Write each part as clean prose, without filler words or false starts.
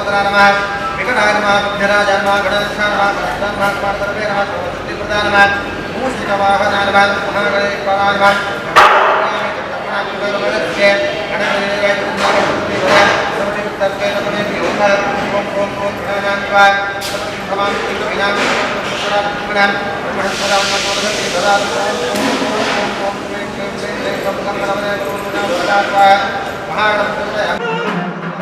नमः विकटाय नमः विघ्नराजाय नमः गणेशाय नमः गणेशाय नमः कुमारतरवे नमः सर्वसिद्धिप्रदाय नमः मूषिकवाहनाय नमः महागणेश्वराय नमः മഹാഗണപതി.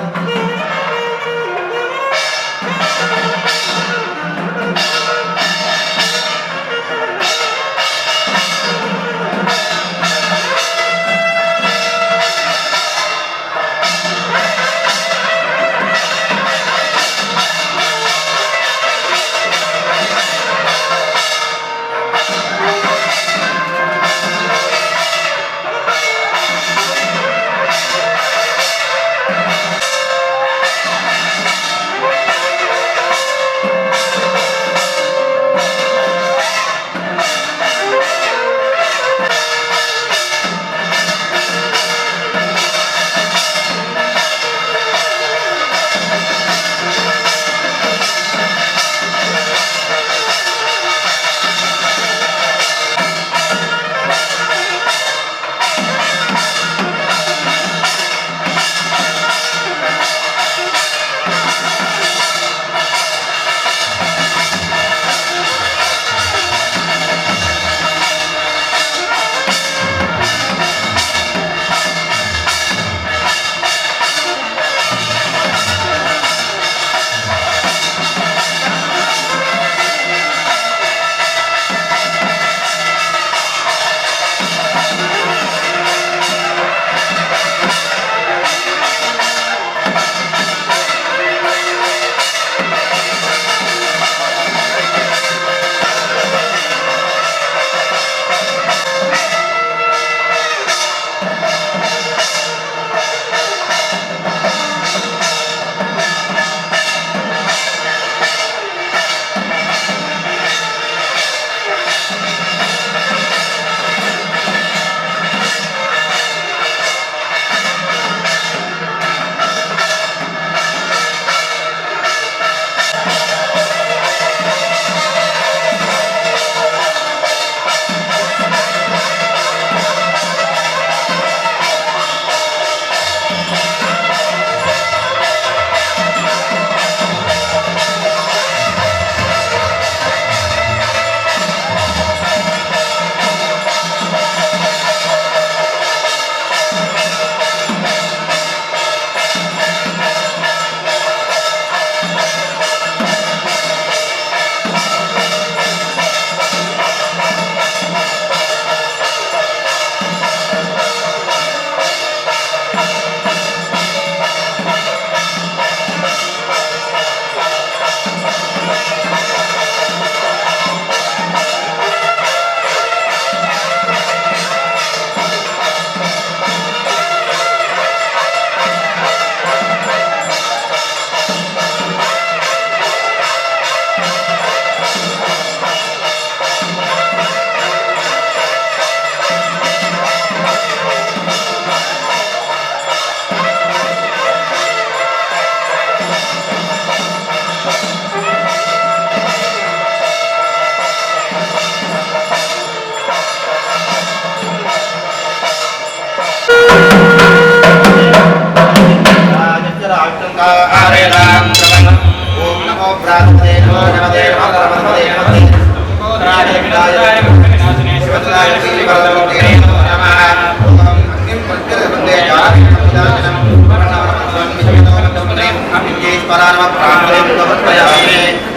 ఓం నమో భ్రాతృతే నమో నమతే నమో నమతే నమతే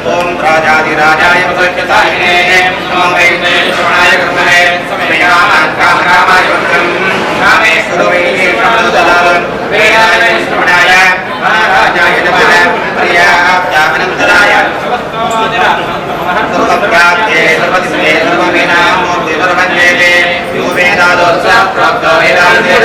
ఓం రాజాదిరాజాయ సఖ్యసాయినే నమో వైష్ణవే కర్మణే రామాయ రామేశ్వరో వేదాయ మహారాజాయ నమః పర్యాప్తానంతరాయ సర్వప్రాప్తే సర్వసిద్ధే సర్వమేనామూర్తి సర్వజ్ఞేతే యో వేదాదోత్స ప్రాప్తో వేదాంతే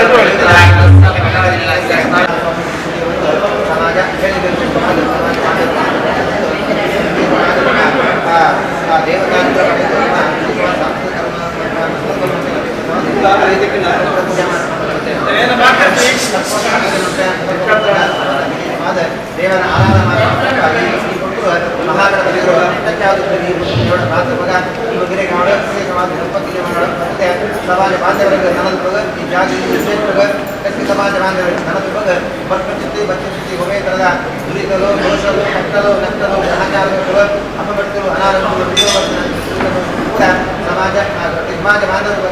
ವಿಶೇಷವಾದ ದೇವರ ಆರಾಧನೆ ಮಹಾಗಣಪತಿ ಪ್ರಾರ್ಥಪಗ ವಿಶೇಷವಾದ ಗಣಪತಿ ಮತ್ತೆ ಸಮಾಜ ಬಾಂಧವರಿಗೆ ನನದ ಈ ಜಾತಿ ವಿಶೇಷ ಸಮಾಜ ಬಾಂಧವರಿಗೆ ನನದ ಬರ್ಪಚಿತ್ತಿ ಬಚ್ಚಿತ್ತಿ ಒಮ್ಮೆ ಥರದ ದುರಿತಲು ದೋಷಗಳು ಕಟ್ಟಲು ನಷ್ಟಲು ಗ್ರಹಚಾರಗಳು ಅಪಮೃತ್ಯು ಅನಾರೋಗ್ಯ ಕೂಡ ಸಮಾಜ ಸಮಾಜ ಬಾಂಧವರು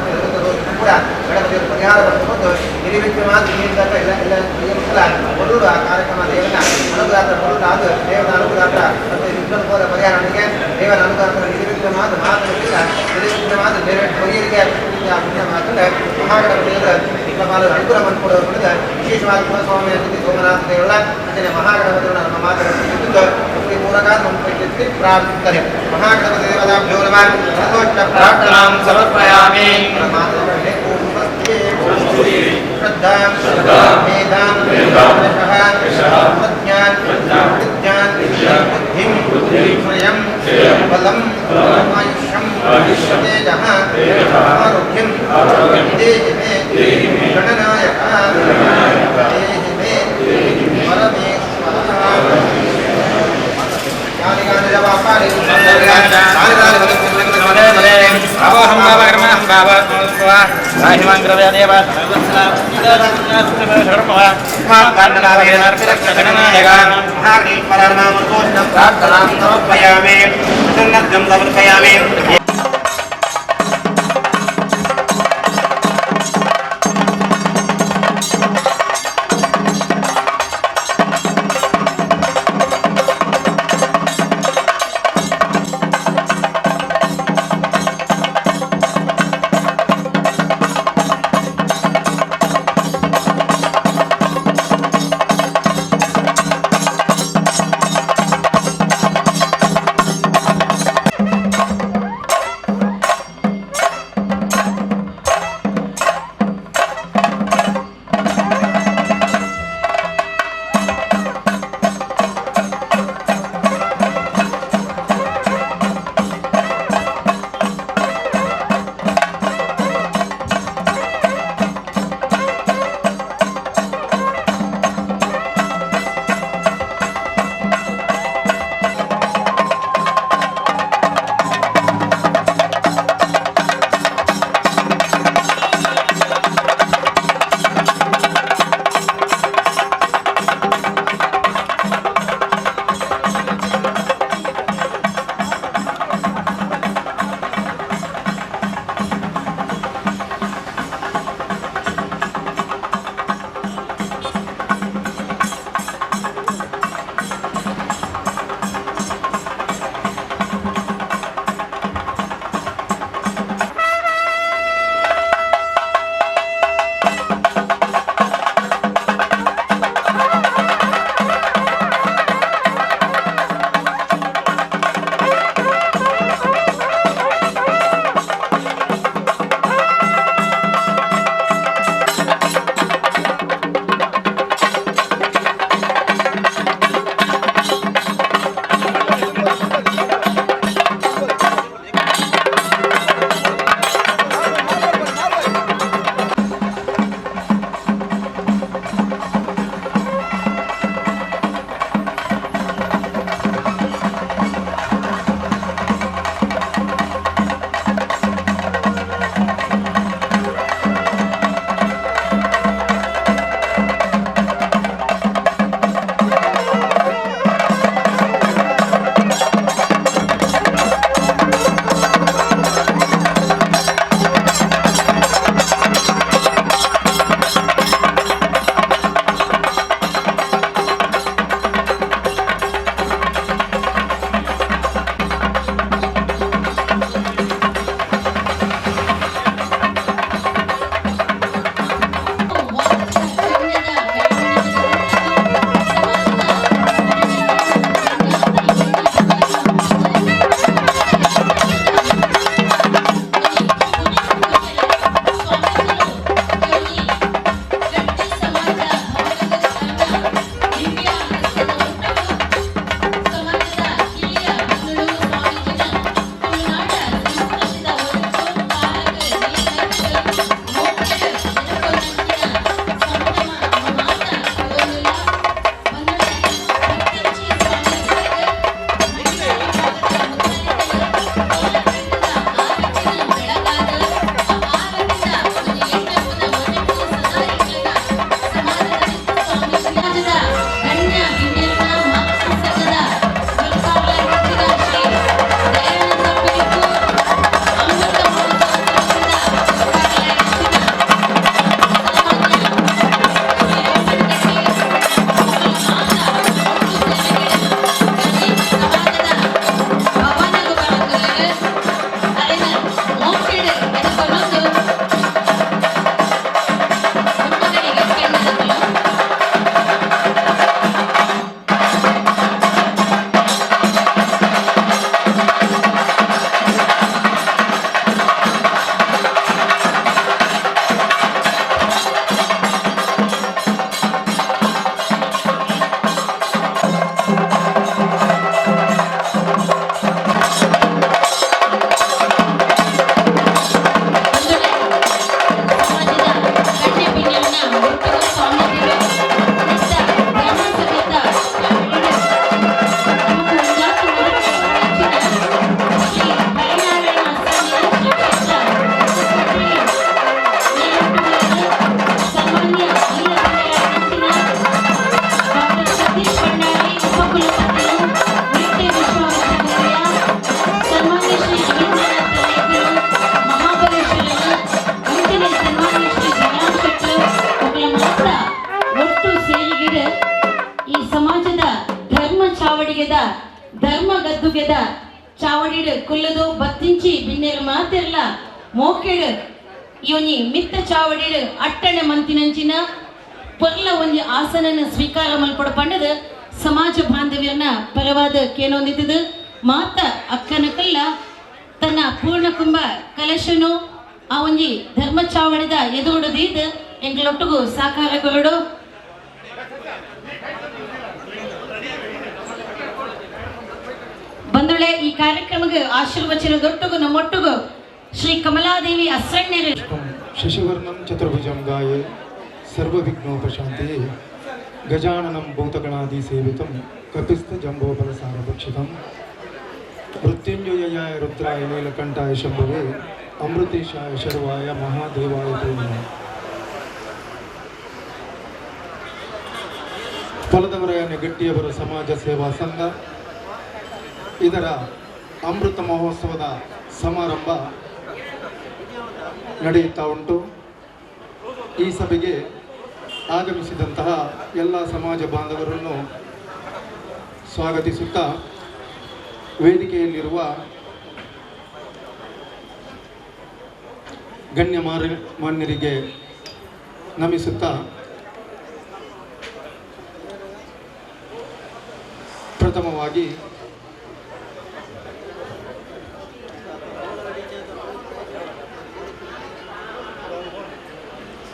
ಕೂಡ ಗಣಪತಿಯ ಪರಿಹಾರ ಪಡೆದುಕೊಂಡು ನಿರ್ವಿಘ್ನವಾದ ಎಲ್ಲ ಎಲ್ಲ ಎಲ್ಲ ಮೊದಲು ಆ ಕಾರ್ಯಕ್ರಮ ದೇವನ ಅನುಗ್ರಹ ಮೊದಲು ಅದು ದೇವನ ಅನುಗ್ರಹ ಮತ್ತು ವಿಘ್ನ ಪರಿಹಾರಕ್ಕೆ ದೇವನ ಅನುಗ್ರಹ ನಿರ್ವಿಘ್ನವಾದ ಮಾತುಗಳಿಲ್ಲ ನಿರ್ವಿಘ್ನವಾದ ಬೇರೆ ಬಗೆಯರಿಗೆ ಮಾತಂದ್ರೆ ಮಹಾಗಣಪತಿಯವರ ಅನುಗ್ರಹ ಕೊಡುವ ವಿಶೇಷವಾದ ಕುಲಸ್ವಾಮಿ ಅತಿಥಿ ಸೋಮನಾಥ ದೇವರ ಅಂಚನೆ ಮಹಾಗಣಪತಿಯವರ ನಮ್ಮ ಮಾತುಗಳು ಮೂಲಕ ಪ್ರಾರ್ಥಿಸುತ್ತಾರೆ. ಮಹಾಗಣಪತಿ ದೇವತಾಭ್ಯೋ ನಮಃ. ಪ್ರಾರ್ಥನಾಂ ಸಮರ್ಪಯಾಮಿ. ಶ್ರದ್ಧಾಂ ಮೇಧಾಂ ಯಶಃ ಪ್ರಜ್ಞಾನ್ ವಿದ್ಯಾನ್ ಬುದ್ಧಿಂ ಶ್ರಯಂ ಬಲಂ ಆಯುಷ್ಯಂ ತೇಜಃ ಆರೋಗ್ಯಂ ದೇಹಿ ಮೇ ಗಣನಾಯಕ ದೇಹಿ ಮೇ ಪರಮೇಶ್ವರ. ప్రార్థనాం సమర్పయామి. సమర్పయామి. ಗದ್ದುಗೆದ ಧರ್ಮ ಗದ್ದುಗೆದ ಚಾವಡಿಡ್ ಕುಲ್ಲುದು ಬತ್ತಿಂಚಿ ಬಿನ್ನೆರ್ ಮಾತೆರ್ಲ ಮೋಕೆಡ್ ಈ ಒಂಜಿ ಮಿತ್ತ ಚಾವಡಿಡ್ ಅಟ್ಟಣೆ ಮಂತಿನಂಚಿನ ಪೊರ್ಲ ಒಂಜಿ ಆಸನನ ಸ್ವೀಕಾರ ಮಲ್ಪೊಡು ಪಂಡದು ಸಮಾಜ ಬಾಂಧವ್ಯನ ಪರವಾದ ಕೇನೊಂದಿತ್ತದು. ಮಾತ ಅಕ್ಕನಕಲ್ಲ ತನ್ನ ಪೂರ್ಣ ಕುಂಭ ಕಲಶನು ಆ ಒಂಜಿ ಧರ್ಮ ಚಾವಡಿದ ಎದುರುಡು ದೀದ್ ಎಂಕ್ಲೊಟ್ಟುಗು ಸಾಕಾರ ಕೊರಡು. ಬಂಧುಳೆ, ಈ ಕಾರ್ಯಕ್ರಮಕ್ಕೆ ಆಶೀರ್ವಚನದೊಟ್ಟುಗು ನಮ್ಮೊಟ್ಟುಗು ಶ್ರೀ ಕಮಲಾದೇವಿ ಅಸ್ರಣ್ಯರು. ಶಶಿವರ್ಣಂ ಚತುರ್ಭುಜಂ ಗಾಯೆ ಸರ್ವವಿಘ್ನೋಪಶಾಂತಿಯೇ ಗಜಾನನಂ ಭೂತಗಣಾದಿ ಸೇವಿತಂ ಕಪಿಸ್ತ ಜಂಬೋಫಲಸಾರಭಕ್ಷಿತಂ ಮೃತ್ಯುಂಜಯಾಯ ರುದ್ರಾಯ ನೀಲಕಂಠಾಯ ಶಂಭವೇ ಅಮೃತೇಶಾಯ ಶರ್ವಾಯ ಮಹಾದೇವಾಯ ತೇ ನಮಃ. ಫಲದವರಯ ಗಟ್ಟಿಯವರ ಸಮಾಜ ಸೇವಾ ಸಂಘ ಇದರ ಅಮೃತ ಮಹೋತ್ಸವದ ಸಮಾರಂಭ ನಡೆಯುತ್ತಾ ಉಂಟು. ಈ ಸಭೆಗೆ ಆಗಮಿಸಿದಂತಹ ಎಲ್ಲ ಸಮಾಜ ಬಾಂಧವರನ್ನು ಸ್ವಾಗತಿಸುತ್ತಾ ವೇದಿಕೆಯಲ್ಲಿರುವ ಗಣ್ಯ ಮಾನ್ಯರಿಗೆ ನಮಿಸುತ್ತಾ ಪ್ರಥಮವಾಗಿ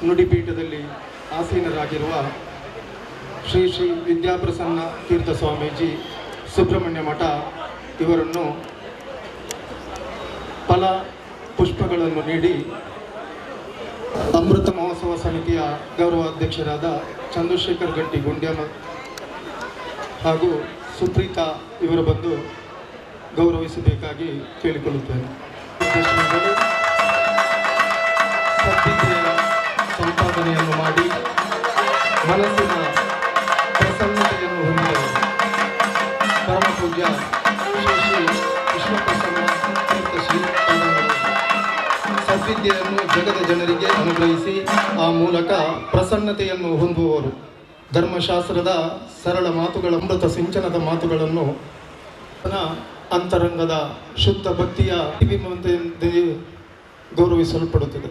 ನುಡಿಪೀಠದಲ್ಲಿ ಆಸೀನರಾಗಿರುವ ಶ್ರೀ ಶ್ರೀ ವಿದ್ಯಾಪ್ರಸನ್ನ ತೀರ್ಥ ಸ್ವಾಮೀಜಿ ಸುಬ್ರಹ್ಮಣ್ಯ ಮಠ ಇವರನ್ನು ಫಲ ಪುಷ್ಪಗಳನ್ನು ನೀಡಿ ಅಮೃತ ಮಹೋತ್ಸವ ಸಮಿತಿಯ ಗೌರವಾಧ್ಯಕ್ಷರಾದ ಚಂದ್ರಶೇಖರ್ ಗಟ್ಟಿ ಗುಂಡ್ಯಾಮ ಹಾಗೂ ಸುಪ್ರೀತಾ ಇವರು ಬಂದು ಗೌರವಿಸಬೇಕಾಗಿ ಕೇಳಿಕೊಳ್ಳುತ್ತೇನೆ. ಸದ್ವಿದ್ಯೆಯ ಸಂಪಾದನೆಯನ್ನು ಮಾಡಿ ಮನಸ್ಸಿನ ಪ್ರಸನ್ನತೆಯನ್ನು ಹೊಂದಿದರು. ಪರಮ ಪೂಜ್ಯ ಶ್ರೀ ಶ್ರೀ ವಿಶ್ವಪ್ರಸನ್ನ ತೀರ್ಥ ಶ್ರೀ ಪಾದಂಗಳು ಸದ್ವಿದ್ಯೆಯನ್ನು ಜಗದ ಜನರಿಗೆ ಅನುಗ್ರಹಿಸಿ ಆ ಮೂಲಕ ಪ್ರಸನ್ನತೆಯನ್ನು ಹೊಂದುವವರು. ಧರ್ಮಶಾಸ್ತ್ರದ ಸರಳ ಮಾತುಗಳ ಅಮೃತ ಸಿಂಚನದ ಮಾತುಗಳನ್ನು ಅಂತರಂಗದ ಶುದ್ಧ ಭಕ್ತಿಯ ಗೌರವಿಸಲ್ಪಡುತ್ತದೆ.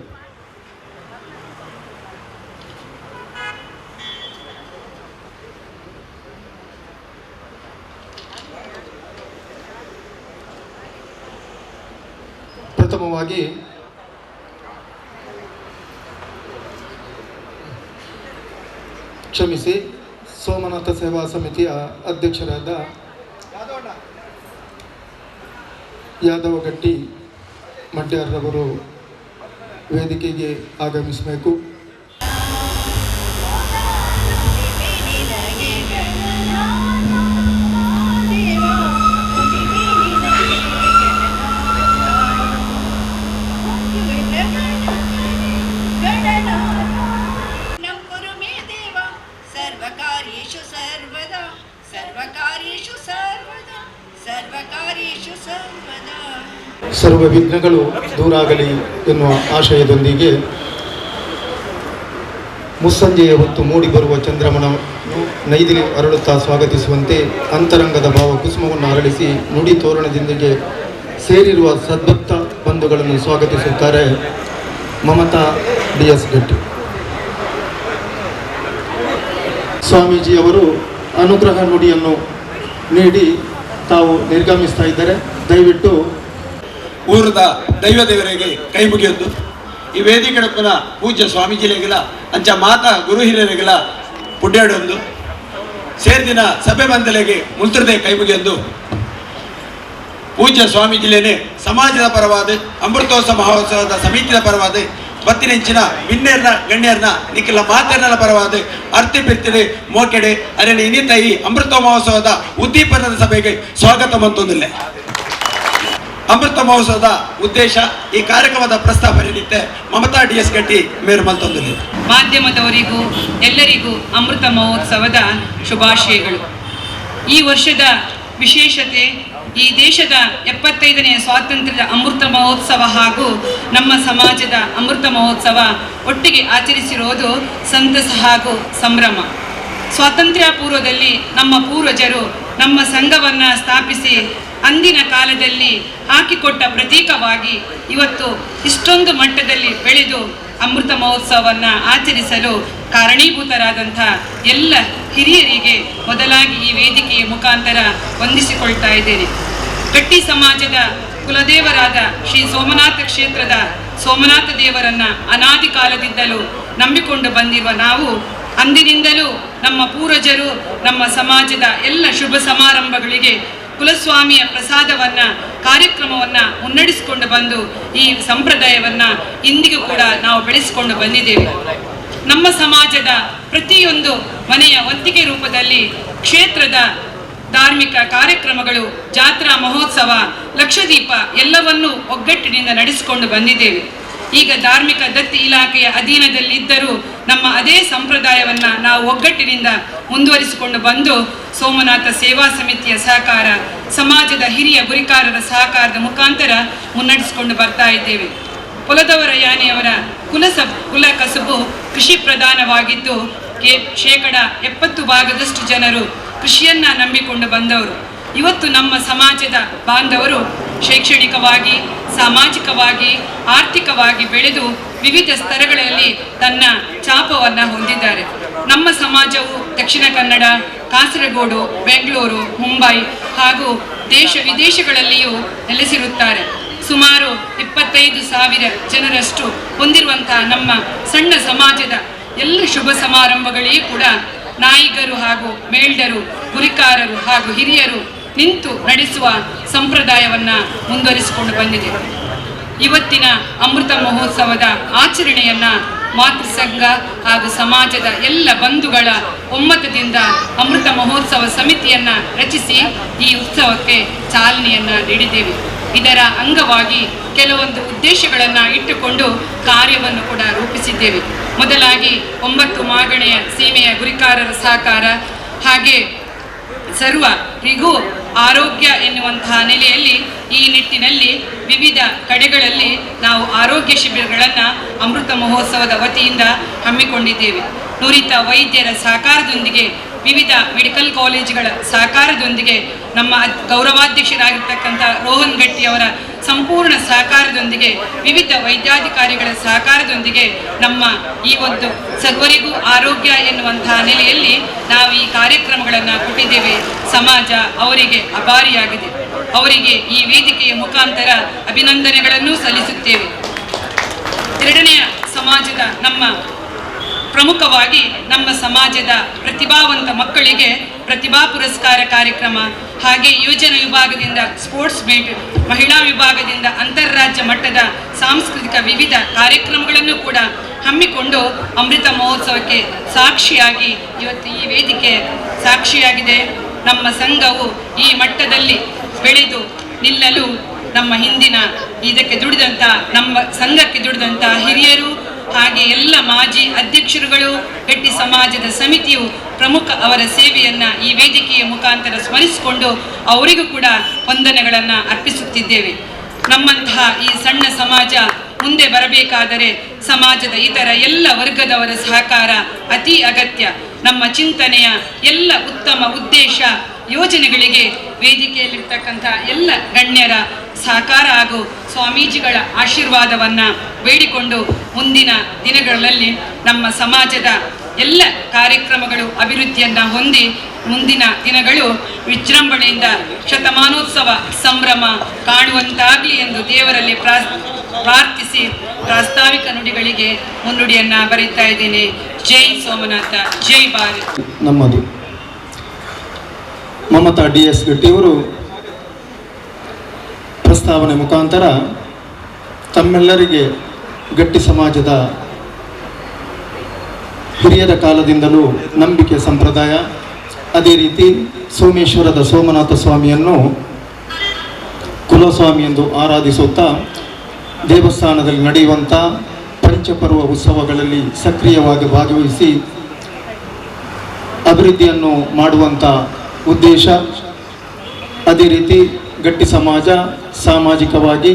ಪ್ರಥಮವಾಗಿ ಕ್ಷಮಿಸಿ, ಸೋಮನಾಥ ಸೇವಾ ಸಮಿತಿಯ ಅಧ್ಯಕ್ಷರಾದ ಯಾದವಗಟ್ಟಿ ಮಡ್ಯಾರ್ರವರು ವೇದಿಕೆಗೆ ಆಗಮಿಸಬೇಕು. ಸರ್ವ ವಿಘ್ನಗಳು ದೂರಾಗಲಿ ಎನ್ನುವ ಆಶಯದೊಂದಿಗೆ ಮುಸ್ಸಂಜೆಯ ಹೊತ್ತು ಮೂಡಿಬರುವ ಚಂದ್ರಮನವನ್ನು ನೈದಿಲಿ ಅರಳುತ್ತಾ ಸ್ವಾಗತಿಸುವಂತೆ ಅಂತರಂಗದ ಭಾವ ಕುಸುಮವನ್ನು ಅರಳಿಸಿ ನುಡಿ ತೋರಣದೊಂದಿಗೆ ಸೇರಿರುವ ಸದ್ಭಕ್ತ ಬಂಧುಗಳನ್ನು ಸ್ವಾಗತಿಸುತ್ತಾರೆ ಮಮತಾ ಡಿ ಎಸ್ ಗಟ್ಟಿ. ಸ್ವಾಮೀಜಿಯವರು ಅನುಗ್ರಹ ನುಡಿಯನ್ನು ನೀಡಿ ತಾವು ನಿರ್ಗಮಿಸ್ತಾ ಇದ್ದಾರೆ. ದಯವಿಟ್ಟು ಊರದ ದೈವ ದೇವರಿಗೆ ಕೈ ಮುಗಿಯೊಂದು ಈ ವೇದಿಕೆಡಪ್ಪನ ಪೂಜ್ಯ ಸ್ವಾಮೀಜಿಲೆಗಿಲ ಅಂಚ ಮಾತಾ ಗುರು ಹಿರಿಯರಿಗೆಲ್ಲ ಪುಡ್ಯಾಡೊಂದು ಸೇರ್ದಿನ ಸಭೆ ಬಂದಲೆಗೆ ಮುಲ್ತರದೆ ಕೈ ಮುಗಿಯೊಂದು ಪೂಜ್ಯ ಸ್ವಾಮೀಜಿಲೇನೆ ಸಮಾಜದ ಪರವಾದ ಅಮೃತೋತ್ಸವ ಮಹೋತ್ಸವದ ಸಮಿತಿಯ ಪರವಾದ ಬತ್ತಿನೆಂಚಿನ ಬಿನ್ನೇರ್ನ ಗಣ್ಯರ್ನ ನಿಖಿಲ ಮಾತೆರ್ನ ಪರವಾದ ಅರ್ತಿ ಬಿರ್ತಿಡೆ ಮೋಕೆಡೆ ಅರೆನ ಇನ್ನಿತ ಈ ಅಮೃತ ಮಹೋತ್ಸವದ ಉದ್ದೀಪನದ ಸಭೆಗೆ ಸ್ವಾಗತ ಮಂತೊಂದಿಲ್ಲ. ಅಮೃತ ಮಹೋತ್ಸವದ ಉದ್ದೇಶ ಈ ಕಾರ್ಯಕ್ರಮದ ಪ್ರಸ್ತಾಪನೆ ನಿತ್ಯ ಮಮತಾ ಡಿ ಎಸ್ ಗಟ್ಟಿ ಮೇರು ಮಲ್ತೊಂದಿಲ್ಲ. ಮಾಧ್ಯಮದವರಿಗೂ ಎಲ್ಲರಿಗೂ ಅಮೃತ ಮಹೋತ್ಸವದ ಶುಭಾಶಯಗಳು. ಈ ವರ್ಷದ ವಿಶೇಷತೆ ಈ ದೇಶದ 75ನೇ ಸ್ವಾತಂತ್ರ್ಯದ ಅಮೃತ ಮಹೋತ್ಸವ ಹಾಗೂ ನಮ್ಮ ಸಮಾಜದ ಅಮೃತ ಮಹೋತ್ಸವ ಒಟ್ಟಿಗೆ ಆಚರಿಸಿರೋದು ಸಂತಸ ಹಾಗೂ ಸಂಭ್ರಮ. ಸ್ವಾತಂತ್ರ್ಯ ಪೂರ್ವದಲ್ಲಿ ನಮ್ಮ ಪೂರ್ವಜರು ನಮ್ಮ ಸಂಘವನ್ನು ಸ್ಥಾಪಿಸಿ ಅಂದಿನ ಕಾಲದಲ್ಲಿ ಹಾಕಿಕೊಟ್ಟ ಪ್ರತೀಕವಾಗಿ ಇವತ್ತು ಇಷ್ಟೊಂದು ಮಟ್ಟದಲ್ಲಿ ಬೆಳೆದು ಅಮೃತ ಮಹೋತ್ಸವವನ್ನು ಆಚರಿಸಲು ಕಾರಣೀಭೂತರಾದಂಥ ಎಲ್ಲ ಹಿರಿಯರಿಗೆ ಮೊದಲಾಗಿ ಈ ವೇದಿಕೆಯ ಮುಖಾಂತರ ವಂದಿಸಿಕೊಳ್ತಾ ಇದ್ದೇನೆ. ಗಟ್ಟಿ ಸಮಾಜದ ಕುಲದೇವರಾದ ಶ್ರೀ ಸೋಮನಾಥ ಕ್ಷೇತ್ರದ ಸೋಮನಾಥ ದೇವರನ್ನ ಅನಾದಿ ಕಾಲದಿಂದಲೂ ನಂಬಿಕೊಂಡು ಬಂದಿರುವ ನಾವು ಅಂದಿನಿಂದಲೂ ನಮ್ಮ ಪೂರ್ವಜರು ನಮ್ಮ ಸಮಾಜದ ಎಲ್ಲ ಶುಭ ಸಮಾರಂಭಗಳಿಗೆ ಕುಲಸ್ವಾಮಿಯ ಪ್ರಸಾದವನ್ನ ಕಾರ್ಯಕ್ರಮವನ್ನ ಮುನ್ನಡೆಸಿಕೊಂಡು ಬಂದು ಈ ಸಂಪ್ರದಾಯವನ್ನ ಇಂದಿಗೂ ಕೂಡ ನಾವು ಬೆಳೆಸಿಕೊಂಡು ಬಂದಿದ್ದೇವೆ. ನಮ್ಮ ಸಮಾಜದ ಪ್ರತಿಯೊಂದು ಮನೆಯ ವಂತಿಗೆ ರೂಪದಲ್ಲಿ ಕ್ಷೇತ್ರದ ಧಾರ್ಮಿಕ ಕಾರ್ಯಕ್ರಮಗಳು, ಜಾತ್ರಾ ಮಹೋತ್ಸವ, ಲಕ್ಷದೀಪ ಎಲ್ಲವನ್ನೂ ಒಗ್ಗಟ್ಟಿನಿಂದ ನಡೆಸಿಕೊಂಡು ಬಂದಿದ್ದೇವೆ. ಈಗ ಧಾರ್ಮಿಕ ದತ್ತಿ ಇಲಾಖೆಯ ಅಧೀನದಲ್ಲಿದ್ದರೂ ನಮ್ಮ ಅದೇ ಸಂಪ್ರದಾಯವನ್ನು ನಾವು ಒಗ್ಗಟ್ಟಿನಿಂದ ಮುಂದುವರಿಸಿಕೊಂಡು ಬಂದು ಸೋಮನಾಥ ಸೇವಾ ಸಮಿತಿಯ ಸಹಕಾರ, ಸಮಾಜದ ಹಿರಿಯ ಗುರಿಕಾರರ ಸಹಕಾರದ ಮುಖಾಂತರ ಮುನ್ನಡೆಸಿಕೊಂಡು ಬರ್ತಾ ಇದ್ದೇವೆ. ಕುಲದವರ ಯಾನೆಯವರ ಕುಲ ಕಸುಬು ಕೃಷಿ ಪ್ರಧಾನವಾಗಿದ್ದು 70% ಭಾಗದಷ್ಟು ಜನರು ಕೃಷಿಯನ್ನ ನಂಬಿಕೊಂಡು ಬಂದವರು. ಇವತ್ತು ನಮ್ಮ ಸಮಾಜದ ಬಾಂಧವರು ಶೈಕ್ಷಣಿಕವಾಗಿ, ಸಾಮಾಜಿಕವಾಗಿ, ಆರ್ಥಿಕವಾಗಿ ಬೆಳೆದು ವಿವಿಧ ಸ್ತರಗಳಲ್ಲಿ ತನ್ನ ಛಾಪವನ್ನು ಹೊಂದಿದ್ದಾರೆ. ನಮ್ಮ ಸಮಾಜವು ದಕ್ಷಿಣ ಕನ್ನಡ, ಕಾಸರಗೋಡು, ಬೆಂಗಳೂರು, ಮುಂಬೈ ಹಾಗೂ ದೇಶ ವಿದೇಶಗಳಲ್ಲಿಯೂ ನೆಲೆಸಿರುತ್ತಾರೆ. ಸುಮಾರು 25,000 ಜನರಷ್ಟು ಹೊಂದಿರುವಂತಹ ನಮ್ಮ ಸಣ್ಣ ಸಮಾಜದ ಎಲ್ಲ ಶುಭ ಸಮಾರಂಭಗಳಿಗೂ ಕೂಡ ನಾಯಿಗರು ಹಾಗೂ ಮೇಲ್ಡರು, ಗುರಿಕಾರರು ಹಾಗೂ ಹಿರಿಯರು ನಿಂತು ನಡೆಸುವ ಸಂಪ್ರದಾಯವನ್ನು ಮುಂದುವರಿಸಿಕೊಂಡು ಬಂದಿದೆ. ಇವತ್ತಿನ ಅಮೃತ ಮಹೋತ್ಸವದ ಆಚರಣೆಯನ್ನ ಮಾತೃಸಂಘ ಹಾಗೂ ಸಮಾಜದ ಎಲ್ಲ ಬಂಧುಗಳ ಒಮ್ಮತದಿಂದ ಅಮೃತ ಮಹೋತ್ಸವ ಸಮಿತಿಯನ್ನ ರಚಿಸಿ ಈ ಉತ್ಸವಕ್ಕೆ ಚಾಲನೆಯನ್ನ ನೀಡಿದ್ದೇವೆ. ಇದರ ಅಂಗವಾಗಿ ಕೆಲವೊಂದು ಉದ್ದೇಶಗಳನ್ನು ಇಟ್ಟುಕೊಂಡು ಕಾರ್ಯವನ್ನು ಕೂಡ ರೂಪಿಸಿದ್ದೇವೆ. ಮೊದಲಾಗಿ 9 ಮಾಗಣೆಯ ಸೀಮೆಯ ಗುರಿಕಾರರ ಸಹಕಾರ, ಹಾಗೆ ಸರ್ವರಿಗೂ ಆರೋಗ್ಯ ಎನ್ನುವಂತಹ ನೆಲೆಯಲ್ಲಿ ಈ ನಿಟ್ಟಿನಲ್ಲಿ ವಿವಿಧ ಕಡೆಗಳಲ್ಲಿ ನಾವು ಆರೋಗ್ಯ ಶಿಬಿರಗಳನ್ನು ಅಮೃತ ಮಹೋತ್ಸವದ ವತಿಯಿಂದ ಹಮ್ಮಿಕೊಂಡಿದ್ದೇವೆ. ನುರಿತ ವೈದ್ಯರ ಸಹಕಾರದೊಂದಿಗೆ, ವಿವಿಧ ಮೆಡಿಕಲ್ ಕಾಲೇಜುಗಳ ಸಹಕಾರದೊಂದಿಗೆ, ನಮ್ಮ ಗೌರವಾಧ್ಯಕ್ಷರಾಗಿರ್ತಕ್ಕಂಥ ರೋಹನ್ ಗಟ್ಟಿಯವರ ಸಂಪೂರ್ಣ ಸಹಕಾರದೊಂದಿಗೆ, ವಿವಿಧ ವೈದ್ಯಾಧಿಕಾರಿಗಳ ಸಹಕಾರದೊಂದಿಗೆ ನಮ್ಮ ಈ ಒಂದು ಸರ್ವರಿಗೂ ಆರೋಗ್ಯ ಎನ್ನುವಂತಹ ನೆಲೆಯಲ್ಲಿ ನಾವು ಈ ಕಾರ್ಯಕ್ರಮಗಳನ್ನು ಕೊಟ್ಟಿದ್ದೇವೆ. ಸಮಾಜ ಅವರಿಗೆ ಅಭಾರಿಯಾಗಿದೆ. ಅವರಿಗೆ ಈ ವೇದಿಕೆಯ ಮುಖಾಂತರ ಅಭಿನಂದನೆಗಳನ್ನು ಸಲ್ಲಿಸುತ್ತೇವೆ. ಎರಡನೆಯ ಸಮಾಜದ ನಮ್ಮ ಪ್ರಮುಖವಾಗಿ ನಮ್ಮ ಸಮಾಜದ ಪ್ರತಿಭಾವಂತ ಮಕ್ಕಳಿಗೆ ಪ್ರತಿಭಾ ಪುರಸ್ಕಾರ ಕಾರ್ಯಕ್ರಮ, ಹಾಗೆ ಯುವಜನ ವಿಭಾಗದಿಂದ ಸ್ಪೋರ್ಟ್ಸ್ ಮೀಟ್, ಮಹಿಳಾ ವಿಭಾಗದಿಂದ ಅಂತಾರಾಜ್ಯ ಮಟ್ಟದ ಸಾಂಸ್ಕೃತಿಕ ವಿವಿಧ ಕಾರ್ಯಕ್ರಮಗಳನ್ನು ಕೂಡ ಹಮ್ಮಿಕೊಂಡು ಅಮೃತ ಮಹೋತ್ಸವಕ್ಕೆ ಸಾಕ್ಷಿಯಾಗಿ ಇವತ್ತು ಈ ವೇದಿಕೆ ಸಾಕ್ಷಿಯಾಗಿದೆ. ನಮ್ಮ ಸಂಘವು ಈ ಮಟ್ಟದಲ್ಲಿ ಬೆಳೆದು ನಿಲ್ಲಲು ನಮ್ಮ ಹಿಂದಿನ ಇದಕ್ಕೆ ದುಡಿದಂಥ, ನಮ್ಮ ಸಂಘಕ್ಕೆ ದುಡಿದಂಥ ಹಿರಿಯರು, ಹಾಗೆ ಎಲ್ಲ ಮಾಜಿ ಅಧ್ಯಕ್ಷರುಗಳು, ಗಟ್ಟಿ ಸಮಾಜದ ಸಮಿತಿಯು ಪ್ರಮುಖ ಅವರ ಸೇವೆಯನ್ನು ಈ ವೇದಿಕೆಯ ಮುಖಾಂತರ ಸ್ಮರಿಸಿಕೊಂಡು ಅವರಿಗೂ ಕೂಡ ವಂದನೆಗಳನ್ನು ಅರ್ಪಿಸುತ್ತಿದ್ದೇವೆ. ನಮ್ಮಂತಹ ಈ ಸಣ್ಣ ಸಮಾಜ ಮುಂದೆ ಬರಬೇಕಾದರೆ ಸಮಾಜದ ಇತರ ಎಲ್ಲ ವರ್ಗದವರ ಸಹಕಾರ ಅತಿ ಅಗತ್ಯ. ನಮ್ಮ ಚಿಂತನೆಯ ಎಲ್ಲ ಉತ್ತಮ ಉದ್ದೇಶ ಯೋಜನೆಗಳಿಗೆ ವೇದಿಕೆಯಲ್ಲಿರ್ತಕ್ಕಂಥ ಎಲ್ಲ ಗಣ್ಯರ ಸಹಕಾರ ಹಾಗೂ ಸ್ವಾಮೀಜಿಗಳ ಆಶೀರ್ವಾದವನ್ನು ಬೇಡಿಕೊಂಡು ಮುಂದಿನ ದಿನಗಳಲ್ಲಿ ನಮ್ಮ ಸಮಾಜದ ಎಲ್ಲ ಕಾರ್ಯಕ್ರಮಗಳು ಅಭಿವೃದ್ಧಿಯನ್ನು ಹೊಂದಿ ಮುಂದಿನ ದಿನಗಳು ವಿಜೃಂಭಣೆಯಿಂದ ಶತಮಾನೋತ್ಸವ ಸಂಭ್ರಮ ಕಾಣುವಂತಾಗಲಿ ಎಂದು ದೇವರಲ್ಲಿ ಪ್ರಾರ್ಥಿಸಿ ಪ್ರಾಸ್ತಾವಿಕ ನುಡಿಗಳಿಗೆ ಮುನ್ನುಡಿಯನ್ನು ಬರೀತಾ ಇದ್ದೇನೆ. ಜೈ ಸೋಮನಾಥ, ಜೈ ಭಾರತ್. ನಮ್ಮದು ಮಮತಾ ಡಿ ಎಸ್ ಗಟ್ಟಿಯವರು ಪ್ರಸ್ತಾವನೆ ಮುಖಾಂತರ ತಮ್ಮೆಲ್ಲರಿಗೆ ಗಟ್ಟಿ ಸಮಾಜದ ಹಿರಿಯರ ಕಾಲದಿಂದಲೂ ನಂಬಿಕೆ ಸಂಪ್ರದಾಯ, ಅದೇ ರೀತಿ ಸೋಮೇಶ್ವರದ ಸೋಮನಾಥ ಸ್ವಾಮಿಯನ್ನು ಕುಲಸ್ವಾಮಿ ಎಂದು ಆರಾಧಿಸುತ್ತಾ ದೇವಸ್ಥಾನದಲ್ಲಿ ನಡೆಯುವಂಥ ಪಂಚಪರ್ವ ಉತ್ಸವಗಳಲ್ಲಿ ಸಕ್ರಿಯವಾಗಿ ಭಾಗವಹಿಸಿ ಅಭಿವೃದ್ಧಿಯನ್ನು ಮಾಡುವಂಥ ಉದ್ದೇಶ. ಅದೇ ರೀತಿ ಗಟ್ಟಿ ಸಮಾಜ ಸಾಮಾಜಿಕವಾಗಿ,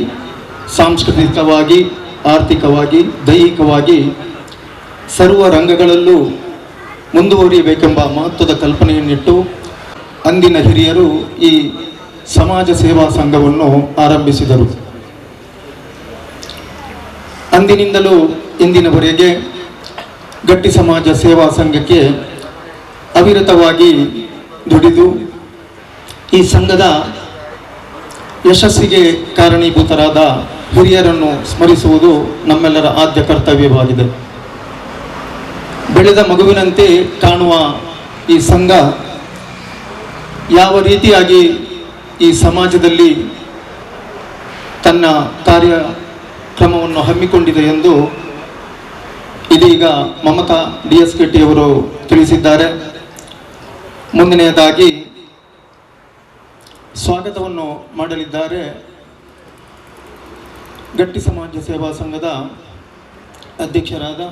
ಸಾಂಸ್ಕೃತಿಕವಾಗಿ, ಆರ್ಥಿಕವಾಗಿ, ದೈಹಿಕವಾಗಿ ಸರ್ವ ರಂಗಗಳಲ್ಲೂ ಮುಂದುವರಿಯಬೇಕೆಂಬ ಮಹತ್ವದ ಕಲ್ಪನೆಯನ್ನಿಟ್ಟು ಅಂದಿನ ಹಿರಿಯರು ಈ ಸಮಾಜ ಸೇವಾ ಸಂಘವನ್ನು ಆರಂಭಿಸಿದರು. ಅಂದಿನಿಂದಲೂ ಇಂದಿನವರೆಗೆ ಗಟ್ಟಿ ಸಮಾಜ ಸೇವಾ ಸಂಘಕ್ಕೆ ಅವಿರತವಾಗಿ ದುಡಿದು ಈ ಸಂಘದ ಯಶಸ್ಸಿಗೆ ಕಾರಣೀಭೂತರಾದ ಹಿರಿಯರನ್ನು ಸ್ಮರಿಸುವುದು ನಮ್ಮೆಲ್ಲರ ಆದ್ಯ ಕರ್ತವ್ಯವಾಗಿದೆ. ಬೆಳೆದ ಮಗುವಿನಂತೆ ಕಾಣುವ ಈ ಸಂಘ ಯಾವ ರೀತಿಯಾಗಿ ಈ ಸಮಾಜದಲ್ಲಿ ತನ್ನ ಕಾರ್ಯಕ್ರಮವನ್ನು ಹಮ್ಮಿಕೊಂಡಿದೆ ಎಂದು ಇದೀಗ ಮಮತಾ ಡಿ.ಎಸ್. ಅವರು ತಿಳಿಸಿದ್ದಾರೆ. ಮುಂದಿನೆಯದಾಗಿ ಸ್ವಾಗತವನ್ನು ಮಾಡಲಿದ್ದಾರೆ ಗಟ್ಟಿ ಸಮಾಜ ಸೇವಾ ಸಂಘದ ಅಧ್ಯಕ್ಷರಾದ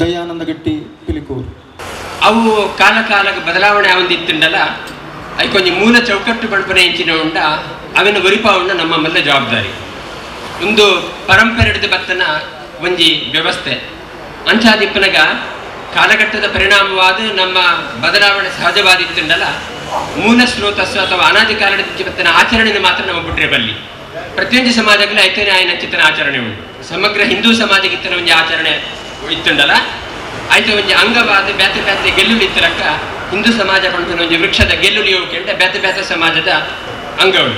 ದಯಾನಂದ ಗಟ್ಟಿ ಪಿಲಿಕೂರು. ಅವು ಕಾಲ ಕಾಲಕ್ಕೆ ಬದಲಾವಣೆ ಆವೊಂದಿತ್ತುಂಡಲ ಐಕೊಂಜಿ ಮೂಲ ಚೌಕಟ್ಟು ಪಡ್ಪನೆ ಇಂಚಿನ ಉಂಡ ಅವೆನ ಒರಿಪಾವುಂಡ ನಮ್ಮ ಮಲ್ಲ ಜವಾಬ್ದಾರಿ. ಒಂದು ಪರಂಪರೆ ಹಿಡಿದು ಬತ್ತನ ಒಂಜಿ ವ್ಯವಸ್ಥೆ ಅಂಚಾದಿಪ್ಪನಗ ಕಾಲಘಟ್ಟದ ಪರಿಣಾಮವಾದ ನಮ್ಮ ಬದಲಾವಣೆ ಸಹಜವಾದಿತ್ತುಂಡಲ ಮೂಲ ಸ್ರೋತಸ್ಸು ಅಥವಾ ಅನಾದಿ ಕಾಲದ ಬತ್ತನ ಆಚರಣೆಯನ್ನು ಮಾತ್ರ ನಮ್ಮ ಬಿಟ್ಟರೆ ಬಲ್ಲಿ. ಪ್ರತಿಯೊಂದು ಸಮಾಜಕ್ಕೂ ಐತನೇ ಆಯನ ಚಿತ್ತನ ಆಚರಣೆ ಉಂಟು. ಸಮಗ್ರ ಹಿಂದೂ ಸಮಾಜಕ್ಕಿತ್ತನ ಒಂಜಿ ಆಚರಣೆ ಇತ್ತುಂಡಲ ಆಯ್ತು ಒಂಜಿ ಅಂಗವಾದ ಬ್ಯಾತೆ ಬ್ಯಾತೆ ಗೆಲ್ಲುಲಿ ಇತ್ತರಕ್ಕ ಹಿಂದೂ ಸಮಾಜ ಪಂಪನ ಒಂಜಿ ವೃಕ್ಷದ ಗೆಲ್ಲುಲಿ ಹೋಗ್ಕೊಂಡ ಬ್ಯಾತೆ ಬ್ಯಾತೆ ಸಮಾಜದ ಅಂಗಗಳು.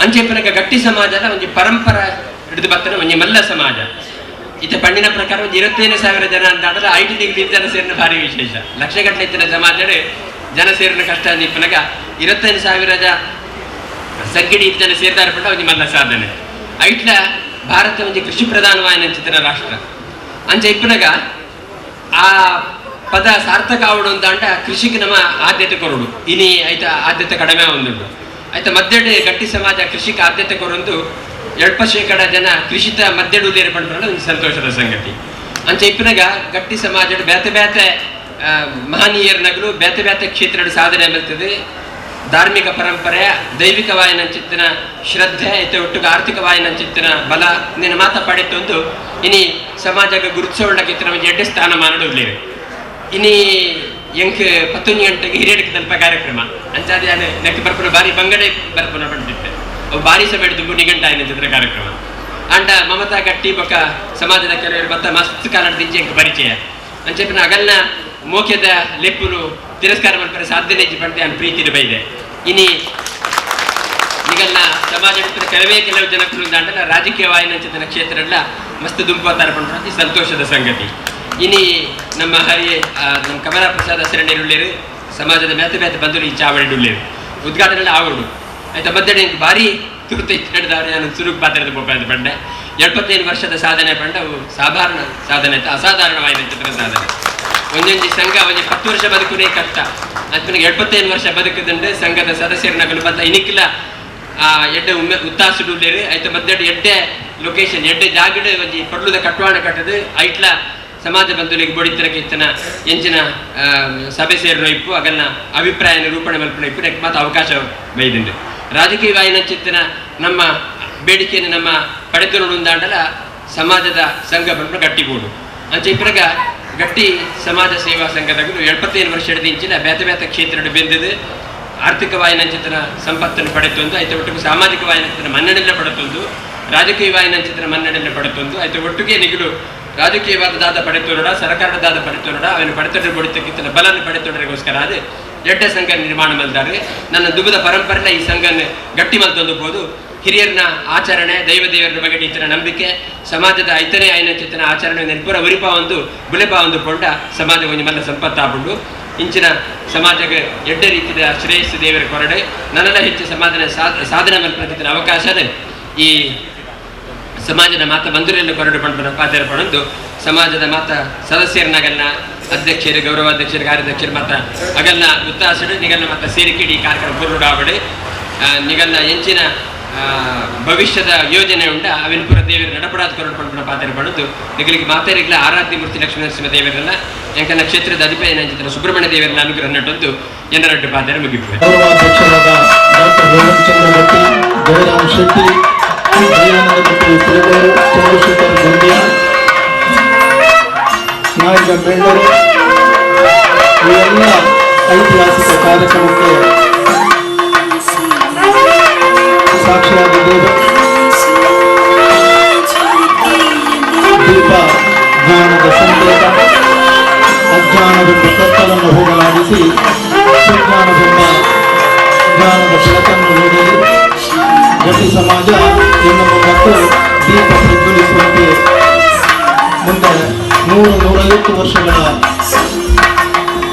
ಅಂಚೆಪ್ಪನಗ ಗಟ್ಟಿ ಸಮಾಜದ ಒಂಜಿ ಪರಂಪರೆ ಹಿಡಿದು ಬತ್ತನ ಒಂಜಿ ಮಲ್ಲ ಸಮಾಜ. ಇತ್ತ ಪಣ್ಣಿನ ಪ್ರಕಾರ ಒಂದು 25,000 ಜನ ಅಂತ ಆದ್ರೆ IT degree ಜನ ಸೇರಿನ ಭಾರಿ ವಿಶೇಷ. ಲಕ್ಷಗಟ್ಟಲೆ ಇತ್ತಿನ ಸಮಾಜ ಜನ ಸೇರಿನ ಕಷ್ಟ ಅಂದಿಪ್ಪನಗ 25,000 ಸಂಗಿಡಿ ಜನ ಸೇರ್ದಾರ ಪಂಡ ಒಂಜಿ ಮಲ್ಲ ಸಾಧನೆ. ಐಟ್ಲ ಭಾರತ ಒಂಜಿ ಕೃಷಿ ಪ್ರಧಾನವಾಯಿನ ಚಿತ್ರ ರಾಷ್ಟ್ರ. ಅಂಚೆ ಇಪ್ಪನಗ ಆ ಪದ ಸಾರ್ಥಕ ಆವಡು ಅಂತ ಅಂಡ ಕೃಷಿಗೆ ನಮ್ಮ ಆದ್ಯತೆ ಕೊರಡು ಇನಿ ಆಯ್ತಾ ಆದ್ಯತೆ ಕಡಿಮೆ ಒಂದುಂಟು. ಆಯ್ತಾ ಮಧ್ಯಡೆ ಗಟ್ಟಿ ಸಮಾಜ ಕೃಷಿಗೆ ಆದ್ಯತೆ ಕೊರೊಂದು 70% ಜನ ಕೃಷಿತ ಮಧ್ಯಡುಲೇರು ಪಂಡ್ರೆ ಒಂದು ಸಂತೋಷದ ಸಂಗತಿ. ಅಂಚೆ ಇಪ್ಪನಗ ಗಟ್ಟಿ ಸಮಾಜದ ಬೇತೆ ಬೇತೆ ಮಹನೀಯರ ನಗಲು ಬೇತೆ ಬೇತೆ ಕ್ಷೇತ್ರದ ಸಾಧನೆ ಬರ್ತದೆ. ಧಾರ್ಮಿಕ ಪರಂಪರೆ, ದೈವಿಕ ವಾಯನಂಚಿತ್ತಿನ ಶ್ರದ್ಧೆ, ಐತೆ ಒಟ್ಟಿಗೆ ಆರ್ಥಿಕ ವಾಯನಂಚಿತ್ತಿನ ಬಲ ನಿನ್ನ ಮಾತ ಪಡೆತೊಂದು ಇನಿ ಸಮಾಜಕ್ಕೆ ಗುರುತಿಸೋಳಕ್ಕಿತ್ತಿನ ಒಂದು ಎಡ್ಡೆ ಸ್ಥಾನಮಾನ ಉಳ್ಳೇರು. ಇನಿ ಎಂಕ್ 11 ಗಂಟೆಗೆ ಹಿರಿಯಡಿಕೆ ತಲುಪ ಕಾರ್ಯಕ್ರಮ ಅಂಚಾದ ನೆಕ್ ಬರ್ಪುನ ಬಾರಿ ಬಂಗಡೆ ಬರ್ಪುನ ಪಂಡಿತ್ತೆ ಅವು ಬಾರಿ ಸಮಯ ದುಂಬು ನಿಘಂಟ ಚಿತ್ರ ಕಾರ್ಯಕ್ರಮ. ಅಂಡ ಮಮತಾ ಗಟ್ಟಿ ಬೊಕ ಸಮಾಜದ ಕೆಲವರು ಬತ್ತ ಮಸ್ತ್ ಕಾಲದ ದಿಂಚೆ ಎಂಕ್ ಪರಿಚಯ. ಅಂಚೆಪಿನ ಅಗಲ್ನ ಮೋಕ್ಯದ ಲೆಪ್ಪುನು ತಿರಸ್ಕಾರ ಮಾಡ್ತಾರೆ ಸಾಧ್ಯನೇ ಪಂಡೆ ಅನ್ ಪ್ರೀತಿ ಬೈದೆ. ಇನಿ ಈಗಲ್ಲ ಸಮಾಜ ಕೆಲವೇ ಕೆಲವು ಜನಕ್ಕೂ ದಾಂಡಲ ರಾಜಕೀಯ ವಾಯನಂಚಿತನ ಕ್ಷೇತ್ರ ಎಲ್ಲ ಮಸ್ತ್ ದುಂಪು ಪಂಡ್ರೆ ಸಂತೋಷದ ಸಂಗತಿ. ಇನಿ ನಮ್ಮ ಹರಿ ನಮ್ಮ ಕಮಲಾ ಪ್ರಸಾದ ಶರಣರುಳ್ಳೇರು ಸಮಾಜದ ಮೇತೆ ಮೇತೆ ಬಂದರು ಈ ಚಾವಣಿಡುಳ್ಳೇರು ಉದ್ಘಾಟನೆ ಆವಡು ಆಯ್ತಾ ಮಧ್ಯಾಹ್ನ ಭಾರಿ ತುರ್ತು ಹಿಡಿದವ್ರೆ ನಾನು ಸುರುಗ್ ಪಾತ್ರದ ಬೋಪಾದ ಪಂಡೆ 75 ವರ್ಷದ ಸಾಧನೆ ಪಂಡ ಅವು ಸಾಧಾರಣ ಸಾಧನೆ ಆಯ್ತು, ಅಸಾಧಾರಣವಾದ ಚಿತ್ರ ಸಾಧನೆ. ಒಂದೊಂದು ಸಂಘ ಒಂಜಿ 10 ವರ್ಷ ಬದುಕುನೇ ಕಷ್ಟ. ಅದ್ಮೇಲೆ 75 ವರ್ಷ ಬದುಕದಂಡೆ ಸಂಘದ ಸದಸ್ಯರನಗಲು ಬತ್ತ ಇನಿಕ್ಕಿಲ್ಲ ಆ ಎಡ್ಡೆ ಉಮ್ಮೆ ಉತ್ತಾಸುಡುಳ್ಳೇರು. ಆಯ್ತು ಮಧ್ಯಾಹ್ನ ಎಡ್ಡೆ ಲೊಕೇಶನ್ ಎಡ್ಡೆ ಜಾಗಡೆ ಒಂಜಿ ಪಡ್ಲುದ ಕಟ್ವಾಣ ಕಟ್ಟದು ಐಟ್ಲ ಸಮಾಜ ಬಂಧುಲಿಗೆ ಬೊಡಿತರ ಇತ್ತನ ಎಂಚಿನ ಸಭೆ ಸೇರಿನ ಇಪ್ಪು ಅಗಲ್ನ ಅಭಿಪ್ರಾಯ ನಿರೂಪಣೆ ಮಲ್ಪನ ಇಪ್ಪು ನೆಕ್ ಮಾತ್ರ ಅವಕಾಶ ಬೈದಿಂಡು. ರಾಜಕೀಯ ವಾಯಿನಂಚಿತ್ತಿನ ನಮ್ಮ ಬೇಡಿಕೆಯನ್ನು ನಮ್ಮ ಪಡೆದು ಸಮಾಜದ ಸಂಘ ಬಂದು ಗಟ್ಟಿಗೂಡು ಅಂಚೆ ಇಪ್ಪರಗ ಗಟ್ಟಿ ಸಮಾಜ ಸೇವಾ ಸಂಘದಗಳು 75 ವರ್ಷ ಇಂಚಿನ ಬೇತೆ ಬೇತೆ ಕ್ಷೇತ್ರ ಬೆಂದಿದ್ದು ಆರ್ಥಿಕ ವಾಯಿನಂಚಿತನ ಸಂಪತ್ತನ್ನು ಪಡೆತೊಂದು ಆಯ್ತು ಒಟ್ಟಿಗೆ ಸಾಮಾಜಿಕ ವಾಯಿನಂಚಿತನ ಮನ್ನಣೆಲ್ಲ ಪಡೆತೊಂದು ರಾಜಕೀಯ ವಾಯಿನಂಚಿತನ ಮನ್ನಣೆಲ್ಲ ಪಡೆತೊಂದು ಆಯ್ತು ಒಟ್ಟಿಗೆ ನಿಗಲು ರಾಜಕೀಯವಾದ ದಾದ ಪಡೆತೋರಡ ಸರ್ಕಾರದಾದ ಪಡೆತೋರಡ ಅವನು ಪಡೆತೊಡ ಬಡಿತಕ್ಕಿಂತ ಬಲನ್ನು ಪಡೆತೊಡರಿಗೋಸ್ಕರ ಅದು ಎಡ್ಡ ಸಂಘ ನಿರ್ಮಾಣ ಮಾಡಿದ್ದಾರೆ. ನನ್ನ ದುಬದ ಪರಂಪರೆನ ಈ ಸಂಘನ ಗಟ್ಟಿ ಮಲ್ತೊಂದು ಹಿರಿಯರನ್ನ ಆಚರಣೆ ದೈವ ದೇವರ ಬಗ್ಗೆ ಇತನ ನಂಬಿಕೆ ಸಮಾಜದ ಐತನೇ ಐನಚಿತನ ಆಚರಣೆ ನೆನಪುರ ಉರಿಪ ಒಂದು ಬುಲೆಪ ಒಂದು ಕೊಂಡ ಸಮಾಜ ಒಂದು ಮಲ್ಲ ಸಂಪತ್ತಾಪುಂಡು ಇಂಚಿನ ಸಮಾಜಕ್ಕೆ ಎಡ್ಡೆ ರೀತಿಯ ಶ್ರೇಯಸ್ಸು ದೇವರ ಕೊರಡೆ ನನ್ನೆಲ್ಲ ಹೆಚ್ಚು ಸಮಾಜನ ಸಾಧನೆ ಮಲ್ಪನ ಅವಕಾಶ ಈ ಸಮಾಜದ ಮಾತ ಬಂಧುರೆಲ್ಲ ಕೊರಡು ಪಂಡ ಪಾತ್ರ ಪಡೊಂದು ಸಮಾಜದ ಮಾತ ಸದಸ್ಯರನ್ನಾಗಲ್ಲ ಅಧ್ಯಕ್ಷರು ಗೌರವಾಧ್ಯಕ್ಷರು ಕಾರ್ಯಾಧ್ಯಕ್ಷರು ಮಾತ ಅಗಲ್ನ ಉತ್ತಾಸಡು ನಿಗಲ್ನ ಮಾತ ಸೇರಿಕಿಡಿ ಕಾರ್ಯಕ್ರಮ ಬುರುಡಾವಡೆ ನಿಗಲ್ನ ಎಂಚಿನ ಭವಿಷ್ಯದ ಯೋಜನೆ ಉಂಡ ಅವಿನ್ಪುರ ದೇವರ ನಡಪಡಾದ ಕೊರಡು ಪಂಡ ಪಾತ್ರ ಪಡೊಂದು ನಿಗಲಿಗೆ ಮಾತೆರಿಗ್ಲ ಆರಾಧ್ಯ ಮೂರ್ತಿ ಲಕ್ಷ್ಮೀ ನರಸಿಂಹ ದೇವರನ್ನ ಎಂಕನ ಕ್ಷೇತ್ರದ ಅಧಿಪತಿ ನಂಚಿತರ ಸುಬ್ರಹ್ಮಣ್ಯ ದೇವರನ್ನ ಅನುಗ್ರಹ ನಟ್ಟೊಂದು ಜನರಡ್ಡು ಪಾತ್ರ ಮುಗಿಪು. ಗೌರವಾಧ್ಯಕ್ಷರಾದ ಡಾಕ್ಟರ್ ರೋಹನ್ ಗಟ್ಟಿ, ಜಯರಾಮ್ ಶೆಟ್ಟಿ, ದಯಾನಂದ ಗಟ್ಟಿ ಪಿಲಿಗೂರು, ಚಂದ್ರಶೇಖರ್ ಗುಂಡಿಯಾ, ನಾಯಕ ಬೆಳ್ಳೂರು, ಈ ಎಲ್ಲ ಐತಿಹಾಸಿಕ ಕಾರ್ಯಕ್ರಮಕ್ಕೆ ಸಾಕ್ಷಿಯಾಗಿದ್ದೇವೆ. ದೀಪ ಜ್ಞಾನದ ಸಂಕೇತ, ಅಜ್ಞಾನವೆಂಬ ಕತ್ತಲನ್ನು ಹೋಗಲಾಡಿಸಿ ಸುಜ್ಞಾನವೆಂಬ ಜ್ಞಾನದ ಬೆಳಕನ್ನು ನೀಡಲಿ. ಗಟ್ಟಿ ಸಮಾಜ ಎನ್ನುವ ಮತ್ತು ದೀಪ ಪ್ರಜ್ವಲಿಸುವಂತೆ ಮುಂದೆ 100-150 ವರ್ಷಗಳ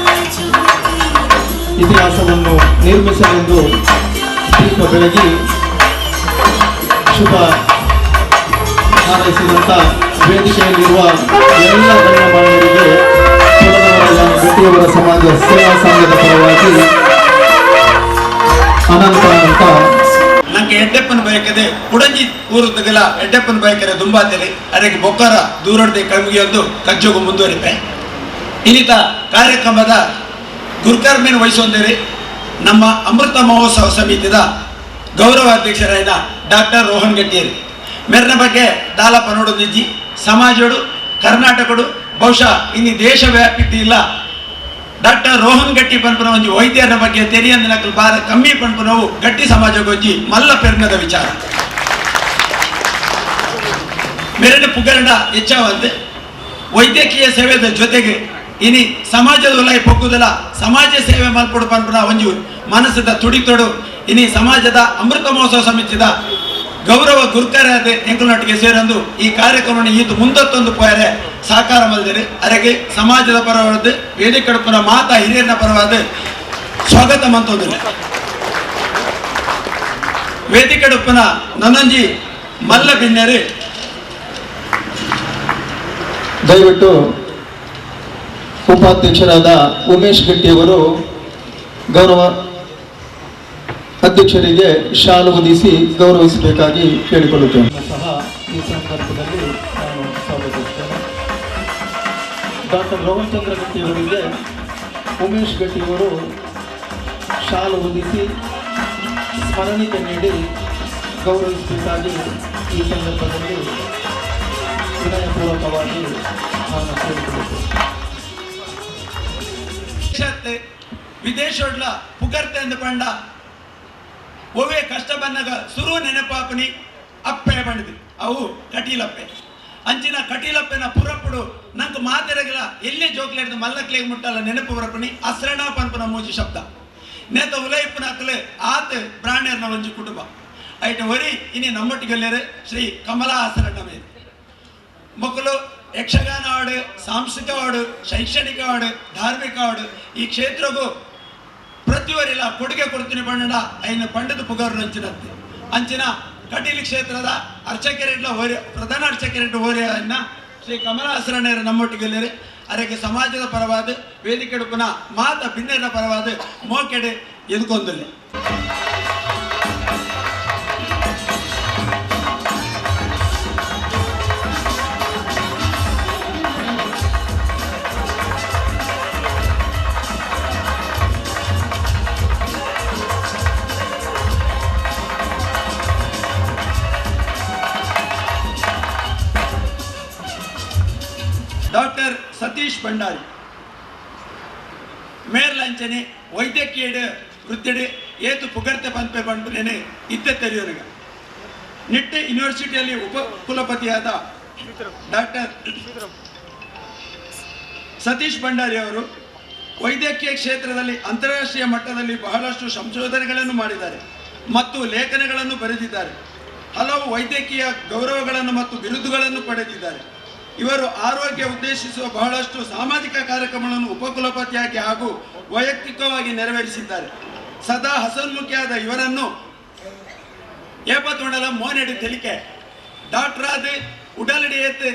ಇತಿಹಾಸವನ್ನು ನಿರ್ಮಿಸಲೆಂದು ದೀಪ ಬೆಳಗಿ ಶುಭ ಹಾರೈಸಿದಂಥ ವೇದಿಕೆಯಲ್ಲಿರುವ ಎಲ್ಲ ಗಣ್ಯಮಾನ್ಯರಿಗೆ ಗಟ್ಟಿಯವರ ಸಮಾಜ ಸೇವಾ ಸಂಘದ ಪರವಾಗಿ ಅನಂತ ಅನಂತ ನಂಗೆ ಎಡ್ಡೆಪ್ಪನ ಬಯಕದೆ ಕುಡಂಜಿ ಊರುದಗಲ ಎಡ್ಡೆಪ್ಪನ ಬಯಕರೆ ದುಂಬಾತೆಲೆ ಅದಕ್ಕೆ ಬೊಕ್ಕರ ದೂರಡ್ದೆ ಕಣ್ಮಿಗೆಯೊಂದು ಕಜ್ಜೋಗು ಮುಂದುವರಿಪೆ. ಇನ್ನಿತ ಕಾರ್ಯಕ್ರಮದ ಗುರುಕರ್ಮೇನು ವಹಿಸೊಂದಿರಿ ನಮ್ಮ ಅಮೃತ ಮಹೋತ್ಸವ ಸಮಿತಿದ ಗೌರವಾಧ್ಯಕ್ಷರಾದ ಡಾಕ್ಟರ್ ರೋಹನ್ ಗಟ್ಟಿಯರಿ. ಮೆರ್ನ ಬಗ್ಗೆ ದಾಲಪ್ಪ ನೋಡೋದಿಜ್ಜಿ ಸಮಾಜೋಡು ಕರ್ನಾಟಕಡು ಬಹುಶಃ ಇನ್ನು ದೇಶವ್ಯಾಪಿ ಇಲ್ಲ. ಡಾಕ್ಟರ್ ರೋಹನ್ ಗಟ್ಟಿ ಪನ್ಪುನ ಒಂಜಿ ವೈದ್ಯರ ಬಗ್ಗೆ ತೆರಿಯಂದಿನಕಲು ಬಾರ ಕಮ್ಮಿ ಪನ್ಪುನವು ಗಟ್ಟಿ ಸಮಾಜಕ್ಕೊಂಜಿ ಮಲ್ಲ ಪೆರ್ನದ ವಿಚಾರ. ಮೆರಡು ಪುಗರಡ ಹೆಚ್ಚಾವಂತೆ ವೈದ್ಯಕೀಯ ಸೇವೆದ ಜೊತೆಗೆ ಇನಿ ಸಮಾಜದ ಉಲಾಯಿ ಪೊಕ್ಕುದಲ ಸಮಾಜ ಸೇವೆ ಮಲ್ಪಡು ಪನ್ಪುನ ಒಂಜಿ ಮನಸ್ಸದ ತುಡಿತೊಡು ಇನಿ ಸಮಾಜದ ಅಮೃತ ಮಹೋತ್ಸವ ಸಮಿತಿದ ಗೌರವ ಗುರುಕರಾದ ಎಂಕುಲನೊಟ್ಟಿಗೆ ಸೇರಂದು ಈ ಕಾರ್ಯಕ್ರಮವನ್ನು ಈತು ಮುಂದತ್ತೊಂದು ಪೋಯರೆ ಸಾಕಾರ ಮಲ್ದಿರಿ. ಅರೆಗೆ ಸಮಾಜದ ಪರವಾದ ವೇದಿಕಡಪುನ ಮಾತಾ ಹಿರಿಯರ ಪರವಾದ ಸ್ವಾಗತ ಮಂತೊಂದಿಲ್ಲ. ವೇದಿಕಡಪ್ಪನ ನನ್ನಂಜಿ ಮಲ್ಲ ಬಿನ್ನೆರೆ ದಯವಿಟ್ಟು ಉಪಾಧ್ಯಕ್ಷರಾದ ಉಮೇಶ್ ಗಟ್ಟಿಯವರು ಗೌರವ ಅಧ್ಯಕ್ಷರಿಗೆ ಶಾಲು ಹೊದಿಸಿ ಗೌರವಿಸಬೇಕಾಗಿ ಕೇಳಿಕೊಳ್ಳುತ್ತೇನೆ. ಸಹ ಈ ಸಂದರ್ಭದಲ್ಲಿ ನಾನು ಸ್ವಾಗತಿಸುತ್ತೇನೆ. ಡಾಕ್ಟರ್ ರೋಹನ್ ಚಂದ್ರ ಗಟ್ಟಿಯವರಿಗೆ ಉಮೇಶ್ ಗಟ್ಟಿಯವರು ಶಾಲು ಹೊದಿಸಿ ಸ್ಮರಣಿಕೆ ನೀಡಿ ಗೌರವಿಸಬೇಕಾಗಿ ಈ ಸಂದರ್ಭದಲ್ಲಿ ವಿನಯಪೂರ್ವಕವಾಗಿ ನಾನು ಕೇಳಿಕೊಳ್ಳುತ್ತೇನೆ. ವಿದೇಶೋಡ್ಲ ಪುಗರ್ತೆ ಅಂದ ಪಂಡ ಒವೇ ಕಷ್ಟ ಬಂದಾಗ ಸುರು ನೆನಪಾಪನಿ ಅಪ್ಪೆ ಬಂಡಿದೆ ಅವು ಕಟೀಲಪ್ಪೆ ಅಂಚಿನ ಕಟೀಲಪ್ಪೆನ ಪುರಪುಡು ನಂಗೆ ಮಾತೆರಗಿಲ್ಲ ಎಲ್ಲೇ ಜೋಕ್ಲೇಡ್ದು ಮಲ್ಲಕ್ಲೇಗ್ ಮುಟ್ಟಲ್ಲ ನೆನಪು ಬರಪಣಿ ಅಸ್ರಣ ಪನ್ಪನ ಮೂಜಿ ಶಬ್ದ ನೇತ ಉಲೈಪುನ ಅಕ್ಲೆ ಆತ ಬ್ರಾಣ್ಯರ್ನ ಒಂಜಿ ಕುಟುಂಬ ಐಟ ಒರಿ ಇನಿ ನಮ್ಮೊಟ್ಟಿಗೆಲ್ಲೇರೆ ಶ್ರೀ ಕಮಲಾ ಆಸರಣ್ಣ ಮೇಲೆ ಮಕ್ಕಳು ಯಕ್ಷಗಾನ ಆಡು, ಸಾಂಸ್ಕೃತಿಕ ಆಡು, ಶೈಕ್ಷಣಿಕ ಆಡು, ಧಾರ್ಮಿಕ ಆಡು ಈ ಕ್ಷೇತ್ರಗೂ ಪ್ರತಿವರಿಲ್ಲ ಕೊಡುಗೆ ಕೊಡ್ತೀನಿ ಬಣ್ಣಡ ಐನ ಪಂಡದ ಪುಗಾರು ಅಂಚಿನಂತೆ ಅಂಚಿನ ಕಟೀಲು ಕ್ಷೇತ್ರದ ಅರ್ಚಕರೆಡ್ಲ ಹೋರಿ ಪ್ರಧಾನ ಅರ್ಚಕರೆಡ್ಲ ಹೋರಿಯನ್ನ ಶ್ರೀ ಕಮಲಾಸರಣೆಯರ ನಮ್ಮೊಟ್ಟಿಗೆಲ್ಲರೆ ಅದಕ್ಕೆ ಸಮಾಜದ ಪರವಾದ ವೇದಿಕೆಡುಪನ ಮಾತ ಭಿನ್ನರ ಪರವಾದ ಮೋಕೆಡೆ ಎದುಕೊಂದಲ್ಲಿ. ಡಾಕ್ಟರ್ ಸತೀಶ್ ಭಂಡಾರಿ ಮೇರ್ಲಂಚನೆ ವೈದ್ಯಕೀಯ ವೃತ್ತಿಡಿ ಏತು ಪುಗರ್ತೆ ಪಂಪೆ ಪಂಪುನೇನೆ ಇತ್ತ ತೆರೆಯೋನಿಗ ನಿಟ್ಟೆ ಯೂನಿವರ್ಸಿಟಿಯಲ್ಲಿ ಉಪಕುಲಪತಿಯಾದ ಡಾಕ್ಟರ್ ಸತೀಶ್ ಭಂಡಾರಿ ಅವರು ವೈದ್ಯಕೀಯ ಕ್ಷೇತ್ರದಲ್ಲಿ ಅಂತಾರಾಷ್ಟ್ರೀಯ ಮಟ್ಟದಲ್ಲಿ ಬಹಳಷ್ಟು ಸಂಶೋಧನೆಗಳನ್ನು ಮಾಡಿದ್ದಾರೆ ಮತ್ತು ಲೇಖನಗಳನ್ನು ಬರೆದಿದ್ದಾರೆ. ಹಲವು ವೈದ್ಯಕೀಯ ಗೌರವಗಳನ್ನು ಮತ್ತು ಬಿರುದುಗಳನ್ನು ಪಡೆದಿದ್ದಾರೆ. ಇವರು ಆರೋಗ್ಯ ಉದ್ದೇಶಿಸುವ ಬಹಳಷ್ಟು ಸಾಮಾಜಿಕ ಕಾರ್ಯಕ್ರಮಗಳನ್ನು ಉಪಕುಲಪತಿಯಾಗಿ ಹಾಗೂ ವೈಯಕ್ತಿಕವಾಗಿ ನೆರವೇರಿಸಿದ್ದಾರೆ. ಸದಾ ಹಸನ್ಮುಖಿಯಾದ ಇವರನ್ನು ಏಪತ್ತೊಂಡಲ ಮೋನೆಡು ತೆಲಿಕೆ ಡಾಕ್ಟರಾದ ಉಡಲಡಿ ಏತ್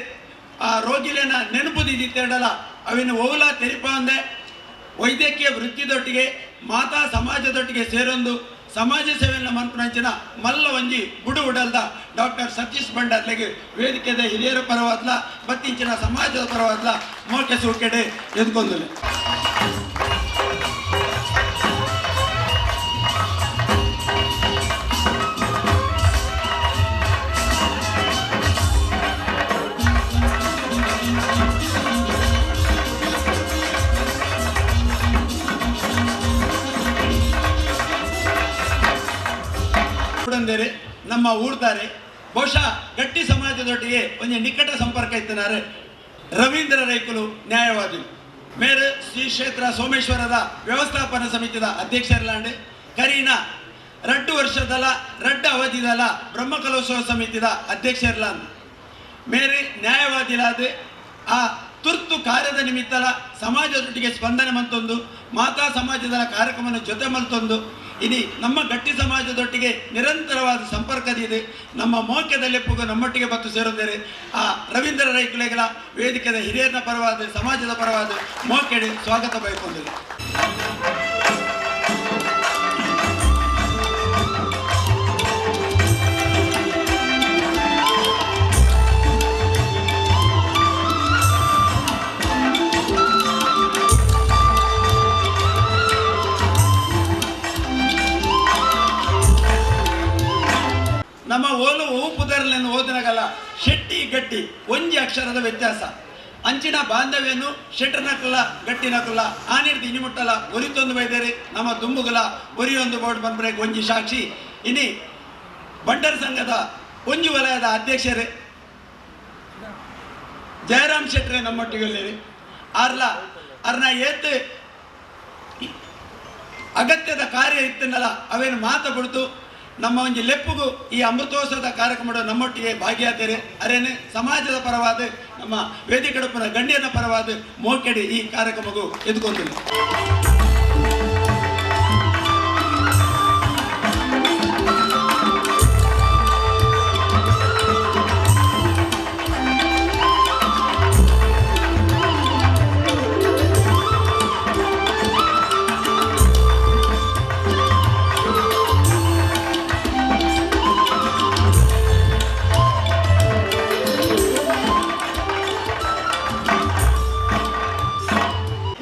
ಆ ರೋಗಿಲೇನ ನೆನಪುದಿತ್ತೇಡಲ ಅವಿನ ಓಲ ತೆರಿಪಾಂದೆ ವೈದ್ಯಕೀಯ ವೃತ್ತಿದೊಟ್ಟಿಗೆ ಮಾತಾ ಸಮಾಜದೊಟ್ಟಿಗೆ ಸೇರೊಂದು ಸಮಾಜ ಸೇವೆಯನ್ನು ಮನ್ಪುನಂಚಿನ ಮಲ್ಲ ಒಂಜಿ ಬುಡು ಉಡಲ್ದ ಡಾಕ್ಟರ್ ಸತೀಶ್ ಭಂಡಾರ್ಲೆಗೆ ವೇದಿಕೆದ ಹಿರಿಯರ ಪರವಾದ್ಲ ಮತ್ತಿಂಚಿನ ಸಮಾಜದ ಪರವಾದ್ಲ ಮೋಕೆ ಸೂಕೆಡೆ ಎದ್ಕೊಂದುಲೆ. ನಮ್ಮ ಊರ್ದಾರೆ ಬಹುಶಃ ಗಟ್ಟಿ ಸಮಾಜದೊಟ್ಟಿಗೆ ಒಂದು ನಿಕಟ ಸಂಪರ್ಕ ಇತ್ತಿನಾರೆ ರವೀಂದ್ರ ರೈಕುಲು ನ್ಯಾಯವಾದಿ ಮೇರು ಶ್ರೀ ಕ್ಷೇತ್ರ ಸೋಮೇಶ್ವರದ ವ್ಯವಸ್ಥಾಪನಾ ಸಮಿತಿಯ ಅಧ್ಯಕ್ಷರ್ಲಾಂಡ್ ಕರೀನ 2 ವರ್ಷದಲ 2 ಅವಧಿದಲ ಬ್ರಹ್ಮಕಲೋತ್ಸವ ಸಮಿತಿಯ ಅಧ್ಯಕ್ಷರ್ಲಾಂಡ್ ಮೇರೆ ನ್ಯಾಯವಾದಿಲಾದ ಆ ತುರ್ತು ಕಾರ್ಯದ ನಿಮಿತ್ತಲ ಸಮಾಜದೊಟ್ಟಿಗೆ ಸ್ಪಂದನೆ ಮಂತೊಂದು ಮಾತಾ ಸಮಾಜದ ಕಾರ್ಯಕ್ರಮನ ಜೊತೆ ಮಲ್ತೊಂದು ಇನಿ ನಮ್ಮ ಗಟ್ಟಿ ಸಮಾಜದೊಟ್ಟಿಗೆ ನಿರಂತರವಾದ ಸಂಪರ್ಕದಿದೆ. ನಮ್ಮ ಮೋಕ್ಯದಲ್ಲಿ ಪುಗ ನಮ್ಮೊಟ್ಟಿಗೆ ಬತ್ತು ಸೇರುತ್ತಾರೆ. ಆ ರವೀಂದ್ರ ರೈಕುಲೆಗಳ ವೇದಿಕೆಯ ಹಿರಿಯರ ಪರವಾದ ಸಮಾಜದ ಪರವಾದ ಮೋಕೆಡೆ ಸ್ವಾಗತ ಬಯಕೊಂಡಿದೆ. ನಮ್ಮ ಓಲು ಓಪುದರ್ಲೆನ್ನು ಓದಿನಾಗಲ್ಲ ಶೆಟ್ಟಿ ಗಟ್ಟಿ ಒಂಜಿ ಅಕ್ಷರದ ವ್ಯತ್ಯಾಸ ಅಂಚಿನ ಬಾಂಧವ್ಯನು ಶೆಟ್ಟರ್ನಕಲ್ಲ ಗಟ್ಟಿನಕಲ್ಲ ಆನಿಡ್ದು ಇನಿ ಮುಟ್ಟಲ್ಲ ಒರಿತೊಂದು ಬೈದೇರಿ ನಮ್ಮ ದುಂಬುಗಲ ಒರಿಯೊಂದು ಬೋರ್ಡ್ ಬಂದ್ರೆ ಒಂಜಿ ಸಾಕ್ಷಿ. ಇನಿ ಬಂಡರ್ ಸಂಘದ ಒಂಜಿ ವಲಯದ ಅಧ್ಯಕ್ಷರೇ ಜಯರಾಮ್ ಶೆಟ್ಟರೆ ನಮ್ಮೊಟ್ಟಿಗೆ ಆರ್ಲ ಅರ್ನ ಏತ್ ಅಗತ್ಯದ ಕಾರ್ಯ ಇತ್ತನ್ನಲ್ಲ ಅವೇನು ಮಾತು ಬಿಡ್ತು ನಮ್ಮ ಒಂದು ಲೆಪ್ಪುಗು ಈ ಅಮೃತೋತ್ಸವದ ಕಾರ್ಯಕ್ರಮ ನಮ್ಮೊಟ್ಟಿಗೆ ಭಾಗಿಯಾದರೆ ಅರೇನೆ ಸಮಾಜದ ಪರವಾದ ನಮ್ಮ ವೇದಿಕೆಡಪ್ಪನ ಗಣ್ಯನ ಪರವಾದ ಮೋಕೆಡಿ ಈ ಕಾರ್ಯಕ್ರಮಕ್ಕೂ ಎದ್ಕೊಂಡಿಲ್ಲ.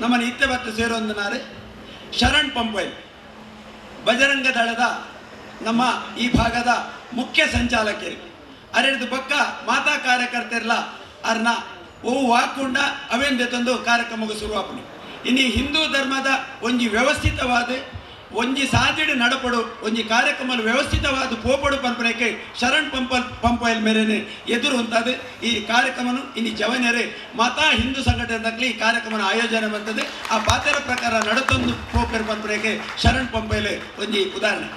ನಮ್ಮ ನಿತ್ಯ ಬತ್ತು ಸೇರೊಂದನಾರೆ ಶರಣ್ ಪಂಪೈಲ್ ಬಜರಂಗ ದಳದ ನಮ್ಮ ಈ ಭಾಗದ ಮುಖ್ಯ ಸಂಚಾಲಕರು ಅರೆದು ಪಕ್ಕ ಮಾತಾ ಕಾರ್ಯಕರ್ತರಲ್ಲ ಅರ್ನ ಓ ವಾಕುಂಡ ಅವೇಂದೆ ತಂದು ಕಾರ್ಯಕ್ರಮಕ್ಕೆ ಶುರುವಾಪಣೆ. ಇನ್ನು ಹಿಂದೂ ಧರ್ಮದ ಒಂಜಿ ವ್ಯವಸ್ಥಿತವಾದ ಒಂಜಿ ಸಾದಿಡು ನಡಪಡು ಒಂಜಿ ಕಾರ್ಯಕ್ರಮ ವ್ಯವಸ್ಥಿತವಾದ ಪೋಪಡು ಪಂಪನಕ್ಕೆ ಶರಣ್ ಪಂಪೈಲ್ ಮೇರೆನೆ ಎದುರು ಉಂಟಾದ ಈ ಕಾರ್ಯಕ್ರಮನು ಇನ್ನು ಜವನರೇ ಮಾತಾ ಹಿಂದೂ ಸಂಘಟನೆ ಈ ಕಾರ್ಯಕ್ರಮನ ಆಯೋಜನೆ ಬಂತದೆ. ಆ ಪಾತ್ರ ಪ್ರಕಾರ ನಡತೊಂದು ಪೋಪೆರ್ ಪಂಪನಕ್ಕೆ ಶರಣ್ ಪಂಪೈಲ್ ಒಂಜಿ ಉದಾಹರಣೆ.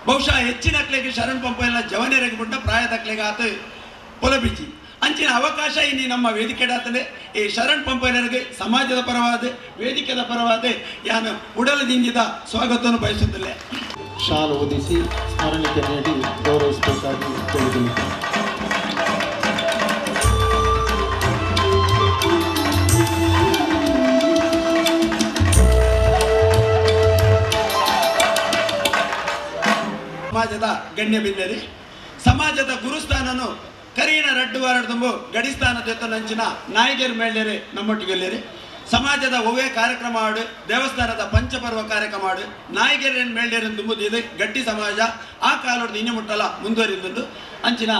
ಬಹುಶಃ ಹೆಚ್ಚಿನ ಅಕ್ಲೆಗೆ ಶರಣ್ ಪಂಪೈಲ್ನ ಜವನರಿಗೆ ಬಿಟ್ಟ ಪ್ರಾಯದಕ್ಲೆಗೆ ಆತ ಪೊಲಬಿಚ್ಚಿ ಅಂಚಿನ ಅವಕಾಶ ಇನ್ನು ನಮ್ಮ ವೇದಿಕೆ ಈ ಶರಣ್ ಪಂಪೈಲರಿಗೆ ಸಮಾಜದ ಪರವಾದ ವೇದಿಕೆದ ಪರವಾದ ಯಾನು ಉಡಲದಿಂದಿದ ಸ್ವಾಗತವನ್ನು ಬಯಸುತ್ತಿಲ್ಲ. ಶಾಲು ಓದಿಸಿ ಸ್ಮರಣಿಕೆ ನೀಡಿ ಗೌರವಿಸಬೇಕಾಗಿ ಕೇಳಿದ್ದೇನೆ. ಸಮಾಜದ ಗಣ್ಯ ಬಿಂದರಿ ಸಮಾಜದ ಗುರುಸ್ಥಾನನು ಕರೀನ ರಡ್ಡು ವಾರಡ್ದುಂಬು ಗಡಿಸ್ಥಾನ ಜೊತೆ ನಂಚಿನ ನಾಯಿಗೆರ್ ಮೇಲೇರಿ ನಮ್ಮೊಟ್ಟಿಗೆಲ್ಲೇರಿ ಸಮಾಜದ ಒವ್ವೇ ಕಾರ್ಯಕ್ರಮ ಆಡು ದೇವಸ್ಥಾನದ ಪಂಚಪರ್ವ ಕಾರ್ಯಕ್ರಮ ಆಡು ನಾಯಿಗೆರೆನ್ ಮೇಲೇರಿ ದುಂಬುದು ಇದು ಗಟ್ಟಿ ಸಮಾಜ ಆ ಕಾಲೊಡ್ದು ಇನ್ನೂ ಮುಟ್ಟಲ್ಲ ಮುಂದುವರಿದುಂಡು. ಅಂಚಿನ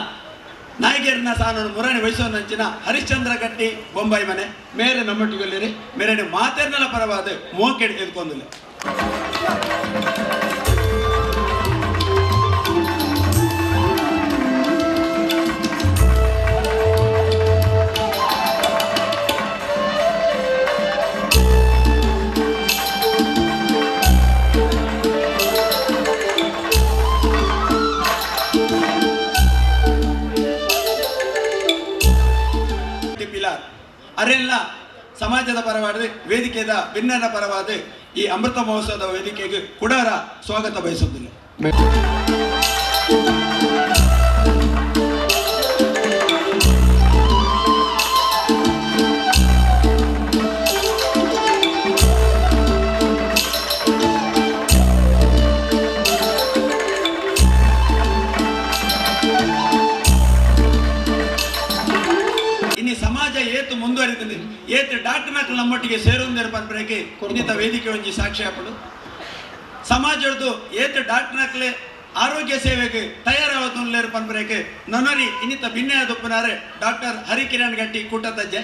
ನಾಯಿಗೆರ್ನ ಸಾನನ್ನು ಮುರಣಿ ವಹಿಸೋ ನಂಚಿನ ಹರಿಶ್ಚಂದ್ರ ಗಟ್ಟಿ ಬೊಂಬಾಯಿ ಮನೆ ಮೇರೆ ನಮ್ಮೊಟ್ಟಿಗೆಲ್ಲೇರಿ ಮೇರೆ ಮಾತೆರ್ನೆಲ್ಲ ಪರವಾದ ಮೋಕೆಡ್ ಎದ್ಕೊಂಡಿಲ್ಲ. ಅರೆಲ್ಲ ಸಮಾಜದ ಪರವಾದ ವೇದಿಕೆಯ ಭಿನ್ನರ ಪರವಾದ ಈ ಅಮೃತ ಮಹೋತ್ಸವದ ವೇದಿಕೆಗೆ ಕುಡಾರ ಸ್ವಾಗತ ಬಯಸುತ್ತಿಲ್ಲ. ಇನ್ನು ಸಮಾಜ ಏತು ಮುಂದುವರಿತದೆ ಏತು ಡಾಕ್ಟರ್ನಕ್ಲು ನಮ್ಮೊಟ್ಟಿಗೆ ಸೇರುಂದೇರು ಪನ್ಪರೇಕೆ ಇನ್ನಿತ ವೇದಿಕೆ ಒಂಜಿ ಸಾಕ್ಷಿ ಆಪಡು ಸಮಾಜದ್ದು ಏತು ಡಾಕ್ಟರ್ನಕ್ಲೆ ಆರೋಗ್ಯ ಸೇವೆಗೆ ತಯಾರಾವತ್ತುಲ್ಲೇರು ಪನ್ಪರೇಕೆ ನೊನರಿ ಇನ್ನಿತ ಭಿನ್ನಯಾದೊಪ್ಪನಾರೆ ಡಾಕ್ಟರ್ ಹರಿಕಿರಣ್ ಗಟ್ಟಿ ಕೂಟತಜ್ಜೆ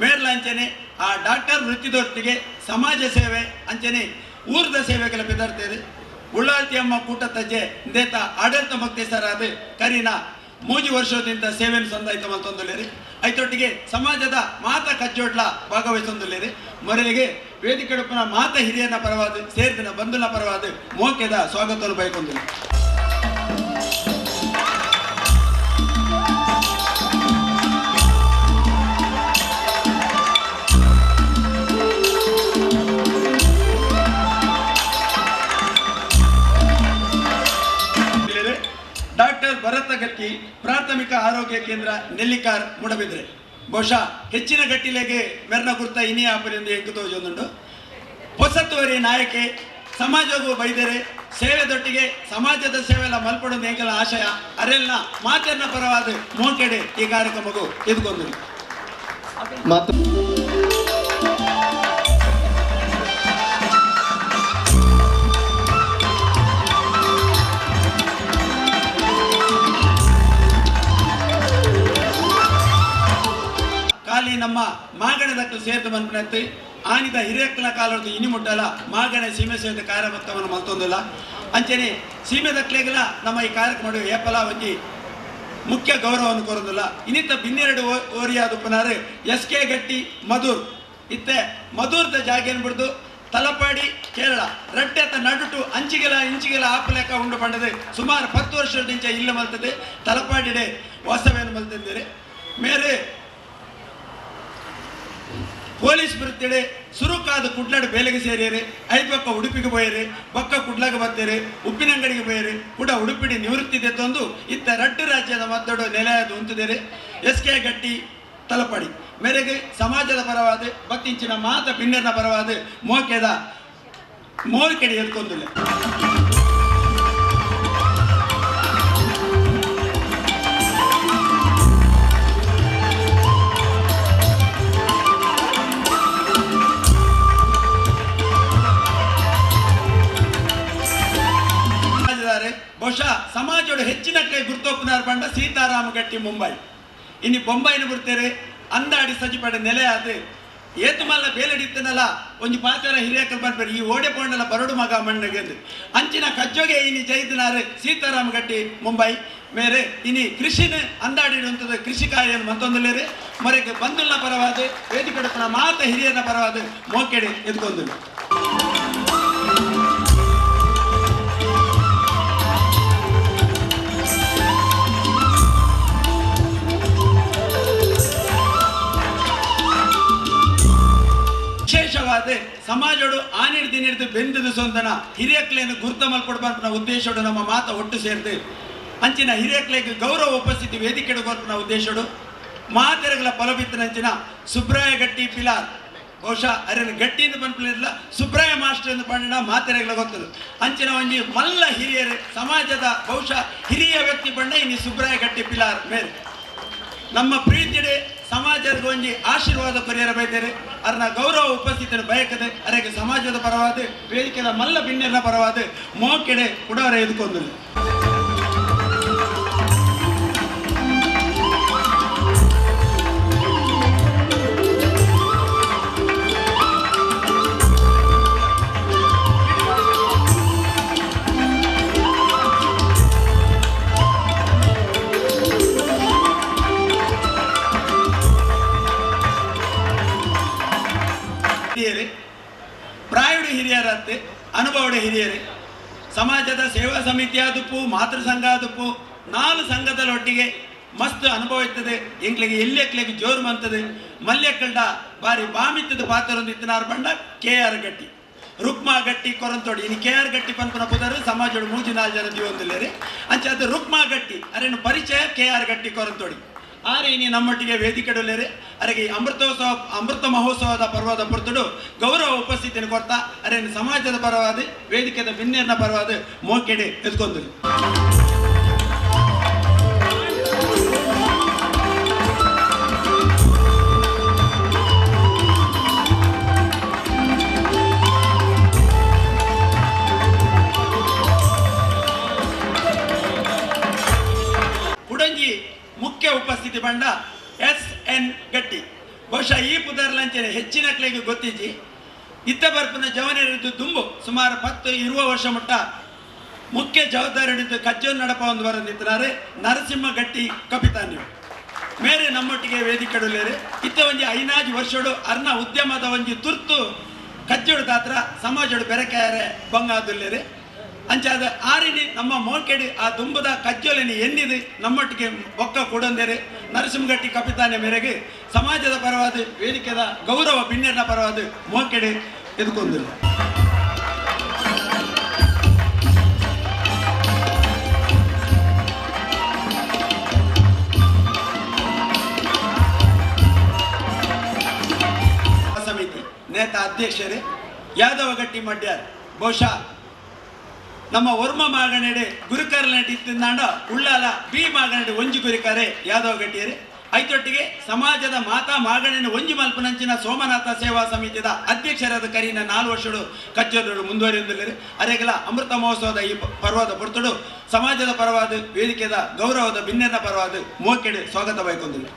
ಮೇರ್ಲ ಅಂಚನೆ ಆ ಡಾಕ್ಟರ್ ವೃತ್ತಿದೊಟ್ಟಿಗೆ ಸಮಾಜ ಸೇವೆ ಅಂಚನೆ ಊರ್ದ ಸೇವೆಗೆಲ್ಲ ಬೆದರ್ತೇವೆ. ಉಳ್ಳಾಲ್ತಿಯಮ್ಮ ಕೂಟತಜ್ಜೆ ಇಂದೇತ ಆಡಳಿತ ಮೊಕ್ತೇಸರಾದ ಕರೀನ 3 ವರ್ಷದಿಂದ ಸೇವೆಯನ್ನು ಸಂದಾಯಿತ ಮಲ್ತೊಂದುಲ್ಲೇರಿ. ಐತೊಟ್ಟಿಗೆ ಸಮಾಜದ ಮಾತ ಕಜ್ಜೋಟ್ಲ ಭಾಗವಹಿಸೊಂದುಲ್ಲೇರಿ. ಮೊರಲಿಗೆ ವೇದಿಕೆಡುಪ್ಪನ ಮಾತ ಹಿರಿಯನ ಪರವಾದ ಸೇರಿದಿನ ಬಂಧುನ ಪರವಾದ ಮೋಕೆದ ಸ್ವಾಗತವನ್ನು ಬಯಕೊಂದಿಲ್ಲ. ಡಾಕ್ಟರ್ ಭರತ ಗಟ್ಟಿ, ಪ್ರಾಥಮಿಕ ಆರೋಗ್ಯ ಕೇಂದ್ರ ನೆಲ್ಲಿಕಾರ್, ಮೂಡಬಿದ್ರೆ. ಬಹುಶಃ ಹೆಚ್ಚಿನ ಗಟ್ಟಿಲೆಗೆ ಮೆರ್ನ ಗುರ್ತ ಇನಿಯ ಆಪರಿಂದ ಎಂಕು ತೋಜೊಂದುಂಡು. ಹೊಸತುವರಿ ನಾಯಕೆ ಸಮಾಜಕ್ಕೂ ಬೈದರೆ ಸೇವೆದೊಟ್ಟಿಗೆ ಸಮಾಜದ ಸೇವೆಲ್ಲ ಮಲ್ಪಡೊಂದು ಎಂಕಲ ಆಶಯ ಅರೆಲ್ನ ಮಾತೆರ್ನ ಪರವಾದ ಮೋಕೆಡೆ ಈ ಕಾರ್ಯಕ್ರಮಕ್ಕೂ ಎದುಕೊಂದು ಮಾತು. ಖಾಲಿ ನಮ್ಮ ಮಾಗಣದಕ್ಕಲು ಸೇರ್ದು ಬಂದ್ಬಿಡತ್ತೆ ಆನಿದ ಹಿರಿಯಕ್ಕಲ ಕಾಲದ ಇನಿ ಮುಟ್ಟಲ್ಲ ಮಾಗಣೆ ಸೀಮೆ ಸೇರಿದ ಕಾರ್ಯಕ್ರಮವನ್ನು ಮಲ್ತೊಂದಿಲ್ಲ. ಅಂಚನೆ ಸೀಮೆ ದಕ್ಕಲೆಗೆಲ್ಲ ನಮ್ಮ ಈ ಕಾರ್ಯಕ್ರಮ ಏಪಲ ಒಂಜಿ ಮುಖ್ಯ ಗೌರವವನ್ನು ಕೋರೋದಿಲ್ಲ. ಇನ್ನಿತ್ತ ಬಿನ್ನೆರಡು ಓರಿಯಾದ ಉಪನಾರು ಎಸ್ ಕೆ ಗಟ್ಟಿ ಮಧುರ್ ಇತ್ತೆ ಮಧುರ್ದ ಜಾಗೇನು ಬಿಡ್ದು ತಲಪಾಡಿ ಕೇರಳ ರಟ್ಟೆತ್ತ ನಡುಟು ಅಂಚಿಗೆಲ ಇಂಚಿಗೆಲ ಆಪಲೆಕ್ಕ ಉಂಡು ಪಂಡದೆ ಸುಮಾರು 10 ವರ್ಷದ ಇಲ್ಲ ಮಲ್ತದೆ ತಲಪಾಡಿಡೆ ವಾಸ್ತವ್ಯವನ್ನು ಮಲ್ತಿದ್ದಾರೆ. ಮೇರೆ ಪೊಲೀಸ್ ವೃತ್ತಿಡೆ ಸುರುಕಾದ ಕುಡ್ಲಾಡು ಬೇಲೆಗೆ ಸೇರಿಯರು, ಐದು ಬಕ್ಕ ಉಡುಪಿಗೆ ಪೋಯರು, ಬಕ್ಕ ಕುಡ್ಲಾಗ ಬತ್ತೇರು, ಉಪ್ಪಿನಂಗಡಿಗೆ ಪೋಯರು, ಕೂಡ ಉಡುಪಿಡಿ ನಿವೃತ್ತಿದೆ ತಂದು ಇತ್ತ ರಡ್ಡು ರಾಜ್ಯದ ಮದ್ದೊಡು ನೆಲೆಯಾದ ಉಂತಿದ್ದೇರೆ. ಎಸ್ ಕೆ ಗಟ್ಟಿ ತಲಪಾಡಿ ಮೇರೆಗೆ ಸಮಾಜದ ಪರವಾದ ಬತ್ತಿಂಚಿನ ಮಾತ ಪಿನ್ನರ್ನ ಪರವಾದ ಮೋಕೆದ ಮೋರ್ಕೆಡೆ ಎದ್ಕೊಂದಿಲ್ಲ. ಬಹುಶಃ ಸಮಾಜೋಡು ಹೆಚ್ಚಿನ ಕೈ ಗುರ್ತೊಪ್ಪನಾರ್ ಬಂಡ ಸೀತಾರಾಮ ಗಟ್ಟಿ ಮುಂಬೈ ಇನ್ನು ಬೊಂಬೈನ ಬಿಡ್ತೇರೆ ಅಂದಾಡಿ ಸಜಿಪಡೆ ನೆಲೆ ಆದ ಏತುಮಲ್ಲ ಬೇಲಡಿತ್ತನಲ್ಲ ಒಂಜಿ ಪಾತ್ರ ಹಿರಿಯಕಲ್ ಬರ್ಬೇಡಿ ಈ ಓಡೆ ಪೋಂಡಲ ಬರಡು ಮಗ ಮಣ್ಣಗೆ ಅಂಚಿನ ಕಜ್ಜೋಗೆ ಇನಿ ಜೈದನಾರು ಸೀತಾರಾಮ ಗಟ್ಟಿ ಮುಂಬೈ ಮೇರೆ ಇನಿ ಕೃಷಿನ ಅಂದಾಡಿ ಇಡುವಂಥದ್ದು ಕೃಷಿ ಕಾರ್ಯ ಮತ್ತೊಂದುಲೇರೆ ಮೊರೆಗೆ ಬಂಧುಲ್ನ ಪರವಾದ ವೇದಿಕೆಡಪ್ಪನ ಮಾತ ಹಿರಿಯನ ಪರವಾದ ಮೋಕೆಡೆ ಎದ್ಕೊಂದಿಲ್ಲ. ವಿಶೇಷವಾದ ಸಮಾಜೋಡು ಆನಿಡ್ದು ನೀಡ್ದು ಬೆಂದದು ಸೊಂದನ ಹಿರಿಯಕ್ಲೇನು ಗುರ್ತ ಮಲ್ಕೊಡ್ಬಾರ್ಪನ ಉದ್ದೇಶೋಡು ನಮ್ಮ ಮಾತ ಒಟ್ಟು ಸೇರಿದು ಅಂಚಿನ ಹಿರಿಯಕ್ಲೇಗೆ ಗೌರವ ಉಪಸ್ಥಿತಿ ವೇದಿಕೆ ಕೊರ್ಪನ ಉದ್ದೇಶೋಡು ಮಾತೆರಗಳ ಫಲಬಿತ್ತನಂಚಿನ ಸುಬ್ರಾಯ ಗಟ್ಟಿ ಪಿಲಾರ್ ಬಹುಶಃ ಅರೆ ಗಟ್ಟಿಯಿಂದ ಬಂದ್ಪಿಲ್ಲ ಸುಬ್ರಾಯ ಮಾಸ್ಟರ್ ಎಂದು ಪಂಡಿನ ಮಾತೆರೆಗಳ ಗೊತ್ತದು ಅಂಚಿನ ಒಂಜಿ ಮಲ್ಲ ಹಿರಿಯರು ಸಮಾಜದ ಬಹುಶಃ ಹಿರಿಯ ವ್ಯಕ್ತಿ ಬಂಡ ಇನ್ನು ಸುಬ್ರಾಯ ಗಟ್ಟಿ ಪಿಲಾರ್ ಮೇರೆ ನಮ್ಮ ಪ್ರೀತಿಡೆ ಸಮಾಜದ ಒಂಜಿ ಆಶೀರ್ವಾದ ಕೊರಿಯರ ಬೈತಾರೆ ಅರ್ನ ಗೌರವ ಉಪಸ್ಥಿತಿಯನ್ನು ಬಯಕದೆ ಅರೆಗೆ ಸಮಾಜದ ಪರವಾದ ವೇದಿಕೆಯ ಮಲ್ಲ ಬಿನ್ನೆರ ಪರವಾದ ಮೋಕೆಡೆ ಕುಡವರ ಎದುಕೊಂದಿಲ್ಲ. ಪ್ರಾಯುಡು ಹಿರಿಯರತ್ತೆ ಅನುಭವದ ಹಿರಿಯರು ಸಮಾಜದ ಸೇವಾ ಸಮಿತಿ ಆದಪ್ಪು ಮಾತೃ ಸಂಘ ಆದಪ್ಪು 4 ಸಂಘದೊಟ್ಟಿಗೆ ಮಸ್ತ್ ಅನುಭವ ಇರ್ತದೆ. ಎಂಕ್ಲಿಗೆ ಎಲ್ಲಿ ಜೋರು ಮಂತದೆ ಮಲ್ಯಕ್ಕಲ್ಡ ಬಾರಿ ಬಾಮಿತ್ತದ ಪಾತ್ರ ಇತ್ತನಾರು ಬಂಡ ಕೆ ಆರ್ ಗಟ್ಟಿ ರುಕ್ಮಾ ಗಟ್ಟಿ ಕೊರಂತೋಡಿ ಇನ್ನು ಕೆ ಆರ್ ಗಟ್ಟಿ ಪನ್ಪನ ಪುದರು ಸಮಾಜೋಡು 3-4 ಜನ ಜೀವನದಲ್ಲೇರಿ ಅಂಚೆ ಅದು ರುಕ್ಮಾ ಗಟ್ಟಿ ಅರೇನು ಪರಿಚಯ ಕೆ ಆರ್ ಗಟ್ಟಿ ಕೊರಂತೋಡಿ ಆರೆ ಇನಿ ನಮ್ಮೊಟ್ಟಿಗೆ ವೇದಿಕೆಡಲ್ಲೇರಿ ಅರೆಗೆ ಅಮೃತೋತ್ಸವ ಅಮೃತ ಮಹೋತ್ಸವದ ಪರ್ವದ ಪುರ್ತುಡು ಗೌರವ ಉಪಸ್ಥಿತಿಯನ್ನು ಕೊಡ್ತಾ ಅರೆ ಸಮಾಜದ ಪರವಾದ ವೇದಿಕೆದ ಬಿನ್ನೆರ್ನ ಪರವಾದ ಮೋಕೆಡೆ ಎದ್ಕೊಂದರು. ಕುಡಂಜಿ ಮುಖ್ಯ ಉಪಸ್ಥಿತಿ ಬಂಡ ಎಸ್ ಎನ್ ಗಟ್ಟಿ ಬಹುಶಃ ಈ ಪುದರ್ಲಂಚನೆ ಹೆಚ್ಚಿನ ಕ್ಲೇಗೆ ಗೊತ್ತಿಜ್ಜಿ ಇತ್ತ ಬರ್ಪನ ಜವನರಿದ್ದು ದುಂಬು ಸುಮಾರು 10-20 ವರ್ಷ ಮುಟ್ಟ ಮುಖ್ಯ ಜವಾಬ್ದಾರಿ ಕಜ್ಜೋನ್ ನಡಪ ಒಂದು ಬರಂದಿತ್ತಾರೆ ನರಸಿಂಹ ಗಟ್ಟಿ ಕಪಿತಾನ್ಯು ಮೇರೆ ನಮ್ಮೊಟ್ಟಿಗೆ ವೇದಿಕೆಡುಲ್ಲೇರು ಇತ್ತ ಒಂಜಿ ಐನಾಜಿ ವರ್ಷಡು ಅರ್ನ ಉದ್ಯಮದ ಒಂಜಿ ತುರ್ತು ಕಜ್ಜೋಡು ತಾತ್ರ ಸಮಾಜಡು ಬೆರಕೆಯಾರೆ ಬಂಗಾದುಲ್ಲೇರು ಅಂಚಾದ ಆರಿನಿ ನಮ್ಮ ಮೋಕೆಡಿ ಆ ದುಂಬದ ಕಜ್ಜೊಲಿನಿ ಎನ್ನಿದು ನಮ್ಮೊಟ್ಟಿಗೆ ಬೊಕ್ಕ ಕೊಡೊಂದೇರು ನರಸಿಂಹಗಟ್ಟಿ ಕಪಿತಾನೆ ಮೇರೆಗೆ ಸಮಾಜದ ಪರವಾದ ವೇದಿಕೆದ ಗೌರವ ಬಿನ್ನೆರ್ನ ಪರವಾದ ಮೋಕೆಡಿ ಎದುಕೊಂದಿಲ್ಲ. ಸಮಿತಿ ನೇತ ಅಧ್ಯಕ್ಷರೇ ಯಾದವ ಗಟ್ಟಿ ಮಡ್ಯಾರ್ ಬಹುಶಃ ನಮ್ಮ ವರ್ಮ ಮಾಗಣೆಡೆ ಗುರುಕರ್ಲನಟಿ ಇತ್ತಿಂದಾಂಡ ಉಳ್ಳಾಲ ಬಿ ಮಾಗಣೆಡೆ ಒಂಜಿ ಗುರಿಕಾರೆ ಯಾದವ ಗಟ್ಟಿಯರೆ ಐತೊಟ್ಟಿಗೆ ಸಮಾಜದ ಮಾತಾ ಮಾಗಣೆನ ಒಂಜಿ ಮಲ್ಪನಂಚಿನ ಸೋಮನಾಥ ಸೇವಾ ಸಮಿತಿಯ ಅಧ್ಯಕ್ಷರಾದ ಕರೀನ 4 ವರ್ಷಗಳು ಕಚ್ಚೋರು ಮುಂದುವರಿಯುತ್ತಿದ್ದಾರೆ. ಅರೆಗಲ ಅಮೃತ ಮಹೋತ್ಸವದ ಈ ಪರ್ವದ ಪೊರ್ತುಡು ಸಮಾಜದ ಪರವಾದ ವೇದಿಕೆದ ಗೌರವದ ಭಿನ್ನದ ಪರವಾದ ಮೋಕೆಡೆ ಸ್ವಾಗತ ಬಯಕೊಂದಿಲ್ಲ.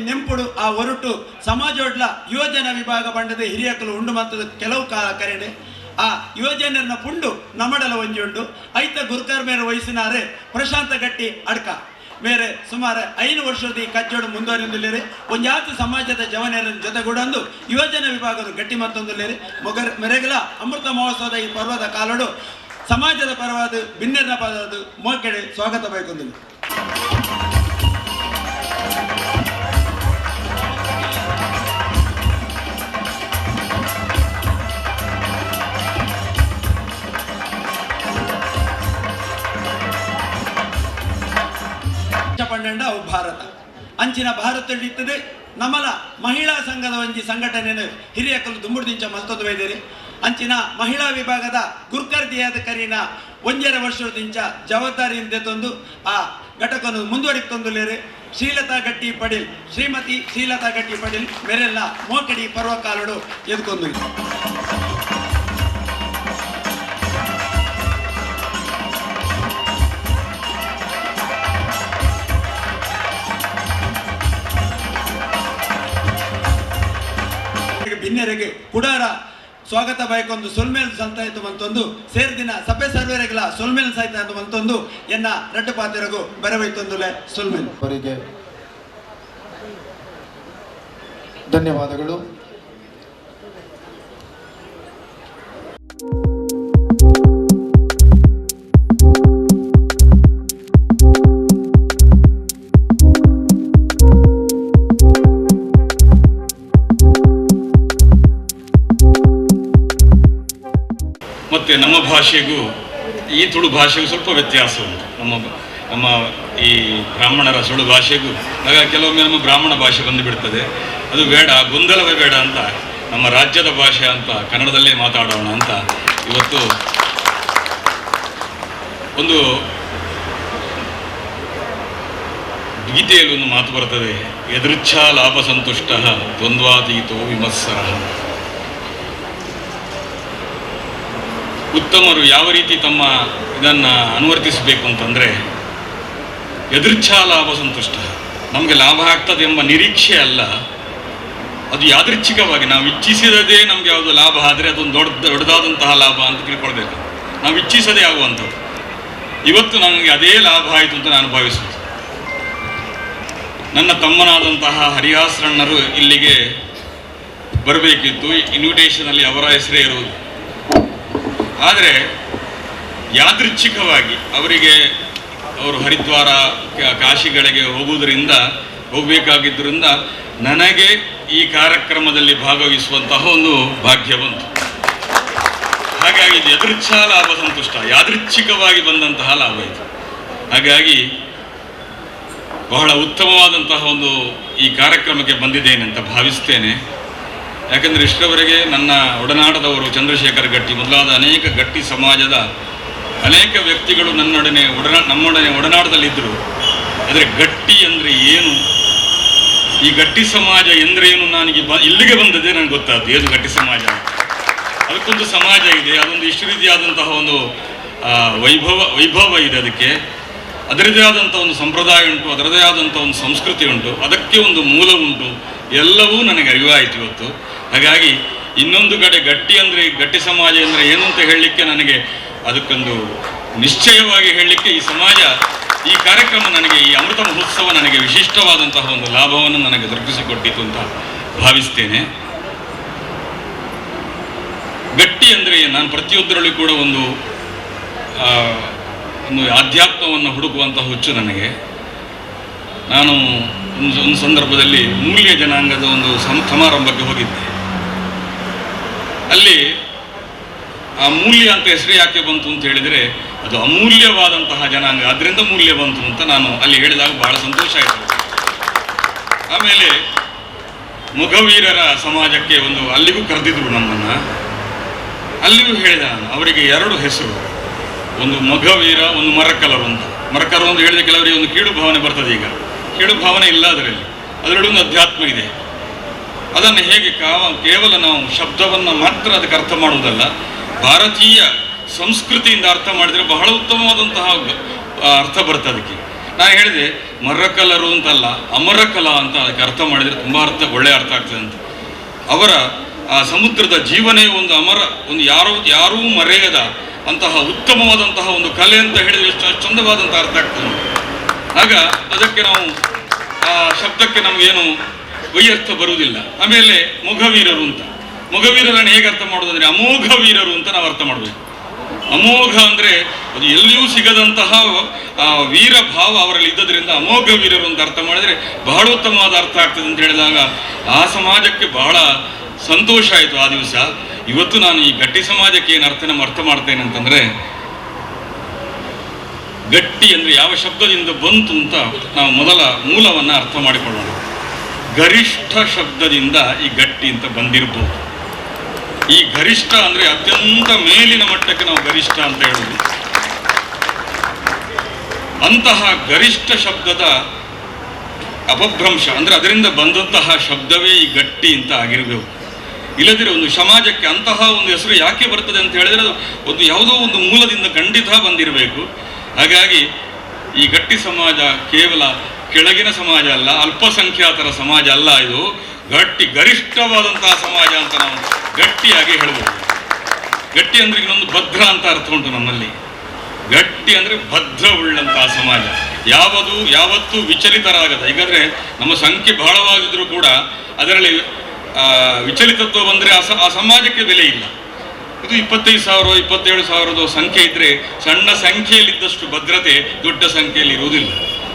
ನೆಂಪುಡು ಆ ಹೊರಟು ಸಮಾಜೋಡ್ಲ ಯುವಜನ ವಿಭಾಗ ಬಂಡದ ಹಿರಿಯಕಲು ಉಂಡು ಮಂತದ ಕೆಲವು ಕರೆಡೆ ಆ ಯುವಜನರನ್ನ ಪುಂಡು ನಮಡಲ ಒಂಜಿ ಉಂಡು ಐತ ಗುರುಕರ್ ಮೇರೆ ವಯಸ್ಸಿನಾರೆ ಪ್ರಶಾಂತ ಗಟ್ಟಿ ಅಡ್ಕ ಮೇರೆ ಸುಮಾರು 5 ವರ್ಷದ ಈ ಕಜ್ಜೋಡು ಮುಂದುವರಿಯುತ್ತಿಲ್ಲರೆ ಒಂಜಾತಿ ಸಮಾಜದ ಜವನರ ಜೊತೆಗೂಡೊಂದು ಯುವಜನ ವಿಭಾಗದ ಗಟ್ಟಿ ಮತ್ತೊಂದುಲ್ಲೇರಿ ಮೊಗರ್ ಮೆರೆಗಲ ಅಮೃತ ಮಹೋತ್ಸವದ ಈ ಪರ್ವದ ಕಾಲಡು ಸಮಾಜದ ಪರವಾದ ಭಿನ್ನರ ಪರವಾದ ಮೋಕೆಡೆ ಸ್ವಾಗತ ಬಯಕೊಂದಿಲ್ಲ. ಪಂಡ ಅವು ಭಾರತ ಅಂಚಿನ ಭಾರತ ಇರ್ತದೆ ನಮ್ಮಲ ಮಹಿಳಾ ಸಂಘದ ಒಂಜಿ ಸಂಘಟನೆಯನ್ನು ಹಿರಿಯಕಲು ದುಂಬುಡ್ದಿಂಚ ಮಲ್ತೊಂದು ಬೈದೇರಿ ಅಂಚಿನ ಮಹಿಳಾ ವಿಭಾಗದ ಗುರ್ಕರ್ದಿಯಾದ ಕರೀನ 1.5 ವರ್ಷದಿಂಚ ಜವಾಬ್ದಾರಿಯಿಂದ ತಂದು ಆ ಘಟಕವನ್ನು ಮುಂದುವರಿತೊಂದುಲೇರಿ ಶ್ರೀಲತಾ ಗಟ್ಟಿ ಪಡೀಲ್ ಶ್ರೀಮತಿ ಶ್ರೀಲತಾ ಗಟ್ಟಿ ಪಡೀಲ್ ಮೇರೆಲ್ಲ ಮೋಕಡಿ ಪರ್ವಕಾಲಡು ಎದ್ಕೊಂಡು. ಬಿನ್ನೆರೆಗೆ ಕುಡಾರ ಸ್ವಾಗತ ಬಯಕೊಂದು ಸೊಲ್ಮೇಲ್ ಸಂತಾಯಿತು ಮಂತೊಂದು ಸೇರ್ದಿನ ಸಭೆ ಸರ್ವೇರೆಗಲ ಸೊಲ್ಮೇಲ್ ಸಾಯ್ತ ಮಂತೊಂದು ಎನ್ನ ರಡ್ಡು ಪಾತಿರಗು ಬರವೈತೊಂದುಲೆ ಸೊಲ್ಮೇಲ್ ಅವರಿಗೆ ಧನ್ಯವಾದಗಳು. ಮತ್ತು ನಮ್ಮ ಭಾಷೆಗೂ ಈ ತುಳು ಭಾಷೆಗೂ ಸ್ವಲ್ಪ ವ್ಯತ್ಯಾಸ ಉಂಟು. ನಮ್ಮ ನಮ್ಮ ಈ ಬ್ರಾಹ್ಮಣರ ಸುಳು ಭಾಷೆಗೂ ಹಾಗಾಗಿ ಕೆಲವೊಮ್ಮೆ ನಮ್ಮ ಬ್ರಾಹ್ಮಣ ಭಾಷೆ ಬಂದುಬಿಡ್ತದೆ. ಅದು ಬೇಡ, ಗೊಂದಲವೇ ಬೇಡ ಅಂತ ನಮ್ಮ ರಾಜ್ಯದ ಭಾಷೆ ಅಂತ ಕನ್ನಡದಲ್ಲೇ ಮಾತಾಡೋಣ ಅಂತ ಇವತ್ತು ಒಂದು ಗೀತೆಯಲ್ಲಿ ಒಂದು ಮಾತು ಬರ್ತದೆ, ಯದೃಚ್ಛಾ ಲಾಭ ಸಂತುಷ್ಟ ದ್ವಂದ್ವಾತೀತೋ ವಿಮತ್ಸರ. ಉತ್ತಮರು ಯಾವ ರೀತಿ ತಮ್ಮ ಇದನ್ನು ಅನುವರ್ತಿಸಬೇಕು ಅಂತಂದರೆ, ಯದೃಚ್ಛಾ ಲಾಭ ಸಂತುಷ್ಟ, ನಮಗೆ ಲಾಭ ಆಗ್ತದೆ ಎಂಬ ನಿರೀಕ್ಷೆ ಅಲ್ಲ, ಅದು ಯಾದೃಚ್ಛಿಕವಾಗಿ ನಾವು ಇಚ್ಛಿಸಿದದೇ ನಮಗೆ ಯಾವುದು ಲಾಭ ಆದರೆ ಅದೊಂದು ದೊಡ್ಡದಾದಂತಹ ಲಾಭ ಅಂತ ತಿಳ್ಕೊಳ್ಬೇಕು. ನಾವು ಇಚ್ಛಿಸದೇ ಆಗುವಂಥದ್ದು. ಇವತ್ತು ನನಗೆ ಅದೇ ಲಾಭ ಆಯಿತು ಅಂತ ನಾನು ಭಾವಿಸುವುದು. ನನ್ನ ತಮ್ಮನಾದಂತಹ ಹರಿಹಾಸ್ರಣ್ಣರು ಇಲ್ಲಿಗೆ ಬರಬೇಕಿತ್ತು, ಇನ್ವಿಟೇಷನಲ್ಲಿ ಅವರ ಹೆಸರೇ ಇರುವುದು. ಆದರೆ ಯಾದೃಚ್ಛಿಕವಾಗಿ ಅವರಿಗೆ ಅವರು ಹರಿದ್ವಾರ ಕಾಶಿಗಳಿಗೆ ಹೋಗಬೇಕಾಗಿದ್ದರಿಂದ ನನಗೆ ಈ ಕಾರ್ಯಕ್ರಮದಲ್ಲಿ ಭಾಗವಹಿಸುವಂತಹ ಒಂದು ಭಾಗ್ಯ ಬಂತು. ಹಾಗಾಗಿ ಇದು ಯದೃಚ್ಛಾ ಲಾಭ ಸಂತುಷ್ಟ, ಯಾದೃಚ್ಛಿಕವಾಗಿ ಬಂದಂತಹ ಲಾಭ ಇದು. ಹಾಗಾಗಿ ಬಹಳ ಉತ್ತಮವಾದಂತಹ ಒಂದು ಈ ಕಾರ್ಯಕ್ರಮಕ್ಕೆ ಬಂದಿದ್ದೇನೆ ಅಂತ ಭಾವಿಸ್ತೇನೆ. ಯಾಕೆಂದರೆ ಇಷ್ಟರವರೆಗೆ ನನ್ನ ಒಡನಾಟದವರು ಚಂದ್ರಶೇಖರ್ ಗಟ್ಟಿ ಮೊದಲಾದ ಅನೇಕ ಗಟ್ಟಿ ಸಮಾಜದ ಅನೇಕ ವ್ಯಕ್ತಿಗಳು ನಮ್ಮೊಡನೆ ಒಡನಾಟದಲ್ಲಿದ್ದರು. ಆದರೆ ಗಟ್ಟಿ ಅಂದರೆ ಏನು, ಈ ಗಟ್ಟಿ ಸಮಾಜ ಎಂದ್ರೇನು ನನಗೆ ಇಲ್ಲಿಗೆ ಬಂದದ್ದೇ ನನಗೆ ಗೊತ್ತಾದ್ದು ಏನು ಗಟ್ಟಿ ಸಮಾಜ. ಅದಕ್ಕೊಂದು ಸಮಾಜ ಇದೆ, ಅದೊಂದು ಇಷ್ಟು ರೀತಿಯಾದಂತಹ ಒಂದು ವೈಭವ ಇದೆ, ಅದಕ್ಕೆ ಅದರದೇ ಆದಂಥ ಒಂದು ಸಂಪ್ರದಾಯ ಉಂಟು, ಅದರದೇ ಆದಂಥ ಒಂದು ಸಂಸ್ಕೃತಿ ಉಂಟು, ಅದಕ್ಕೆ ಒಂದು ಮೂಲ ಉಂಟು, ಎಲ್ಲವೂ ನನಗೆ ಅರಿವಾಯಿತು ಇವತ್ತು. ಹಾಗಾಗಿ ಇನ್ನೊಂದು ಕಡೆ ಗಟ್ಟಿ ಅಂದರೆ, ಗಟ್ಟಿ ಸಮಾಜ ಅಂದರೆ ಏನು ಅಂತ ಹೇಳಲಿಕ್ಕೆ ನನಗೆ ಅದಕ್ಕೊಂದು ನಿಶ್ಚಯವಾಗಿ ಹೇಳಲಿಕ್ಕೆ ಈ ಸಮಾಜ, ಈ ಕಾರ್ಯಕ್ರಮ ನನಗೆ, ಈ ಅಮೃತ ಮಹೋತ್ಸವ ನನಗೆ ವಿಶಿಷ್ಟವಾದಂತಹ ಒಂದು ಲಾಭವನ್ನು ನನಗೆ ದೊರಕಿಸಿಕೊಟ್ಟಿತು ಅಂತ ಭಾವಿಸ್ತೇನೆ. ಗಟ್ಟಿ ಅಂದರೆ ನಾನು ಪ್ರತಿಯೊಂದರಲ್ಲೂ ಕೂಡ ಒಂದು ಒಂದು ಆಧ್ಯಾತ್ಮವನ್ನು ಹುಡುಕುವಂತಹ ಹುಚ್ಚು ನನಗೆ. ನಾನು ಒಂದು ಸಂದರ್ಭದಲ್ಲಿ ಮೂಲ್ಯ ಜನಾಂಗದ ಒಂದು ಸಮಾರಂಭಕ್ಕೆ ಹೋಗಿದ್ದೆ. ಅಲ್ಲಿ ಆ ಮೂಲ್ಯ ಅಂತ ಹೆಸರು ಯಾಕೆ ಬಂತು ಅಂತ ಹೇಳಿದರೆ, ಅದು ಅಮೂಲ್ಯವಾದಂತಹ ಜನಾಂಗ, ಅದರಿಂದ ಮೂಲ್ಯ ಬಂತು ಅಂತ ನಾನು ಅಲ್ಲಿ ಹೇಳಿದಾಗ ಬಹಳ ಸಂತೋಷ ಆಯಿತು. ಆಮೇಲೆ ಮೊಘವೀರರ ಸಮಾಜಕ್ಕೆ ಒಂದು ಅಲ್ಲಿಗೂ ಕರೆದಿದ್ರು ನಮ್ಮನ್ನು. ಅಲ್ಲಿಯೂ ಹೇಳಿದ ನಾನು, ಅವರಿಗೆ ಎರಡು ಹೆಸರು, ಒಂದು ಮೊಘವೀರ, ಒಂದು ಮರಕಲರು ಅಂತ. ಮರಕಲರು ಅಂತ ಹೇಳಿದ ಕೆಲವರಿಗೆ ಒಂದು ಕೀಳು ಭಾವನೆ ಬರ್ತದೆ. ಈಗ ಕೀಳು ಭಾವನೆ ಇಲ್ಲ ಅದರಲ್ಲಿ, ಅದರಲ್ಲಿ ಒಂದು ಅಧ್ಯಾತ್ಮ ಇದೆ. ಅದನ್ನು ಹೇಗೆ ಕೇವಲ ನಾವು ಶಬ್ದವನ್ನು ಮಾತ್ರ ಅದಕ್ಕೆ ಅರ್ಥ ಮಾಡುವುದಲ್ಲ, ಭಾರತೀಯ ಸಂಸ್ಕೃತಿಯಿಂದ ಅರ್ಥ ಮಾಡಿದರೆ ಬಹಳ ಉತ್ತಮವಾದಂತಹ ಅರ್ಥ ಬರ್ತದೆ ಅದಕ್ಕೆ. ನಾನು ಹೇಳಿದೆ ಮರಕಲರು ಅಂತಲ್ಲ, ಅಮರಕಲ ಅಂತ ಅದಕ್ಕೆ ಅರ್ಥ ಮಾಡಿದರೆ ತುಂಬ ಅರ್ಥ, ಒಳ್ಳೆಯ ಅರ್ಥ ಆಗ್ತದೆ ಅಂತ. ಅವರ ಆ ಸಮುದ್ರದ ಜೀವನೇ ಒಂದು ಅಮರ, ಒಂದು ಯಾರೂ ಮರೆಯದ ಅಂತಹ ಉತ್ತಮವಾದಂತಹ ಒಂದು ಕಲೆ ಅಂತ ಹೇಳಿದರೆ ಎಷ್ಟು ಚಂದವಾದಂಥ ಅರ್ಥ ಆಗ್ತದೆ ನೋಡಿ. ಆಗ ಅದಕ್ಕೆ ನಾವು ಆ ಶಬ್ದಕ್ಕೆ ನಮಗೇನು ವೈಯರ್ಥ ಬರುವುದಿಲ್ಲ. ಆಮೇಲೆ ಮೊಘವೀರರು ಅಂತ, ಮೊಘವೀರರನ್ನು ಹೇಗೆ ಅರ್ಥ ಮಾಡೋದಂದರೆ ಅಮೋಘ ವೀರರು ಅಂತ ನಾವು ಅರ್ಥ ಮಾಡಬೇಕು. ಅಮೋಘ ಅಂದರೆ ಅದು ಎಲ್ಲಿಯೂ ಸಿಗದಂತಹ ವೀರ ಭಾವ ಅವರಲ್ಲಿ ಇದ್ದದ್ರಿಂದ ಅಮೋಘ ವೀರರು ಅಂತ ಅರ್ಥ ಮಾಡಿದರೆ ಬಹಳ ಉತ್ತಮವಾದ ಅರ್ಥ ಆಗ್ತದೆ ಅಂತ ಹೇಳಿದಾಗ ಆ ಸಮಾಜಕ್ಕೆ ಬಹಳ ಸಂತೋಷ ಆಯಿತು ಆ ದಿವಸ. ಇವತ್ತು ನಾನು ಈ ಗಟ್ಟಿ ಸಮಾಜಕ್ಕೆ ಏನು ಅರ್ಥ ನಮ್ಮ ಅರ್ಥ ಮಾಡ್ತೇನೆ ಅಂತಂದರೆ, ಗಟ್ಟಿ ಅಂದರೆ ಯಾವ ಶಬ್ದದಿಂದ ಬಂತು ಅಂತ ನಾವು ಮೊದಲ ಮೂಲವನ್ನು ಅರ್ಥ ಮಾಡಿಕೊಳ್ಳೋಣ. ಗರಿಷ್ಠ ಶಬ್ದದಿಂದ ಈ ಗಟ್ಟಿ ಅಂತ ಬಂದಿರ್ಬೋದು. ಈ ಗರಿಷ್ಠ ಅಂದರೆ ಅತ್ಯಂತ ಮೇಲಿನ ಮಟ್ಟಕ್ಕೆ ನಾವು ಗರಿಷ್ಠ ಅಂತ ಹೇಳುವುದು. ಅಂತಹ ಗರಿಷ್ಠ ಶಬ್ದದ ಅಪಭ್ರಂಶ ಅಂದರೆ ಅದರಿಂದ ಬಂದಂತಹ ಶಬ್ದವೇ ಈ ಗಟ್ಟಿ ಅಂತ ಆಗಿರಬೇಕು. ಇಲ್ಲದಿರೋ ಒಂದು ಸಮಾಜಕ್ಕೆ ಅಂತಹ ಒಂದು ಹೆಸರು ಯಾಕೆ ಬರ್ತದೆ ಅಂತ ಹೇಳಿದರೆ ಅದು ಒಂದು ಯಾವುದೋ ಒಂದು ಮೂಲದಿಂದ ಖಂಡಿತ ಬಂದಿರಬೇಕು. ಹಾಗಾಗಿ ಈ ಗಟ್ಟಿ ಸಮಾಜ ಕೇವಲ ಕೆಳಗಿನ ಸಮಾಜ ಅಲ್ಲ, ಅಲ್ಪಸಂಖ್ಯಾತರ ಸಮಾಜ ಅಲ್ಲ, ಇದು ಗಟ್ಟಿ ಗರಿಷ್ಠವಾದಂತಹ ಸಮಾಜ ಅಂತ ನಾವು ಗಟ್ಟಿಯಾಗಿ ಹೇಳ್ಬೋದು. ಗಟ್ಟಿ ಅಂದರೆ ಇನ್ನೊಂದು ಭದ್ರ ಅಂತ ಅರ್ಥ ಉಂಟು ನಮ್ಮಲ್ಲಿ. ಗಟ್ಟಿ ಅಂದರೆ ಭದ್ರವುಳ್ಳಂತಹ ಸಮಾಜ, ಯಾವುದು ಯಾವತ್ತೂ ವಿಚಲಿತರಾಗದ. ಈಗಾದರೆ ನಮ್ಮ ಸಂಖ್ಯೆ ಬಹಳವಾಗಿದ್ರೂ ಕೂಡ ಅದರಲ್ಲಿ ವಿಚಲಿತತ್ವ ಬಂದರೆ ಆ ಸಮಾಜಕ್ಕೆ ಬೆಲೆ ಇಲ್ಲ. ಇದು 25,000 27,000 ಸಂಖ್ಯೆ ಇದ್ದರೆ ಸಣ್ಣ ಸಂಖ್ಯೆಯಲ್ಲಿದ್ದಷ್ಟು ಭದ್ರತೆ ದೊಡ್ಡ ಸಂಖ್ಯೆಯಲ್ಲಿ ಇರುವುದಿಲ್ಲ.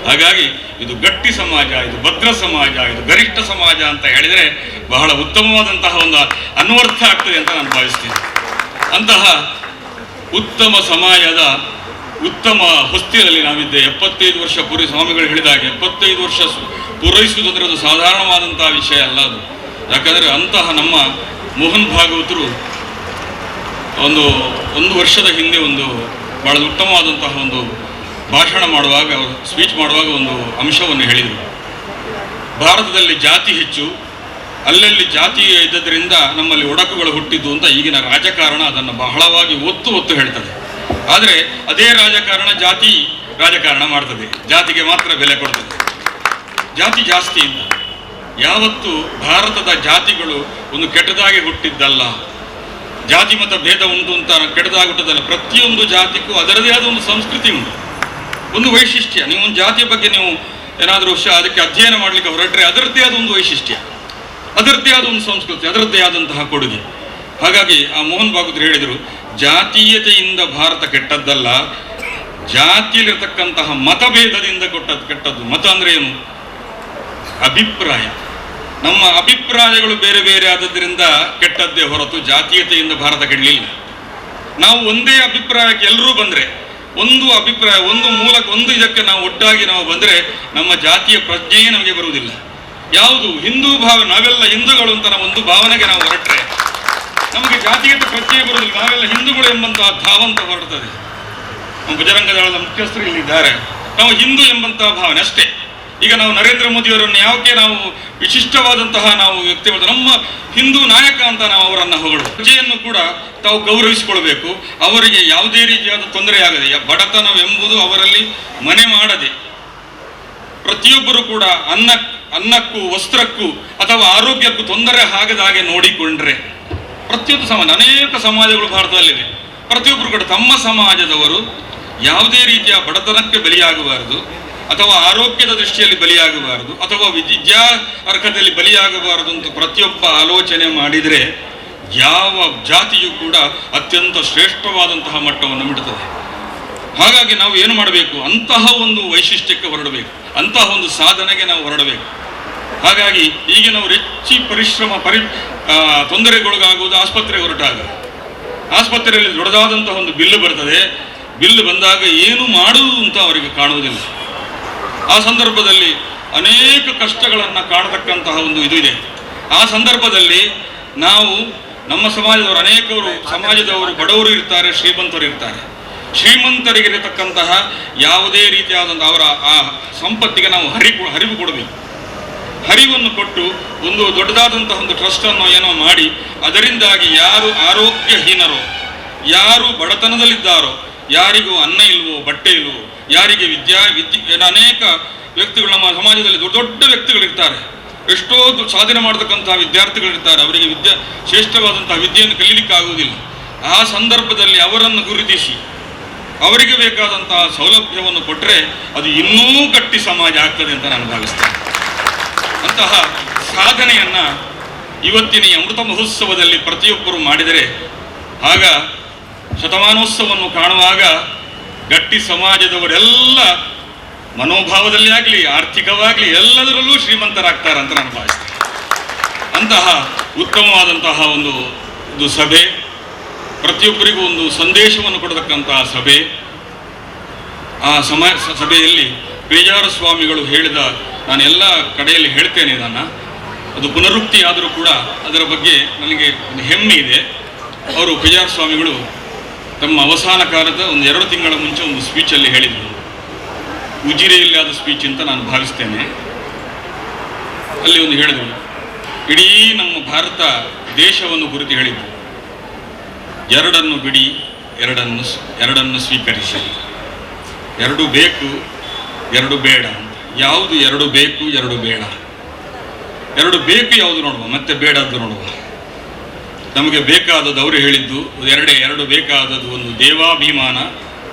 ಹಾಗಾಗಿ ಇದು ಗಟ್ಟಿ ಸಮಾಜ, ಇದು ಭದ್ರ ಸಮಾಜ, ಇದು ಗರಿಷ್ಠ ಸಮಾಜ ಅಂತ ಹೇಳಿದರೆ ಬಹಳ ಉತ್ತಮವಾದಂತಹ ಒಂದು ಅನ್ವರ್ಥ ಆಗ್ತದೆ ಅಂತ ನಾನು ಭಾವಿಸ್ತೀನಿ. ಅಂತಹ ಉತ್ತಮ ಸಮಾಜದ ಉತ್ತಮ ಹೊಸ್ತಿಲಲ್ಲಿ ನಾವಿದ್ದೆ. 75 ವರ್ಷ ಪೂರೈ, ಸ್ವಾಮಿಗಳು ಹೇಳಿದ ಹಾಗೆ 75 ವರ್ಷ ಪೂರೈಸುವುದಂದರೆ ಅದು ಸಾಧಾರಣವಾದಂತಹ ವಿಷಯ ಅಲ್ಲ ಅದು. ಯಾಕಂದರೆ ಅಂತಹ ನಮ್ಮ ಮೋಹನ್ ಭಾಗವತರು ಒಂದು ವರ್ಷದ ಹಿಂದೆ ಒಂದು ಬಹಳ ಉತ್ತಮವಾದಂತಹ ಒಂದು ಭಾಷಣ ಮಾಡುವಾಗ, ಸ್ಪೀಚ್ ಮಾಡುವಾಗ ಒಂದು ಅಂಶವನ್ನು ಹೇಳಿದರು. ಭಾರತದಲ್ಲಿ ಜಾತಿ ಹೆಚ್ಚು, ಅಲ್ಲಲ್ಲಿ ಜಾತಿ ಇದ್ದದ್ರಿಂದ ನಮ್ಮಲ್ಲಿ ಒಡಕುಗಳು ಹುಟ್ಟಿದ್ದು ಅಂತ ಈಗಿನ ರಾಜಕಾರಣ ಅದನ್ನು ಬಹಳವಾಗಿ ಒತ್ತು ಒತ್ತು ಹೇಳ್ತದೆ. ಆದರೆ ಅದೇ ರಾಜಕಾರಣ ಜಾತಿ ರಾಜಕಾರಣ ಮಾಡ್ತದೆ, ಜಾತಿಗೆ ಮಾತ್ರ ಬೆಲೆ ಕೊಡ್ತದೆ, ಜಾತಿ ಜಾಸ್ತಿ ಅಂತ. ಯಾವತ್ತು ಭಾರತದ ಜಾತಿಗಳು ಒಂದು ಕೆಟ್ಟದಾಗಿ ಹುಟ್ಟಿದ್ದಲ್ಲ, ಜಾತಿ ಮತ ಭೇದ ಉಂಟು ಅಂತ ಕೆಟ್ಟದಾಗಿ ಹುಟ್ಟದಲ್ಲ. ಪ್ರತಿಯೊಂದು ಜಾತಿಗೂ ಅದರದೇ ಆದ ಒಂದು ಸಂಸ್ಕೃತಿ ಉಂಟು, ಒಂದು ವೈಶಿಷ್ಟ್ಯ. ನೀವು ಒಂದು ಜಾತಿಯ ಬಗ್ಗೆ ನೀವು ಏನಾದರೂ ಅದಕ್ಕೆ ಅಧ್ಯಯನ ಮಾಡಲಿಕ್ಕೆ ಹೊರಟ್ರೆ ಅದರದ್ದೇ ಆದ ಒಂದು ವೈಶಿಷ್ಟ್ಯ, ಅದರದ್ದೇ ಆದ ಒಂದು ಸಂಸ್ಕೃತಿ, ಅದರದ್ದೇ ಆದಂತಹ ಕೊಡುಗೆ. ಹಾಗಾಗಿ ಆ ಮೋಹನ್ ಭಾಗವತರು ಹೇಳಿದರು, ಜಾತೀಯತೆಯಿಂದ ಭಾರತ ಕೆಟ್ಟದ್ದಲ್ಲ, ಜಾತಿಯಲ್ಲಿರ್ತಕ್ಕಂತಹ ಮತಭೇದದಿಂದ ಕೆಟ್ಟದ್ದು. ಮತ ಅಂದರೆ ಏನು? ಅಭಿಪ್ರಾಯ. ನಮ್ಮ ಅಭಿಪ್ರಾಯಗಳು ಬೇರೆ ಬೇರೆ ಆದದ್ದರಿಂದ ಕೆಟ್ಟದ್ದೇ ಹೊರತು ಜಾತೀಯತೆಯಿಂದ ಭಾರತ ಕೆಡಲಿಲ್ಲ. ನಾವು ಒಂದೇ ಅಭಿಪ್ರಾಯಕ್ಕೆ ಎಲ್ಲರೂ ಬಂದರೆ, ಒಂದು ಅಭಿಪ್ರಾಯ, ಒಂದು ಮೂಲಕ, ಒಂದು ಇದಕ್ಕೆ ನಾವು ಒಟ್ಟಾಗಿ ನಾವು ಬಂದರೆ ನಮ್ಮ ಜಾತಿಯ ಪ್ರಜ್ಞೆಯೇ ನಮಗೆ ಬರುವುದಿಲ್ಲ. ಯಾವುದು ಹಿಂದೂ ಭಾವ, ನಾವೆಲ್ಲ ಹಿಂದೂಗಳು ಅಂತ ನಾವು ಒಂದು ಭಾವನೆಗೆ ನಾವು ಹೊರಟ್ರೆ ನಮಗೆ ಜಾತಿಯತೆ ಪ್ರಜ್ಞೆ ಬರುವುದಿಲ್ಲ. ನಾವೆಲ್ಲ ಹಿಂದೂಗಳು ಎಂಬಂತಹ ಧಾವಂತ ಹೊರಡ್ತದೆ. ನಮ್ಮ ಬಜರಂಗ ದಳದ ಮುಖ್ಯಸ್ಥರು ಇಲ್ಲಿದ್ದಾರೆ, ನಾವು ಹಿಂದೂ ಎಂಬಂತಹ ಭಾವನೆ ಅಷ್ಟೇ. ಈಗ ನಾವು ನರೇಂದ್ರ ಮೋದಿಯವರನ್ನು ಯಾಕೆ ನಾವು ವಿಶಿಷ್ಟವಾದಂತಹ ನಾವು ವ್ಯಕ್ತಿ, ನಮ್ಮ ಹಿಂದೂ ನಾಯಕ ಅಂತ ನಾವು ಅವರನ್ನು ಹೊಗಳು. ಪ್ರಜೆಯನ್ನು ಕೂಡ ತಾವು ಗೌರವಿಸಿಕೊಳ್ಬೇಕು. ಅವರಿಗೆ ಯಾವುದೇ ರೀತಿಯಾದ ತೊಂದರೆ ಆಗದೆ, ಬಡತನವೆಂಬುದು ಅವರಲ್ಲಿ ಮನೆ ಮಾಡದೆ, ಪ್ರತಿಯೊಬ್ಬರು ಕೂಡ ಅನ್ನಕ್ಕೂ ವಸ್ತ್ರಕ್ಕೂ ಅಥವಾ ಆರೋಗ್ಯಕ್ಕೂ ತೊಂದರೆ ಆಗದ ಹಾಗೆ ನೋಡಿಕೊಂಡ್ರೆ, ಪ್ರತಿಯೊಂದು ಸಮಾಜ, ಅನೇಕ ಸಮಾಜಗಳು ಭಾರತದಲ್ಲಿವೆ, ಪ್ರತಿಯೊಬ್ಬರು ಕೂಡ ತಮ್ಮ ಸಮಾಜದವರು ಯಾವುದೇ ರೀತಿಯ ಬಡತನಕ್ಕೆ ಬಲಿಯಾಗಬಾರದು, ಅಥವಾ ಆರೋಗ್ಯದ ದೃಷ್ಟಿಯಲ್ಲಿ ಬಲಿಯಾಗಬಾರದು, ಅಥವಾ ವಿದ್ಯಾ ಅರ್ಹತೆಯಲ್ಲಿ ಬಲಿಯಾಗಬಾರದು ಅಂತ ಪ್ರತಿಯೊಬ್ಬ ಆಲೋಚನೆ ಮಾಡಿದರೆ ಯಾವ ಜಾತಿಯೂ ಕೂಡ ಅತ್ಯಂತ ಶ್ರೇಷ್ಠವಾದಂತಹ ಮಟ್ಟವನ್ನು ಬಿಡುತ್ತದೆ. ಹಾಗಾಗಿ ನಾವು ಏನು ಮಾಡಬೇಕು, ಅಂತಹ ಒಂದು ವೈಶಿಷ್ಟ್ಯಕ್ಕೆ ಹೊರಡಬೇಕು, ಅಂತಹ ಒಂದು ಸಾಧನೆಗೆ ನಾವು ಹೊರಡಬೇಕು. ಹಾಗಾಗಿ ಈಗ ನಾವು ಹೆಚ್ಚಿ ಪರಿಶ್ರಮ ತೊಂದರೆಗೊಳಗಾಗುವುದು ಆಸ್ಪತ್ರೆಗೆ ಹೊರಟಾಗ. ಆಸ್ಪತ್ರೆಯಲ್ಲಿ ದೊಡ್ಡದಾದಂತಹ ಒಂದು ಬಿಲ್ಲು ಬರ್ತದೆ. ಬಿಲ್ಲು ಬಂದಾಗ ಏನು ಮಾಡುವುದು ಅಂತ ಅವರಿಗೆ ಕಾಣುವುದಿಲ್ಲ. ಆ ಸಂದರ್ಭದಲ್ಲಿ ಅನೇಕ ಕಷ್ಟಗಳನ್ನು ಕಾಣತಕ್ಕಂತಹ ಒಂದು ಇದು ಇದೆ. ಆ ಸಂದರ್ಭದಲ್ಲಿ ನಾವು ನಮ್ಮ ಸಮಾಜದವರು ಅನೇಕರು ಸಮಾಜದವರು ಬಡವರು ಇರ್ತಾರೆ, ಶ್ರೀಮಂತರು ಇರ್ತಾರೆ. ಶ್ರೀಮಂತರಿಗಿರತಕ್ಕಂತಹ ಯಾವುದೇ ರೀತಿಯಾದಂಥ ಅವರ ಆ ಸಂಪತ್ತಿಗೆ ನಾವು ಹರಿವು ಕೊಡಬೇಕು. ಹರಿವನ್ನು ಕೊಟ್ಟು ಒಂದು ದೊಡ್ಡದಾದಂತಹ ಒಂದು ಟ್ರಸ್ಟನ್ನು ಏನೋ ಮಾಡಿ ಅದರಿಂದಾಗಿ ಯಾರು ಆರೋಗ್ಯಹೀನರೋ, ಯಾರು ಬಡತನದಲ್ಲಿದ್ದಾರೋ, ಯಾರಿಗೂ ಅನ್ನ ಇಲ್ವೋ ಬಟ್ಟೆ ಇಲ್ವೋ, ಯಾರಿಗೆ ವಿದ್ಯೆ ಅನೇಕ ವ್ಯಕ್ತಿಗಳು ನಮ್ಮ ಸಮಾಜದಲ್ಲಿ ದೊಡ್ಡ ದೊಡ್ಡ ವ್ಯಕ್ತಿಗಳಿರ್ತಾರೆ, ಎಷ್ಟೋ ಸಾಧನೆ ಮಾಡತಕ್ಕಂತಹ ವಿದ್ಯಾರ್ಥಿಗಳಿರ್ತಾರೆ, ಅವರಿಗೆ ಶ್ರೇಷ್ಠವಾದಂತಹ ವಿದ್ಯೆಯನ್ನು ಕಲೀಲಿಕ್ಕಾಗುವುದಿಲ್ಲ. ಆ ಸಂದರ್ಭದಲ್ಲಿ ಅವರನ್ನು ಗುರುತಿಸಿ ಅವರಿಗೆ ಬೇಕಾದಂತಹ ಸೌಲಭ್ಯವನ್ನು ಕೊಟ್ಟರೆ ಅದು ಇನ್ನೂ ಗಟ್ಟಿ ಸಮಾಜ ಆಗ್ತದೆ ಅಂತ ನಾನು ಭಾವಿಸ್ತೇನೆ. ಅಂತಹ ಸಾಧನೆಯನ್ನು ಇವತ್ತಿನ ಅಮೃತ ಮಹೋತ್ಸವದಲ್ಲಿ ಪ್ರತಿಯೊಬ್ಬರು ಮಾಡಿದರೆ, ಆಗ ಶತಮಾನೋತ್ಸವವನ್ನು ಕಾಣುವಾಗ ಗಟ್ಟಿ ಸಮಾಜದವರೆಲ್ಲ ಮನೋಭಾವದಲ್ಲಿ ಆಗಲಿ ಆರ್ಥಿಕವಾಗಲಿ ಎಲ್ಲದರಲ್ಲೂ ಶ್ರೀಮಂತರಾಗ್ತಾರೆ ಅಂತ ನಾನು ಭಾವಿಸ್ತೇನೆ. ಅಂತಹ ಉತ್ತಮವಾದಂತಹ ಒಂದು ಸಭೆ, ಪ್ರತಿಯೊಬ್ಬರಿಗೂ ಒಂದು ಸಂದೇಶವನ್ನು ಕೊಡತಕ್ಕಂತಹ ಸಭೆ. ಆ ಸಭೆಯಲ್ಲಿ ಪೇಜಾರ ಸ್ವಾಮಿಗಳು ಹೇಳಿದ, ನಾನು ಎಲ್ಲ ಕಡೆಯಲ್ಲಿ ಹೇಳ್ತೇನೆ ಇದನ್ನು, ಅದು ಪುನರುಕ್ತಿ ಆದರೂ ಕೂಡ ಅದರ ಬಗ್ಗೆ ನನಗೆ ಒಂದು ಹೆಮ್ಮೆ ಇದೆ. ಅವರು ಪೇಜಾರ ಸ್ವಾಮಿಗಳು ತಮ್ಮ ಅವಸಾನ ಕಾಲದ ಒಂದು 2 ತಿಂಗಳ ಮುಂಚೆ ಒಂದು ಸ್ಪೀಚಲ್ಲಿ ಹೇಳಿದರು. ಉಜಿರೆಯಲ್ಲಿ ಆದ ಸ್ಪೀಚ್ ಅಂತ ನಾನು ಭಾವಿಸ್ತೇನೆ. ಅಲ್ಲಿ ಒಂದು ಹೇಳಿದರು, ಇಡೀ ನಮ್ಮ ಭಾರತ ದೇಶವನ್ನು ಕುರಿತು ಹೇಳಿದ್ರು, 2 ಬಿಡಿ, 2 ಸ್ವೀಕರಿಸಿ, 2 ಬೇಕು 2 ಬೇಡ ಅಂತ. ಯಾವುದು 2 ಬೇಕು 2 ಬೇಡ? 2 ಬೇಕು ಯಾವುದು ನೋಡುವ, ಮತ್ತೆ ಬೇಡದ್ದು ನೋಡುವ. ನಮಗೆ ಬೇಕಾದದ್ದು ಅವರು ಹೇಳಿದ್ದು 2 ಬೇಕಾದದ್ದು, ಒಂದು ದೇವಾಭಿಮಾನ,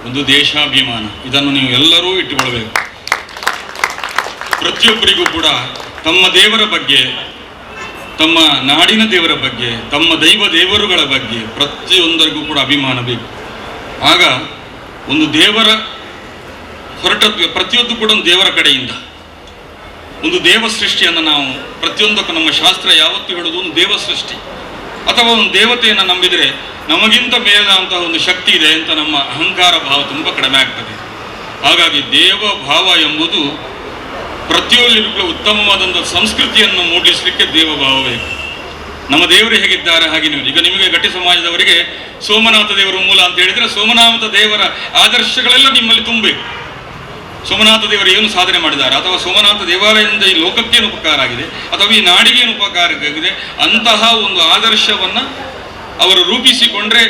ಒಂದು ದೇಶಾಭಿಮಾನ. ಇದನ್ನು ನೀವು ಎಲ್ಲರೂ ಇಟ್ಟುಕೊಳ್ಬೇಕು. ಪ್ರತಿಯೊಬ್ಬರಿಗೂ ಕೂಡ ತಮ್ಮ ದೇವರ ಬಗ್ಗೆ, ತಮ್ಮ ನಾಡಿನ ದೇವರ ಬಗ್ಗೆ, ತಮ್ಮ ದೈವ ದೇವರುಗಳ ಬಗ್ಗೆ ಪ್ರತಿಯೊಂದರಿಗೂ ಕೂಡ ಅಭಿಮಾನ ಬೇಕು. ಆಗ ಒಂದು ದೇವರ ಹೊರಟದ್ದು ಪ್ರತಿಯೊಂದು ಕೂಡ ಒಂದು ದೇವರ ಕಡೆಯಿಂದ ಒಂದು ದೇವ ಸೃಷ್ಟಿಯನ್ನು ನಾವು ಪ್ರತಿಯೊಂದಕ್ಕೂ ನಮ್ಮ ಶಾಸ್ತ್ರ ಯಾವತ್ತೂ ಹೇಳೋದು ಒಂದು ದೇವ ಸೃಷ್ಟಿ ಅಥವಾ ಒಂದು ದೇವತೆಯನ್ನು ನಂಬಿದರೆ ನಮಗಿಂತ ಮೇಲಾದಂತಹ ಒಂದು ಶಕ್ತಿ ಇದೆ ಅಂತ ನಮ್ಮ ಅಹಂಕಾರ ಭಾವ ತುಂಬ ಕಡಿಮೆ ಆಗ್ತದೆ. ಹಾಗಾಗಿ ದೇವ ಭಾವ ಎಂಬುದು ಪ್ರತಿಯೊಬ್ಬರಿಗೂ ಉತ್ತಮವಾದಂಥ ಸಂಸ್ಕೃತಿಯನ್ನು ಮೂಡಿಸಲಿಕ್ಕೆ ದೇವಭಾವ ಬೇಕು. ನಮ್ಮ ದೇವರು ಹೇಗಿದ್ದಾರೆ ಹಾಗೆ ನೀವು ಈಗ ನಿಮಗೆ ಗಟ್ಟಿ ಸಮಾಜದವರಿಗೆ ಸೋಮನಾಥ ದೇವರು ಮೂಲ ಅಂತ ಹೇಳಿದರೆ ಸೋಮನಾಥ ದೇವರ ಆದರ್ಶಗಳೆಲ್ಲ ನಿಮ್ಮಲ್ಲಿ ತುಂಬಬೇಕು. ಸೋಮನಾಥ ದೇವರು ಏನು ಸಾಧನೆ ಮಾಡಿದ್ದಾರೆ, ಅಥವಾ ಸೋಮನಾಥ ದೇವಾಲಯದಿಂದ ಈ ಲೋಕಕ್ಕೇನು ಉಪಕಾರ ಆಗಿದೆ, ಅಥವಾ ಈ ನಾಡಿಗೇನು ಉಪಕಾರ ಆಗಿದೆ, ಅಂತಹ ಒಂದು ಆದರ್ಶವನ್ನು ಅವರು ರೂಪಿಸಿಕೊಂಡ್ರೆ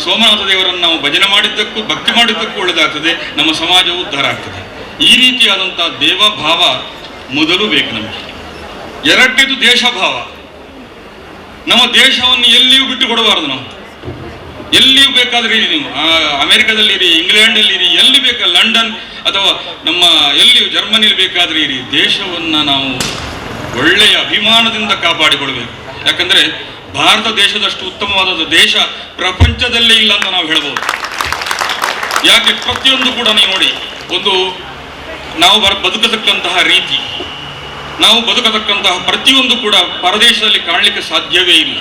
ಸೋಮನಾಥ ದೇವರನ್ನು ನಾವು ಭಜನೆ ಮಾಡಿದ್ದಕ್ಕೂ ಭಕ್ತಿ ಮಾಡಿದ್ದಕ್ಕೂ ಒಳ್ಳೆಯದಾಗ್ತದೆ, ನಮ್ಮ ಸಮಾಜವು ಉದ್ಧಾರ ಆಗ್ತದೆ. ಈ ರೀತಿಯಾದಂಥ ದೇವಭಾವ ಮೊದಲು ಬೇಕು ನಮಗೆ. ಎರಡನೇದು ದೇಶಭಾವ. ನಮ್ಮ ದೇಶವನ್ನು ಎಲ್ಲಿಯೂ ಬಿಟ್ಟು ಕೊಡಬಾರದು. ನಾವು ಎಲ್ಲಿಯೂ ಬೇಕಾದ್ರೆ ಇರಿ, ನೀವು ಅಮೆರಿಕದಲ್ಲಿರಿ, ಇಂಗ್ಲೆಂಡಲ್ಲಿರಿ, ಎಲ್ಲಿ ಬೇಕಾ, ಲಂಡನ್ ಅಥವಾ ನಮ್ಮ ಎಲ್ಲಿ ಜರ್ಮನಿಲಿ ಬೇಕಾದ್ರೆ ಇರಿ, ದೇಶವನ್ನು ನಾವು ಒಳ್ಳೆಯ ಅಭಿಮಾನದಿಂದ ಕಾಪಾಡಿಕೊಳ್ಬೇಕು. ಯಾಕಂದರೆ ಭಾರತ ದೇಶದಷ್ಟು ಉತ್ತಮವಾದ ದೇಶ ಪ್ರಪಂಚದಲ್ಲೇ ಇಲ್ಲ ಅಂತ ನಾವು ಹೇಳ್ಬೋದು. ಯಾಕೆ ಪ್ರತಿಯೊಂದು ಕೂಡ ನೀವು ನೋಡಿ, ಒಂದು ನಾವು ಬದುಕತಕ್ಕಂತಹ ರೀತಿ, ನಾವು ಬದುಕತಕ್ಕಂತಹ ಪ್ರತಿಯೊಂದು ಕೂಡ ಪರದೇಶದಲ್ಲಿ ಕಾಣಲಿಕ್ಕೆ ಸಾಧ್ಯವೇ ಇಲ್ಲ.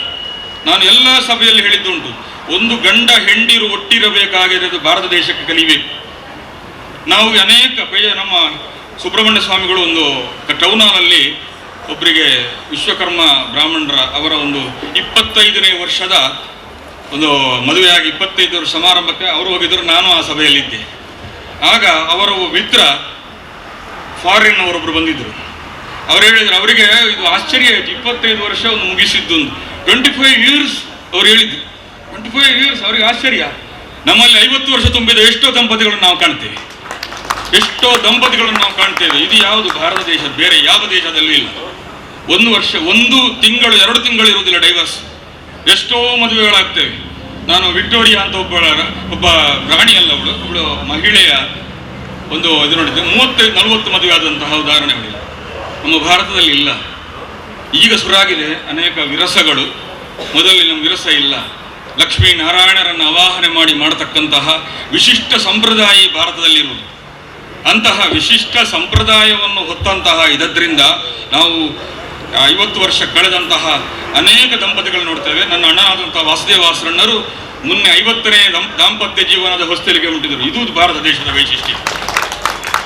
ನಾನು ಎಲ್ಲ ಸಭೆಯಲ್ಲಿ ಹೇಳಿದ್ದುಂಟು, ಒಂದು ಗಂಡ ಹೆಂಡಿರು ಒಟ್ಟಿರಬೇಕಾಗಿರೋದು ಭಾರತ ದೇಶಕ್ಕೆ ಕಲಿಬೇಕು. ನಾವು ಅನೇಕ ನಮ್ಮ ಸುಬ್ರಹ್ಮಣ್ಯ ಸ್ವಾಮಿಗಳು ಒಂದು ಟೌನ್ ಹಾಲಲ್ಲಿ ಒಬ್ಬರಿಗೆ ವಿಶ್ವಕರ್ಮ ಬ್ರಾಹ್ಮಣರ ಅವರ ಒಂದು 25ನೇ ವರ್ಷದ ಒಂದು ಮದುವೆಯಾಗಿ 25 ವರ್ಷ ಸಮಾರಂಭಕ್ಕೆ ಅವರು ಹೋಗಿದ್ದರು, ನಾನು ಆ ಸಭೆಯಲ್ಲಿದ್ದೆ. ಆಗ ಅವರ ಮಿತ್ರ ಫಾರಿನ್ ಅವರೊಬ್ಬರು ಬಂದಿದ್ದರು. ಅವ್ರು ಹೇಳಿದ್ರು, ಅವರಿಗೆ ಇದು ಆಶ್ಚರ್ಯ ಆಯಿತು, 25 ವರ್ಷ ಒಂದು ಮುಗಿಸಿದ್ದು, 25 ಇಯರ್ಸ್ ಅವ್ರು ಹೇಳಿದ್ದು, 25 ಇಯರ್ಸ್ ಅವ್ರಿಗೆ ಆಶ್ಚರ್ಯ. ನಮ್ಮಲ್ಲಿ 50 ವರ್ಷ ತುಂಬಿದ ಎಷ್ಟೋ ದಂಪತಿಗಳನ್ನು ನಾವು ಕಾಣ್ತೇವೆ, ಎಷ್ಟೋ ದಂಪತಿಗಳನ್ನು ನಾವು ಕಾಣ್ತೇವೆ. ಇದು ಯಾವುದು ಭಾರತ ದೇಶ, ಬೇರೆ ಯಾವ ದೇಶದಲ್ಲೂ ಇಲ್ಲ. 1 ವರ್ಷ, 1 ತಿಂಗಳು, 2 ತಿಂಗಳು ಇರುವುದಿಲ್ಲ ಡೈವರ್ಸ್. ಎಷ್ಟೋ ಮದುವೆಗಳಾಗ್ತೇವೆ. ನಾನು ವಿಕ್ಟೋರಿಯಾ ಅಂತ ಒಬ್ಬ ರಾಣಿ ಅಲ್ಲ ಅವಳು, ಅವಳು ಮಹಿಳೆಯ ಒಂದು ಇದು ನೋಡಿದ್ದೆ, 35-40 ಮದುವೆ ಆದಂತಹ ಉದಾಹರಣೆಗಳಿಲ್ಲ ನಮ್ಮ ಭಾರತದಲ್ಲಿ ಇಲ್ಲ. ಈಗ ಶುರುವಾಗಿದೆ ಅನೇಕ ವಿರಸಗಳು, ಮೊದಲಲ್ಲಿ ನಮ್ಮ ವಿರಸ ಇಲ್ಲ. ಲಕ್ಷ್ಮೀ ನಾರಾಯಣರನ್ನು ಆವಾಹನೆ ಮಾಡಿ ಮಾಡತಕ್ಕಂತಹ ವಿಶಿಷ್ಟ ಸಂಪ್ರದಾಯ ಭಾರತದಲ್ಲಿರುವುದು. ಅಂತಹ ವಿಶಿಷ್ಟ ಸಂಪ್ರದಾಯವನ್ನು ಹೊತ್ತಂತಹ ಇದರಿಂದ ನಾವು 50 ವರ್ಷ ಕಳೆದಂತಹ ಅನೇಕ ದಂಪತಿಗಳು ನೋಡ್ತೇವೆ. ನನ್ನ ಅಣ್ಣನಾದಂತಹ ವಾಸುದೇವಾಸರಣ್ಣರು ಮುನ್ನೆ 50ನೇ ದಾಂಪತ್ಯ ಜೀವನದ ಹೊಸ್ತಿಲಿಗೆ ಉಂಟಿದರು. ಇದು ಭಾರತ ದೇಶದ ವೈಶಿಷ್ಟ್ಯ.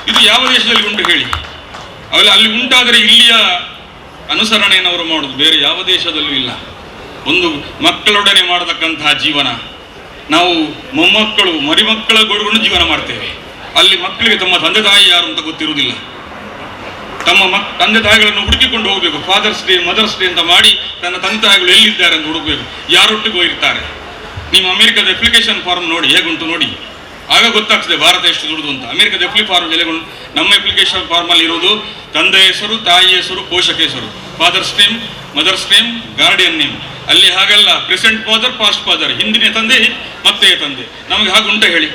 ಇದು ಯಾವ ದೇಶದಲ್ಲಿ ಉಂಟು ಹೇಳಿ? ಅಲ್ಲಿ ಅಲ್ಲಿ ಉಂಟಾದರೆ ಇಲ್ಲಿಯ ಅನುಸರಣೆಯನ್ನು ಅವರು ಮಾಡೋದು, ಬೇರೆ ಯಾವ ದೇಶದಲ್ಲೂ ಇಲ್ಲ. ಒಂದು ಮಕ್ಕಳೊಡನೆ ಮಾಡತಕ್ಕಂತಹ ಜೀವನ, ನಾವು ಮೊಮ್ಮಕ್ಕಳು ಮರಿಮಕ್ಕಳ ಗೊಡಗೊಂಡು ಜೀವನ ಮಾಡ್ತೇವೆ. ಅಲ್ಲಿ ಮಕ್ಕಳಿಗೆ ತಮ್ಮ ತಂದೆ ತಾಯಿ ಯಾರು ಅಂತ ಗೊತ್ತಿರುವುದಿಲ್ಲ. ತಮ್ಮ ತಂದೆ ತಾಯಿಗಳನ್ನು ಹುಡುಕಿಕೊಂಡು ಹೋಗಬೇಕು. ಫಾದರ್ಸ್ ಡೇ, ಮದರ್ಸ್ ಡೇ ಅಂತ ಮಾಡಿ ತನ್ನ ತಂದೆ ತಾಯಿಗಳು ಎಲ್ಲಿದ್ದಾರೆ ಅಂತ ಹುಡುಕಬೇಕು, ಯಾರೊಟ್ಟಿಗೆ ಹೋಗಿರ್ತಾರೆ. ನಿಮ್ಮ ಅಮೆರಿಕದ ಅಪ್ಲಿಕೇಶನ್ ಫಾರ್ಮ್ ನೋಡಿ ಹೇಗುಂಟು ನೋಡಿ, ಆಗ ಗೊತ್ತಾಗ್ತದೆ ಭಾರತ ಎಷ್ಟು ದುಡ್ದು ಅಂತ. ಅಮೆರಿಕದ ಅಪ್ಲಿ ಫಾರ್ಮ್ ಎಲ್ಲಿಗುಂಟು? ನಮ್ಮ ಅಪ್ಲಿಕೇಶನ್ ಫಾರ್ಮಲ್ಲಿ ಇರುವುದು ತಂದೆ ಹೆಸರು, ತಾಯಿ ಹೆಸರು, ಪೋಷಕ ಹೆಸರು, father's name, mother's name, guardian name. ಅಲ್ಲಿ ಹಾಗಲ್ಲ, ಪ್ರೆಸೆಂಟ್ ಫಾದರ್, ಪಾಸ್ಟ್ ಫಾದರ್, ಹಿಂದಿನ ತಂದೆ ಮತ್ತೆ ತಂದೆ. ನಮಗೆ ಹಾಗುಂಟ ಹೇಳಿ?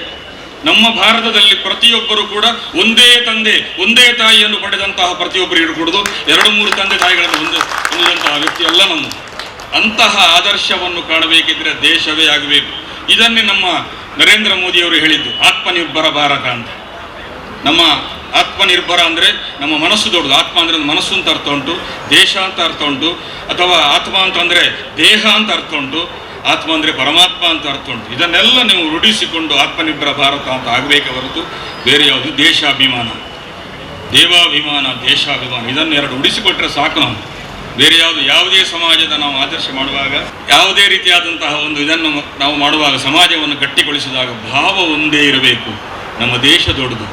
ನಮ್ಮ ಭಾರತದಲ್ಲಿ ಪ್ರತಿಯೊಬ್ಬರು ಕೂಡ ಒಂದೇ ತಂದೆ ಒಂದೇ ತಾಯಿಯನ್ನು ಪಡೆದಂತಹ ಪ್ರತಿಯೊಬ್ಬರು ಇಡಕೂಡದು. 2-3 ತಂದೆ ತಾಯಿಗಳನ್ನು ಹೊಂದಿದಂತಹ ವ್ಯಕ್ತಿ ಅಲ್ಲ ನಮ್ಮ. ಅಂತಹ ಆದರ್ಶವನ್ನು ಕಾಣಬೇಕಿದ್ರೆ ದೇಶವೇ ಆಗಬೇಕು. ಇದನ್ನೇ ನಮ್ಮ ನರೇಂದ್ರ ಮೋದಿಯವರು ಹೇಳಿದ್ದು, ಆತ್ಮನಿರ್ಭರ ಭಾರತ ಅಂತ. ನಮ್ಮ ಆತ್ಮನಿರ್ಭರ ಅಂದರೆ ನಮ್ಮ ಮನಸ್ಸು ದೊಡ್ಡದು. ಆತ್ಮ ಅಂದರೆ ಮನಸ್ಸು ಅಂತ ಅರ್ಥ ಉಂಟು, ದೇಶ ಅಂತ ಅರ್ಥ ಉಂಟು, ಅಥವಾ ಆತ್ಮ ಅಂತಂದರೆ ದೇಹ ಅಂತ ಅರ್ಥ ಉಂಟು, ಆತ್ಮ ಅಂದರೆ ಪರಮಾತ್ಮ ಅಂತ ಅರ್ಥ ಉಂಟು. ಇದನ್ನೆಲ್ಲ ನೀವು ರೂಢಿಸಿಕೊಂಡು ಆತ್ಮನಿರ್ಭರ ಭಾರತ ಅಂತ ಆಗಬೇಕೆ ಹೊರತು ಬೇರೆ ಯಾವುದು. ದೇಶಾಭಿಮಾನ, ದೇವಾಭಿಮಾನ, ದೇಶಾಭಿಮಾನ, ಇದನ್ನು ಎರಡು ಉಡಿಸಿಕೊಟ್ರೆ ಸಾಕು ನಾವು. ಬೇರೆ ಯಾವುದು ಯಾವುದೇ ಸಮಾಜದ ನಾವು ಆದರ್ಶ ಮಾಡುವಾಗ, ಯಾವುದೇ ರೀತಿಯಾದಂತಹ ಒಂದು ಇದನ್ನು ನಾವು ಮಾಡುವಾಗ, ಸಮಾಜವನ್ನು ಗಟ್ಟಿಗೊಳಿಸಿದಾಗ ಭಾವ ಒಂದೇ ಇರಬೇಕು. ನಮ್ಮ ದೇಶ ದೊಡ್ಡದು.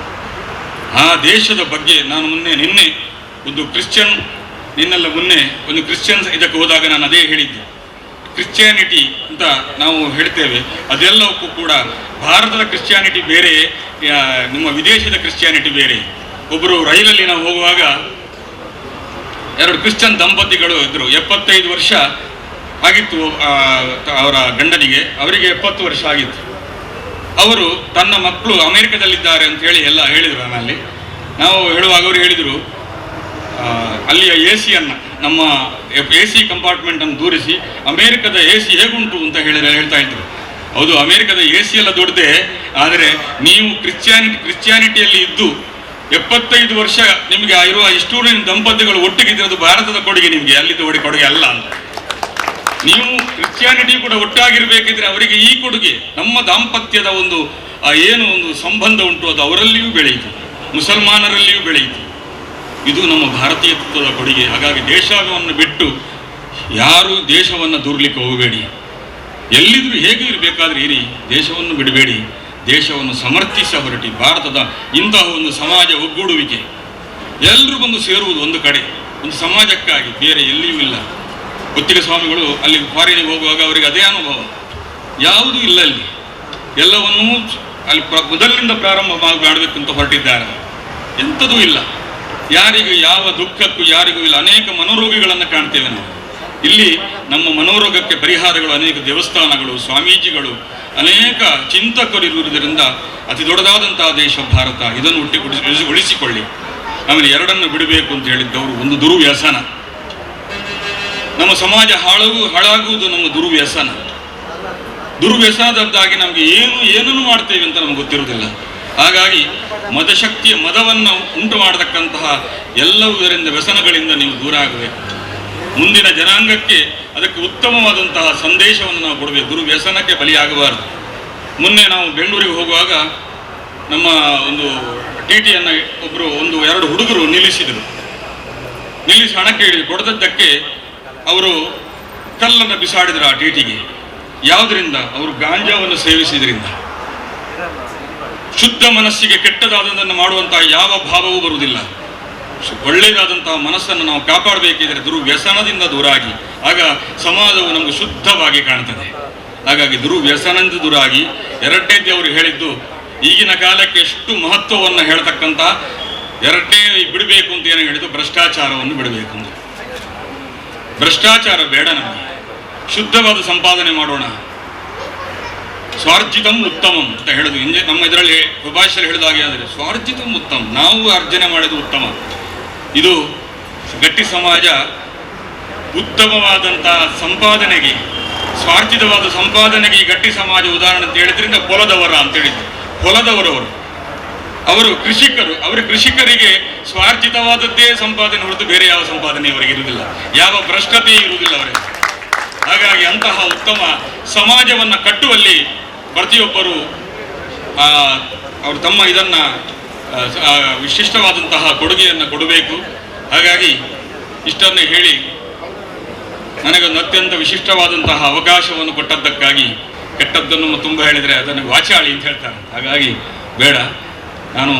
ಆ ದೇಶದ ಬಗ್ಗೆ ನಾನು ನಿನ್ನೆ ಒಂದು ಕ್ರಿಶ್ಚಿಯನ್, ನಿನ್ನೆಲ್ಲ ಮೊನ್ನೆ ಒಂದು ಕ್ರಿಶ್ಚಿಯನ್ಸ್ ಇದಕ್ಕೆ ಹೋದಾಗ ನಾನು ಅದೇ ಹೇಳಿದ್ದೆ. ಕ್ರಿಶ್ಚಿಯಾನಿಟಿ ಅಂತ ನಾವು ಹೇಳ್ತೇವೆ, ಅದೆಲ್ಲವಕ್ಕೂ ಕೂಡ ಭಾರತದ ಕ್ರಿಶ್ಚಿಯಾನಿಟಿ ಬೇರೆ, ನಿಮ್ಮ ವಿದೇಶದ ಕ್ರಿಶ್ಚಿಯಾನಿಟಿ ಬೇರೆ. ಒಬ್ಬರು ರೈಲಲ್ಲಿ ನಾವು ಹೋಗುವಾಗ 2 ಕ್ರಿಶ್ಚಿಯನ್ ದಂಪತಿಗಳು ಇದ್ದರು. 75 ವರ್ಷ ಆಗಿತ್ತು ಅವರ ಗಂಡನಿಗೆ, ಅವರಿಗೆ 70 ವರ್ಷ ಆಗಿತ್ತು. ಅವರು ತನ್ನ ಮಕ್ಕಳು ಅಮೆರಿಕದಲ್ಲಿದ್ದಾರೆ ಅಂತ ಹೇಳಿ ಎಲ್ಲ ಹೇಳಿದರು. ನನ್ನಲ್ಲಿ ನಾವು ಹೇಳುವಾಗ ಅವರು ಹೇಳಿದರು, ಅಲ್ಲಿಯ ಎ ಸಿಯನ್ನು, ನಮ್ಮ ಎ ಸಿ ಕಂಪಾರ್ಟ್ಮೆಂಟನ್ನು ದೂರಿಸಿ ಅಮೇರಿಕದ ಎ ಸಿ ಹೇಗುಂಟು ಅಂತ ಹೇಳ್ತಾ ಇದ್ರು. ಹೌದು, ಅಮೇರಿಕದ ಎ ಸಿ ಎಲ್ಲ ದೊಡ್ಡದೇ, ಆದರೆ ನೀವು ಕ್ರಿಶ್ಚಿಯಾನಿಟಿಯಲ್ಲಿ ಇದ್ದು 75 ವರ್ಷ ನಿಮಗೆ ಇರುವ ಇಷ್ಟು ದಂಪತಿಗಳು ಒಟ್ಟಿಗಿದ್ದಿರೋದು ಭಾರತದ ಕೊಡುಗೆ, ನಿಮಗೆ ಅಲ್ಲಿದ್ದ ಕೊಡುಗೆ ಅಲ್ಲ ಅಂತ. ನೀವು ಕ್ರಿಶ್ಚಿಯಾನಿಟಿ ಕೂಡ ಒಟ್ಟಾಗಿರ್ಬೇಕಿದ್ರೆ ಅವರಿಗೆ ಈ ಕೊಡುಗೆ, ನಮ್ಮ ದಾಂಪತ್ಯದ ಒಂದು ಏನು ಒಂದು ಸಂಬಂಧ ಉಂಟು ಅದು ಅವರಲ್ಲಿಯೂ ಬೆಳೆಯಿತು, ಮುಸಲ್ಮಾನರಲ್ಲಿಯೂ ಬೆಳೆಯಿತು. ಇದು ನಮ್ಮ ಭಾರತೀಯತ್ವದ ಕೊಡುಗೆ. ಹಾಗಾಗಿ ದೇಶವನ್ನು ಬಿಟ್ಟು ಯಾರೂ ದೇಶವನ್ನು ದೂರಲಿಕ್ಕೆ ಹೋಗಬೇಡಿ. ಎಲ್ಲಿದ್ರೂ ಹೇಗೆ ಇರಬೇಕಾದ್ರೆ ಇರಿ, ದೇಶವನ್ನು ಬಿಡಬೇಡಿ. ದೇಶವನ್ನು ಸಮರ್ಥಿಸ ಹೊರಟಿ. ಭಾರತದ ಇಂತಹ ಒಂದು ಸಮಾಜ ಒಗ್ಗೂಡುವಿಕೆ, ಎಲ್ಲರೂ ಬಂದು ಸೇರುವುದು ಒಂದು ಕಡೆ, ಒಂದು ಸಮಾಜಕ್ಕಾಗಿ, ಬೇರೆ ಎಲ್ಲಿಯೂ ಇಲ್ಲ. ಗುತ್ತಿಗೆ ಸ್ವಾಮಿಗಳು ಅಲ್ಲಿ ಫಾರಿನಿಗೆ ಹೋಗುವಾಗ ಅವರಿಗೆ ಅದೇ ಅನುಭವ, ಯಾವುದೂ ಇಲ್ಲ ಅಲ್ಲಿ, ಎಲ್ಲವನ್ನೂ ಅಲ್ಲಿ ಮೊದಲಿನಿಂದ ಪ್ರಾರಂಭ ಮಾಡಬೇಕು ಅಂತ ಹೊರಟಿದ್ದಾರೆ. ಎಂಥದೂ ಇಲ್ಲ, ಯಾರಿಗೂ ಯಾವ ದುಃಖಕ್ಕೂ ಯಾರಿಗೂ ಇಲ್ಲ. ಅನೇಕ ಮನೋರೋಗಿಗಳನ್ನು ಕಾಣ್ತೇವೆ ನಾವು ಇಲ್ಲಿ. ನಮ್ಮ ಮನೋರೋಗಕ್ಕೆ ಪರಿಹಾರಗಳು ಅನೇಕ ದೇವಸ್ಥಾನಗಳು, ಸ್ವಾಮೀಜಿಗಳು, ಅನೇಕ ಚಿಂತಕರು ಇರುವುದರಿಂದ ಅತಿ ದೊಡ್ಡದಾದಂತಹ ದೇಶ ಭಾರತ. ಇದನ್ನು ಉಳಿಸಿಕೊಳ್ಳಿ. ಆಮೇಲೆ ಎರಡನ್ನು ಬಿಡಬೇಕು ಅಂತ ಹೇಳಿದ್ದವರು ಒಂದು ದುರ್ವ್ಯಸನ. ನಮ್ಮ ಸಮಾಜ ಹಾಳಾಗುವುದು ನಮ್ಮ ದುರ್ವ್ಯಸನ. ದುರ್ವ್ಯಸನದಂತಾಗಿ ನಮಗೆ ಏನನ್ನು ಮಾಡ್ತೇವೆ ಅಂತ ನಮ್ಗೆ ಗೊತ್ತಿರುವುದಿಲ್ಲ. ಹಾಗಾಗಿ ಮದಶಕ್ತಿಯ ಮದವನ್ನು ಉಂಟು ಮಾಡತಕ್ಕಂತಹ ಎಲ್ಲವುದರಿಂದ ವ್ಯಸನಗಳಿಂದ ನೀವು ದೂರ ಆಗಬೇಕು. ಮುಂದಿನ ಜನಾಂಗಕ್ಕೆ ಅದಕ್ಕೆ ಉತ್ತಮವಾದಂತಹ ಸಂದೇಶವನ್ನು ನಾವು ಕೊಡಬೇಕು. ದುರ್ವ್ಯಸನಕ್ಕೆ ಬಲಿಯಾಗಬಾರದು. ಮೊನ್ನೆ ನಾವು ಬೆಂಗಳೂರಿಗೆ ಹೋಗುವಾಗ ನಮ್ಮ ಒಂದು ಟಿ ಟಿಯನ್ನು ಒಬ್ಬರು 1-2 ಹುಡುಗರು ನಿಲ್ಲಿಸಿದರು. ನಿಲ್ಲಿಸಿ ಹಣಕ್ಕೆ ಹಿಡಿದು ಕೊಡದದ್ದಕ್ಕೆ ಅವರು ಕಲ್ಲನ್ನು ಬಿಸಾಡಿದರು ಆ ಟಿ ಟಿಗೆ. ಯಾವುದರಿಂದ? ಅವರು ಗಾಂಜಾವನ್ನು ಸೇವಿಸಿದ್ರಿಂದ. ಶುದ್ಧ ಮನಸ್ಸಿಗೆ ಕೆಟ್ಟದಾದದನ್ನು ಮಾಡುವಂತಹ ಯಾವ ಭಾವವೂ ಬರುವುದಿಲ್ಲ. ಒಳ್ಳೆಯದಾದಂತಹ ಮನಸ್ಸನ್ನು ನಾವು ಕಾಪಾಡಬೇಕಿದ್ರೆ ದುರ್ವ್ಯಸನದಿಂದ ದೂರಾಗಿ, ಆಗ ಸಮಾಜವು ನಮಗೆ ಶುದ್ಧವಾಗಿ ಕಾಣ್ತದೆ. ಹಾಗಾಗಿ ದುರ್ವ್ಯಸನದಿಂದ ದೂರಾಗಿ. ಎರಡನೇದ್ದು ಅವರು ಹೇಳಿದ್ದು ಈಗಿನ ಕಾಲಕ್ಕೆ ಎಷ್ಟು ಮಹತ್ವವನ್ನು ಹೇಳ್ತಕ್ಕಂಥ ಎರಡನೇ ಬಿಡಬೇಕು ಅಂತ ಏನು ಹೇಳಿದ್ದು, ಭ್ರಷ್ಟಾಚಾರವನ್ನು ಬಿಡಬೇಕು ಅಂತ. ಭ್ರಷ್ಟಾಚಾರ ಬೇಡ ನಮಗೆ, ಶುದ್ಧವಾದ ಸಂಪಾದನೆ ಮಾಡೋಣ, ಸ್ವಾರ್ಜಿತಂ ಉತ್ತಮಂ ಅಂತ ಹೇಳೋದು. ಹಿಂದೆ ನಮ್ಮ ಇದರಲ್ಲಿ ಸುಭಾಷಲ್ಲಿ ಹೇಳಿದಾಗೆ ಅಂದರೆ ಸ್ವಾರ್ಜಿತಂ ಉತ್ತಮ, ನಾವು ಅರ್ಜನೆ ಮಾಡಿದ ಉತ್ತಮ. ಇದು ಗಟ್ಟಿ ಸಮಾಜ ಉತ್ತಮವಾದಂಥ ಸಂಪಾದನೆಗೆ, ಸ್ವಾರ್ಜಿತವಾದ ಸಂಪಾದನೆಗೆ ಈ ಗಟ್ಟಿ ಸಮಾಜ ಉದಾಹರಣೆ ಅಂತ ಹೇಳಿದ್ರಿಂದ ಹೊಲದವರ ಅಂತ ಹೇಳಿದ್ರು. ಹೊಲದವರವರು ಅವರು ಕೃಷಿಕರು, ಅವರು ಕೃಷಿಕರಿಗೆ ಸ್ವಾರ್ಜಿತವಾದದ್ದೇ ಸಂಪಾದನೆ ಹೊರತು ಬೇರೆ ಯಾವ ಸಂಪಾದನೆ ಅವರಿಗೆ ಇರುವುದಿಲ್ಲ, ಯಾವ ಭ್ರಷ್ಟತೆ ಇರುವುದಿಲ್ಲ ಅವರಿಗೆ. ಹಾಗಾಗಿ ಅಂತಹ ಉತ್ತಮ ಸಮಾಜವನ್ನು ಕಟ್ಟುವಲ್ಲಿ ಪ್ರತಿಯೊಬ್ಬರು ಅವರು ತಮ್ಮ ಇದನ್ನು ವಿಶಿಷ್ಟವಾದಂತಹ ಕೊಡುಗೆಯನ್ನು ಕೊಡಬೇಕು. ಹಾಗಾಗಿ ಇಷ್ಟನ್ನು ಹೇಳಿ ನನಗೊಂದು ಅತ್ಯಂತ ವಿಶಿಷ್ಟವಾದಂತಹ ಅವಕಾಶವನ್ನು ಕೊಟ್ಟದ್ದಕ್ಕಾಗಿ, ಕೆಟ್ಟದ್ದನ್ನು ತುಂಬ ಹೇಳಿದರೆ ಅದನ್ನು ವಾಚಾಳಿ ಅಂತ ಹೇಳ್ತಾರೆ, ಹಾಗಾಗಿ ಬೇಡ. ನಾನು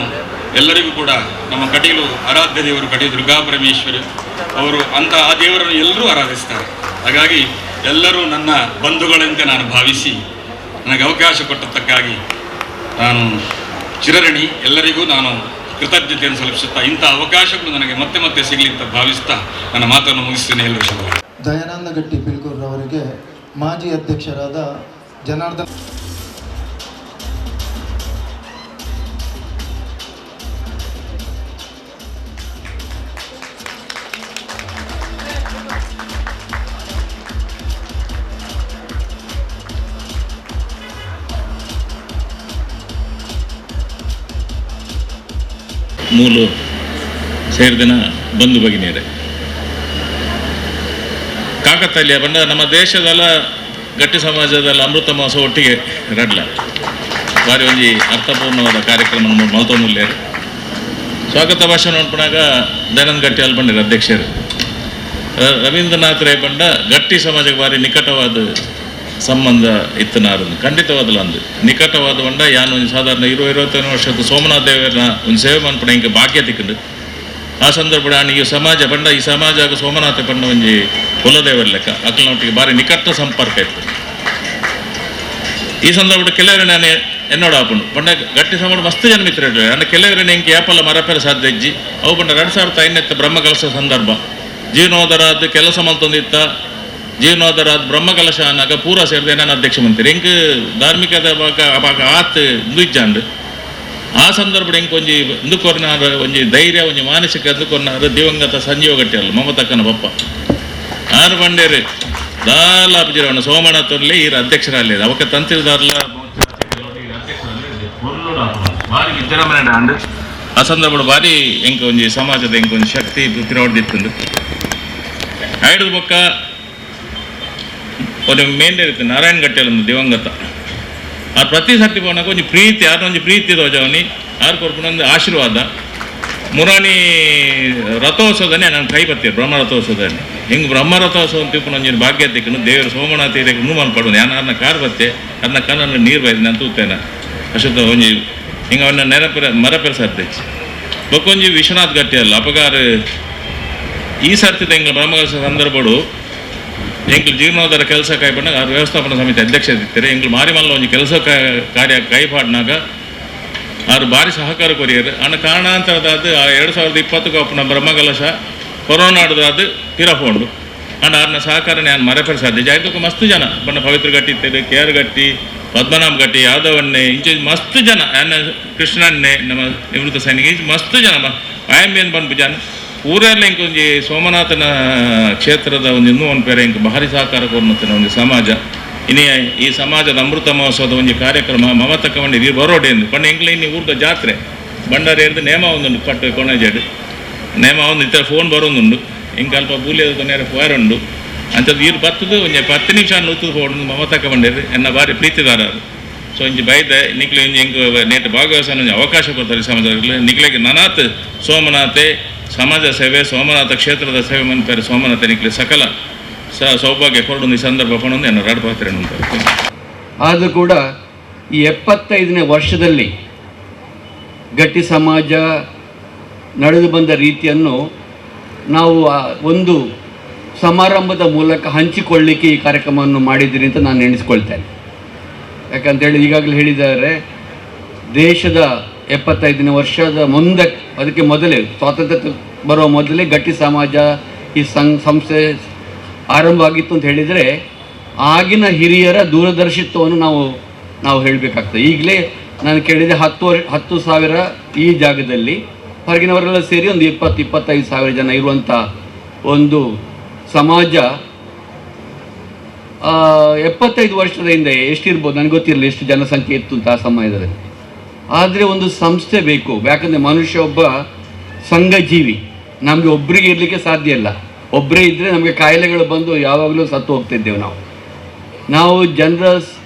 ಎಲ್ಲರಿಗೂ ಕೂಡ ನಮ್ಮ ಕಟೀಲು ಆರಾಧ್ಯ ದೇವರು ಕಟೀಲು ದುರ್ಗಾ ಪರಮೇಶ್ವರಿ ಅವರು ಅಂತ ಆ ದೇವರನ್ನು ಎಲ್ಲರೂ ಆರಾಧಿಸ್ತಾರೆ. ಹಾಗಾಗಿ ಎಲ್ಲರೂ ನನ್ನ ಬಂಧುಗಳಂತೆ ನಾನು ಭಾವಿಸಿ ನನಗೆ ಅವಕಾಶ ಕೊಟ್ಟದ್ದಕ್ಕಾಗಿ ನಾನು ಚಿರಋಣಿ. ಎಲ್ಲರಿಗೂ ನಾನು ಕೃತಜ್ಞತೆಯನ್ನು ಸಲ್ಲಿಸುತ್ತಾ ಇಂಥ ಅವಕಾಶಗಳು ನನಗೆ ಮತ್ತೆ ಮತ್ತೆ ಸಿಗಲಿ ಅಂತ ಭಾವಿಸ್ತಾ ನನ್ನ ಮಾತನ್ನು ಮುಗಿಸ್ತೇನೆ. ಎಲ್ಲರೂ ಶುಭ. ದಯಾನಂದ ಗಟ್ಟಿ ಪಿಲ್ಕೂರ್ರವರಿಗೆ ಮಾಜಿ ಅಧ್ಯಕ್ಷರಾದ ಜನಾರ್ದನ್ ಮೂಲು ಸೇರಿದಿನ ಬಂಧು ಭಗಿನಿಯರೇ, ಕಾಕತಾಳೀಯ ಬಂದ ನಮ್ಮ ದೇಶದಲ್ಲ ಗಟ್ಟಿ ಸಮಾಜದಲ್ಲಿ ಅಮೃತ ಮಹೋತ್ಸವ ಒಟ್ಟಿಗೆ ರಡ್ಲ ಬಾರಿ ಒಂಜಿ ಅರ್ಥಪೂರ್ಣವಾದ ಕಾರ್ಯಕ್ರಮ ನಮ್ಮ ಮಲ್ತೊಂದುಲ್ಲೇರು. ಸ್ವಾಗತ ಭಾಷಣ ಉಂಟುನಾಗ ದಯಾನಂದ ಗಟ್ಟಿ ಅಲ್ಲಿ ಬಂಡಿರು ಅಧ್ಯಕ್ಷರು. ರವೀಂದ್ರನಾಥ್ ರೈ ಬಂಡ ಗಟ್ಟಿ ಸಮಾಜಕ್ಕೆ ಬಾರಿ ನಿಕಟವಾದ ಸಂಬಂಧ ಇತ್ತನಾರು ಖಂಡಿತವಾದಲ್ಲ ಅಂದು ನಿಕಟವಾದ ಬಂಡ ಯಾನು ಒಂದು ಸಾಧಾರಣ 20-25 ವರ್ಷದ ಸೋಮನಾಥ ದೇವರನ್ನ ಒಂದು ಸೇವೆ ಮನ್ಪಣ ಹಿಂಗೆ ಭಾಗ್ಯ ತಿಕ್ಕಂಡು ಆ ಸಂದರ್ಭ ಈ ಸಮಾಜ ಬಂಡ ಈ ಸಮಾಜ ಸೋಮನಾಥ ಬಂಡ ಒಂಜಿ ಕುಲದೇವರ ಲೆಕ್ಕ ಅಕ್ಕಲನೊಟ್ಟಿಗೆ ಭಾರಿ ನಿಕಟ ಸಂಪರ್ಕ ಇತ್ತು. ಈ ಸಂದರ್ಭ ಕೆಲವರು ನಾನು ಎನ್ನೋಡ ಆಪುಂಡು ಬಂಡ ಗಟ್ಟಿ ಸಮಾಜ ಮಸ್ತ್ ಜನ ಮಿತ್ರ ಅಂಡ ಕೆಲವರು ಎಂಕೆ ಯಾಪಲ್ಲ ಮರಪೆರ ಸಾಧ್ಯ ಇಜ್ಜಿ ಅವು ಬಂಡ 2005 ಬ್ರಹ್ಮಕಲಶ ಸಂದರ್ಭ ಜೀರ್ಣೋದರಾದ ಕೆಲಸ ಮಲ್ತೊಂದಿತ್ತ ಜೀರ್ಣೋದರಾದ ಬ್ರಹ್ಮಕಲಶ ಅನ್ನಾಗ ಪೂರ ಸೇರಿದೆ ನಾನು ಅಧ್ಯಕ್ಷ ಮಂತ್ರಿ ಎಂಕ್ ಧಾರ್ಮಿಕದ ಭಾಗ ಆತ್ ಇಂದು ಆ ಸಂದರ್ಭ ಎಂಕ್ ಒಂಜಿ ಇಂದುಕೊರ್ನಾರ ಒಂಜಿ ಧೈರ್ಯ ಒಂಜಿ ಮಾನಸಿಕ ಇಂದುಕೊರ್ನಾರ ದಿವಂಗತ ಸಂಜೀವ ಗಟ್ಟಿ ಅಲ್ಲ ಮಮತಕ್ಕನ ಬಪ್ಪ ಆರು ಬಂಡೇರು ದಾಲ ಅಪಜಿರವಣ ಸೋಮನಾಥಲ್ಲಿ ಈರ ಅಧ್ಯಕ್ಷರಲ್ಲಿ ಅವಕ್ಕೆ ತಂತ್ರಿದಾರಲ ಭಾರಿ ವಿಜೃಂಭಣೆ ಅಂಡ್ ಆ ಸಂದರ್ಭ ಭಾರಿ ಎಂಕ್ ಒಂಜಿ ಸಮಾಜದ ಎಂಕ್ ಒಂಜಿ ಶಕ್ತಿ ತಿರುವಡ್ದಿತ್ತು. ಐದು ಬೊಕ್ಕ ಒಂದು ಮೇನ್ ಇರುತ್ತೆ ನಾರಾಯಣ ಗಟ್ಟಿಯಲ್ಲಿ ಒಂದು ದಿವಂಗತ ಆ ಪ್ರತಿ ಸರ್ತಿ ಪೋನಾಗ ಒಂಜಿ ಪ್ರೀತಿ ಆರು ಒಂಜಿ ಪ್ರೀತಿ ದೋಜವನಿ ಆರು ಕೊರ್ಪುನ ಒಂದು ಆಶೀರ್ವಾದ ಮುರಾಣಿ ರಥೋತ್ಸವದನ್ನೇ ನಾನು ಕೈ ಬತ್ತೀರಿ ಬ್ರಹ್ಮ ರಥೋತ್ಸವದಲ್ಲಿ ಹಿಂಗೆ ಬ್ರಹ್ಮ ರಥೋತ್ಸವ ಅಂತ ತಿಪ್ಪು ಒಂಜಿ ಭಾಗ್ಯ ತಿಕ್ಕನು ದೇವರ ಸೋಮನಾಥ ಇದಕ್ಕೆ ಇನ್ನೂ ಮನ್ಪಡು ನಾನು ಅನ್ನ ಕಾರ್ ಬತ್ತೆ ಅದನ್ನ ಕಣ್ಣನ್ನು ನೀರು ಬೈದು ನಾನು ತೂತೇನೆ ಅಶುದ್ಧ ಒಂಜಿ ಹಿಂಗೆ ಅವನ್ನ ನೆನಪರ ಮರಪೆರ ಸಾಧ್ಯ ಬೊಕ್ಕೊಂಜಿ ವಿಶ್ವನಾಥ್ ಗಟ್ಟಿ ಅಲ್ಲ ಅಪಗಾರ ಈ ಸರ್ತಿದ ಎಂಗ್ಲ ಬ್ರಹ್ಮಕಲಶ ಸಂದರ್ಭಡು ಎಂಕ್ಲು ಜೀರ್ಣೋದ್ಧಾರ ಕೆಲಸ ಕಾಯ್ಪಂಡಾಗ ಆ ವ್ಯವಸ್ಥಾಪನಾ ಸಮಿತಿ ಅಧ್ಯಕ್ಷ ಇರ್ತಾರೆ ಎಂಕ್ಲು ಮಾರಿಮಲ್ಲ ಒಂಜಿ ಕೆಲಸ ಕಾರ್ಯ ಕೈಪಾಡ್ನಾಗ ಆರು ಭಾರಿ ಸಹಕಾರ ಕೊರಿಯರು ಅನ್ನ ಕಾರಣಾಂತರದಾದ ಆ 2020 ಅಪ್ಪನ ಬ್ರಹ್ಮಕಲಶ ಕೊರೋನಾಡ್ದಾದ ಪಿರಫೋಂಡು ಅಂಡ್ ಆರ್ನ ಸಹಕಾರ ನಾನು ಮರೆಪರ ಸಾಧ್ಯ ಜಾಯ್ದಕ್ಕೆ ಮಸ್ತ್ ಜನ ಬಣ್ಣ ಪವಿತ್ರ ಗಟ್ಟಿ ಇರ್ತಾರೆ ಕೆ ಆರ್ ಗಟ್ಟಿ ಪದ್ಮನಾಭ ಗಟ್ಟಿ ಯಾದವಣ್ಣೆ ಇಂಚೆ ಮಸ್ತ್ ಜನ ಕೃಷ್ಣಣ್ಣೆ ನಮ್ಮ ನಿವೃತ್ತ ಸೈನಿಕ ಇಂಚೆ ಮಸ್ತ್ ಜನ ಆಯಂಬೇನ್ ಬಂದು ಜನ ಊರಲ್ಲಿ ಇಂಕ ಒಂಜಿ ಸೋಮನಾಥನ ಕ್ಷೇತ್ರದ ಒಂದು ಇನ್ನೂ ಒಂದು ಪೇರೆ ಇಂಕ ಭಾರಿ ಸಹಕಾರ ಕೊರ್ನತ್ತಿನ ಒಂದು ಸಮಾಜ ಇನಿ ಈ ಸಮಾಜದ ಅಮೃತ ಮಹೋತ್ಸವದ ಒಂಜಿ ಕಾರ್ಯಕ್ರಮ ಮಮತಕ್ಕ ಬಂಡಿ ನೀರು ಬರೋಡೆ ಎಂದು ಪಂಡ ಎಂಕ್ಲ ಇನ್ನಿ ಊರ್ದ ಜಾತ್ರೆ ಬಂಡಾರ ಏರ್ದು ನೇಮ ಒಂದುಂಡು ಪಟ್ಟು ಕೊಣಜೆಡ್ ನೇಮ ಒಂದು ಇತರ ಫೋನ್ ಬರೋದುಂಡು ಇಂಕ ಅಲ್ಪ ಬೂಲಿಯದ ನೇರ ಫೋರ್ ಉಂಡು ಅಂಥದ್ದು ನೀರು ಬತ್ತದು ಒಂಜಿ 10 ನಿಮಿಷ ನೂತದು ಫೋನ್ ಮಮತಕ್ಕ ಬಂಡೇರು ಎನ್ನ ಭಾರಿ ಪ್ರೀತಿದಾರರು. ಸೊ ಇಂಚಿ ಬೈದೆ ನಿಕ್ಲೆ ಇಂಜಿ ಎಂಕ್ ನೇಟ್ ಭಾಗವಹಿಸೋ ಒಂಜಿ ಅವಕಾಶ ಕೊಡ್ತಾರೆ ಸಮಾಜದಲ್ಲಿ ನಿಕ್ಲೆಗೆ ನನಾತ್ ಸೋಮನಾಥೆ ಸಮಾಜ ಸೇವೆ ಸೋಮನಾಥ ಕ್ಷೇತ್ರದ ಸೇವೆ ಮನ್ಪೇರು ಸೋಮನಾಥ ನಿಕ್ಲೆ ಸಕಲ ಸೌಭಾಗ್ಯ ಕೊರಡು ಈ ಸಂದರ್ಭ ಪಣೊಂದು ಎನ್ನ ರಡ್ಪಾತ್ರೆ. ಆದರೂ ಕೂಡ ಈ 75ನೇ ವರ್ಷದಲ್ಲಿ ಗಟ್ಟಿ ಸಮಾಜ ನಡೆದು ಬಂದ ರೀತಿಯನ್ನು ನಾವು ಒಂದು ಸಮಾರಂಭದ ಮೂಲಕ ಹಂಚಿಕೊಳ್ಳಿಕ್ಕೆ ಈ ಕಾರ್ಯಕ್ರಮವನ್ನು ಮಾಡಿದ್ದೀರಿ ಅಂತ ನಾನು ಎಣಿಸ್ಕೊಳ್ತೇನೆ. ಯಾಕಂತೇಳಿ ಈಗಾಗಲೇ ಹೇಳಿದ್ದಾರೆ, ದೇಶದ 75ನೇ ವರ್ಷದ ಮುಂದೆ, ಅದಕ್ಕೆ ಮೊದಲೇ ಸ್ವಾತಂತ್ರ್ಯ ಬರುವ ಮೊದಲೇ ಗಟ್ಟಿ ಸಮಾಜ ಈ ಸಂಸ್ಥೆ ಆರಂಭ ಆಗಿತ್ತು ಅಂತ ಹೇಳಿದರೆ ಆಗಿನ ಹಿರಿಯರ ದೂರದರ್ಶಿತ್ವವನ್ನು ನಾವು ಹೇಳಬೇಕಾಗ್ತದೆ. ಈಗಲೇ ನಾನು ಕೇಳಿದೆ 10,000 ಈ ಜಾಗದಲ್ಲಿ, ಹೊರಗಿನವರೆಲ್ಲ ಸೇರಿ ಒಂದು 20-25 ಸಾವಿರ ಜನ ಇರುವಂಥ ಒಂದು ಸಮಾಜ 75 ವರ್ಷದ ಹಿಂದೆ ಎಷ್ಟಿರ್ಬೋದು ನನಗೆ ಗೊತ್ತಿರಲಿಲ್ಲ, ಎಷ್ಟು ಜನಸಂಖ್ಯೆ ಇತ್ತು ಅಂತ ಆ ಸಮಯದಲ್ಲಿ. ಆದರೆ ಒಂದು ಸಂಸ್ಥೆ ಬೇಕು, ಯಾಕಂದರೆ ಮನುಷ್ಯ ಒಬ್ಬ ಸಂಘಜೀವಿ, ನಮಗೆ ಒಬ್ಬರಿಗೆ ಇರಲಿಕ್ಕೆ ಸಾಧ್ಯ ಇಲ್ಲ. ಒಬ್ಬರೇ ಇದ್ದರೆ ನಮಗೆ ಕಾಯಿಲೆಗಳು ಬಂದು ಯಾವಾಗಲೂ ಸತ್ತು ಹೋಗ್ತಿದ್ದೆವು. ನಾವು ಜನರ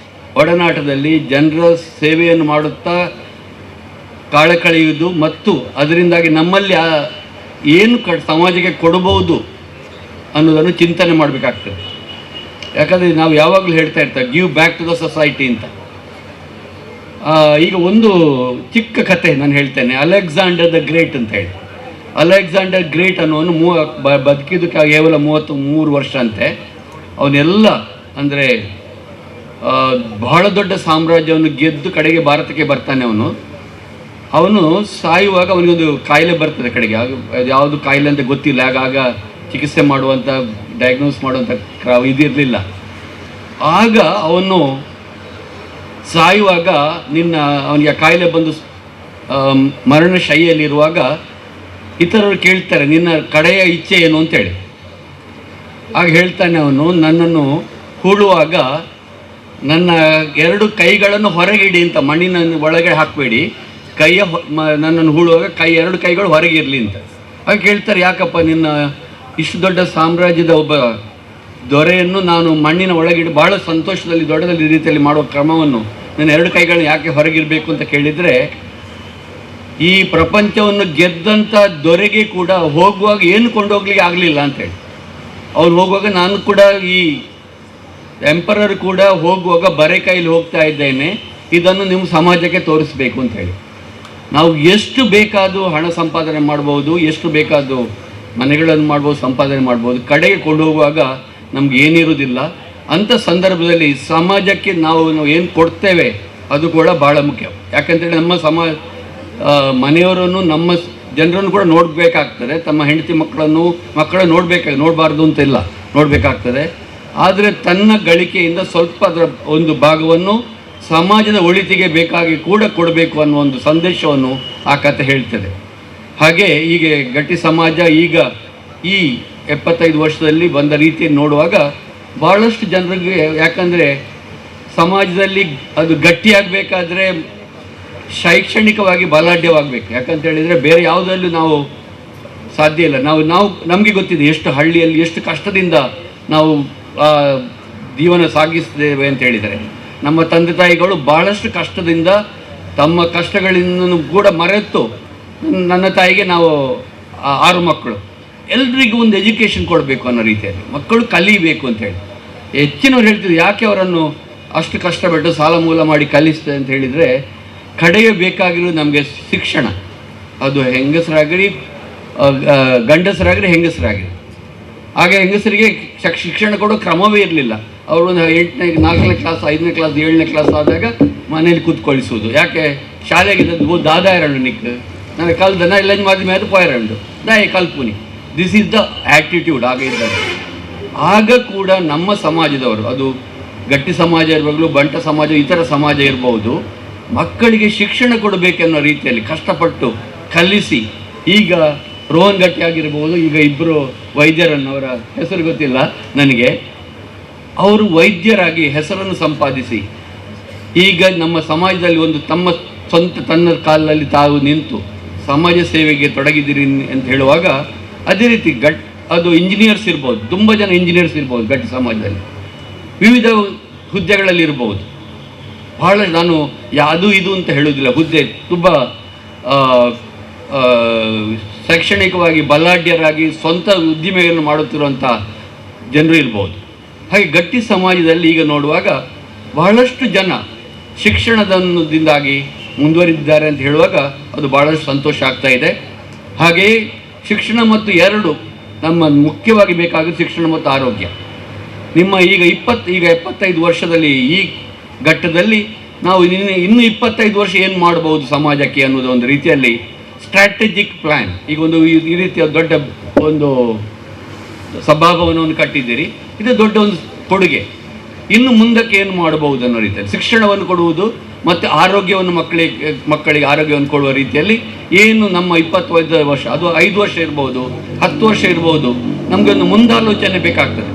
ಒಡನಾಟದಲ್ಲಿ ಜನರ ಸೇವೆಯನ್ನು ಮಾಡುತ್ತಾ ಕಾಳ ಕಳೆಯುವುದು ಮತ್ತು ಅದರಿಂದಾಗಿ ನಮ್ಮಲ್ಲಿ ಏನು ಸಮಾಜಕ್ಕೆ ಕೊಡಬಹುದು ಅನ್ನೋದನ್ನು ಚಿಂತನೆ ಮಾಡಬೇಕಾಗ್ತದೆ. ಯಾಕಂದರೆ ನಾವು ಯಾವಾಗಲೂ ಹೇಳ್ತಾ ಇರ್ತೇವೆ, give back to the society ಅಂತ. ಈಗ ಒಂದು ಚಿಕ್ಕ ಕತೆ ನಾನು ಹೇಳ್ತೇನೆ, ಅಲೆಕ್ಸಾಂಡರ್ the great ಅಂತ ಹೇಳಿ. ಅಲೆಕ್ಸಾಂಡರ್ ಗ್ರೇಟ್ ಅನ್ನೋನು ಬದುಕಿದ್ದಕ್ಕೆ ಕೇವಲ 33 ವರ್ಷ ಅಂತೆ. ಅವನೆಲ್ಲ ಅಂದರೆ ಬಹಳ ದೊಡ್ಡ ಸಾಮ್ರಾಜ್ಯವನ್ನು ಗೆದ್ದು ಕಡೆಗೆ ಭಾರತಕ್ಕೆ ಬರ್ತಾನೆ ಅವನು. ಅವನು ಸಾಯುವಾಗ ಅವನಿಗೊಂದು ಕಾಯಿಲೆ ಬರ್ತದೆ ಕಡೆಗೆ, ಯಾವುದು ಕಾಯಿಲೆ ಅಂತ ಗೊತ್ತಿಲ್ಲ, ಆಗ ಚಿಕಿತ್ಸೆ ಮಾಡುವಂಥ ಡಯಾಗ್ನೋಸ್ ಮಾಡುವಂಥ ಇದಿರಲಿಲ್ಲ. ಆಗ ಅವನು ಸಾಯುವಾಗ ಅವನಿಗೆ ಆ ಕಾಯಿಲೆ ಬಂದು ಮರಣ ಶೈಲಿಯಲ್ಲಿರುವಾಗ ಇತರರು ಕೇಳ್ತಾರೆ, ನಿನ್ನ ಕಡೆಯ ಇಚ್ಛೆ ಏನು ಅಂತೇಳಿ. ಆಗ ಹೇಳ್ತಾನೆ ಅವನು, ನನ್ನನ್ನು ಹೂಳುವಾಗ ನನ್ನ 2 ಕೈಗಳನ್ನು ಹೊರಗಿಡಿ ಅಂತ, ಮಣ್ಣಿನ ಒಳಗಡೆ ಹಾಕಬೇಡಿ, ಕೈಯ ನನ್ನನ್ನು ಹೂಳುವಾಗ 2 ಕೈಗಳು ಹೊರಗಿರಲಿ ಅಂತ. ಆಗ ಕೇಳ್ತಾರೆ, ಯಾಕಪ್ಪ ನಿನ್ನ ಇಷ್ಟು ದೊಡ್ಡ ಸಾಮ್ರಾಜ್ಯದ ಒಬ್ಬ ದೊರೆಯನ್ನು ನಾನು ಮಣ್ಣಿನ ಒಳಗಿಡಿ ಭಾಳ ಸಂತೋಷದಲ್ಲಿ ದೊಡ್ಡದಲ್ಲಿ ರೀತಿಯಲ್ಲಿ ಮಾಡುವ ಕ್ರಮವನ್ನು ನನ್ನ 2 ಕೈಗಳನ್ನು ಯಾಕೆ ಹೊರಗಿರಬೇಕು ಅಂತ ಕೇಳಿದರೆ, ಈ ಪ್ರಪಂಚವನ್ನು ಗೆದ್ದಂಥ ದೊರೆಗೆ ಕೂಡ ಹೋಗುವಾಗ ಏನು ಕೊಂಡೋಗ್ಲಿಕ್ಕೆ ಆಗಲಿಲ್ಲ ಅಂತೇಳಿ. ಅವ್ರು ಹೋಗುವಾಗ ನಾನು ಕೂಡ ಈ ಎಂಪರರ್ ಕೂಡ ಹೋಗುವಾಗ ಬರೆ ಕೈಲಿ ಹೋಗ್ತಾ ಇದ್ದೇನೆ, ಇದನ್ನು ನಿಮ್ಮ ಸಮಾಜಕ್ಕೆ ತೋರಿಸ್ಬೇಕು ಅಂತೇಳಿ. ನಾವು ಎಷ್ಟು ಬೇಕಾದರೂ ಹಣ ಸಂಪಾದನೆ ಮಾಡ್ಬೋದು, ಎಷ್ಟು ಬೇಕಾದರೂ ಮನೆಗಳನ್ನು ಮಾಡ್ಬೋದು, ಸಂಪಾದನೆ ಮಾಡ್ಬೋದು, ಕಡೆಗೆ ಕೊಂಡೋಗುವಾಗ ನಮ್ಗೆ ಏನಿರುವುದಿಲ್ಲ. ಅಂಥ ಸಂದರ್ಭದಲ್ಲಿ ಸಮಾಜಕ್ಕೆ ನಾವು ಏನು ಕೊಡ್ತೇವೆ ಅದು ಕೂಡ ಭಾಳ ಮುಖ್ಯ. ಯಾಕಂತೇಳಿ ನಮ್ಮ ಮನೆಯವರನ್ನು ನಮ್ಮ ಜನರನ್ನು ಕೂಡ ನೋಡಬೇಕಾಗ್ತದೆ, ತಮ್ಮ ಹೆಂಡತಿ ಮಕ್ಕಳನ್ನು ನೋಡಬಾರ್ದು ಅಂತಿಲ್ಲ, ನೋಡಬೇಕಾಗ್ತದೆ. ಆದರೆ ತನ್ನ ಗಳಿಕೆಯಿಂದ ಸ್ವಲ್ಪ ಅದರ ಒಂದು ಭಾಗವನ್ನು ಸಮಾಜದ ಒಳಿತಿಗೆ ಬೇಕಾಗಿ ಕೂಡ ಕೊಡಬೇಕು ಅನ್ನೋ ಒಂದು ಸಂದೇಶವನ್ನು ಆ ಕಥೆ ಹೇಳ್ತದೆ. ಹಾಗೆ ಹೀಗೆ ಗಟ್ಟಿ ಸಮಾಜ ಈಗ ಈ 75 ವರ್ಷದಲ್ಲಿ ಬಂದ ರೀತಿಯನ್ನು ನೋಡುವಾಗ ಭಾಳಷ್ಟು ಜನರಿಗೆ, ಯಾಕಂದರೆ ಸಮಾಜದಲ್ಲಿ ಅದು ಗಟ್ಟಿಯಾಗಬೇಕಾದ್ರೆ ಶೈಕ್ಷಣಿಕವಾಗಿ ಬಲಾಢ್ಯವಾಗಬೇಕು. ಯಾಕಂತ ಹೇಳಿದರೆ ಬೇರೆ ಯಾವುದರಲ್ಲೂ ನಾವು ಸಾಧ್ಯ ಇಲ್ಲ. ನಾವು ನಾವು ನಮಗೆ ಗೊತ್ತಿದೆ ಎಷ್ಟು ಹಳ್ಳಿಯಲ್ಲಿ ಎಷ್ಟು ಕಷ್ಟದಿಂದ ನಾವು ಜೀವನ ಸಾಗಿಸ್ತೇವೆ ಅಂತ ಹೇಳಿದರೆ, ನಮ್ಮ ತಂದೆ ತಾಯಿಗಳು ಭಾಳಷ್ಟು ಕಷ್ಟದಿಂದ ತಮ್ಮ ಕಷ್ಟಗಳಿಂದ ಕೂಡ ಮರೆತು, ನನ್ನ ತಾಯಿಗೆ ನಾವು 6 ಮಕ್ಕಳು, ಎಲ್ರಿಗೂ ಒಂದು ಎಜುಕೇಷನ್ ಕೊಡಬೇಕು ಅನ್ನೋ ರೀತಿಯಲ್ಲಿ ಮಕ್ಕಳು ಕಲಿಬೇಕು ಅಂತೇಳಿ ಹೆಚ್ಚಿನವ್ರು ಹೇಳ್ತಿದ್ರು. ಯಾಕೆ ಅವರನ್ನು ಅಷ್ಟು ಕಷ್ಟಪಟ್ಟು ಸಾಲ ಮೂಲ ಮಾಡಿ ಕಲಿಸ್ತದೆ ಅಂತ ಹೇಳಿದರೆ, ಕಡೆಗೆ ಬೇಕಾಗಿರೋದು ನಮಗೆ ಶಿಕ್ಷಣ. ಅದು ಹೆಂಗಸರಾಗಲಿ ಗಂಡಸರಾಗಲಿ ಹೆಂಗಸರಾಗಲಿ. ಆಗ ಹೆಂಗಸರಿಗೆ ಶಿಕ್ಷಣ ಕೊಡೋ ಕ್ರಮವೇ ಇರಲಿಲ್ಲ. ಅವರು ಒಂದು 8ನೇ 4ನೇ ಕ್ಲಾಸ್ 5ನೇ ಕ್ಲಾಸ್ 7ನೇ ಕ್ಲಾಸ್ ಆದಾಗ ಮನೇಲಿ ಕೂತ್ಕೊಳಿಸೋದು. ಯಾಕೆ ಶಾಲೆಗೆ ದಾದಾಯರಣ್ಣು ನಿಕ್ ನನಗೆ ಕಲ್ದನ ಇಲ್ಲ ಮಾಧ್ಯಮ ಅದು ಪೋಯರಂಡು ದಾಯ ಕಲ್ಪುನಿ. This is the attitude ಆಗ ಇದ್ದಾರೆ. ಆಗ ಕೂಡ ನಮ್ಮ ಸಮಾಜದವರು, ಅದು ಗಟ್ಟಿ ಸಮಾಜ ಇರಬಹುದು, ಬಂಟ ಸಮಾಜ, ಇತರ ಸಮಾಜ ಇರಬಹುದು, ಮಕ್ಕಳಿಗೆ ಶಿಕ್ಷಣ ಕೊಡಬೇಕೆನ್ನೋ ರೀತಿಯಲ್ಲಿ ಕಷ್ಟಪಟ್ಟು ಕಲಿಸಿ, ಈಗ ರೋಹನ್ ಗಟ್ಟಿ ಆಗಿರ್ಬೋದು, ಈಗ ಇಬ್ಬರು ವೈದ್ಯರನ್ನು, ಅವರ ಹೆಸರು ಗೊತ್ತಿಲ್ಲ ನನಗೆ, ಅವರು ವೈದ್ಯರಾಗಿ ಹೆಸರನ್ನು ಸಂಪಾದಿಸಿ ಈಗ ನಮ್ಮ ಸಮಾಜದಲ್ಲಿ ಒಂದು ತಮ್ಮ ಸ್ವಂತ ತನ್ನ ಕಾಲಲ್ಲಿ ತಾವು ನಿಂತು ಸಮಾಜ ಸೇವೆಗೆ ತೊಡಗಿದ್ದೀರಿ ಅಂತ ಹೇಳುವಾಗ, ಅದೇ ರೀತಿ ಅದು ಇಂಜಿನಿಯರ್ಸ್ ಇರ್ಬೋದು, ತುಂಬ ಜನ ಇಂಜಿನಿಯರ್ಸ್ ಇರ್ಬೋದು ಗಟ್ಟಿ ಸಮಾಜದಲ್ಲಿ, ವಿವಿಧ ಹುದ್ದೆಗಳಲ್ಲಿ ಇರ್ಬೋದು. ಭಾಳ ನಾನು ಅದು ಇದು ಅಂತ ಹೇಳುವುದಿಲ್ಲ, ಹುದ್ದೆ ತುಂಬ ಶೈಕ್ಷಣಿಕವಾಗಿ ಬಲಾಢ್ಯರಾಗಿ ಸ್ವಂತ ಉದ್ದಿಮೆಯನ್ನು ಮಾಡುತ್ತಿರುವಂಥ ಜನರು ಇರ್ಬೋದು. ಹಾಗೆ ಗಟ್ಟಿ ಸಮಾಜದಲ್ಲಿ ಈಗ ನೋಡುವಾಗ ಬಹಳಷ್ಟು ಜನ ಶಿಕ್ಷಣದಿಂದಾಗಿ ಮುಂದುವರಿದಿದ್ದಾರೆ ಅಂತ ಹೇಳುವಾಗ ಅದು ಭಾಳಷ್ಟು ಸಂತೋಷ ಆಗ್ತಾ ಇದೆ. ಹಾಗೆಯೇ ಶಿಕ್ಷಣ ಮತ್ತು ಎರಡು ನಮ್ಮ ಮುಖ್ಯವಾಗಿ ಬೇಕಾದ ಶಿಕ್ಷಣ ಮತ್ತು ಆರೋಗ್ಯ. ನಿಮ್ಮ ಈಗ 75 ವರ್ಷದಲ್ಲಿ ಈ ಘಟ್ಟದಲ್ಲಿ ನಾವು ಇನ್ನು 25 ವರ್ಷ ಏನು ಮಾಡ್ಬೋದು ಸಮಾಜಕ್ಕೆ ಅನ್ನೋದು ಒಂದು ರೀತಿಯಲ್ಲಿ ಸ್ಟ್ರಾಟಜಿಕ್ ಪ್ಲ್ಯಾನ್. ಈಗ ಒಂದು ಈ ರೀತಿಯ ದೊಡ್ಡ ಒಂದು ಸಭಾಭವನವನ್ನು ಕಟ್ಟಿದ್ದೀರಿ, ಇದು ದೊಡ್ಡ ಒಂದು ಕೊಡುಗೆ. ಇನ್ನು ಮುಂದಕ್ಕೆ ಏನು ಮಾಡಬಹುದು ಅನ್ನೋ ರೀತಿಯಲ್ಲಿ ಶಿಕ್ಷಣವನ್ನು ಕೊಡುವುದು ಮತ್ತು ಆರೋಗ್ಯವನ್ನು ಮಕ್ಕಳಿಗೆ ಆರೋಗ್ಯವನ್ನು ಕೊಡುವ ರೀತಿಯಲ್ಲಿ ಏನು ನಮ್ಮ 25 ವರ್ಷ, ಅದು 5 ವರ್ಷ ಇರ್ಬೋದು, 10 ವರ್ಷ ಇರ್ಬೋದು, ನಮಗೊಂದು ಮುಂದಾಲೋಚನೆ ಬೇಕಾಗ್ತದೆ.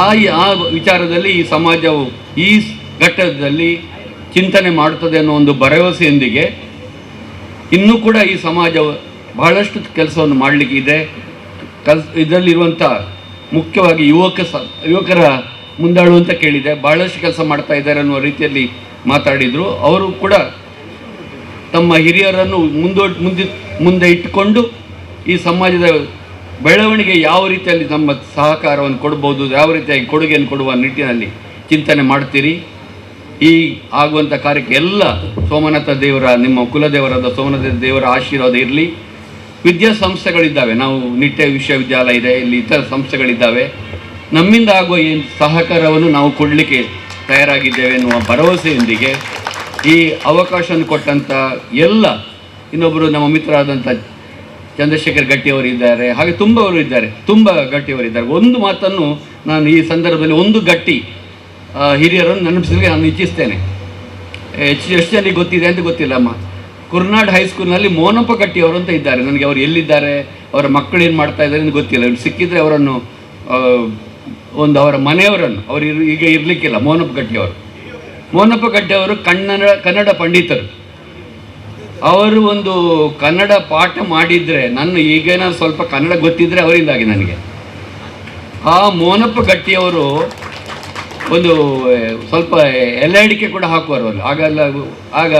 ಆ ವಿಚಾರದಲ್ಲಿ ಈ ಸಮಾಜವು ಈ ಘಟ್ಟದಲ್ಲಿ ಚಿಂತನೆ ಮಾಡುತ್ತದೆ ಅನ್ನೋ ಒಂದು ಭರವಸೆಯೊಂದಿಗೆ ಇನ್ನೂ ಕೂಡ ಈ ಸಮಾಜವು ಬಹಳಷ್ಟು ಕೆಲಸವನ್ನು ಮಾಡಲಿಕ್ಕೆ ಇದೆ. ಇದರಲ್ಲಿರುವಂಥ ಮುಖ್ಯವಾಗಿ ಯುವಕರ ಮುಂದಾಳು ಅಂತ ಕೇಳಿದೆ, ಭಾಳಷ್ಟು ಕೆಲಸ ಮಾಡ್ತಾ ಇದ್ದಾರೆ ಅನ್ನುವ ರೀತಿಯಲ್ಲಿ ಮಾತಾಡಿದರು. ಅವರು ಕೂಡ ತಮ್ಮ ಹಿರಿಯರನ್ನು ಮುಂದೆ ಇಟ್ಟುಕೊಂಡು ಈ ಸಮಾಜದ ಬೆಳವಣಿಗೆ ಯಾವ ರೀತಿಯಲ್ಲಿ ನಮ್ಮ ಸಹಕಾರವನ್ನು ಕೊಡ್ಬೋದು, ಯಾವ ರೀತಿಯಾಗಿ ಕೊಡುಗೆಯನ್ನು ಕೊಡುವ ನಿಟ್ಟಿನಲ್ಲಿ ಚಿಂತನೆ ಮಾಡ್ತೀರಿ. ಈ ಆಗುವಂಥ ಕಾರ್ಯಕ್ಕೆ ಎಲ್ಲ ಸೋಮನಾಥ ದೇವರ, ನಿಮ್ಮ ಕುಲದೇವರಾದ ಸೋಮನಾಥ ದೇವರ ಆಶೀರ್ವಾದ ಇರಲಿ. ವಿದ್ಯಾಸಂಸ್ಥೆಗಳಿದ್ದಾವೆ, ನಾವು ನಿಟ್ಟೆ ವಿಶ್ವವಿದ್ಯಾಲಯ ಇದೆ, ಇಲ್ಲಿ ಇತರ ಸಂಸ್ಥೆಗಳಿದ್ದಾವೆ. ನಮ್ಮಿಂದ ಆಗುವ ಏನು ಸಹಕಾರವನ್ನು ನಾವು ಕೊಡಲಿಕ್ಕೆ ತಯಾರಾಗಿದ್ದೇವೆ ಎನ್ನುವ ಭರವಸೆಯೊಂದಿಗೆ ಈ ಅವಕಾಶವನ್ನು ಕೊಟ್ಟಂಥ ಎಲ್ಲ ಇನ್ನೊಬ್ಬರು ನಮ್ಮ ಮಿತ್ರರಾದಂಥ ಚಂದ್ರಶೇಖರ್ ಗಟ್ಟಿಯವರು ಇದ್ದಾರೆ, ಹಾಗೆ ತುಂಬ ಅವರು ಇದ್ದಾರೆ, ತುಂಬ ಗಟ್ಟಿಯವರಿದ್ದಾರೆ. ಒಂದು ಮಾತನ್ನು ನಾನು ಈ ಸಂದರ್ಭದಲ್ಲಿ ಒಂದು ಗಟ್ಟಿ ಹಿರಿಯರನ್ನು ನೆನಪಿಸಲಿಕ್ಕೆ ನಾನು ಇಚ್ಛಿಸ್ತೇನೆ. ಎಷ್ಟು ಜನರಿಗೆ ಗೊತ್ತಿದೆ ಅಂತ ಗೊತ್ತಿಲ್ಲಮ್ಮ. ಕುರ್ನಾಡ್ ಹೈಸ್ಕೂಲ್ನಲ್ಲಿ ಮೋನಪ್ಪ ಗಟ್ಟಿಯವರು ಅಂತ ಇದ್ದಾರೆ. ನನಗೆ ಅವರು ಎಲ್ಲಿದ್ದಾರೆ, ಅವರ ಮಕ್ಕಳು ಏನು ಮಾಡ್ತಾ ಇದ್ದಾರೆ ಅಂತ ಗೊತ್ತಿಲ್ಲ. ಇವ್ರು ಸಿಕ್ಕಿದರೆ ಅವರನ್ನು ಒಂದು ಅವರ ಮನೆಯವರನ್ನು, ಅವರು ಈಗ ಇರಲಿಕ್ಕಿಲ್ಲ. ಮೋನಪ್ಪ ಗಟ್ಟಿಯವರು, ಮೋನಪ್ಪ ಗಟ್ಟಿಯವರು ಕನ್ನಡ ಪಂಡಿತರು. ಅವರು ಒಂದು ಕನ್ನಡ ಪಾಠ ಮಾಡಿದರೆ, ನನ್ನ ಈಗೇನಾದ್ರು ಸ್ವಲ್ಪ ಕನ್ನಡ ಗೊತ್ತಿದ್ದರೆ ಅವರಿಂದಾಗಿ ನನಗೆ. ಆ ಮೋನಪ್ಪ ಗಟ್ಟಿಯವರು ಒಂದು ಸ್ವಲ್ಪ ಎಲೆ ಅಡಿಕೆ ಕೂಡ ಹಾಕುವರು ಅವರು. ಆಗ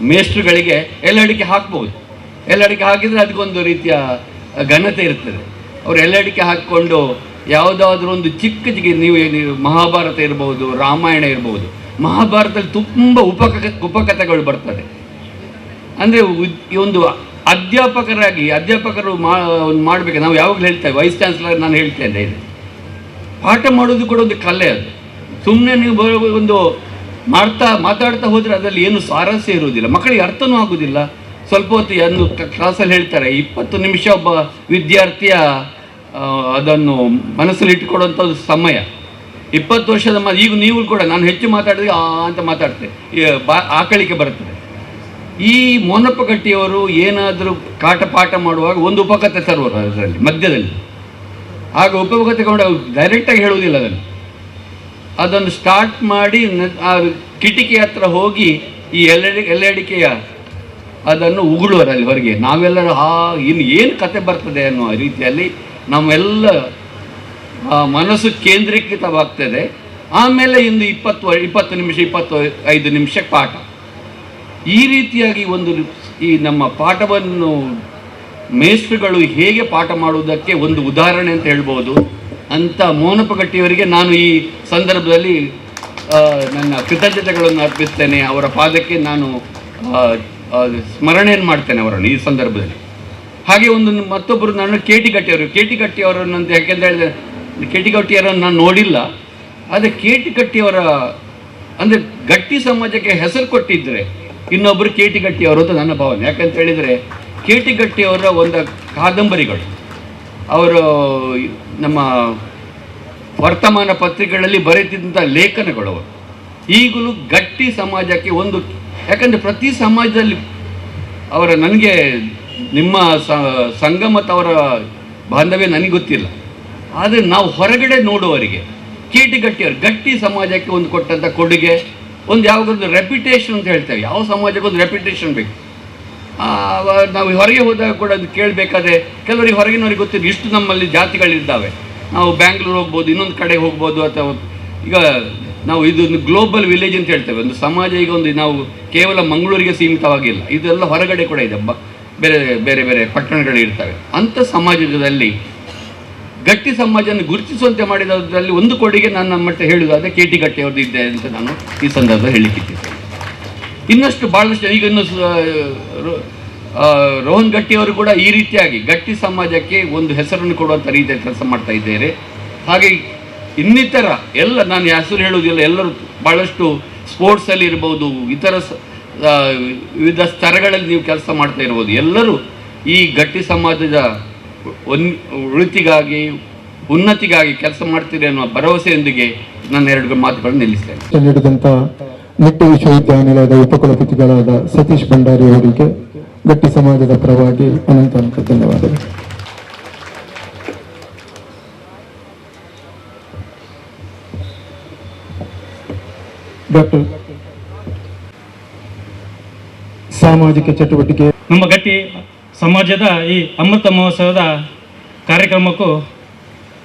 ಮೇಷ್ಟ್ರುಗಳಿಗೆ ಎಲೆ ಅಡಿಕೆ ಹಾಕ್ಬೋದು. ಎಲೆ ಅಡಿಕೆ ಹಾಕಿದರೆ ಅದಕ್ಕೊಂದು ರೀತಿಯ ಘನತೆ ಇರ್ತದೆ. ಅವರು ಎಲೆ ಅಡಿಕೆ ಹಾಕಿಕೊಂಡು ಯಾವುದಾದ್ರೂ ಒಂದು ಚಿಕ್ಕ ಚಿಕ್ಕ ನೀವು ಮಹಾಭಾರತ ಇರ್ಬೋದು, ರಾಮಾಯಣ ಇರ್ಬೋದು. ಮಹಾಭಾರತದಲ್ಲಿ ತುಂಬ ಉಪಕಥೆಗಳು ಬರ್ತದೆ. ಅಂದರೆ ಈ ಒಂದು ಅಧ್ಯಾಪಕರಾಗಿ ಅಧ್ಯಾಪಕರು ಮಾಡಬೇಕು. ನಾವು ಯಾವಾಗಲೂ ಹೇಳ್ತೇವೆ, ವೈಸ್ ಚಾನ್ಸಲರ್ ನಾನು ಹೇಳ್ತೇನೆ, ಇದೆ ಪಾಠ ಮಾಡೋದು ಕೂಡ ಒಂದು ಕಲೆ. ಅದು ಸುಮ್ಮನೆ ನೀವು ಒಂದು ಮಾತಾಡ್ತಾ ಹೋದರೆ ಅದರಲ್ಲಿ ಏನು ಸ್ವಾರಸ್ಯ ಇರುವುದಿಲ್ಲ, ಮಕ್ಕಳಿಗೆ ಅರ್ಥನೂ ಆಗೋದಿಲ್ಲ. ಸ್ವಲ್ಪ ಹೊತ್ತು ಏನು ಕ್ಲಾಸಲ್ಲಿ ಹೇಳ್ತಾರೆ, 20 ನಿಮಿಷ ಒಬ್ಬ ವಿದ್ಯಾರ್ಥಿಯ ಅದನ್ನು ಮನಸ್ಸಲ್ಲಿ ಇಟ್ಟುಕೊಳ್ಳುವಂಥದ್ದು ಸಮಯ. 20 ವರ್ಷದ ಈಗ ನೀವು ಕೂಡ ನಾನು ಹೆಚ್ಚು ಮಾತಾಡಿದ್ರೆ ಆ ಅಂತ ಮಾತಾಡ್ತೇನೆ, ಆಕಳಿಕೆ ಬರ್ತದೆ. ಈ ಮೋನಪ್ಪ ಗಟ್ಟಿಯವರು ಏನಾದರೂ ಪಾಠ ಮಾಡುವಾಗ ಒಂದು ಉಪಕಥೆ ತರುವರು ಅದರಲ್ಲಿ ಮಧ್ಯದಲ್ಲಿ. ಆಗ ಉಪಕಥೆ ಕೊಂಡು ಡೈರೆಕ್ಟಾಗಿ ಹೇಳುವುದಿಲ್ಲ, ಅದನ್ನು ಸ್ಟಾರ್ಟ್ ಮಾಡಿ ಆ ಕಿಟಕಿ ಹತ್ರ ಹೋಗಿ ಈ ಎಲೆ ಅಡಿಕೆಯ ಅದನ್ನು ಉಗುಳುವರು ಅಲ್ಲಿ ಹೊರಗೆ. ನಾವೆಲ್ಲರೂ ಇನ್ನು ಏನು ಕತೆ ಬರ್ತದೆ ಅನ್ನೋ ರೀತಿಯಲ್ಲಿ ನಮ್ಮೆಲ್ಲ ಮನಸ್ಸು ಕೇಂದ್ರೀಕೃತವಾಗ್ತದೆ. ಆಮೇಲೆ ಇಂದು 20 ನಿಮಿಷ 25 ನಿಮಿಷ ಪಾಠ. ಈ ರೀತಿಯಾಗಿ ಒಂದು ಈ ನಮ್ಮ ಪಾಠವನ್ನು ಮೇಷ್ಟ್ರುಗಳು ಹೇಗೆ ಪಾಠ ಮಾಡುವುದಕ್ಕೆ ಒಂದು ಉದಾಹರಣೆ ಅಂತ ಹೇಳ್ಬೋದು. ಅಂತ ಮೋನಪ್ಪ ಗಟ್ಟಿಯವರಿಗೆ ನಾನು ಈ ಸಂದರ್ಭದಲ್ಲಿ ನನ್ನ ಕೃತಜ್ಞತೆಗಳನ್ನು ಅರ್ಪಿಸ್ತೇನೆ. ಅವರ ಪಾದಕ್ಕೆ ನಾನು ಸ್ಮರಣೆಯನ್ನು ಮಾಡ್ತೇನೆ ಅವರನ್ನು ಈ ಸಂದರ್ಭದಲ್ಲಿ. ಹಾಗೆ ಒಂದು ಮತ್ತೊಬ್ಬರು ನಾನು ಕೆ ಟಿ ಗಟ್ಟಿಯವರು, ಕೆ ಟಿ ಗಟ್ಟಿಯವರನ್ನು ಅಂತ ಯಾಕೆಂತ ಹೇಳಿದ್ರೆ ಕೆ ಟಿ ಗಟ್ಟಿಯವರನ್ನು ನಾನು ನೋಡಿಲ್ಲ, ಆದರೆ ಕೆ ಟಿ ಗಟ್ಟಿಯವರ ಅಂದರೆ ಗಟ್ಟಿ ಸಮಾಜಕ್ಕೆ ಹೆಸರು ಕೊಟ್ಟಿದ್ದರೆ ಇನ್ನೊಬ್ಬರು ಕೆ ಟಿ ಗಟ್ಟಿಯವರು ಅಂತ ನನ್ನ ಭಾವನೆ. ಯಾಕಂತ ಹೇಳಿದರೆ ಕೆ ಟಿ ಗಟ್ಟಿಯವರ ಒಂದು ಕಾದಂಬರಿಗಳು ಅವರು ನಮ್ಮ ವರ್ತಮಾನ ಪತ್ರಿಕೆಗಳಲ್ಲಿ ಬರೆತಿದ್ದಂಥ ಲೇಖನಗಳು ಅವರು ಈಗಲೂ ಗಟ್ಟಿ ಸಮಾಜಕ್ಕೆ ಒಂದು, ಯಾಕಂದರೆ ಪ್ರತಿ ಸಮಾಜದಲ್ಲಿ ಅವರ ನನಗೆ ನಿಮ್ಮ ಸಂಘ ಮತ್ತು ಅವರ ಬಾಂಧವ್ಯ ನನಗೆ ಗೊತ್ತಿಲ್ಲ, ಆದರೆ ನಾವು ಹೊರಗಡೆ ನೋಡುವವರಿಗೆ ಕೆ ಟಿ ಗಟ್ಟಿಯವರು ಗಟ್ಟಿ ಸಮಾಜಕ್ಕೆ ಒಂದು ಕೊಟ್ಟಂಥ ಕೊಡುಗೆ ಒಂದು ಯಾವುದೊಂದು ರೆಪ್ಯುಟೇಷನ್ ಅಂತ ಹೇಳ್ತೇವೆ. ಯಾವ ಸಮಾಜಕ್ಕೊಂದು ರೆಪ್ಯುಟೇಷನ್ ಬೇಕು. ನಾವು ಹೊರಗೆ ಹೋದಾಗ ಕೂಡ ಅದು ಕೇಳಬೇಕಾದ್ರೆ ಕೆಲವರಿಗೆ ಹೊರಗಿನವರಿಗೆ ಗೊತ್ತಿಲ್ಲ ಇಷ್ಟು ನಮ್ಮಲ್ಲಿ ಜಾತಿಗಳಿದ್ದಾವೆ. ನಾವು ಬ್ಯಾಂಗ್ಳೂರು ಹೋಗ್ಬೋದು, ಇನ್ನೊಂದು ಕಡೆ ಹೋಗ್ಬೋದು, ಅಥವಾ ಈಗ ನಾವು ಇದೊಂದು ಗ್ಲೋಬಲ್ ವಿಲೇಜ್ ಅಂತ ಹೇಳ್ತೇವೆ. ಒಂದು ಸಮಾಜ ಈಗ ಒಂದು ನಾವು ಕೇವಲ ಮಂಗಳೂರಿಗೆ ಸೀಮಿತವಾಗಿಲ್ಲ, ಇದೆಲ್ಲ ಹೊರಗಡೆ ಕೂಡ ಇದೆ, ಬೇರೆ ಬೇರೆ ಬೇರೆ ಪಟ್ಟಣಗಳಿರ್ತವೆ. ಅಂಥ ಸಮಾಜದಲ್ಲಿ ಗಟ್ಟಿ ಸಮಾಜವನ್ನು ಗುರುತಿಸುವಂತೆ ಮಾಡಿದರಲ್ಲಿ ಒಂದು ಕೊಡುಗೆ ನಾನು ನಮ್ಮ ಮಟ್ಟ ಹೇಳುವುದಾದರೆ ಕೆ ಟಿ ಗಟ್ಟಿಯವ್ರದ್ದು ಇದ್ದೆ ಅಂತ ನಾನು ಈ ಸಂದರ್ಭದಲ್ಲಿ ಹೇಳಲಿಕ್ಕಿದ್ದೇನೆ. ಇನ್ನಷ್ಟು ಭಾಳಷ್ಟು ಈಗ ಇನ್ನು Rohan ಗಟ್ಟಿಯವರು ಕೂಡ ಈ ರೀತಿಯಾಗಿ ಗಟ್ಟಿ ಸಮಾಜಕ್ಕೆ ಒಂದು ಹೆಸರನ್ನು ಕೊಡುವಂಥ ರೀತಿಯಲ್ಲಿ ಕೆಲಸ ಮಾಡ್ತಾ ಇದ್ದಾರೆ. ಹಾಗೆ ಇನ್ನಿತರ ಎಲ್ಲ, ನಾನು ಹೆಸರು ಹೇಳುವುದಿಲ್ಲ, ಎಲ್ಲರೂ ಭಾಳಷ್ಟು ಸ್ಪೋರ್ಟ್ಸಲ್ಲಿ ಇರ್ಬೋದು, ಇತರ ವಿವಿಧ ಸ್ತರಗಳಲ್ಲಿ ನೀವು ಕೆಲಸ ಮಾಡ್ತಾ ಇರ್ಬೋದು. ಎಲ್ಲರೂ ಈ ಗಟ್ಟಿ ಸಮಾಜದ ಉಳಿತಿಗಾಗಿ, ಉನ್ನತಿಗಾಗಿ ಕೆಲಸ ಮಾಡ್ತೀರಿ ಅನ್ನುವ ಭರವಸೆಯೊಂದಿಗೆ ನನ್ನ ಎರಡು ಮಾತುಗಳನ್ನು ನಿಲ್ಲಿಸ್ತೇನೆ. ನೀಡಿದಂಥ ನಿಟ್ಟೆ ವಿಶ್ವವಿದ್ಯಾನಿಲಯದ ಉಪಕುಲಪತಿಗಳಾದ ಸತೀಶ್ ಭಂಡಾರಿ ಅವರಿಗೆ ಗಟ್ಟಿ ಸಮಾಜದ ಪರವಾಗಿ ಅನಂತ ಅನಂತ ಧನ್ಯವಾದಗಳು. ಡಾಕ್ಟರ್ ಸಾಮಾಜಿಕ ಚಟುವಟಿಕೆ ನಮ್ಮ ಗಟ್ಟಿ ಸಮಾಜದ ಈ ಅಮೃತ ಮಹೋತ್ಸವದ ಕಾರ್ಯಕ್ರಮಕ್ಕೂ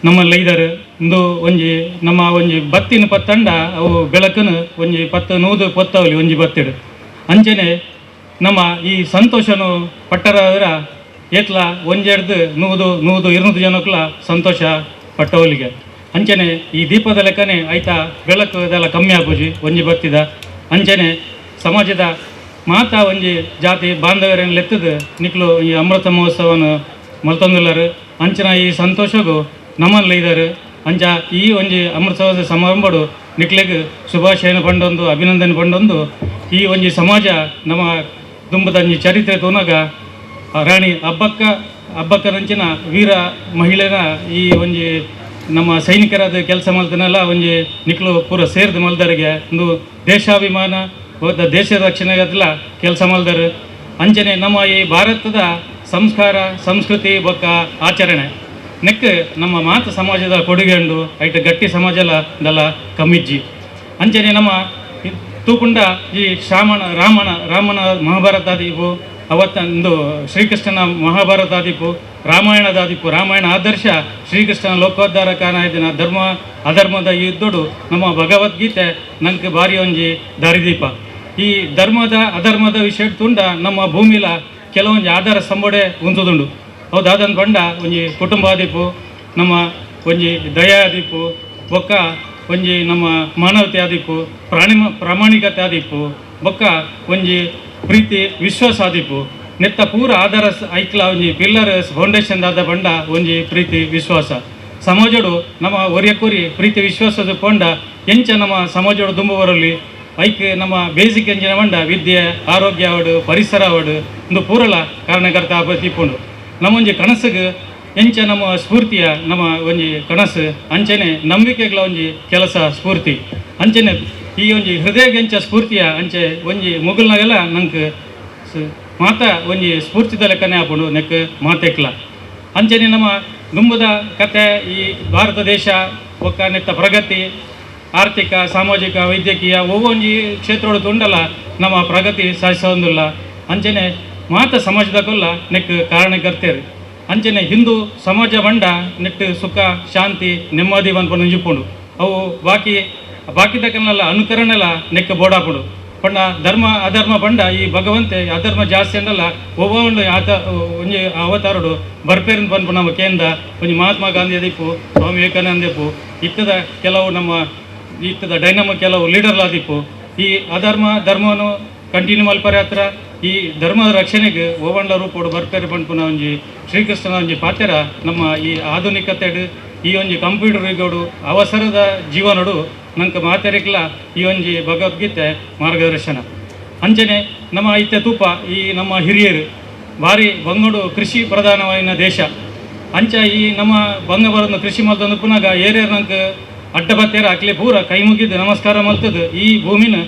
ನಮ್ಮ ಲೈದರ್ ಇಂದು ಒಂಜಿ ನಮ್ಮ ಒಂಜಿ ಬತ್ತಿನ ಪತ್ತಂಡ ಅವು ಬೆಳಕನ್ನು ಒಂಜಿ ಪತ್ತು ನೂದು ಪೊತ್ತವಲಿ ಒಂಜಿ ಬತ್ತಿಡು ಅಂಚನೆ ನಮ್ಮ ಈ ಸಂತೋಷನು ಪಟ್ಟರಾದ್ರ ಏತ್ಲ ಒಂಜೆಡ್ದು ನೂದು ನೂದು 200 ಜನಕ್ಕಲ ಸಂತೋಷ ಪಟ್ಟವಲಿಗೆ ಅಂಚನೆ ಈ ದೀಪದ ಲೆಕ್ಕನೆ ಆಯ್ತಾ ಬೆಳಕು ಇದೆಲ್ಲ ಕಮ್ಮಿ ಆಪುಜಿ ಒಂಜಿ ಬತ್ತಿದ ಅಂಚನೆ ಸಮಾಜದ ಮಾತಾ ಒಂಜಿ ಜಾತಿ ಬಾಂಧವ್ಯರನ್ನು ಲೆತ್ತದು ನಿಕ್ಲು ಈ ಅಮೃತ ಮಹೋತ್ಸವನು ಮಲ್ತೊಂದುಲ್ಲರು ಅಂಚನ ಈ ಸಂತೋಷಗೂ ನಮ್ಮಲ್ಲಿ ಇದ್ದಾರೆ ಅಂಚ ಈ ಒಂಜಿ ಅಮೃತೋತ್ಸವದ ಸಮಾರಂಭಡು ನಿಕ್ಲೆಗ್ ಶುಭಾಶಯನ ಪಂಡೊಂದು ಅಭಿನಂದನೆ ಪಂಡೊಂದು ಈ ಒಂಜಿ ಸಮಾಜ ನಮ್ಮ ದುಂಬದ ಒಂಜಿ ಚರಿತ್ರೆ ತೂನಾಗ ರಾಣಿ ಅಬ್ಬಕ್ಕನಂಚಿನ ವೀರ ಮಹಿಳೆನ ಈ ಒಂಜಿ ನಮ್ಮ ಸೈನಿಕರಾದ ಕೆಲಸ ಮಲ್ತನೆಲ್ಲ ಒಂಜಿ ನಿಕ್ಲು ಪೂರ ಸೇರಿದ ಮಲ್ದರಿಗೆ ಒಂದು ದೇಶಾಭಿಮಾನ ದೇಶ ರಕ್ಷಣೆಗದೆಲ್ಲ ಕೆಲಸ ಮಲ್ದರು ಅಂಚನೆ ನಮ್ಮ ಈ ಭಾರತದ ಸಂಸ್ಕಾರ ಸಂಸ್ಕೃತಿ ಬೊಕ್ಕ ಆಚರಣೆ ನೆಕ್ ನಮ್ಮ ಮಾತು ಸಮಾಜದ ಕೊಡುಗೆ ಉಂಡು ಐಟ್ ಗಟ್ಟಿ ಸಮಾಜಲ ದಲ್ಲ ಕಮ್ಮಿಜ್ಜಿ ಅಂಚನೆ ನಮ್ಮ ತೂಪುಂಡ ಈ ಶ್ರಾಮಣ ರಾಮನ ರಾಮನ ಮಹಾಭಾರತಾದೀಪು ಅವತ್ತೊಂದು ಶ್ರೀಕೃಷ್ಣನ ಮಹಾಭಾರತಾದೀಪು ರಾಮಾಯಣದಾದೀಪು ರಾಮಾಯಣ ಆದರ್ಶ ಶ್ರೀಕೃಷ್ಣನ ಲೋಕೋದ್ಧಾರಕನಾಯ್ದಿನ ಧರ್ಮ ಅಧರ್ಮದ ಯುದ್ಧಡು ನಮ್ಮ ಭಗವದ್ಗೀತೆ ನಂಗೆ ಭಾರಿ ಒಂಜಿ ದಾರಿದೀಪ. ಈ ಧರ್ಮದ ಅಧರ್ಮದ ವಿಷಯ ತುಂಡ ನಮ್ಮ ಭೂಮಿಲ ಕೆಲವೊಂಜಿ ಆಧಾರ ಸಂಬಡೆ ಉಂತುದುಂಡು ಹೌದಾದನ್ ಬಂಡ ಒಂಜಿ ಕುಟುಂಬಾದೀಪು ನಮ್ಮ ಒಂಜಿ ದಯಾದೀಪು ಬೊಕ್ಕ ಒಂಜಿ ನಮ್ಮ ಮಾನವತೆ ಆದೀಪು ಪ್ರಾಮಾಣಿಕತೆ ಆದೀಪು ಬೊಕ್ಕ ಒಂಜಿ ಪ್ರೀತಿ ವಿಶ್ವಾಸ ಆದೀಪು ನೆತ್ತ ಪೂರ ಆಧಾರ ಐಕ್ಲ ಒಂಜಿ ಪಿಲ್ಲರ್ ಫೌಂಡೇಶನ್ ಆದ ಬಂಡ ಒಂಜಿ ಪ್ರೀತಿ ವಿಶ್ವಾಸ ಸಮಾಜಡು ನಮ್ಮ ಒರಿಯಕೋರಿ ಪ್ರೀತಿ ವಿಶ್ವಾಸದ ಪೊಂಡ ಎಂಚ ನಮ್ಮ ಸಮಾಜಡು ದುಂಬು ಬರಲಿ ಐಕ್ ನಮ್ಮ ಬೇಸಿಕ್ ಎಂಜಿನ ಬಂಡ ವಿದ್ಯೆ ಆರೋಗ್ಯ ಅವಡು ಪರಿಸರ ಅವಡು ಒಂದು ಪೂರಲ ಕಾರಣಕರ್ತ ತೀಪುಂಡು ನಮ್ಮೊಂಜಿ ಕನಸಿಗೆ ಎಂಚ ನಮ್ಮ ಸ್ಫೂರ್ತಿಯ ನಮ್ಮ ಒಂಜಿ ಕನಸು ಅಂಚನೆ ನಂಬಿಕೆಗಳ ಒಂಜಿ ಕೆಲಸ ಸ್ಫೂರ್ತಿ ಅಂಚನೆ ಈ ಒಂಜಿ ಹೃದಯಗೆಂಚ ಸ್ಫೂರ್ತಿಯ ಅಂಚೆ ಒಂಜಿ ಮುಗುಲ್ನಾಗೆಲ್ಲ ನಂಗೆ ಮಾತಾ ಒಂಜಿ ಸ್ಫೂರ್ತಿದ ಲೆಕ್ಕನೆ ಆಪುಂಡು ನೆಕ್ ಮಾತೆಕ್ಲ ಅಂಚನೆ ನಮ್ಮ ದುಂಬದ ಕತೆ ಈ ಭಾರತ ದೇಶ ಒಕ್ಕ ನೆತ್ತ ಪ್ರಗತಿ ಆರ್ಥಿಕ ಸಾಮಾಜಿಕ ವೈದ್ಯಕೀಯ ಒವ್ವೊಂಜಿ ಕ್ಷೇತ್ರೊಡು ತುಂಡಲ್ಲ ನಮ್ಮ ಪ್ರಗತಿ ಸಾಧಿಸೋದಿಲ್ಲ ಅಂಚನೆ ಮಾತ ಸಮಾಜದ ಕೊಲ್ಲ ನೆಕ್ ಕಾರಣಕರ್ತೇರು ಅಂಚನೆ ಹಿಂದೂ ಸಮಾಜ ಬಂಡ ನೆಟ್ಟು ಸುಖ ಶಾಂತಿ ನೆಮ್ಮದಿ ಪನ್ಪುಂಡು ಒಂಜಿಪ್ಪುಂಡು ಅವು ಬಾಕಿ ಬಾಕಿದಕ್ಕನ್ನೆಲ್ಲ ಅನುಕರಣೆಲ್ಲ ನೆಕ್ ಬೋಡಾಪುಂಡು ಪಂಡ ಧರ್ಮ ಅಧರ್ಮ ಬಂಡ ಈ ಭಗವಂತೆ ಅಧರ್ಮ ಜಾಸ್ತಿ ಅಂದಲ್ಲ ಒವ್ವೊಂಡು ಆತ ಒಂಜಿ ಅವತಾರಡು ಬರ್ಪೇರಿನ ಪನ್ಪು ನಮ್ಮ ಕೇಂದ್ರ ಒಂಜಿ ಮಹಾತ್ಮ ಗಾಂಧಿ ದೀಪು ಸ್ವಾಮಿ ವಿವೇಕಾನಂದ ದೀಪು ಇತ್ತದ ಕೆಲವು ನಮ್ಮ ಇತ್ತದ ಡೈನಮಿಕ್ ಕೆಲವು ಲೀಡರ್ಲಾದೀಪು ಈ ಅಧರ್ಮ ಧರ್ಮವನ್ನು ಕಂಟಿನ್ಯೂ ಮಲ್ಪರೆ ಹತ್ರ ಈ ಧರ್ಮದ ರಕ್ಷಣೆಗೆ ಓವಂಡ ರೂಪೋಡು ಬರ್ಪೇರು ಪನ್ಪುನ ಒಂಜಿ ಶ್ರೀಕೃಷ್ಣನ ಒಂಜಿ ಪಾತ್ರ ನಮ್ಮ ಈ ಆಧುನಿಕತೆಡು ಈ ಒಂಜಿ ಕಂಪ್ಯೂಟರ್ ಯುಗಡು ಅವಸರದ ಜೀವನಡು ನಂಗೆ ಮಾತೆರಿಕ್ಲ ಈ ಒಂಜಿ ಭಗವದ್ಗೀತೆ ಮಾರ್ಗದರ್ಶನ ಅಂಚನೆ ನಮ್ಮ ಇತ್ತೆ ತೂಪ ಈ ನಮ್ಮ ಹಿರಿಯರು ಭಾರಿ ಬಂಗಡು ಕೃಷಿ ಪ್ರಧಾನವಾದ ದೇಶ ಅಂಚ ಈ ನಮ್ಮ ಬಂಗ ಬರೋದು ಕೃಷಿ ಮಲ್ತಂದು ಪುನಗ ಏರಿಯರ್ ನಂಗೆ ಅಡ್ಡ ಬತ್ತೇರ ಅಕ್ಲೆ ಪೂರ ಕೈ ಮುಗಿದು ನಮಸ್ಕಾರ ಮಲ್ತದು ಈ ಭೂಮಿನ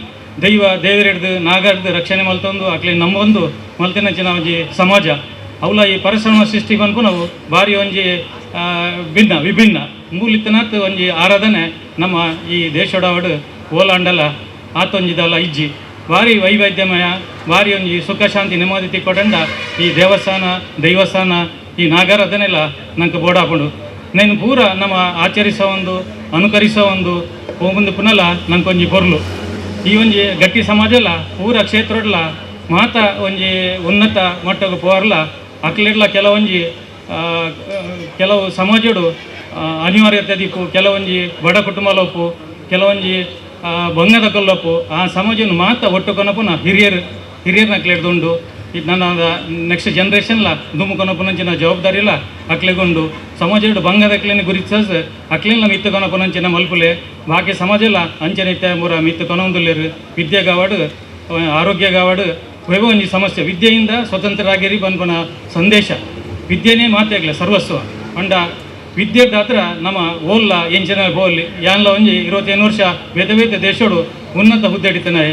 ದೈವ ದೇವರಿಡ್ದು ನಾಗರ್ದು ರಕ್ಷಣೆ ಮಲ್ತೊಂದು ಅಕ್ಲೆ ನಮ್ಮೊಂದು ಮಲ್ತಿನಂಚಿನ ಒಂಜಿ ಸಮಾಜ ಅವಲ ಈ ಪರಿಶ್ರಮ ಸೃಷ್ಟಿ ಬಂದ್ಕು ನಾವು ಭಾರಿ ಒಂಜಿ ಭಿನ್ನ ವಿಭಿನ್ನ ಮೂಲಿತನಾತ್ ಒಂಜಿ ಆರಾಧನೆ ನಮ್ಮ ಈ ದೇಶಡವಡು ಓಲಾಂಡಲ ಆತೊಂಜಿದಲ್ಲ ಇಜ್ಜಿ ಭಾರಿ ವೈವಿಧ್ಯಮಯ ಭಾರಿ ಒಂಜಿ ಸುಖ ಶಾಂತಿ ನೆಮ್ಮದಿ ತಿಕ್ಕೊಡಂಡ ಈ ದೇವಸ್ಥಾನ ದೈವಸ್ಥಾನ ಈ ನಾಗಾರಾಧನೆಲ್ಲ ನಂಗೆ ಬೋಡಾಪುಂಡು నేను ಪೂರ ನಮ್ಮ ಆಚರಿಸೋ ಒಂದು ಅನುಕರಿಸೋ ಒಂದು ಮುಂದೆ ಪುನಲ ನಂಗೊಂಜಿ ಪೊರ್ಲು ಈ ಒಂಜಿ ಗಟ್ಟಿ ಸಮಾಜ ಎಲ್ಲ ಪೂರ ಕ್ಷೇತ್ರಡ್ಲ ಮಾತ ಒಂಜಿ ಉನ್ನತ ಮಟ್ಟಕ್ಕೆ ಪೋರ್ಲ ಅಕ್ಲಿಡ್ಲ ಕೆಲವೊಂಜಿ ಕೆಲವು ಸಮಾಜಡು ಅನಿವಾರ್ಯತೆ ದಿಕ್ಕು ಕೆಲವೊಂಜಿ ಬಡ ಕುಟುಂಬಲೊಪ್ಪು ಕೆಲವೊಂಜಿ ಬಂಗದ ಕೊಲ್ಲೊಪ್ಪು ಆ ಸಮಾಜನ ಮಾತ ಒಟ್ಟು ಕೊನಪುನ ಹಿರಿಯರು ಹಿರಿಯರ್ನ ಕ್ಲೇಡ್ದುಂಡು ನನ್ನ ನೆಕ್ಸ್ಟ್ ಜನರೇಷನ್ಲ ದುಮ್ಮು ಕೊನಪುನಂಚಿನ ಜವಾಬ್ದಾರಿ ಇಲ್ಲ ಅಕ್ಲೆಗೊಂಡು ಸಮಾಜ ಬಂಗದಕ್ಲೇನೆ ಗುರುತಿಸ ಅಕ್ಲೆಲ್ಲ ಮಿತ್ತು ಕೊನಪುನಂಚಿನ ಮಲ್ಪುಲೆ ಬಾಕಿ ಸಮಾಜ ಎಲ್ಲ ಅಂಚನೆ ಇತ್ತೆ ಮೂರ ಮಿತ್ತು ಕೊನೊಂದುಲ್ಲೇರು ವಿದ್ಯೆ ಗಾವಾಡು ಆರೋಗ್ಯ ಗಾವಾಡು ವೈಭವ ಒಂಜಿ ಸಮಸ್ಯೆ ವಿದ್ಯೆಯಿಂದ ಸ್ವತಂತ್ರರಾಗಿರಿ ಬನ್ಪನ ಸಂದೇಶ ವಿದ್ಯೆನೇ ಮಾತಾಗಲ ಸರ್ವಸ್ವ ಅಂಡ ವಿದ್ಯೆ ದಾತ್ರ ನಮ್ಮ ಓಲ್ಲ ಎಂಚಿನ ಬೋಲ್ ಯಾನ್ಲ ಒಂಜಿ 25 ವರ್ಷ ಬೇತೆ ಬೇತೆ ದೇಶೋಡು ಉನ್ನತ ಹುದ್ದೆ ಹಿಡಿತನಾಯ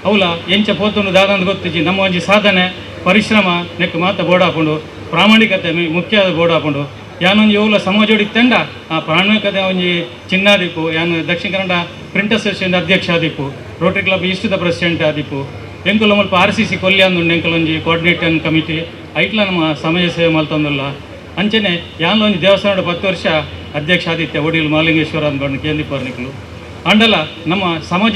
ಅವಲ ಎಂಚ ಪೋತುಂಡು ದಾದಂದು ಗೊತ್ತಿಜಿ ನಮ್ಮ ಒಂಜಿ ಸಾಧನೆ ಪರಿಶ್ರಮ ನೆಕ್ ಮಾತ ಬೋರ್ಡ್ ಹಾಕೊಂಡು ಪ್ರಾಮಾಣಿಕತೆ ಮುಖ್ಯ ಬೋರ್ಡ್ ಹಾಕೊಂಡು ಯಾನೊಂಜಿ ಓಲ ಸಮಾಜೋಡಿತ್ತಂಡ ಆ ಪ್ರಾಮಾಣಿಕತೆ ಒಂಜಿ ಚಿನ್ನಾದಿಪ್ಪು ಯಾನು ದಕ್ಷಿಣ ಕನ್ನಡ ಪ್ರಿಂಟ್ ಅಸೋಸಿಯೇಷನ್ ಅಧ್ಯಕ್ಷ ಆದಿಪ್ಪು ರೋಟರಿ ಕ್ಲಬ್ ಈಸ್ಟ್ದ ಪ್ರೆಸಿಡೆಂಟ್ ಆದಿಪ್ಪು ಎಂಕುಲ ಮುಲ್ಪ RCC ಕೊಲ್ಯಾಂದುಂಡು ಎಂಕುಲ ಒಂಜಿ ಕೋಆರ್ಡಿನೇಷನ್ ಕಮಿಟಿ ಐಟ್ಲ ನಮ್ಮ ಸಮಾಜ ಸೇವೆ ಮಲ್ತೊಂದುಲ್ಲ ಅಂಚನೆ ಯಾನ್ಲ ಒಂಜಿ ದೇವಸ್ಥಾನದ 10 ವರ್ಷ ಅಧ್ಯಕ್ಷ ಆದಿತ್ಯ ಒಡಿಲ್ ಮಾಲಿಂಗೇಶ್ವರ ಅಂದ್ಕೊಂಡು ಕೇಂದ್ರೀಪರ್ನಿಕಲು ಅಂಡಲ ನಮ್ಮ ಸಮಾಜ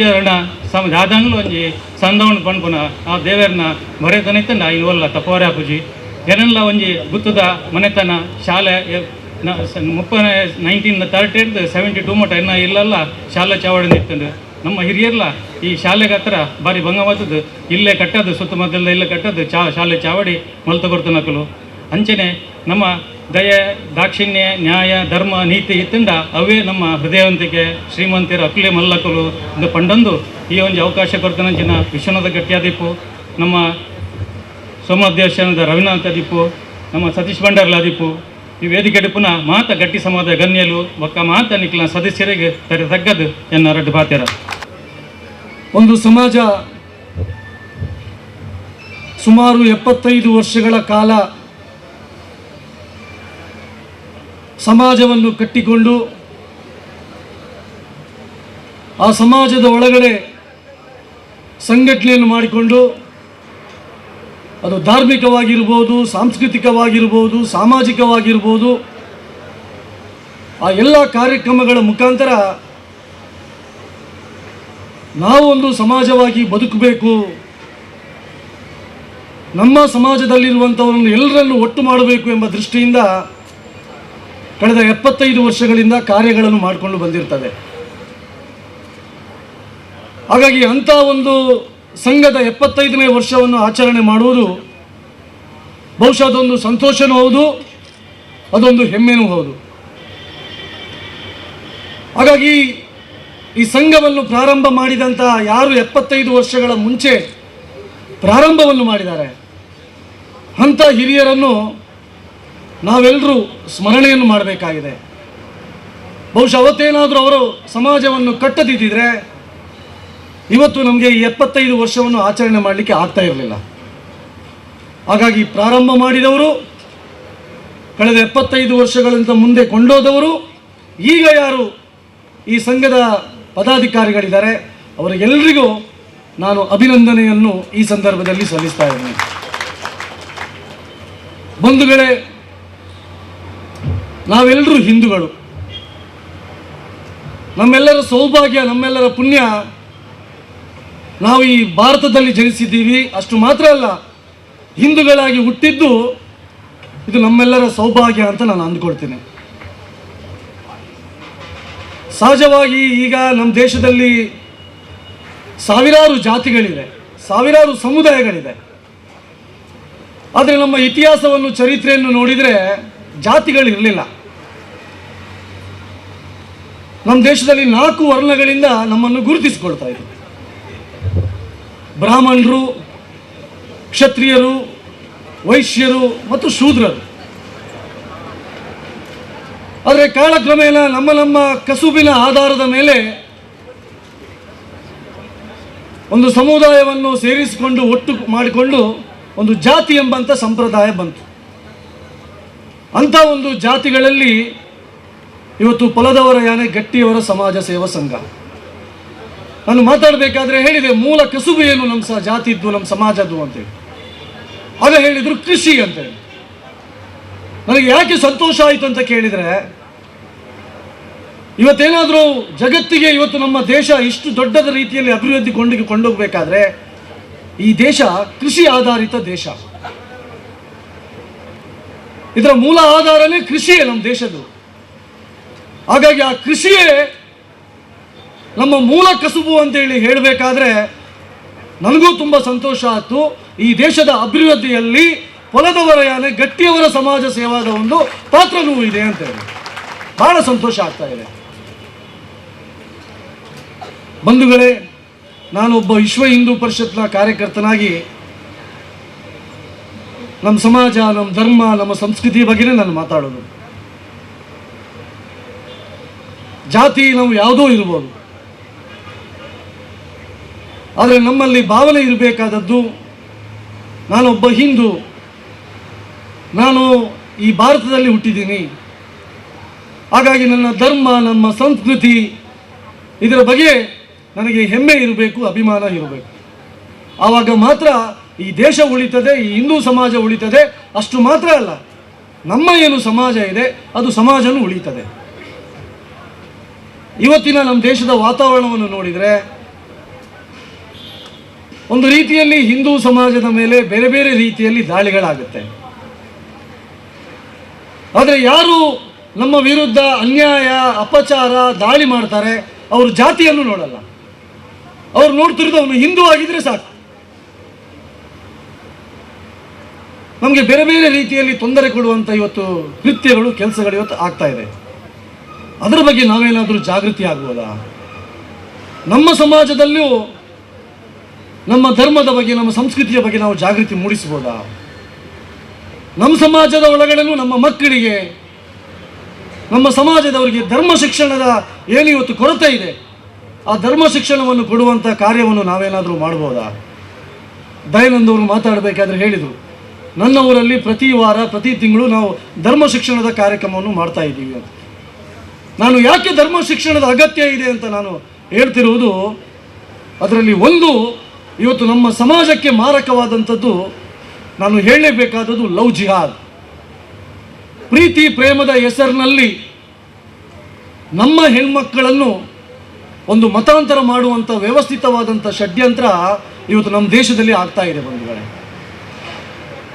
ಸಮ ದಾದಂಗ್ಲು ಒಂಜಿ ಸಂದವಣ ಪಣ್ಪುನ ಆ ದೇವರನ್ನ ಬರೆತನಿತ್ತಂಡ ಇವಲ್ಲ ತಪೋರೆ ಪೂಜಿ ಏನೆಲ್ಲ ಒಂಜಿ ಗುತ್ತದ ಮನೆತನ ಶಾಲೆ 1938 72 ಮಟ್ಟ ಇನ್ನ ಇಲ್ಲಲ್ಲ ಶಾಲೆ ಚಾವಡಿ ನಿತ್ತಂಡು ನಮ್ಮ ಹಿರಿಯರ್ಲ ಈ ಶಾಲೆಗೆ ಹತ್ರ ಬಾರಿ ಭಂಗವಾದದ್ದು ಇಲ್ಲೇ ಕಟ್ಟೋದು ಸುತ್ತಮುತ್ತಲ ಇಲ್ಲೇ ಕಟ್ಟೋದು ಶಾಲೆ ಚಾವಡಿ ಮಲ್ತ ಕೊಡ್ತನಕಲು ಅಂಚನೆ ನಮ್ಮ ದಯೆ ದಾಕ್ಷಿಣ್ಯ ನ್ಯಾಯ ಧರ್ಮ ನೀತಿ ಇತ್ತಂಡ ಅವೇ ನಮ್ಮ ಹೃದಯವಂತಿಕೆ ಶ್ರೀಮಂತಿಯರು ಅಕುಲೆ ಮಲ್ಲಕಲು ಒಂದು ಪಂಡೊಂದು ಈ ಒಂದು ಅವಕಾಶ ಕೊಡ್ತನಂಚಿನ ವಿಶ್ವನಾಥ ಗಟ್ಟಿಯಾದಿಪ್ಪು ನಮ್ಮ ಸೋಮದೇವಸ್ಥಾನದ ರವೀನಾಥ ದಿಪ್ಪು ನಮ್ಮ ಸತೀಶ್ ಭಂಡಾರ್ಲಾದಿಪ್ಪು ಈ ವೇದಿಕೆ ಡಿಪ್ಪುನ ಮಾತ ಗಟ್ಟಿ ಸಮಾಜ ಗಣ್ಯಲು ಬೊಕ್ಕ ಮಾತ ನಿಕ್ಲ ಸದಸ್ಯರಿಗೆ ತರೆ ತಗ್ಗದು ಎನ್ನ ರಡ್ಡು ಪಾತ್ಯರ. ಒಂದು ಸಮಾಜ ಸುಮಾರು 75 ವರ್ಷಗಳ ಕಾಲ ಸಮಾಜವನ್ನು ಕಟ್ಟಿಕೊಂಡು ಆ ಸಮಾಜದ ಒಳಗಡೆ ಸಂಘಟನೆಯನ್ನು ಮಾಡಿಕೊಂಡು ಅದು ಧಾರ್ಮಿಕವಾಗಿರ್ಬೋದು, ಸಾಂಸ್ಕೃತಿಕವಾಗಿರ್ಬೋದು, ಸಾಮಾಜಿಕವಾಗಿರ್ಬೋದು, ಆ ಎಲ್ಲ ಕಾರ್ಯಕ್ರಮಗಳ ಮುಖಾಂತರ ನಾವು ಒಂದು ಸಮಾಜವಾಗಿ ಬದುಕಬೇಕು, ನಮ್ಮ ಸಮಾಜದಲ್ಲಿರುವಂಥವರನ್ನು ಎಲ್ಲರನ್ನೂ ಒಟ್ಟು ಮಾಡಬೇಕು ಎಂಬ ದೃಷ್ಟಿಯಿಂದ ಕಳೆದ 75 ವರ್ಷಗಳಿಂದ ಕಾರ್ಯಗಳನ್ನು ಮಾಡಿಕೊಂಡು ಬಂದಿರ್ತದೆ. ಹಾಗಾಗಿ ಅಂಥ ಒಂದು ಸಂಘದ 75ನೇ ವರ್ಷವನ್ನು ಆಚರಣೆ ಮಾಡುವುದು ಬಹುಶಃ ಅದೊಂದು ಸಂತೋಷನೂ ಹೌದು, ಅದೊಂದು ಹೆಮ್ಮೆನೂ ಹೌದು. ಹಾಗಾಗಿ ಈ ಸಂಘವನ್ನು ಪ್ರಾರಂಭ ಮಾಡಿದಂಥ ಯಾರು 75 ವರ್ಷಗಳ ಮುಂಚೆ ಪ್ರಾರಂಭವನ್ನು ಮಾಡಿದ್ದಾರೆ ಅಂಥ ಹಿರಿಯರನ್ನು ನಾವೆಲ್ಲರೂ ಸ್ಮರಣೆಯನ್ನು ಮಾಡಬೇಕಾಗಿದೆ. ಬಹುಶಃ ಅವತ್ತೇನಾದರೂ ಅವರು ಸಮಾಜವನ್ನು ಕಟ್ಟದಿದ್ದರೆ ಇವತ್ತು ನಮಗೆ ಈ 75 ವರ್ಷವನ್ನು ಆಚರಣೆ ಮಾಡಲಿಕ್ಕೆ ಆಗ್ತಾ ಇರಲಿಲ್ಲ. ಹಾಗಾಗಿ ಪ್ರಾರಂಭ ಮಾಡಿದವರು, ಕಳೆದ 75 ವರ್ಷಗಳಿಂದ ಮುಂದೆ ಕೊಂಡೋದವರು, ಈಗ ಯಾರು ಈ ಸಂಘದ ಪದಾಧಿಕಾರಿಗಳಿದ್ದಾರೆ ಅವರಿಗೆಲ್ಲರಿಗೂ ನಾನು ಅಭಿನಂದನೆಯನ್ನು ಈ ಸಂದರ್ಭದಲ್ಲಿ ಸಲ್ಲಿಸ್ತಾ ಇದ್ದೀನಿ. ಬಂಧುಗಳೇ, ನಾವೆಲ್ಲರೂ ಹಿಂದೂಗಳು. ನಮ್ಮೆಲ್ಲರ ಸೌಭಾಗ್ಯ, ನಮ್ಮೆಲ್ಲರ ಪುಣ್ಯ, ನಾವು ಈ ಭಾರತದಲ್ಲಿ ಜನಿಸಿದ್ದೀವಿ. ಅಷ್ಟು ಮಾತ್ರ ಅಲ್ಲ, ಹಿಂದೂಗಳಾಗಿ ಹುಟ್ಟಿದ್ದು ಇದು ನಮ್ಮೆಲ್ಲರ ಸೌಭಾಗ್ಯ ಅಂತ ನಾನು ಅಂದ್ಕೊಳ್ತೇನೆ. ಸಹಜವಾಗಿ ಈಗ ನಮ್ಮ ದೇಶದಲ್ಲಿ ಸಾವಿರಾರು ಜಾತಿಗಳಿದೆ, ಸಾವಿರಾರು ಸಮುದಾಯಗಳಿದೆ. ಆದರೆ ನಮ್ಮ ಇತಿಹಾಸವನ್ನು, ಚರಿತ್ರೆಯನ್ನು ನೋಡಿದರೆ ಜಾತಿಗಳಿರಲಿಲ್ಲ. ನಮ್ಮ ದೇಶದಲ್ಲಿ 4 ವರ್ಣಗಳಿಂದ ನಮ್ಮನ್ನು ಗುರುತಿಸಿಕೊಳ್ತಾ ಇದ್ರು. ಬ್ರಾಹ್ಮಣರು, ಕ್ಷತ್ರಿಯರು, ವೈಶ್ಯರು ಮತ್ತು ಶೂದ್ರರು. ಆದರೆ ಕಾಲಕ್ರಮೇಣ ನಮ್ಮ ನಮ್ಮ ಕಸುಬಿನ ಆಧಾರದ ಮೇಲೆ ಒಂದು ಸಮುದಾಯವನ್ನು ಸೇರಿಸಿಕೊಂಡು ಒಟ್ಟು ಮಾಡಿಕೊಂಡು ಒಂದು ಜಾತಿ ಎಂಬಂಥ ಸಂಪ್ರದಾಯ ಬಂತು. ಅಂಥ ಒಂದು ಜಾತಿಗಳಲ್ಲಿ ಇವತ್ತು ಪೊಲದವರ ಯಾನೆ ಗಟ್ಟಿಯವರ ಸಮಾಜ ಸೇವಾ ಸಂಘ. ನಾನು ಮಾತಾಡಬೇಕಾದ್ರೆ ಹೇಳಿದೆ, ಮೂಲ ಕಸುಬು ಏನು ನಮ್ಮ ಜಾತಿದ್ದು, ನಮ್ಮ ಸಮಾಜದ್ದು ಅಂತೇಳಿ. ಆಗ ಹೇಳಿದರು ಕೃಷಿ ಅಂತೇಳಿ. ನನಗೆ ಯಾಕೆ ಸಂತೋಷ ಆಯಿತು ಅಂತ ಕೇಳಿದರೆ, ಇವತ್ತೇನಾದರೂ ಜಗತ್ತಿಗೆ ಇವತ್ತು ನಮ್ಮ ದೇಶ ಇಷ್ಟು ದೊಡ್ಡದ ರೀತಿಯಲ್ಲಿ ಅಭಿವೃದ್ಧಿ ಕೊಂಡೋಗ್ಬೇಕಾದ್ರೆ ಈ ದೇಶ ಕೃಷಿ ಆಧಾರಿತ ದೇಶ. ಇದರ ಮೂಲ ಆಧಾರನೇ ಕೃಷಿಯೇ ನಮ್ಮ ದೇಶದ್ದು. ಹಾಗಾಗಿ ಆ ಕೃಷಿಯೇ ನಮ್ಮ ಮೂಲ ಕಸುಬು ಅಂತೇಳಿ ಹೇಳಬೇಕಾದ್ರೆ ನನಗೂ ತುಂಬ ಸಂತೋಷ ಆಯಿತು. ಈ ದೇಶದ ಅಭಿವೃದ್ಧಿಯಲ್ಲಿ ಪೊಲದವರ ಯಾನೆ ಗಟ್ಟಿಯವರ ಸಮಾಜ ಸೇವಾದ ಒಂದು ಪಾತ್ರನೂ ಇದೆ ಅಂತ ಹೇಳಿ ಬಹಳ ಸಂತೋಷ ಆಗ್ತಾ ಇದೆ. ಬಂಧುಗಳೇ, ನಾನೊಬ್ಬ ವಿಶ್ವ ಹಿಂದೂ ಪರಿಷತ್ನ ಕಾರ್ಯಕರ್ತನಾಗಿ ನಮ್ಮ ಸಮಾಜ, ನಮ್ಮ ಧರ್ಮ, ನಮ್ಮ ಸಂಸ್ಕೃತಿ ಬಗ್ಗೆನೇ ನಾನು ಮಾತಾಡೋದು. ಜಾತಿ ನಾವು ಯಾವುದೋ ಇರ್ಬೋದು, ಆದರೆ ನಮ್ಮಲ್ಲಿ ಭಾವನೆ ಇರಬೇಕಾದದ್ದು ನಾನೊಬ್ಬ ಹಿಂದೂ, ನಾನು ಈ ಭಾರತದಲ್ಲಿ ಹುಟ್ಟಿದ್ದೀನಿ, ಹಾಗಾಗಿ ನನ್ನ ಧರ್ಮ, ನಮ್ಮ ಸಂಸ್ಕೃತಿ ಇದರ ಬಗ್ಗೆ ನನಗೆ ಹೆಮ್ಮೆ ಇರಬೇಕು, ಅಭಿಮಾನ ಇರಬೇಕು. ಆವಾಗ ಮಾತ್ರ ಈ ದೇಶ ಉಳಿತದೆ, ಈ ಹಿಂದೂ ಸಮಾಜ ಉಳಿತದೆ. ಅಷ್ಟು ಮಾತ್ರ ಅಲ್ಲ, ನಮ್ಮ ಏನು ಸಮಾಜ ಇದೆ ಅದು ಸಮಾಜನೂ ಉಳಿತದೆ. ಇವತ್ತಿನ ನಮ್ಮ ದೇಶದ ವಾತಾವರಣವನ್ನು ನೋಡಿದರೆ ಒಂದು ರೀತಿಯಲ್ಲಿ ಹಿಂದೂ ಸಮಾಜದ ಮೇಲೆ ಬೇರೆ ಬೇರೆ ರೀತಿಯಲ್ಲಿ ದಾಳಿಗಳಾಗುತ್ತೆ. ಆದರೆ ಯಾರು ನಮ್ಮ ವಿರುದ್ಧ ಅನ್ಯಾಯ, ಅಪಚಾರ, ದಾಳಿ ಮಾಡ್ತಾರೆ ಅವರು ಜಾತಿಯನ್ನು ನೋಡಲ್ಲ. ಅವ್ರು ನೋಡ್ತಿರೋದು ಅವನು ಹಿಂದೂ ಆಗಿದ್ರೆ ಸಾಕು. ನಮಗೆ ಬೇರೆ ಬೇರೆ ರೀತಿಯಲ್ಲಿ ತೊಂದರೆ ಕೊಡುವಂಥ ಇವತ್ತು ಕೃತ್ಯಗಳು, ಕೆಲಸಗಳು ಇವತ್ತು ಆಗ್ತಾ ಇದೆ. ಅದರ ಬಗ್ಗೆ ನಾವೇನಾದರೂ ಜಾಗೃತಿ ಆಗ್ಬೋದಾ? ನಮ್ಮ ಸಮಾಜದಲ್ಲಿಯೂ ನಮ್ಮ ಧರ್ಮದ ಬಗ್ಗೆ, ನಮ್ಮ ಸಂಸ್ಕೃತಿಯ ಬಗ್ಗೆ ನಾವು ಜಾಗೃತಿ ಮೂಡಿಸ್ಬೋದಾ? ನಮ್ಮ ಸಮಾಜದ ಒಳಗಡೆನೂ ನಮ್ಮ ಮಕ್ಕಳಿಗೆ, ನಮ್ಮ ಸಮಾಜದವರಿಗೆ ಧರ್ಮ ಶಿಕ್ಷಣದ ಏನು ಇವತ್ತು ಕೊರತೆ ಇದೆ, ಆ ಧರ್ಮ ಶಿಕ್ಷಣವನ್ನು ಕೊಡುವಂಥ ಕಾರ್ಯವನ್ನು ನಾವೇನಾದರೂ ಮಾಡ್ಬೋದಾ? ದಯಾನಂದ್ ಅವರು ಮಾತಾಡಬೇಕಾದ್ರೆ ಹೇಳಿದರು, ನನ್ನ ಊರಲ್ಲಿ ಪ್ರತಿ ವಾರ, ಪ್ರತಿ ತಿಂಗಳು ನಾವು ಧರ್ಮ ಶಿಕ್ಷಣದ ಕಾರ್ಯಕ್ರಮವನ್ನು ಮಾಡ್ತಾ ಇದ್ದೀವಿ ಅಂತ. ನಾನು ಯಾಕೆ ಧರ್ಮ ಶಿಕ್ಷಣದ ಅಗತ್ಯ ಇದೆ ಅಂತ ನಾನು ಹೇಳ್ತಿರುವುದು, ಅದರಲ್ಲಿ ಒಂದು ಇವತ್ತು ನಮ್ಮ ಸಮಾಜಕ್ಕೆ ಮಾರಕವಾದಂಥದ್ದು ನಾನು ಹೇಳಲೇಬೇಕಾದದ್ದು ಲವ್ ಜಿಹಾದ್. ಪ್ರೀತಿ ಪ್ರೇಮದ ಹೆಸರಿನಲ್ಲಿ ನಮ್ಮ ಹೆಣ್ಮಕ್ಕಳನ್ನು ಒಂದು ಮತಾಂತರ ಮಾಡುವಂಥ ವ್ಯವಸ್ಥಿತವಾದಂಥ ಷಡ್ಯಂತ್ರ ಇವತ್ತು ನಮ್ಮ ದೇಶದಲ್ಲಿ ಆಗ್ತಾ ಇದೆ ಬಂಧುಗಳೇ.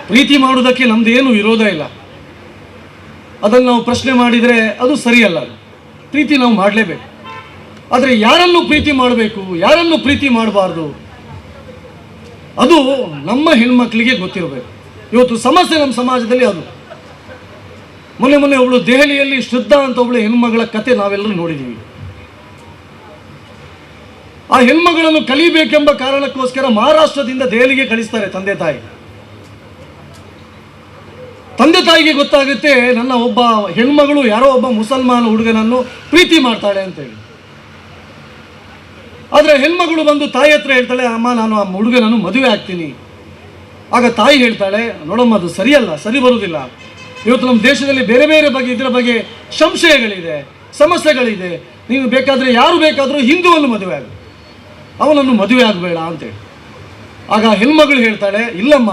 ಪ್ರೀತಿ ಮಾಡುವುದಕ್ಕೆ ನಮ್ಮದೇನು ವಿರೋಧ ಇಲ್ಲ, ಅದನ್ನು ನಾವು ಪ್ರಶ್ನೆ ಮಾಡಿದರೆ ಅದು ಸರಿಯಲ್ಲ. ಪ್ರೀತಿ ನಾವು ಮಾಡಲೇಬೇಕು, ಆದರೆ ಯಾರನ್ನು ಪ್ರೀತಿ ಮಾಡಬೇಕು, ಯಾರನ್ನು ಪ್ರೀತಿ ಮಾಡಬಾರ್ದು ಅದು ನಮ್ಮ ಹೆಣ್ಮಕ್ಳಿಗೆ ಗೊತ್ತಿರಬೇಕು. ಇವತ್ತು ಸಮಸ್ಯೆ ನಮ್ಮ ಸಮಾಜದಲ್ಲಿ ಅದು. ಮೊನ್ನೆ ಮೊನ್ನೆ ಒಬ್ಬಳು ದೆಹಲಿಯಲ್ಲಿ ಶ್ರದ್ಧಾ ಅಂತ ಒಬ್ಬಳು ಹೆಣ್ಮಗಳ ಕತೆ ನಾವೆಲ್ಲರೂ ನೋಡಿದ್ದೀವಿ. ಆ ಹೆಣ್ಮಗಳನ್ನು ಕಲಿಬೇಕೆಂಬ ಕಾರಣಕ್ಕೋಸ್ಕರ ಮಹಾರಾಷ್ಟ್ರದಿಂದ ದೆಹಲಿಗೆ ಕಳಿಸ್ತಾರೆ ತಂದೆ ತಾಯಿ. ತಂದೆ ತಾಯಿಗೆ ಗೊತ್ತಾಗುತ್ತೆ ನನ್ನ ಒಬ್ಬ ಹೆಣ್ಮಗಳು ಯಾರೋ ಒಬ್ಬ ಮುಸಲ್ಮಾನ ಹುಡುಗನನ್ನು ಪ್ರೀತಿ ಮಾಡ್ತಾಳೆ ಅಂತೇಳಿ. ಆದರೆ ಹೆಣ್ಮಗಳು ಬಂದು ತಾಯಿ ಹತ್ರ ಹೇಳ್ತಾಳೆ, ಅಮ್ಮ ನಾನು ಆ ಹುಡುಗನನ್ನು ಮದುವೆ ಆಗ್ತೀನಿ. ಆಗ ತಾಯಿ ಹೇಳ್ತಾಳೆ, ನೋಡಮ್ಮ ಅದು ಸರಿಯಲ್ಲ, ಸರಿ ಬರುವುದಿಲ್ಲ. ಇವತ್ತು ನಮ್ಮ ದೇಶದಲ್ಲಿ ಬೇರೆ ಬೇರೆ ಬಗ್ಗೆ ಇದರ ಬಗ್ಗೆ ಸಂಶಯಗಳಿದೆ, ಸಮಸ್ಯೆಗಳಿದೆ. ನೀನು ಬೇಕಾದರೆ ಯಾರು ಬೇಕಾದರೂ ಹಿಂದೂವನ್ನು ಮದುವೆ ಆಗು, ಅವನನ್ನು ಮದುವೆ ಆಗಬೇಡ ಅಂತೇಳಿ. ಆಗ ಹೆಣ್ಮಗಳು ಹೇಳ್ತಾಳೆ, ಇಲ್ಲಮ್ಮ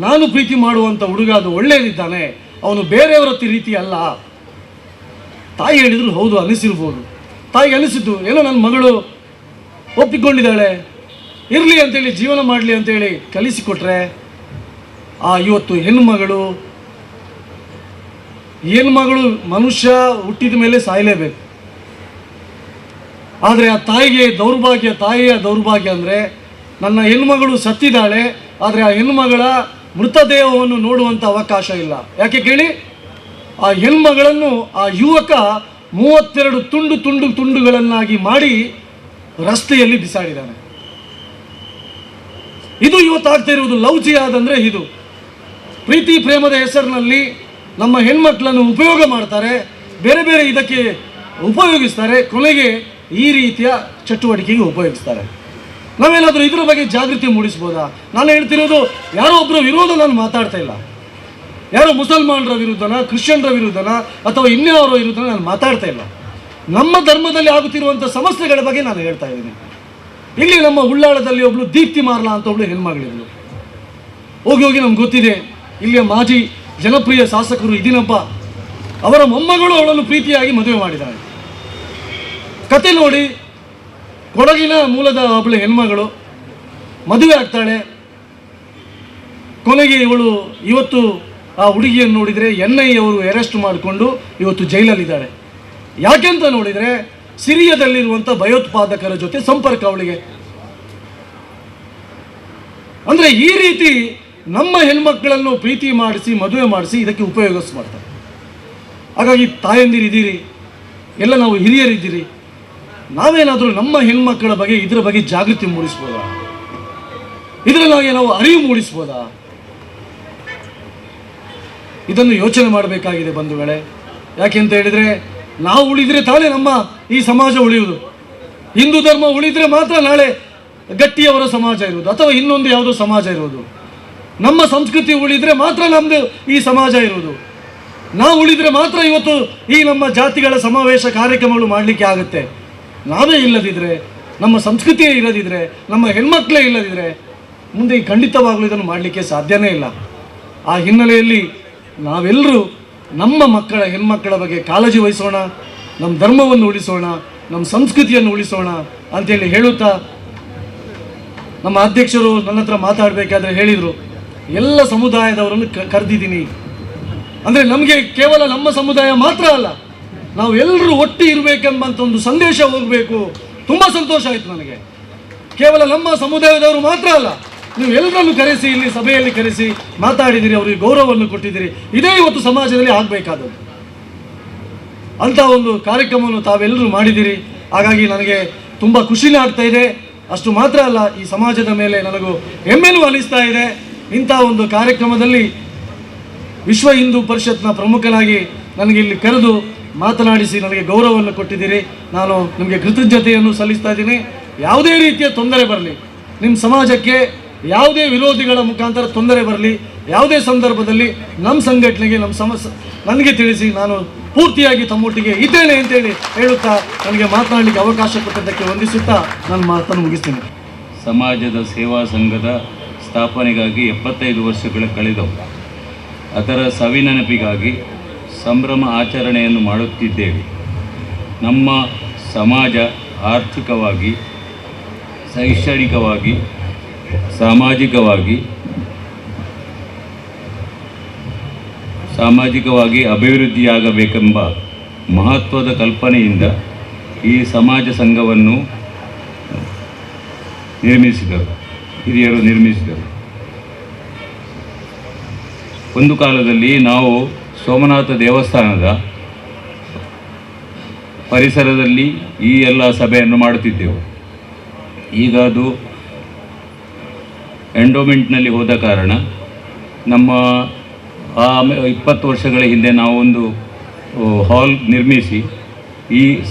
ನಾನು ಪ್ರೀತಿ ಮಾಡುವಂಥ ಹುಡುಗ ಅದು ಒಳ್ಳೆಯದಿದ್ದಾನೆ, ಅವನು ಬೇರೆಯವರ ರೀತಿ ಅಲ್ಲ. ತಾಯಿ ಹೇಳಿದ್ರು ಹೌದು ಅನಿಸಿರ್ಬೋದು, ತಾಯಿಗೆ ಅನಿಸಿದ್ದು ಏನೋ ನನ್ನ ಮಗಳು ಒಪ್ಪಿಕೊಂಡಿದ್ದಾಳೆ, ಇರಲಿ ಅಂತೇಳಿ ಜೀವನ ಮಾಡಲಿ ಅಂತೇಳಿ ಕಲಿಸಿಕೊಟ್ರೆ ಆ ಇವತ್ತು ಹೆಣ್ಮಗಳು ಮನುಷ್ಯ ಹುಟ್ಟಿದ ಮೇಲೆ ಸಾಯಲೇಬೇಕು. ಆದರೆ ಆ ತಾಯಿಗೆ ದೌರ್ಭಾಗ್ಯ, ತಾಯಿಯ ದೌರ್ಭಾಗ್ಯ ಅಂದರೆ ನನ್ನ ಹೆಣ್ಮಗಳು ಸತ್ತಿದ್ದಾಳೆ, ಆದರೆ ಆ ಹೆಣ್ಮಗಳ ಮೃತದೇಹವನ್ನು ನೋಡುವಂಥ ಅವಕಾಶ ಇಲ್ಲ. ಯಾಕೆ ಕೇಳಿ, ಆ ಹೆಣ್ಮಗಳನ್ನು ಆ ಯುವಕ 32 ತುಂಡು ತುಂಡು ತುಂಡುಗಳನ್ನಾಗಿ ಮಾಡಿ ರಸ್ತೆಯಲ್ಲಿ ಬಿಸಾಡಿದ್ದಾನೆ. ಇದು ಇವತ್ತಾಗ್ತಾ ಇರುವುದು ಲವ್ ಜಿಹಾದ್ ಅಂದರೆ ಇದು. ಪ್ರೀತಿ ಪ್ರೇಮದ ಹೆಸರಿನಲ್ಲಿ ನಮ್ಮ ಹೆಣ್ಮಕ್ಳನ್ನು ಉಪಯೋಗ ಮಾಡ್ತಾರೆ, ಬೇರೆ ಬೇರೆ ಇದಕ್ಕೆ ಉಪಯೋಗಿಸ್ತಾರೆ, ಕೊನೆಗೆ ಈ ರೀತಿಯ ಚಟುವಟಿಕೆಗೆ ಉಪಯೋಗಿಸ್ತಾರೆ. ನಾವೇನಾದರೂ ಇದರ ಬಗ್ಗೆ ಜಾಗೃತಿ ಮೂಡಿಸ್ಬೋದಾ? ನಾನು ಹೇಳ್ತಿರೋದು ಯಾರೋ ಒಬ್ಬರ ವಿರೋಧ ನಾನು ಮಾತಾಡ್ತಾ ಇಲ್ಲ, ಯಾರೋ ಮುಸಲ್ಮಾನರ ವಿರುದ್ಧನ, ಕ್ರಿಶ್ಚಿಯನ್ರ ವಿರುದ್ಧನ ಅಥವಾ ಇನ್ಯಾವರ ವಿರುದ್ಧನ ನಾನು ಮಾತಾಡ್ತಾ ಇಲ್ಲ. ನಮ್ಮ ಧರ್ಮದಲ್ಲಿ ಆಗುತ್ತಿರುವಂಥ ಸಮಸ್ಯೆಗಳ ಬಗ್ಗೆ ನಾನು ಹೇಳ್ತಾ ಇದ್ದೀನಿ. ಇಲ್ಲಿ ನಮ್ಮ ಉಳ್ಳಾಳದಲ್ಲಿ ಒಬ್ಬಳು ದೀಪ್ತಿ ಮಾರ್ಲಾ ಅಂತ ಒಬ್ಬಳು ಹೆಣ್ಮಗಳಿದ್ಲು. ಹೋಗಿ ಹೋಗಿ ನಮ್ಗೆ ಗೊತ್ತಿದೆ, ಇಲ್ಲಿಯ ಮಾಜಿ ಜನಪ್ರಿಯ ಶಾಸಕರು ಇದೀನಪ್ಪ ಅವರ ಮೊಮ್ಮಗಳು ಅವಳನ್ನು ಪ್ರೀತಿಯಾಗಿ ಮದುವೆ ಮಾಡಿದ್ದಾಳೆ. ಕತೆ ನೋಡಿ, ಕೊಡಗಿನ ಮೂಲದ ಒಬ್ಬಳು ಹೆಣ್ಮಗಳು ಮದುವೆ ಆಗ್ತಾಳೆ. ಕೊನೆಗೆ ಇವಳು ಇವತ್ತು ಆ ಹುಡುಗಿಯನ್ನು ನೋಡಿದರೆ NIA ಅವರು ಅರೆಸ್ಟ್ ಮಾಡಿಕೊಂಡು ಇವತ್ತು ಜೈಲಲ್ಲಿದ್ದಾಳೆ. ಯಾಕೆಂತ ನೋಡಿದರೆ ಸಿರಿಯಾದಲ್ಲಿರುವಂಥ ಭಯೋತ್ಪಾದಕರ ಜೊತೆ ಸಂಪರ್ಕ ಅವಳಿಗೆ. ಅಂದರೆ ಈ ರೀತಿ ನಮ್ಮ ಹೆಣ್ಮಕ್ಕಳನ್ನು ಪ್ರೀತಿ ಮಾಡಿಸಿ ಮದುವೆ ಮಾಡಿಸಿ ಇದಕ್ಕೆ ಉಪಯೋಗಿಸ್ ಮಾಡ್ತಾರೆ. ಹಾಗಾಗಿ ತಾಯಂದಿರಿದ್ದೀರಿ, ಎಲ್ಲ ನಾವು ಹಿರಿಯರಿದ್ದೀರಿ, ನಾವೇನಾದರೂ ನಮ್ಮ ಹೆಣ್ಮಕ್ಕಳ ಬಗ್ಗೆ ಇದರ ಬಗ್ಗೆ ಜಾಗೃತಿ ಮೂಡಿಸ್ಬೋದಾ? ಇದರಲ್ಲಾಗಿ ನಾವು ಅರಿವು ಮೂಡಿಸ್ಬೋದಾ? ಇದನ್ನು ಯೋಚನೆ ಮಾಡಬೇಕಾಗಿದೆ ಬಂಧುಗಳೇ. ಯಾಕೆ ಅಂತ ಹೇಳಿದರೆ, ನಾವು ಉಳಿದರೆ ತಾನೇ ನಮ್ಮ ಈ ಸಮಾಜ ಉಳಿಯುವುದು. ಹಿಂದೂ ಧರ್ಮ ಉಳಿದರೆ ಮಾತ್ರ ನಾಳೆ ಗಟ್ಟಿಯವರ ಸಮಾಜ ಇರುವುದು, ಅಥವಾ ಇನ್ನೊಂದು ಯಾವುದೋ ಸಮಾಜ ಇರುವುದು. ನಮ್ಮ ಸಂಸ್ಕೃತಿ ಉಳಿದರೆ ಮಾತ್ರ ನಮ್ಮದು ಈ ಸಮಾಜ ಇರುವುದು. ನಾವು ಉಳಿದರೆ ಮಾತ್ರ ಇವತ್ತು ಈ ನಮ್ಮ ಜಾತಿಗಳ ಸಮಾವೇಶ ಕಾರ್ಯಕ್ರಮಗಳು ಮಾಡಲಿಕ್ಕೆ ಆಗುತ್ತೆ. ನಾವೇ ಇಲ್ಲದಿದ್ದರೆ, ನಮ್ಮ ಸಂಸ್ಕೃತಿಯೇ ಇಲ್ಲದಿದ್ದರೆ, ನಮ್ಮ ಹೆಣ್ಮಕ್ಳೇ ಇಲ್ಲದಿದ್ದರೆ ಮುಂದೆ ಖಂಡಿತವಾಗಲೂ ಇದನ್ನು ಮಾಡಲಿಕ್ಕೆ ಸಾಧ್ಯನೇ ಇಲ್ಲ. ಆ ಹಿನ್ನೆಲೆಯಲ್ಲಿ ನಾವೆಲ್ಲರೂ ನಮ್ಮ ಮಕ್ಕಳ ಹೆಣ್ಮಕ್ಕಳ ಬಗ್ಗೆ ಕಾಳಜಿ ವಹಿಸೋಣ, ನಮ್ಮ ಧರ್ಮವನ್ನು ಉಳಿಸೋಣ, ನಮ್ಮ ಸಂಸ್ಕೃತಿಯನ್ನು ಉಳಿಸೋಣ ಅಂತೇಳಿ ಹೇಳುತ್ತಾ, ನಮ್ಮ ಅಧ್ಯಕ್ಷರು ನನ್ನ ಹತ್ರ ಮಾತಾಡಬೇಕಾದ್ರೆ ಹೇಳಿದರು, ಎಲ್ಲ ಸಮುದಾಯದವರನ್ನು ಕರೆದಿದ್ದೀನಿ ಅಂದರೆ ನಮಗೆ ಕೇವಲ ನಮ್ಮ ಸಮುದಾಯ ಮಾತ್ರ ಅಲ್ಲ, ನಾವು ಎಲ್ಲರೂ ಒಟ್ಟಿ ಇರಬೇಕೆಂಬಂಥ ಒಂದು ಸಂದೇಶ ಹೋಗಬೇಕು. ತುಂಬ ಸಂತೋಷ ಆಯಿತು ನನಗೆ. ಕೇವಲ ನಮ್ಮ ಸಮುದಾಯದವರು ಮಾತ್ರ ಅಲ್ಲ, ನೀವು ಎಲ್ಲರನ್ನು ಕರೆಸಿ ಇಲ್ಲಿ ಸಭೆಯಲ್ಲಿ ಕರೆಸಿ ಮಾತಾಡಿದಿರಿ, ಅವರಿಗೆ ಗೌರವವನ್ನು ಕೊಟ್ಟಿದ್ದೀರಿ. ಇದೇ ಇವತ್ತು ಸಮಾಜದಲ್ಲಿ ಆಗಬೇಕಾದದ್ದು. ಅಂಥ ಒಂದು ಕಾರ್ಯಕ್ರಮವನ್ನು ತಾವೆಲ್ಲರೂ ಮಾಡಿದ್ದೀರಿ. ಹಾಗಾಗಿ ನನಗೆ ತುಂಬ ಖುಷಿನೇ ಆಗ್ತಾ ಇದೆ. ಅಷ್ಟು ಮಾತ್ರ ಅಲ್ಲ, ಈ ಸಮಾಜದ ಮೇಲೆ ನನಗೂ ಹೆಮ್ಮೆನೂ ಅನಿಸ್ತಾ ಇದೆ. ಇಂಥ ಒಂದು ಕಾರ್ಯಕ್ರಮದಲ್ಲಿ ವಿಶ್ವ ಹಿಂದೂ ಪರಿಷತ್ನ ಪ್ರಮುಖನಾಗಿ ನನಗೆ ಇಲ್ಲಿ ಕರೆದು ಮಾತನಾಡಿಸಿ ನನಗೆ ಗೌರವವನ್ನು ಕೊಟ್ಟಿದ್ದೀರಿ. ನಾನು ನಿಮಗೆ ಕೃತಜ್ಞತೆಯನ್ನು ಸಲ್ಲಿಸ್ತಾ ಇದ್ದೀನಿ. ಯಾವುದೇ ರೀತಿಯ ತೊಂದರೆ ಬರಲಿ, ನಿಮ್ಮ ಸಮಾಜಕ್ಕೆ ಯಾವುದೇ ವಿರೋಧಿಗಳ ಮುಖಾಂತರ ತೊಂದರೆ ಬರಲಿ, ಯಾವುದೇ ಸಂದರ್ಭದಲ್ಲಿ ನಮ್ಮ ಸಂಘಟನೆಗೆ ನಮ್ಮ ನನಗೆ ತಿಳಿಸಿ, ನಾನು ಪೂರ್ತಿಯಾಗಿ ತಮ್ಮೊಟ್ಟಿಗೆ ಇದ್ದೇನೆ ಅಂತೇಳಿ ಹೇಳುತ್ತಾ ನನಗೆ ಮಾತನಾಡಲಿಕ್ಕೆ ಅವಕಾಶ ಕೊಟ್ಟಿದ್ದಕ್ಕೆ ವಂದಿಸುತ್ತಾ ನಾನು ಮಾತನ್ನು ಮುಗಿಸ್ತೀನಿ. ಸಮಾಜದ ಸೇವಾ ಸಂಘದ ಸ್ಥಾಪನೆಗಾಗಿ 75 ವರ್ಷಗಳ ಕಳೆದವು. ಅದರ ಸವಿನೆನಪಿಗಾಗಿ ಸಂಭ್ರಮ ಆಚರಣೆಯನ್ನು ಮಾಡುತ್ತಿದ್ದೇವೆ. ನಮ್ಮ ಸಮಾಜ ಆರ್ಥಿಕವಾಗಿ, ಶೈಕ್ಷಣಿಕವಾಗಿ, ಸಾಮಾಜಿಕವಾಗಿ ಅಭಿವೃದ್ಧಿಯಾಗಬೇಕೆಂಬ ಮಹತ್ವದ ಕಲ್ಪನೆಯಿಂದ ಈ ಸಮಾಜ ಸಂಘವನ್ನು ನಿರ್ಮಿಸಿದರು, ಹಿರಿಯರು ನಿರ್ಮಿಸಿದರು. ಒಂದು ಕಾಲದಲ್ಲಿ ನಾವು ಸೋಮನಾಥ ದೇವಸ್ಥಾನದ ಪರಿಸರದಲ್ಲಿ ಈ ಎಲ್ಲ ಸಭೆಯನ್ನು ಮಾಡುತ್ತಿದ್ದೆವು. ಈಗ ಅದು ಎಂಡೋಮೆಂಟ್ನಲ್ಲಿ ಹೋದ ಕಾರಣ ನಮ್ಮ 20 ವರ್ಷಗಳ ಹಿಂದೆ ನಾವೊಂದು ಹಾಲ್ ನಿರ್ಮಿಸಿ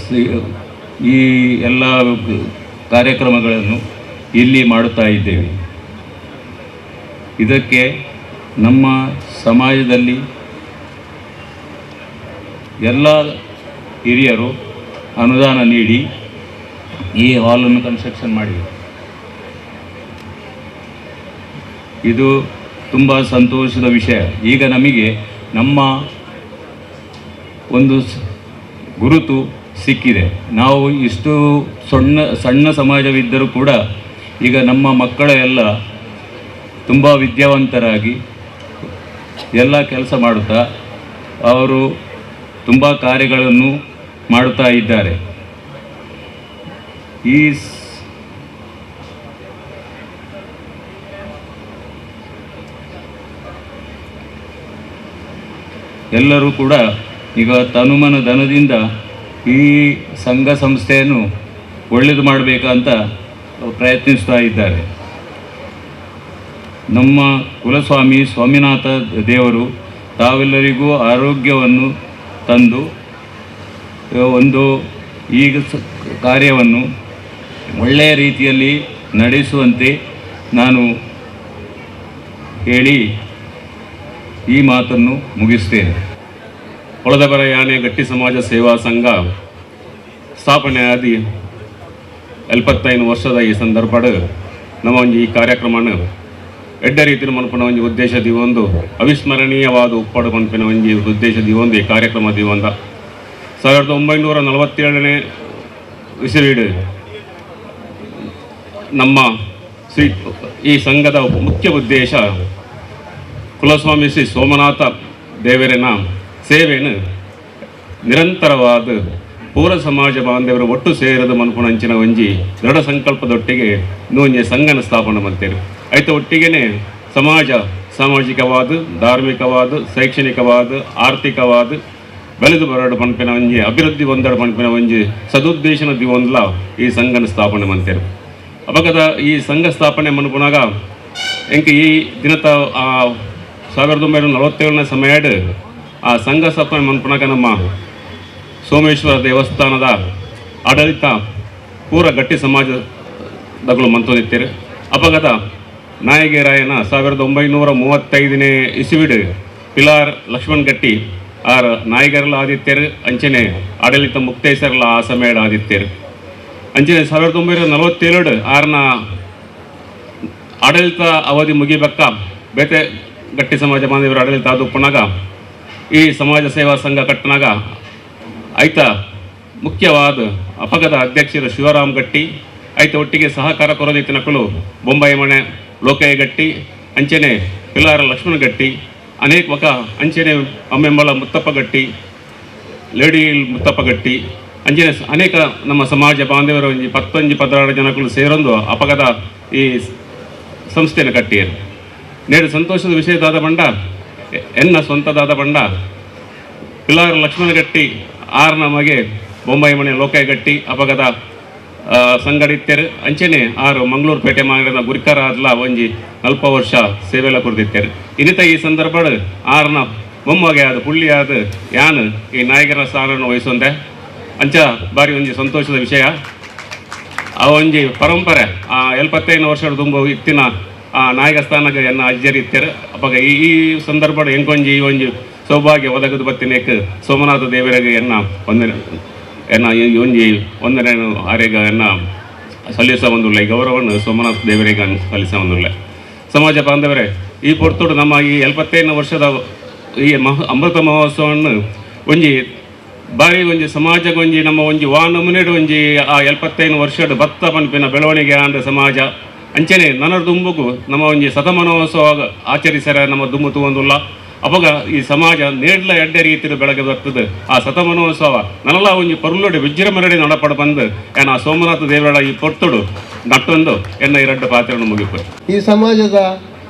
ಈ ಎಲ್ಲ ಕಾರ್ಯಕ್ರಮಗಳನ್ನು ಇಲ್ಲಿ ಮಾಡುತ್ತಾ ಇದ್ದೇವೆ. ಇದಕ್ಕೆ ನಮ್ಮ ಸಮಾಜದಲ್ಲಿ ಎಲ್ಲ ಹಿರಿಯರು ಅನುದಾನ ನೀಡಿ ಈ ಹಾಲನ್ನು ಕನ್ಸ್ಟ್ರಕ್ಷನ್ ಮಾಡಿದರು. ಇದು ತುಂಬ ಸಂತೋಷದ ವಿಷಯ. ಈಗ ನಮಗೆ ನಮ್ಮ ಒಂದು ಗುರುತು ಸಿಕ್ಕಿದೆ. ನಾವು ಇಷ್ಟು ಸಣ್ಣ ಸಮಾಜವಿದ್ದರೂ ಕೂಡ ಈಗ ನಮ್ಮ ಮಕ್ಕಳ ಎಲ್ಲ ತುಂಬ ವಿದ್ಯಾವಂತರಾಗಿ ಎಲ್ಲ ಕೆಲಸ ಮಾಡುತ್ತಾ ಅವರು ತುಂಬ ಕಾರ್ಯಗಳನ್ನು ಮಾಡುತ್ತಾ ಇದ್ದಾರೆ. ಈ ಎಲ್ಲರೂ ಕೂಡ ಈಗ ತನುಮನ ಧನದಿಂದ ಈ ಸಂಘ ಸಂಸ್ಥೆಯನ್ನು ಒಳ್ಳೆಯದು ಮಾಡಬೇಕಂತ ಪ್ರಯತ್ನಿಸ್ತಾ ಇದ್ದಾರೆ. ನಮ್ಮ ಕುಲಸ್ವಾಮಿ ಸ್ವಾಮಿನಾಥ ದೇವರು ತಾವೆಲ್ಲರಿಗೂ ಆರೋಗ್ಯವನ್ನು ತಂದು ಒಂದು ಈಗ ಕಾರ್ಯವನ್ನು ಒಳ್ಳೆಯ ರೀತಿಯಲ್ಲಿ ನಡೆಸುವಂತೆ ನಾನು ಹೇಳಿ ಈ ಮಾತನ್ನು ಮುಗಿಸ್ತೇನೆ. ಕೊಳದಬರ ಯಾನೆ ಗಟ್ಟಿ ಸಮಾಜ ಸೇವಾ ಸಂಘ ಸ್ಥಾಪನೆ ಆದಿ 75 ವರ್ಷದ ಈ ಸಂದರ್ಭ ನಮ್ಮ ಒಂಜಿ ಈ ಕಾರ್ಯಕ್ರಮನ ಎಡ್ಡ ರೀತಿಯ ಮನ್ಪುನ ಒಂಜಿ ಉದ್ದೇಶ ದಿವೊಂದು ಅವಿಸ್ಮರಣೀಯವಾದ ಉಪ್ಪಡು ಮನ್ಪಿನ ಒಂಜಿ ಉದ್ದೇಶ ದಿವೊಂದು ಈ ಕಾರ್ಯಕ್ರಮ ದಿವೊಂದ 1947ನೇ ಇಸವಿಡು ನಮ್ಮ ಶ್ರೀ ಈ ಸಂಘದ ಮುಖ್ಯ ಉದ್ದೇಶ ಕುಲಸ್ವಾಮಿ ಶ್ರೀ ಸೋಮನಾಥ ದೇವರನ ಸೇವೆಯನ್ನು ನಿರಂತರವಾದ ಪೂರ ಸಮಾಜ ಬಾಂಧವರು ಒಟ್ಟು ಸೇರದ ಮನ್ಪುನಂಚಿನ ಒಂಜಿ ದೃಢ ಸಂಕಲ್ಪದೊಟ್ಟಿಗೆ ನೂಂಜಿ ಸಂಘನ ಸ್ಥಾಪನೆ ಮಾಡ್ತೇವೆ. ಐತ ಒಟ್ಟಿಗೆನೆ ಸಮಾಜ ಸಾಮಾಜಿಕವಾದ, ಧಾರ್ಮಿಕವಾದ, ಶೈಕ್ಷಣಿಕವಾದ, ಆರ್ಥಿಕವಾದ ಬೆಳೆದು ಬರಡು ಪನ್ಪಿನ ಒಂಜಿ, ಅಭಿವೃದ್ಧಿ ಹೊಂದಡ ಪನ್ಪಿನ ಒಂಜಿ ಸದುದ್ದೇಶನ ದಿವೊಂದ್ಲ ಈ ಸಂಘನ ಸ್ಥಾಪನೆ ಮಂತೇರು. ಅಪಗದ ಈ ಸಂಘ ಸ್ಥಾಪನೆ ಮನ್ಪುನಾಗ ಎಂಕ್ ಈ ದಿನತ 1947ನೇ ಸಮಯಡ್ ಆ ಸಂಘ ಸ್ಥಾಪನೆ ಮನ್ಪುನಾಗ ನಮ್ಮ ಸೋಮೇಶ್ವರ ದೇವಸ್ಥಾನದ ಆಡಳಿತ ಪೂರ ಗಟ್ಟಿ ಸಮಾಜದಗಳು ಮಂತೊಂದಿತ್ತೀರು. ಅಪಗದ ನಾಯಕರಾಯನ 1935ನೇ ಇಸುವಿಡು ಪಿಲಾರ್ ಲಕ್ಷ್ಮಣ್ ಗಟ್ಟಿ ಆರ್ ನಾಯಕರಲ್ಲ ಆದಿತ್ಯರು, ಅಂಚನೆ ಆಡಳಿತ ಮುಕ್ತೇಸರಲ್ಲ ಆ ಸಮಯದ ಆದಿತ್ಯರು. ಅಂಚನೆ 1947 ಆರ್ನ ಆಡಳಿತ ಅವಧಿ ಮುಗಿಬಕ್ಕ ಬೇತೆ ಗಟ್ಟಿ ಸಮಾಜ ಬಾಂಧವರು ಆಡಳಿತ ಆದುಪ್ಪನಾಗ ಈ ಸಮಾಜ ಸೇವಾ ಸಂಘ ಕಟ್ಟನಾಗ ಐತ ಮುಖ್ಯವಾದ ಅಪಗದ ಅಧ್ಯಕ್ಷರು ಶಿವರಾಮ್ ಗಟ್ಟಿ, ಐತ ಒಟ್ಟಿಗೆ ಸಹಕಾರ ಕೊರದಿತ್ತಿನಕಲು ಬೊಂಬಾಯಿ ಮನೆ ಲೋಕಯ್ಯ ಗಟ್ಟಿ, ಅಂಚನೆ ಪಿಲಾರ ಲಕ್ಷ್ಮಣ ಗಟ್ಟಿ, ಅನೇಕ ಒಕ ಅಂಚನೆ ಅಮ್ಮೆಂಬಳ ಮುತ್ತಪ್ಪ ಗಟ್ಟಿ, ಲೇಡಿ ಮುತ್ತಪ್ಪ ಗಟ್ಟಿ, ಅಂಚನೆ ಅನೇಕ ನಮ್ಮ ಸಮಾಜ ಬಾಂಧವರು ಒಂಜಿ ಪತ್ತೊಂಜಿ 16 ಜನಗಳು ಸೇರೊಂದು ಅಪಗದ ಈ ಸಂಸ್ಥೆಯನ್ನು ಕಟ್ಟಿಯರು. ನೇಡು ಸಂತೋಷದ ವಿಷಯದಾದ ಬಂಡ ಎನ್ನ ಸ್ವಂತದಾದ ಬಂಡ ಪಿಲಾರ ಲಕ್ಷ್ಮಣ ಗಟ್ಟಿ ಆರ್ನ ಮಗೆ ಬೊಂಬಾಯಿ ಮನೆ ಲೋಕಯ್ಯ ಗಟ್ಟಿ ಅಪಗದ ಸಂಗಡಿತ್ಯರು. ಅಂಚನೆ ಆರು ಮಂಗಳೂರು ಪೇಟೆ ಮಾಡಿದ ಗುರಿಕಾರ ಆದ್ಲ ಒಂಜಿ 40 ವರ್ಷ ಸೇವೆಲ್ಲ ಕೊಡ್ತಿತ್ತಾರೆ. ಇನ್ನಿತ ಈ ಸಂದರ್ಭ ಆರ್ನ ಮೊಮ್ಮಗೆ ಆದ ಪುಳ್ಳಿಯಾದ ಯಾನ್ ಈ ನಾಯಕರ ಸ್ಥಾನವನ್ನು ವಹಿಸೊಂದೆ. ಅಂಚ ಬಾರಿ ಒಂಜಿ ಸಂತೋಷದ ವಿಷಯ. ಆ ಒಂಜಿ ಪರಂಪರೆ ಆ 75 ವರ್ಷದ ತುಂಬ ಇತ್ತಿನ ಆ ನಾಯಕ ಸ್ಥಾನಕ್ಕೆ ಎನ್ನ ಅಜ್ಜರಿ ಇತ್ತಾರೆ. ಅಪಗ ಈ ಈ ಸಂದರ್ಭ ಎಂಕೊಂಜಿ ಈ ಒಂಜಿ ಸೌಭಾಗ್ಯ ಒದಗದು ಬತ್ತಿನೇಕ್ ಸೋಮನಾಥ ದೇವರಿಗೆ ಎನ್ನ ಒಂದನೆ ಎನ್ನ ಈ ಒಂಜಿ ಒಂದನೇ ಆರೇಗ ಎನ್ನ ಸಲ್ಲಿಸ ಒಂದುಳ್ಳೆ ಈ ಗೌರವವನ್ನು ಸೋಮನಾಥ ದೇವರಿಗೆ ಸಲ್ಲಿಸ ಒಂದುಳ್ಳೆ. ಸಮಾಜ ಬಾಂಧವರೇ, ಈ ಪೊರ್ತುಡು ನಮ್ಮ ಈ 75 ವರ್ಷದ ಈ ಅಮೃತ ಮಹೋತ್ಸವವನ್ನು ಒಂಜಿ ಬಾರಿ ಒಂಜಿ ಸಮಾಜಗೊಂಜಿ ನಮ್ಮ ಒಂಜಿ ವಾ ನಮೂನೆಡು ಒಂಜಿ ಆ 75 ವರ್ಷದ ಭತ್ತ ಪನ್ಪಿನ ಬೆಳವಣಿಗೆ ಆಂಡ ಸಮಾಜ ಅಂಚನೆ ನನರ ದುಂಬುಗು ನಮ್ಮ ಒಂಜಿ ಶತಮಾನೋತ್ಸವ ಆಚರಿಸರ ನಮ್ಮ ದುಂಬು ತೂವೊಂದುಲ್ಲ. ಅಪಗ ಈ ಸಮಾಜ ನೇಡ್ಲ ಎಡ್ಡೆ ರೀತಿಯ ಬೆಳಗ್ಗೆ ಬರ್ತದೆ. ಆ ಶತಮಾನೋತ್ಸವ ನನಲ ಒಂಜಿ ಪೊರ್ಲುಡು ವಿಜೃಂಭಣೆ ನಡಪಡ ಬಂದು ಏನ ಆ ಸೋಮನಾಥ ದೇವರ ಈ ಪೊರ್ತುಡು ನಟ್ಟೊಂದು ಎನ್ನ ಈ ರಡ್ಡು ಪಾತ್ರವನ್ನು ಮುಗಿಪು. ಈ ಸಮಾಜದ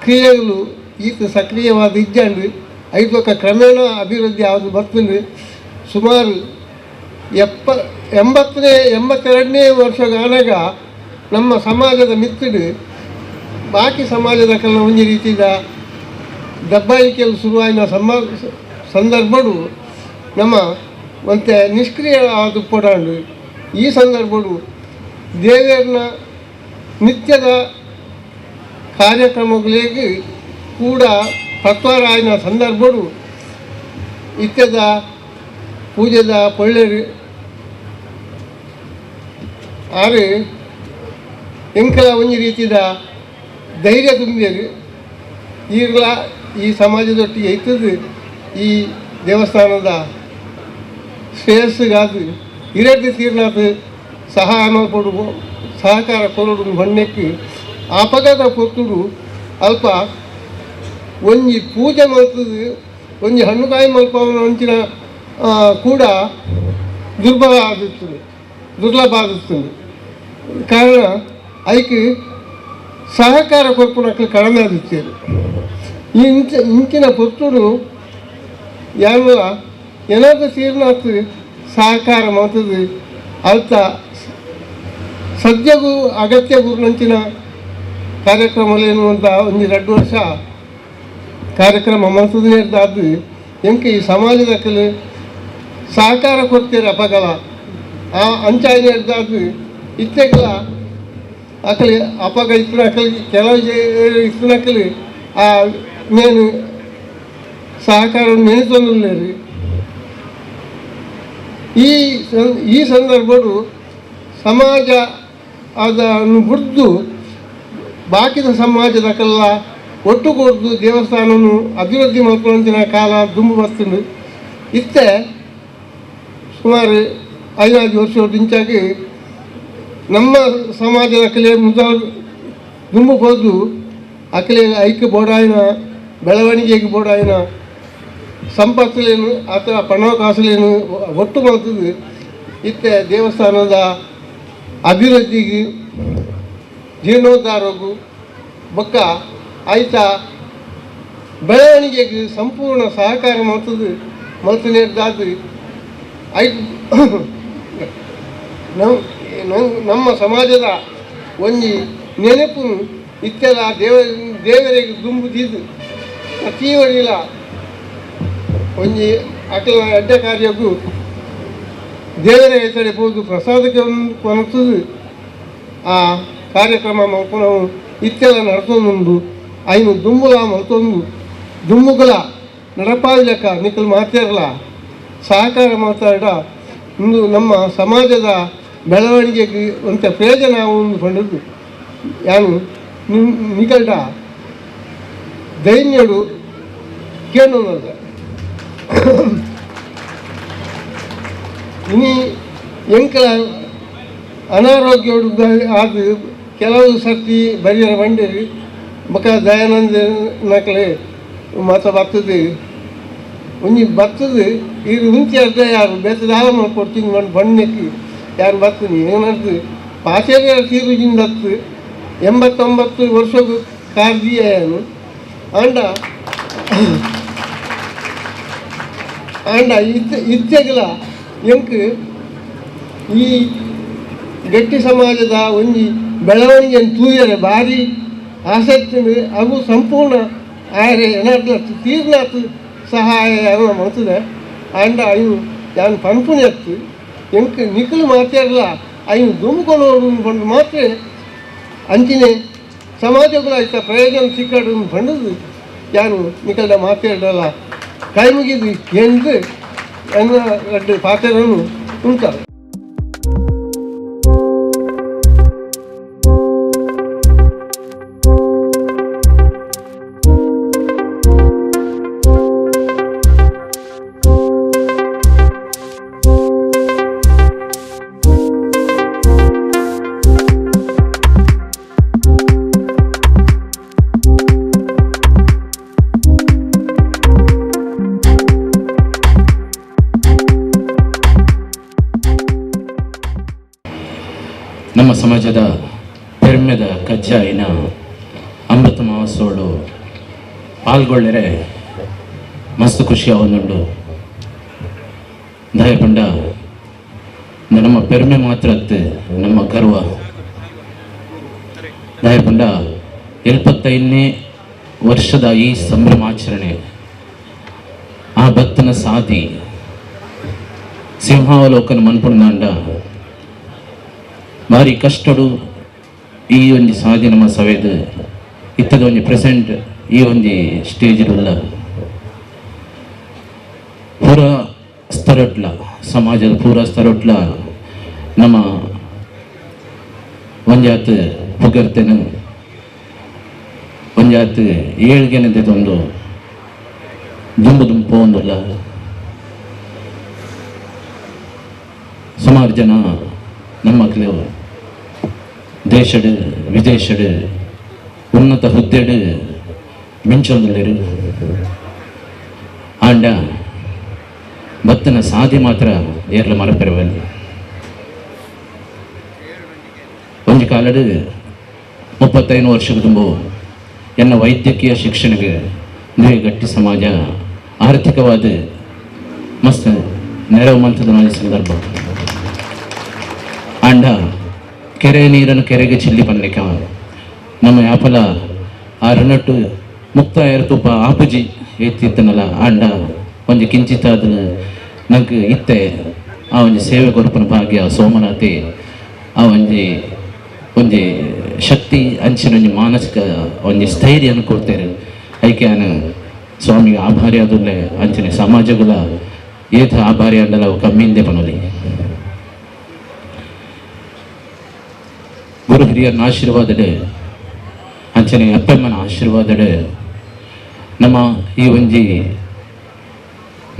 ಕ್ರಿಯೆಗಳು ಈತ ಸಕ್ರಿಯವಾದ ಇಜ್ಜಂಡು ಐದು ಕ್ರಮೇಣ ಅಭಿವೃದ್ಧಿ ಆದು ಬರ್ತದೆ. ಸುಮಾರು 82ನೇ ವರ್ಷಗಾನಾಗ ನಮ್ಮ ಸಮಾಜದ ಮಿತ್ರಡು ಬಾಕಿ ಸಮಾಜದ ಕಲ್ಲ ಒಂಜಿ ರೀತಿಯ ದಬ್ಬಾಳಿಕೆಯಲ್ಲಿ ಶುರುವಾಯಿನ ಸಂದರ್ಭಡು ನಮ್ಮ ಒಂತೆ ನಿಷ್ಕ್ರಿಯ ಆದ ಪೊಡಾಂಡು. ಈ ಸಂದರ್ಭಡು ದೇವರನ್ನ ನಿತ್ಯದ ಕಾರ್ಯಕ್ರಮಗಳಿಗೆ ಕೂಡ ಪತ್ವಾರಾಯಿನ ಸಂದರ್ಭಡು ನಿತ್ಯದ ಪೂಜೆದ ಪೊಳ್ಳೆರು ಆರು ಎಂಕಲ ಒಂಜಿ ರೀತಿಯ ಧೈರ್ಯ ತುಂಬಿಯರು. ಈಗಲ ಈ ಸಮಾಜದೊಟ್ಟಿಗೆ ಇತ್ತದು ಈ ದೇವಸ್ಥಾನದ ಶ್ರೇಯಸ್ಸಿಗಾದ ಇರಡ್ದು ತೀರ್ನಾಥ ಸಹಾಯ ಕೊಡು ಸಹಕಾರ ಕೊರಡು ಹೊಣ್ಣೆಕ್ಕೆ ಅಪಘಾತ ಪೊತ್ತುಡು ಅಲ್ಪ ಒಂಜಿ ಪೂಜೆ ಮಲ್ತದು ಒಂಜಿ ಹಣ್ಣುಕಾಯಿ ಮಲ್ಪವನ ಒಂಚಿನ ಕೂಡ ದುರ್ಬಲ ಆಗುತ್ತದೆ ದುರ್ಲಭ ಆಗುತ್ತದೆ. ಕಾರಣ ಐಕ್ ಸಹಕಾರ ಕೊರ್ಪುನಕ್ಲು ಕಡಿಮೆ ಆಗುತ್ತೇವೆ. ಇಂಚಿನ ಪೊತ್ತುಡು ಯಾನ್ಲ ಏನಾದ್ರು ತೀರ್ನಾತ್ ಸಹಕಾರ ಮಾಡ್ತದೆ ಅಲ್ತ ಸದ್ಯಗೂ ಅಗತ್ಯ ಗುರುನಂಚಿನ ಕಾರ್ಯಕ್ರಮಲೇನು ಅಂತ ಒಂಜಿ 2 ವರ್ಷ ಕಾರ್ಯಕ್ರಮ ಮಾಡ್ತದೆ ಅದು ಎಂಕೆ ಈ ಸಮಾಜದ ಕಲೆ ಸಹಕಾರ ಕೊಡ್ತೀರ ಅಪಗಲ ಆ ಅಂಚಾಯಿನ ಹಿಡ್ದಾದ ಇತ್ತೆಗಲ ಅಕಲಿ ಅಪಗ ಇತ್ತಿನ ಅಕಲಿ ಕೆಲವು ಇತ್ತಿನ ಅಕಲಿ ಆ నేను ಸಹಕಾರ ನೆನೆಸೊಂದುಲ್ಲೇರು. ಈ ಈ ಸಂದರ್ಭಡು ಸಮಾಜ ಅದನ್ನು ಬುಡ್ದು ಬಾಕಿದ ಸಮಾಜದಕ್ಕೆಲ್ಲ ಒಟ್ಟುಗೂಡ್ದು ದೇವಸ್ಥಾನನು ಅಭಿವೃದ್ಧಿ ಮಲ್ಕೊಂತಿನ ಕಾಲ ದುಂಬು ಬರ್ತದೆ. ಇತ್ತೆ ಸುಮಾರು 5 ವರ್ಷ ಇಂಚಾಗಿ ನಮ್ಮ ಸಮಾಜದ ಅಕಲೆ ಮುದ ದುಂಬು ಹೋದು ಅಕಲೆ ಐಕ್ಯ ಬೋಡಾಯಿನ ಬೆಳವಣಿಗೆಗೆ ಬೋಡಾಯಿನ ಸಂಪತ್ತುಲೇನು ಅಥವಾ ಪಣಕಾಸುಲೇನು ಒಟ್ಟು ಮಾಡ್ತದೆ. ಇತ್ತೆ ದೇವಸ್ಥಾನದ ಅಭಿವೃದ್ಧಿಗೆ ಜೀರ್ಣೋದ್ಧಾರಗೂ ಬೊಕ್ಕ ಆಯ್ತ ಬೆಳವಣಿಗೆಗೆ ಸಂಪೂರ್ಣ ಸಹಕಾರ ಮಲ್ತದು ಮಲ್ತನೇರ್ದಾದ ಐದು ನಮ್ಮ ಸಮಾಜದ ಒಂಜಿ ನೆನಪು ಇತ್ತೆಲ್ಲ ದೇವರಿಗೆ ದುಂಬುದಿದ್ದು ಪ್ರತಿ ಒರಿಲ ಒಂಜಿ ಅಕಲ ಅಡ್ಡ ಕಾರ್ಯಕ್ಕೂ ದೇವರ ಹೆಸರೆ ಪೋದು ಪ್ರಸಾದಕ್ಕೆ ಕೊನತದು ಆ ಕಾರ್ಯಕ್ರಮ ಮಲ್ಪುನವು ಇತ್ತೆಲ್ಲ ನಡತೊಂದುಂಡು ಐನು ದುಂಬುಲ ಮಲ್ತೊಂದು ದುಂಬುಗುಲ ನಡಪಾವಿಲೆಕ್ಕ ನಿಕಲ್ ಮಾತೇರ್ಲ ಸಹಕಾರ ಮಾತಾಡ ಇಂದು ನಮ್ಮ ಸಮಾಜದ ಬೆಳವಣಿಗೆಗೆ ಒಂಥ ಪ್ರಯೋಜನ ಒಂದು ಪಂಡದ್ದು ಯಾನು ನಿಕಲ್ಡ ದೈನ್ಯಡು ಕೇಳೋದಲ್ಲ. ಇನಿ ಎಂಕಲ ಅನಾರೋಗ್ಯೋಡು ಆದ ಕೆಲವು ಸರ್ತಿ ಬರಿಯರ ಬಂಡಿರಿ ಬೊಕ ದಯಾನಂದ ನಕಲೆ ಮಾತ ಬರ್ತದೆ ಒಂಜಿ ಬರ್ತದೆ ಇದು ಉಂಚಿ ಅರ್ಧ ಯಾರು ಬೇತೆ ದಾಲ ಕೊಡ್ತೀನಿ ಒಂದು ಬಣ್ಣಕ್ಕೆ ಯಾರು ಬರ್ತೀನಿ ಏನಂತ ಪಾಚೇರಿಯ ತೀರುಜಿಂದತ್ತು 89 ವರ್ಷಕ್ಕೂ ಕಾರ್ದಿಯನು ಆಂಡ ಆಂಡ ಇತ್ತೆಗಲ ಎಂಕ್ ಈ ಗಟ್ಟಿ ಸಮಾಜದ ಒಂಜಿ ಬೆಳವಣಿಗೆಯನ್ನು ತೂಯರೆ ಭಾರಿ ಆಸಕ್ತಿ ಅವು ಸಂಪೂರ್ಣ ಆಯರೆ ಏನಾದ್ರು ತೀರ್ನಾತು ಸಹಾಯ ಮಲ್ತದೆ ಆಂಡ ಅಯ್ಯು ಯಾನ್ ಪನ್ಪುನಿ ಅತ್ತು ಎಂಕ್ ನಿಕಲು ಮಾತಾಡಲ ಅಯ್ಯು ದುಂಬುಕೊನೋಡು ಪಂಡು ಮಾತ್ರ ಅಂಚಿನೆ ಸಮಾಜಗಳ ಆಯ್ತ ಪ್ರಯೋಜನ ಸಿಕ್ಕಡು ಪಂಡದು ಯಾನು ನಿಕಲ್ಡ ಮಾತಾಡಲ್ಲ ಕೈ ಮುಗಿದು ಎಂದು ಎನ್ನ ರಡ್ಡು ಪಾತ್ರನು ಉಂಟಾರು. ನಮ್ಮ ಸಮಾಜದ ಪೆರ್ಮೆದ ಕಜ್ಜಾಯಿನ ಅಮೃತ ಮಹೋತ್ಸವಡು ಪಾಲ್ಗೊಳ್ಳರೆ ಮಸ್ತ್ ಖುಷಿ ಆವೊಂದುಂಡು. ದಯಪಂಡ ನಮ್ಮ ಪೆರ್ಮೆ ಮಾತ್ರ ಅತ್ತು ನಮ್ಮ ಗರ್ವ. ದಯಪಂಡ 75ನೇ ವರ್ಷದ ಈ ಸಂಭ್ರಮಾಚರಣೆ ಆ ಭಕ್ತನ ಸಾಧಿ ಸಿಂಹಾವಲೋಕನ ಮನ್ಪುಂಡ ಭಾರಿ ಕಷ್ಟಡು ಈ ಒಂಜಿ ಸಾಧಿ ನಮ್ಮ ಸವೇದು ಇತ್ತದ ಒಂಜಿ ಪ್ರೆಸೆಂಟ್ ಈ ಒಂಜಿ ಸ್ಟೇಜ್ ಉಲ್ಲ ಪೂರ ಸ್ತರಟ್ಲ ಸಮಾಜದ ಪೂರ ಸ್ತರಟ್ಲ ನಮ್ಮ ಒಂಜಾತ್ ಪುಗರ್ತೇನೆ ಒಂಜಾತ್ ಏಳ್ಗೆನದೆ ಒಂದು ದುಂಬು ದುಂಪು ಒಂದುಲ್ಲ ಸುಮಾರು ಜನ ನಮ್ಮ ಮಕ್ಕಳು ದೇಶಡ್ ವಿದೇಶಡ್ ಉನ್ನತ ಹುದ್ದೆಡ್ ಮಿಂಚೊಂದುಲ್ಲೆರ್ ಆಂಡ ಬತ್ತನ ಸಾಧಿ ಮಾತ್ರ ಏರ್ಲ ಮರಪೆರವಲ್ಲಿ. ಒಂಜಿ ಕಾಲಡ್ 35 ವರ್ಷಕ್ಕೆ ತುಂಬು ಎನ್ನ ವೈದ್ಯಕೀಯ ಶಿಕ್ಷಣಕ್ಕೆ ಗಟ್ಟಿ ಸಮಾಜ ಆರ್ಥಿಕವಾದ ಮಸ್ತ್ ನೆರವು ಮಂತದ ಸಂದರ್ಭ. ಆಂಡ ಕೆರೆ ನೀರನ್ನು ಕೆರೆಗೆ ಚಿಲ್ಲಿ ಪನ್ಲಿಕ್ಕೆ ನಮ್ಮ ಯಾಪಲ ಆ ಋಣಟ್ಟು ಮುಕ್ತಾಯ ತುಪ್ಪ ಆಪುಜಿ ಎತ್ತಿತ್ತನಲ್ಲ ಆಂಡ ಒಂಜಿ ಕಿಂಚಿತ ಅದನ್ನು ನಂಗೆ ಇತ್ತೆ ಆ ಒಂಜಿ ಸೇವೆ ಕೊರ್ಪನ ಭಾಗ್ಯ ಸೋಮನಾಥಿ ಆ ಒಂಜಿ ಒಂಜಿ ಶಕ್ತಿ ಅಂಚಿನ ಒಂಜಿ ಮಾನಸಿಕ ಒಂಜಿ ಸ್ಥೈರ್ಯವನ್ನು ಕೊಡ್ತೇನೆ. ಐಕೆ ನಾನು ಸ್ವಾಮಿಗೆ ಆಭಾರಿ ಆದುಲ್ಲೆ ಅಂಚನೆ ಸಮಾಜಗಳ ಏತ ಆಭಾರಿ ಅಂಡಲ ಅವು ಕಮ್ಮಿಂದೆ ಪನೊಲಿ. ಗುರು ಹಿರಿಯರನ್ನ ಆಶೀರ್ವಾದಡೆ ಅಂಚನೆ ಅಪ್ಪಮ್ಮನ ಆಶೀರ್ವಾದಡೆ ನಮ್ಮ ಈ ಒಂಜಿ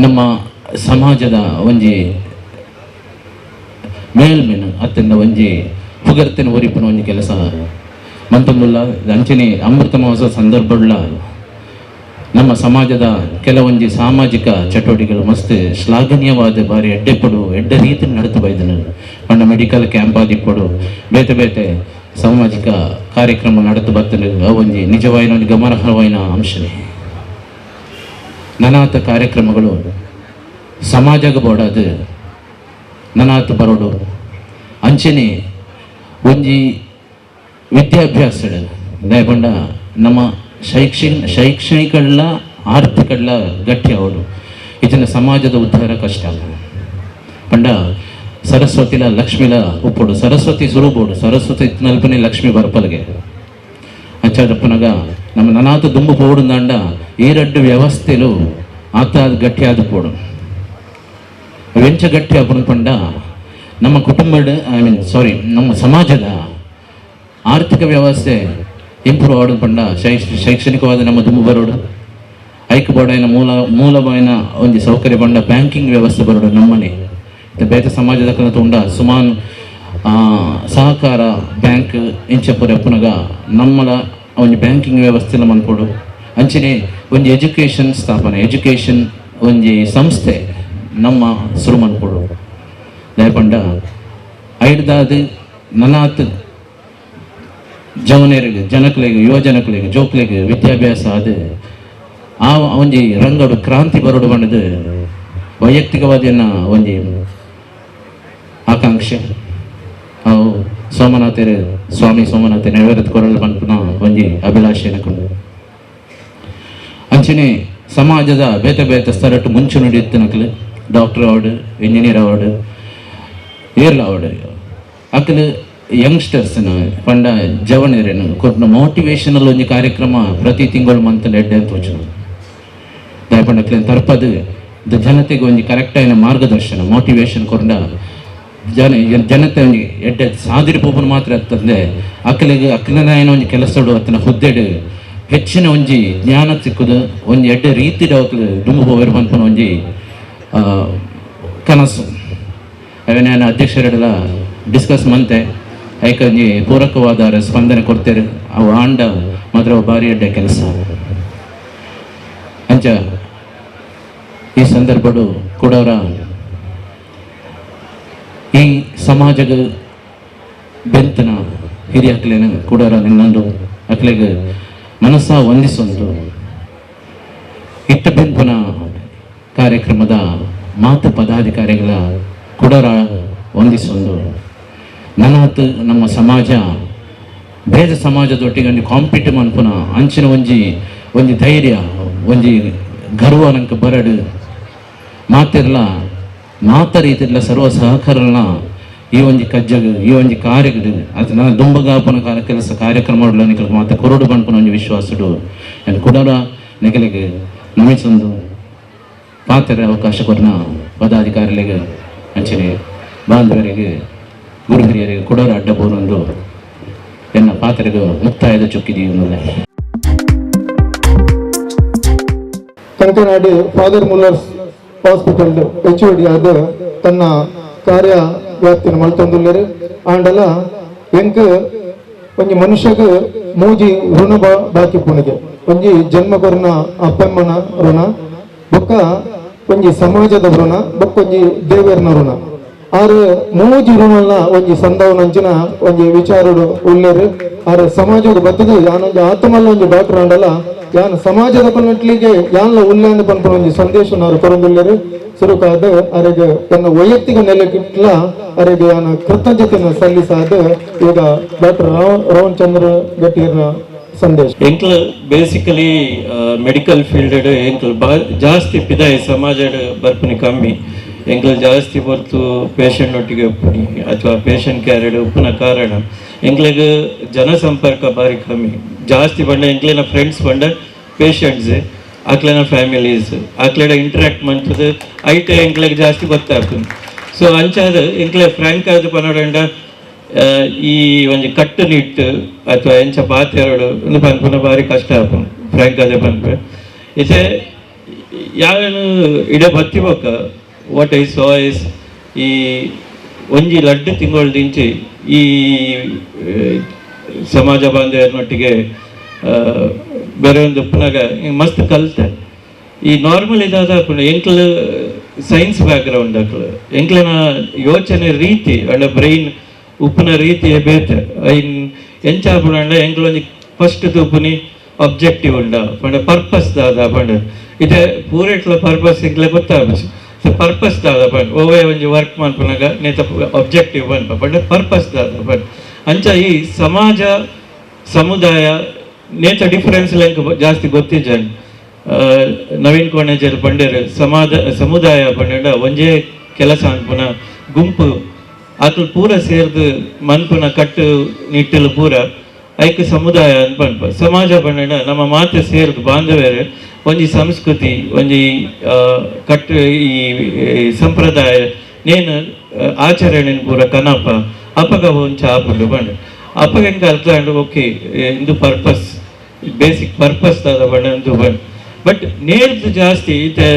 ನಮ್ಮ ಸಮಾಜದ ಒಂಜಿ ಮೇಲ್ಮೆನು ಅತ್ತಿಂದ ಒಂಜಿ ಪುಗರ್ತಿನ ಒರಿಪುನ ಒಂಜಿ ಕೆಲಸ ಮಂತೊಂದುಲ್ಲ. ಅಂಚನೆ ಅಮೃತ ಮಹೋತ್ಸವ ಸಂದರ್ಭವುಳ್ಳ ನಮ್ಮ ಸಮಾಜದ ಕೆಲವೊಂಜಿ ಸಾಮಾಜಿಕ ಚಟುವಟಿಕೆಗಳು ಮಸ್ತ್ ಶ್ಲಾಘನೀಯವಾದ ಬಾರಿ ಎಡ್ಡೆಪಡು ಎಡ್ಡೆ ರೀತಿ ನಡತು ಬೈದನು. ಪಂಡ ಮೆಡಿಕಲ್ ಕ್ಯಾಂಪ್ ಆದಿಪ್ಪಡು ಬೇತೆ ಬೇತೆ ಸಾಮಾಜಿಕ ಕಾರ್ಯಕ್ರಮ ನಡೆದು ಬರ್ತದೆ. ಒಂಜಿ ನಿಜವಾಯಿನ ಒಂಜಿ ಗಮನಾರ್ಹವಾಯಿನ ಅಂಶನೇ. ನನಾತ ಕಾರ್ಯಕ್ರಮಗಳು ಸಮಾಜಕ್ಕೆ ಬೋಡಾದು ನನಾತ ಬರೋಡು. ಅಂಚನೆ ಒಂಜಿ ವಿದ್ಯಾಭ್ಯಾಸ ದಾಯಪಂಡ ನಮ್ಮ ಶೈಕ್ಷಣಿಕಳ್ಳ ಆರ್ಥಿಕಳ್ಳ ಗಟ್ಟಿ ಅವಳು ಇದನ್ನು ಸಮಾಜದ ಉದ್ಧಾರ ಕಷ್ಟ. ಪಂಡ ಸರಸ್ವತಿಲ ಲಕ್ಷ್ಮಿಲ ಉಪ್ಪುಡು, ಸರಸ್ವತಿ ಸುರುಬೋಡು, ಸರಸ್ವತಿ ನಲ್ಪನೆ ಲಕ್ಷ್ಮಿ ಬರ್ಪಲ್ಗೆ ಅಂಚಾದಪ್ಪನಾಗ ನಮ್ಮ ನನಾತ ದುಂಬು ಪೋಡು ದಾಂಡ ಈ ರಡ್ಡು ವ್ಯವಸ್ಥೆಲು ಆತ ಗಟ್ಟಿಯಾದ ಪೋಡು. ವೆಂಚ ಗಟ್ಟಿ ಅಪ್ಪನ ಪಂಡ ನಮ್ಮ ಕುಟುಂಬದ ನಮ್ಮ ಸಮಾಜದ ಆರ್ಥಿಕ ವ್ಯವಸ್ಥೆ ಇಂಪ್ರೂವ್ ಆಡೋದು ಪಂಡ ಶೈಕ್ಷಣಿಕವಾದ ನಮ್ಮ ದುಂಬು ಬರೋಡು, ಐಕ್ ಬೋಡಾಯಿನ ಮೂಲವಾಯಿನ ಒಂದು ಸೌಕರ್ಯ ಪಂಡ ಬ್ಯಾಂಕಿಂಗ್ ವ್ಯವಸ್ಥೆ ಬರೋಡು. ನಮ್ಮನೆ ಬೇತೆ ಸಮಾಜದ ಕನತ ಉಂಡ ಸುಮಾರು ಸಹಕಾರ ಬ್ಯಾಂಕ್ ಇಂಚಪುರ ಪುನಗ ನಮ್ಮಲ ಒಂಜಿ ಬ್ಯಾಂಕಿಂಗ್ ವ್ಯವಸ್ಥೆಲ ಮನ್ಪೊಡು. ಅಂಚನೆ ಒಂಜಿ ಎಜುಕೇಷನ್ ಸ್ಥಾಪನೆ, ಎಜುಕೇಷನ್ ಒಂಜಿ ಸಂಸ್ಥೆ ನಮ್ಮ ಸುರು ಮನ್ಪೊಡು. ದಯಪಂಡ ಐಡ್ದಾದ ನನಾತ್ ಜವನೇರಿಗೆ ಜನಕ್ಲೆಗ್ ಯುವ ಜನಕ್ಲೆಗ್ ಜೋಕ್ಲೆಗ್ ವಿದ್ಯಾಭ್ಯಾಸ ಅದು ಆ ಒಂಜಿ ರಂಗಡು ಕ್ರಾಂತಿ ಬರೋಡು ಬಂಡದು ವೈಯಕ್ತಿಕವಾದ ಒಂಜಿ ಆಕಾಂಕ್ಷೆ. ಅವು ಸೋಮನಾಥರು ಸ್ವಾಮಿ ಸೋಮನಾಥ ನೆರವೇರಿದ ಕೊರಲು ಪನ್ಪುನ ಒಂಜಿ ಅಭಿಲಾಷೆ ಕೊಂಡು. ಅಂಚನೆ ಸಮಾಜದ ಬೇತೆ ಬೇತೆ ಸ್ಥರಟ್ಟು ಮುಂಚೆ ನಡೆಯುತ್ತಿನಕ್ಲು ಡಾಕ್ಟರ್ ಅವಾರ್ಡ್, ಇಂಜಿನಿಯರ್ ಅವಾರ್ಡ್, ಏರ್ಲ ಅವಾರ್ಡ್ ಅಕ್ಲು ಯಂಗ್ಸ್ಟರ್ಸ್ನ ಪಂಡ ಜವನರೇನು ಕೊಟ್ಟ ಮೋಟಿವೇಶನಲ್ ಒಂಜಿ ಕಾರ್ಯಕ್ರಮ ಪ್ರತಿ ತಿಂಗಳು ಮಂತ್ ಎಡ್ಡೆ ಅಂತ ವಚನ ದಯಪಂಡ ಅಕ್ಲೇನ್ ತರ್ಪದು ಜನತೆಗೆ ಒಂಜಿ ಕರೆಕ್ಟ್ ಆಯಿನ ಮಾರ್ಗದರ್ಶನ ಮೋಟಿವೇಶನ್ ಕೊರಂಡ ಜನತೆ ಒಂಜಿ ಎಡ್ಡೆ ಸಾದಿರಿ ಪೋಪನ ಮಾತ್ರ ಅತ್ತಂದೆ ಅಕ್ಕಲಿಗೆ ಅಕ್ಕಲನಾಯನ ಒಂಜಿ ಕೆಲಸಡು ಅತ್ತನ ಹುದ್ದೆಡು ಹೆಚ್ಚಿನ ಒಂಜಿ ಜ್ಞಾನ ಸಿಕ್ಕುದು ಒಂಜಿ ಎಡ್ಡೆ ರೀತಿಡು ಅಕ್ಲು ದುಂಬು ಪೋವೆರ್ ಪನ್ಪುನ ಒಂಜಿ ಕನಸು. ಅವೇ ನಾನು ಅಧ್ಯಕ್ಷರೆಲ್ಲ ಡಿಸ್ಕಸ್ ಮಂತೆ ಐಕ ಒಂಜಿ ಪೂರಕವಾದ ಸ್ಪಂದನೆ ಕೊಡ್ತೇವೆ. ಅವು ಆಂಡ ಮಾತ್ರ ಭಾರಿ ಎಡ್ಡೆ ಕೆಲಸ. ಅಂಚ ಈ ಸಂದರ್ಭಡು ಕೊಡೋರ ಈ ಸಮಾಜದ ಬೆಂತನ ಹಿರಿಯ ಅಕ್ಲೇನ ಕೊಡೋರ ನಿನ್ನೊಂದು ಅಕ್ಲೆಗ್ ಮನಸ್ಸ ವಂದಿಸೊಂದು ಇಟ್ಟ ಬೆಂಪನ ಕಾರ್ಯಕ್ರಮದ ಮಾತು ಪದಾಧಿಕಾರಿಗಳ ಕೊಡೋರ ವಂದಿಸೊಂದು ನನಾತ್ ನಮ್ಮ ಸಮಾಜ ಬೇರೆ ಸಮಾಜದೊಟ್ಟಿಗೆ ಒಂಜಿ ಕಾಂಪಿಟ್ ಮನ್ಪುನ ಅಂಚಿನ ಒಂಜಿ ಒಂಜಿ ಧೈರ್ಯ ಒಂಜಿ ಗರ್ವ ನಂಗೆ ಬರಡು ಮಾತಿರ್ಲ ಮಾತ ರೀತಿರ್ಲ ಸರ್ವ ಸಹಕಾರನ ಈ ಒಂಜಿ ಕಜ್ಜಗ್ ಈ ಒಂಜಿ ಕಾರ್ಯಗಡು ಅದು ನನ್ನ ದುಂಬಗಾಪನ ಕೆಲಸ ಕಾರ್ಯಕ್ರಮ ನಿಕಲ್ಗೆ ಮಾತ ಕೊರಡು ಪನ್ಪುನ ಒಂಜಿ ವಿಶ್ವಾಸಡು ನಾನು ಕೊಡೋರ ನೆಗಲಿಗೆ ನಮಿಸೊಂದು ಪಾತ್ರ ಅವಕಾಶ ಕೊರ್ನ ಪದಾಧಿಕಾರಿಗಳಿಗೆ ಅಂಚನೆ ಬಾಂಧವರಿಗೆ ಗುರು ಹಿರಿಯರಿಗೆ ಕೊಡೋರ ಅಡ್ಡ ಬೋರೊಂದು ಎನ್ನ ಪಾತ್ರೆಗೆ ಮುಕ್ತಾಯದ ಚುಕ್ಕಿದೀವಿ. Kankanady father Muller's hospital H O D ಆದ ತನ್ನ ಕಾರ್ಯ ವ್ಯಾಪ್ತಿಯನ್ನು ಮಲ್ತೊಂದುಲ್ಲೆರ್. ಆಂಡಲ ಎಂಕ್ ಒಂಜಿ ಮನುಷ್ಯಗ್ ಮೂಜಿ ಋಣ ಬಾಕಿ ಪುಣಿಗೆ ಒಂಜಿ ಜನ್ಮ ಕೊರ್ನ ಅಪ್ಪಮ್ಮನ ಋಣ, ಬೊಕ್ಕ ಒಂಜಿ ಸಮಾಜದ ಋಣ, ಬೊಕ್ಕ ಒಂಜಿ ದೇವರ್ನ ಋಣ. ಆರು ಮೂಜಿ ಋಣನ ಒಂಜಿ ಸಂದವನಂಚಿನ ಒಂಜಿ ವಿಚಾರಡು ಉಲ್ಲೆರ್. ಆರು ಸಮಾಜದ ಬತ್ತದ ಯಾನೊಂಜಿ ಆತ್ಮಲ್ಲ ಒಂಜಿ ಡಾಕ್ಟರ್ ಆಂಡಲ ಯಾನ್ ಸಮಾಜದ ಕೊನ್ನಟ್ಲಿಗೆ ಯಾನ್ಲ ಉಲ್ಲೇಂದು ಪನ್ಪುನ ಒಂಜಿ ಸಂದೇಶ ಆರು ಕೊರೊಂದುಲ್ಲೆರ್. ಸುರುಕಾದ ಅರೆಗ್ ತನ್ನ ವೈಯಕ್ತಿಕ ನೆಲೆಗಿಟ್ಲ ಅರೆಗ್ ಯಾನ ಕೃತಜ್ಞತೆಯನ್ನು ಸಲ್ಲಿಸಾದ ಈಗ ಡಾಕ್ಟರ್ ರಾಮಚಂದ್ರ ಗಟ್ಟಿಯರ್ನ ಸಂದೇಶ. ಎಂಕ್ಲ ಬೇಸಿಕಲಿ ಮೆಡಿಕಲ್ ಫೀಲ್ಡ್ ಎಂಕ್ಲ ಜಾಸ್ತಿ ಪಿದಾಯಿ ಸಮಾಜಡ್ ಬರ್ಪುನಿ ಕಮ್ಮಿ. ಎಂಕ್ಲ ಜಾಸ್ತಿ ಹೊರ್ತು ಪೇಷಂಟ್ ಒಟ್ಟಿಗೆ ಉಪ್ಪುನಿ ಅಥವಾ ಪೇಷಂಟ್ ಕ್ಯಾರೆಡ್ ಉಪ್ಪುನ ಕಾರಣ ಎಂಕ್ಲೆಗ್ ಜನಸಂಪರ್ಕ ಬಾರಿ ಕಮ್ಮಿ. ಜಾಸ್ತಿ ಬಂಡ ಎಂಕ್ಲೆನ ಫ್ರೆಂಡ್ಸ್ ಬಂಡ ಪೇಷಂಟ್ಸ್ ಅಕ್ಲೆನ ಫ್ಯಾಮಿಲೀಸ್ ಅಕ್ಲೆಡ ಇಂಟ್ರಾಕ್ಟ್ ಮಂತದ ಐಟ್ ಎಂಕ್ಲೆಗ್ ಜಾಸ್ತಿ ಗೊತ್ತಾಗ್ತದೆ. ಸೊ ಅಂಚಾದ ಎಂಕ್ಲೆ ಫ್ರ್ಯಾಂಕ್ ಆದ್ ಪನೋಡಂಡ ಈ ಒಂಜಿ ಕಟ್ಟುನಿಟ್ಟು ಅಥವಾ ಎಂಚ ಪಾತೆರಡು ಒಂದು ಪನ್ಪುನ ಬಾರಿ ಕಷ್ಟ ಆಪುಂಡು ಫ್ರ್ಯಾಂಕ್ ಆದ ಪನ್ಪೆ. ಇತ್ತೆ ಯಾವೇನು ಇಡ ಬತ್ತಿ ಬೊಕ್ಕ what I saw is ಈ ಒಂಜಿ ಲಡ್ಡು ತಿಂಗೊಳ್ದಿಂಚಿ ಈ ಸಮಾಜ ಬಾಂಧವ್ಯನೊಟ್ಟಿಗೆ ಬೇರೆ ಒಂದು ಉಪ್ಪುನಾಗ ಮಸ್ತ್ ಕಲ್ತೆ. ಈ ನಾರ್ಮಲ್ ಇದಾದ ಎಂಕ್ಲ ಸೈನ್ಸ್ ಬ್ಯಾಕ್ಗ್ರೌಂಡ್ ಅಕ್ಲು ಎಂಕ್ಲೆನ ಯೋಚನೆ ರೀತಿ ಅಂಡ ಬ್ರೈನ್ ಉಪ್ಪುನ ರೀತಿಯೇ ಬೇತೆ. ಐನ್ ಎಂಚಾಪುಂಡ ಎಂಕ್ಲ ಒಂಜಿ ಫಸ್ಟ್ ತೂಪುನಿ ಅಬ್ಜೆಕ್ಟಿವ್ ಉಂಡ ಪಂಡ ಪರ್ಪಸ್ ದಾದ ಪಂಡ ಇತ್ತೆ ಪೂರೆಟ್ಲ ಪರ್ಪಸ್ ಎಂಕ್ಲೆ ಗೊತ್ತಾಪುಜಿ. ಸೊ ಪರ್ಪಸ್ ದಾದ ಪಂಡ ಒವ್ವೇ ಒಂಜಿ ವರ್ಕ್ ಮನ್ಪುನಗ ನೇತ ಅಬ್ಜೆಕ್ಟಿವ್ ಪನ್ಪ ಪಂಡ ಪರ್ಪಸ್ ದಾದ ಪಂಡ. ಅಂಚ ಈ ಸಮಾಜ ಸಮುದಾಯ ನೇತ ಡಿಫರೆನ್ಸ್ ಎಂಕ್ ಜಾಸ್ತಿ ಗೊತ್ತಿಜ್ಜಂಡ್. ನವೀನ್ ಕೋಣೇಜರ್ ಪಂಡೇರು ಸಮಾಜ ಸಮುದಾಯ ಪಂಡ ಒಂಜೇ ಕೆಲಸ ಅನ್ಪುನ ಗುಂಪು ಅಕ್ಲು ಪೂರ ಸೇರ್ದು ಮನ್ಪುನ ಕಟ್ಟು ನಿಟ್ಟಲು ಪೂರ ಐಕ್ ಸಮುದಾಯ ಅನ್ಪನ್ಪ. ಸಮಾಜ ಪಂಡ ನಮ್ಮ ಮಾತೆ ಸೇರ್ದು ಬಾಂಧವ್ಯರು ಒಂಜಿ ಸಂಸ್ಕೃತಿ ಒಂಜಿ ಕಟ್ಟು ಈ ಸಂಪ್ರದಾಯ ನೇನು ಆಚರಣೆ ಪೂರ ಕನಪ ಅಪಗ ಒಂಚ ಆಪುಂಡು ಪಂಡ. ಅಪಗ ಎಂಕ ಅರ್ಥ ಆಂಡ್ ಓಕೆ ಇಂದು purpose basic purpose ದಾದ ಪಂಡ ಇಂದು ಪಂಡ. ಬಟ್ ನೇರ್ದು ಜಾಸ್ತಿ ಇತ್ತೆ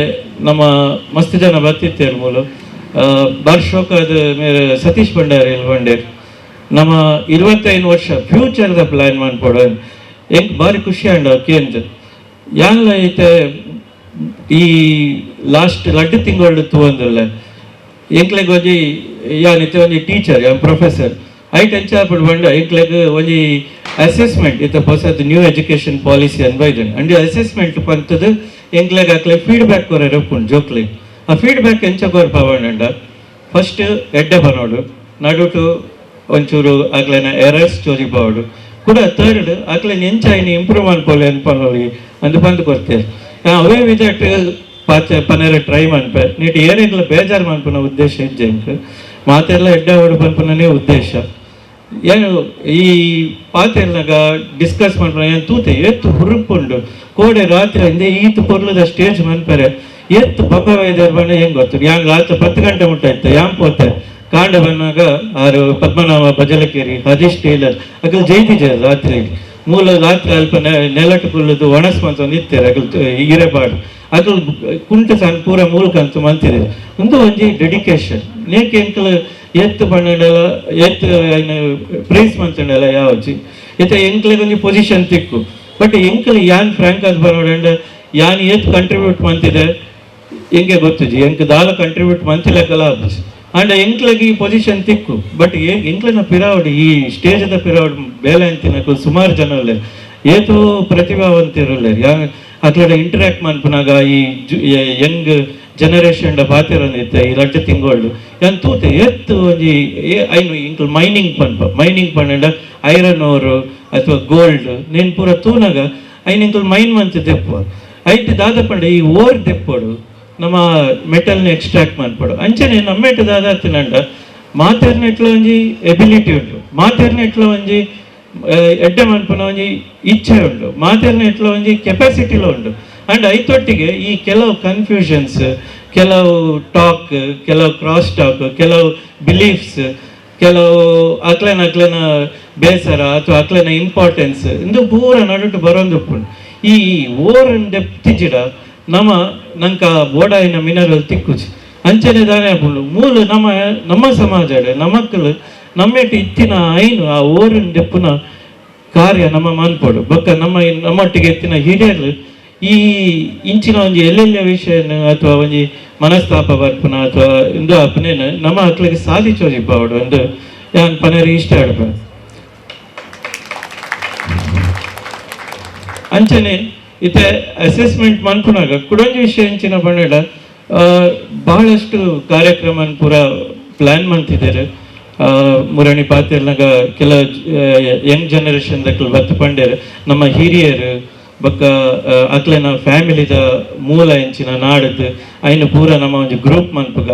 ನಮ್ಮ ಮಸ್ತ್ ಜನ ಬತ್ತಿತ್ತೇರು ಮೂಲ ಬಾರ್ಶೋಕದ ಮೇರೆ ಸತೀಶ್ ಭಂಡಾರಿ ಬಂಡೇರ್ ನಮ್ಮ 25 ವರ್ಷ ಫ್ಯೂಚರ್ದ ಪ್ಲ್ಯಾನ್ ಮನ್ಪೊಡು ಎಂಕ್ ಬಾರಿ ಖುಷಿ ಆಂಡ ಕೇಂದ್ರ ಯಾನ್ಲ ಇತ್ತೆ ಈ ಲಾಸ್ಟ್ ರಡ್ಡ್ ತಿಂಗಳು ತೂವೊಂದುಲ್ಲೆ ಎಂಕ್ಲೆಗ್ ಒಂಜಿ ಯಾನ್ ಇತ್ತೆ ಒಂಜಿ ಟೀಚರ್ ಯಾನ್ ಪ್ರೊಫೆಸರ್ ಐಟ್ ಎಂಚ ಆಪುಂಡು ಪಂಡ ಎಂಕ್ಲೆಗ್ ಒಂಜಿ ಅಸೆಸ್ಮೆಂಟ್ ಇತ್ತೆ ಪೊಸತ್ new education policy ಅನ್ ಬೈದುಂಡು. ಅಂಡ್ ಅಸೆಸ್ಮೆಂಟ್ ಪಂತದ್ ಎಂಕ್ಲೆಗ್ ಅಕ್ಲೆಗ್ ಫೀಡ್ಬ್ಯಾಕ್ ಕೊರೆರೆ ಉಪ್ಪುಂಡು ಜೋಕ್ಲೆಗ್. ಆ ಫೀಡ್ಬ್ಯಾಕ್ ಎಂಚ ಕೊರ್ಪ ಪಂಡ ಫಸ್ಟ್ ಎಡ್ಡೆ ಬನೋಡು, ನಡುಟು ಒಂಚೂರು ಅಕ್ಲೆನ ಎರರ್ಸ್ ಚೋಜಿಪಾವೊಡು, ಕೂಡ ಥರ್ಡ್ ಅಕ್ಲೆನ ಎಂಚ ಐನ್ ಇಂಪ್ರೂವ್ ಮನ್ಪೊಲಿ ಅನ್ಪನೊಲಿ ಅಂದ್ ಪಂದ್ ಕೊರ್ತೇವೆ. ಅವೇ ವಿಧಟ್ ಪಾಚ ಪನೆರೆ ಟ್ರೈ ಮನ್ಪೆ ನೀಟ್ ಏರೆಗ್ಲ ಬೇಜಾರು ಮನ್ಪುನ ಉದ್ದೇಶ ಇಜ್ಜೆ ಎಂಕ್ ಮಾತೆಲ್ಲ ಎಡ್ಡೆ ಆವೊಡು ಪನ್ಪುನನೇ ಉದ್ದೇಶ. ಏನು ಈ ಪಾತೆರ್ನಗ ಡಿಸ್ಕಸ್ ಮನ್ಪುನ ಏನ್ ತೂತೆ ಏತ್ ಹುರುಪುಂಡು ಕೋಡೆ ರಾತ್ರಿ ಇಂದೆ ಈತ್ ಪೊರ್ಲುದ ಸ್ಟೇಜ್ ಮನ್ಪೆರೆ ಏತ್ ಬೊಕ ವೈದ್ಯರು ಬಂಡ ಹೆಂಗ್ ಗೊತ್ತು. ಯಾನ್ ರಾತ್ರಿ 10 ಗಂಟೆ ಮುಟ್ಟ ಇತ್ತೆ ಯಾನ್ ಪೋತೆ ಕಾಂಡ ಬಂದಾಗ ಆರು ಪದ್ಮನಾಭ ಬಜಲಕೇರಿ ಹರೀಶ್ ಟೇಲರ್ ಅಕಲ್ ಜೈತಿಜಾರ್ ರಾತ್ರಿ ಮೂಲ ರಾತ್ರಿ ಅಲ್ಪ ನೆಲಟು ಕುಲ್ಲುದು ಒಣಸ್ ಮಂತೊಂದು ಇತ್ತೇರು ಅಕಲ್ ಇರೆಪಾಡು ಅಕಲ್ ಕುಂಟೆ ಸಣ್ಣ ಪೂರ ಮೂಲಕಂತ ಮಂತಿದೆ. ಒಂದು ಒಂಜಿ ಡೆಡಿಕೇಶನ್ ನೇಕೆ ಎಂಕಲ್ ಎತ್ತು ಪಂಡಲ ಎತ್ತು ಪ್ರೈಸ್ ಮಂತಂಡಲ ಯಾವಚ್ಚಿ ಇತ್ತೆ ಎಂಕ್ಲೆಗ್ ಒಂಜಿ ಪೊಸಿಷನ್ ತಿಕ್ಕು. ಬಟ್ ಎಂಕಲ್ ಯಾನ್ ಫ್ರಾಂಕ್ ಆದ್ ಬರೋಡಂಡ ಯಾನ್ ಏತ್ ಕಂಟ್ರಿಬ್ಯೂಟ್ ಮಂತಿದೆ ಎಂಗೆ ಗೊತ್ತುಜಿ ಎಂಕ್ ದಾಲ ಕಂಟ್ರಿಬ್ಯೂಟ್ ಮಂತಿಲೆಕ್ಕಲ ಆಪುಜಿ. ಅಂಡ ಎಂಕ್ಲೆಗ್ ಈ ಪೊಸಿಷನ್ ತಿಕ್ಕು ಬಟ್ ಎಂಕ್ಲೆನ ಪಿರಾವಡ್ ಈ ಸ್ಟೇಜದ ಪಿರಾವಡ್ ಬೇಲೆ ಅಂತಿನಕು ಸುಮಾರು ಜನ ಉಲ್ಲೆರ್ ಏತೋ ಪ್ರತಿಭಾವಂತಿರುಲ್ಲೆರ್. ಯಾ ಅಕ್ಲೆಡ ಇಂಟರಾಕ್ಟ್ ಮನ್ಪುನಗ ಈ ಯಂಗ್ ಜನರೇಷನ್ ಪಾತೆರೊಂದಿತ್ತೆ ಈ ರಡ್ಡ್ ತಿಂಗೊಳ್ಳು ಯಾನ್ ತೂತೆ ಏತ್ ಒಂಜಿ ಐನು ಎಂಕುಲು ಮೈನಿಂಗ್ ಪನ್ಪ ಮೈನಿಂಗ್ ಪಂಡ ಐರನ್ ಓರ್ ಅಥವಾ ಗೋಲ್ಡ್ ನೇನ್ ಪೂರ ತೂನಗ ಐನ್ ಎಂಕುಲು ಮೈನ್ ಮಂತ್ ದೆಪ್ಪುವ ಐಟ್ ದಾದ ಪಂಡ ಈ ಓರ್ ದೆಪ್ಪೊಡು ನಮ್ಮ ಮೆಟಲ್ನ ಎಕ್ಸ್ಟ್ರಾಕ್ಟ್ ಮನ್ಪೊಡು. ಅಂಚನೆ ನಮ್ಮೆಟ್ ದಾದ ತಿನಂಡ ಮಾತೆರ್ನೆಟ್ಲ ಒಂಜಿ ಎಬಿಲಿಟಿ ಉಂಡು, ಮಾತೆರ್ನೆಟ್ಲ ಒಂಜಿ ಎಡ್ಡೆ ಮನ್ಪುನ ಒಂಜಿ ಇಚ್ಛೆ ಉಂಡು, ಮಾತೆರ್ನೆಟ್ಲ ಒಂಜಿ ಕೆಪಾಸಿಟಿಲ ಉಂಡು. ಅಂಡ್ ಐತೊಟ್ಟಿಗೆ ಈ ಕೆಲವು ಕನ್ಫ್ಯೂಷನ್ಸ್, ಕೆಲವು ಟಾಕ್, ಕೆಲವು ಕ್ರಾಸ್ ಟಾಕ್, ಕೆಲವು ಬಿಲೀಫ್ಸ್, ಕೆಲವು ಅಕ್ಲೆನ ಅಕ್ಲೆನ ಬೇಸರ ಅಥವಾ ಅಕ್ಲೆನ ಇಂಪಾರ್ಟೆನ್ಸ್ ಇಂದು ಪೂರ ನಡುಟು ಬರೋಂದುಪ್ಪುಂಡು. ಈ ಓರನ್ ದೆಪ್ತಿಜಿಡ ನಮ್ಮ ನಂಕ ಬೋಡಾಯಿನ ಮಿನರಲ್ ತಿಕ್ಕುಜಿ ಅಂಚನೆ ದಾನೆ ಆಪುಂಡು. ಮೂಲ ನಮ್ಮ ನಮ್ಮ ಸಮಾಜ ನಮಕ್ಕಲು ನಮ್ಮೆಟ್ ಇತ್ತಿನ ಐನು ಆ ಓರಿನ ದೆಪ್ಪುನ ಕಾರ್ಯ ನಮ್ಮ ಮನ್ಪೊಡು. ಬೊಕ್ಕ ನಮ್ಮ ನಮ್ಮೊಟ್ಟಿಗೆ ಎತ್ತಿನ ಹಿರಿಯರು ಈ ಇಂಚಿನ ಒಂಜಿ ಎಲ್ಲೆಲ್ಲ ವಿಷಯನ ಅಥವಾ ಒಂಜಿ ಮನಸ್ತಾಪ ಬರ್ಪುನ ಅಥವಾ ಇಂದು ಅಪನೇನ ನಮ್ಮ ಅಕ್ಲೆಗ್ ಸಾಧಿಸೋಜಿಪ್ಪಾವಡು ಅಂದ್ ಯಾನ್ ಪನೆರೆ ಇಷ್ಟ ಆಡ್ಪ. ಅಂಚನೆ ಇತ್ತೆ ಅಸೆಸ್ಮೆಂಟ್ ಮನ್ಪುನಾಗ ಕುಡೊಂಜಿ ವಿಷಯ ಇಂಚಿನ ಪಂಡ ಬಹಳಷ್ಟು ಕಾರ್ಯಕ್ರಮ ಪೂರ ಪ್ಲ್ಯಾನ್ ಮಂತಿದ್ದಾರೆ. ಮುರಣಿ ಪಾತೆರ್ನಾಗ ಕೆಲ ಯಂಗ್ ಜನರೇಷನ್ ದಕ್ಲು ಬತ್ತು ಪಂಡೇರು ನಮ್ಮ ಹಿರಿಯರು ಬೊಕ್ಕ ಅಕ್ಲೆನ ಫ್ಯಾಮಿಲಿದ ಮೂಲ ಎಂಚಿನ ನಾಡದು ಐನು ಪೂರ ನಮ್ಮ ಒಂಜಿ ಗ್ರೂಪ್ ಮನ್ಪುಗ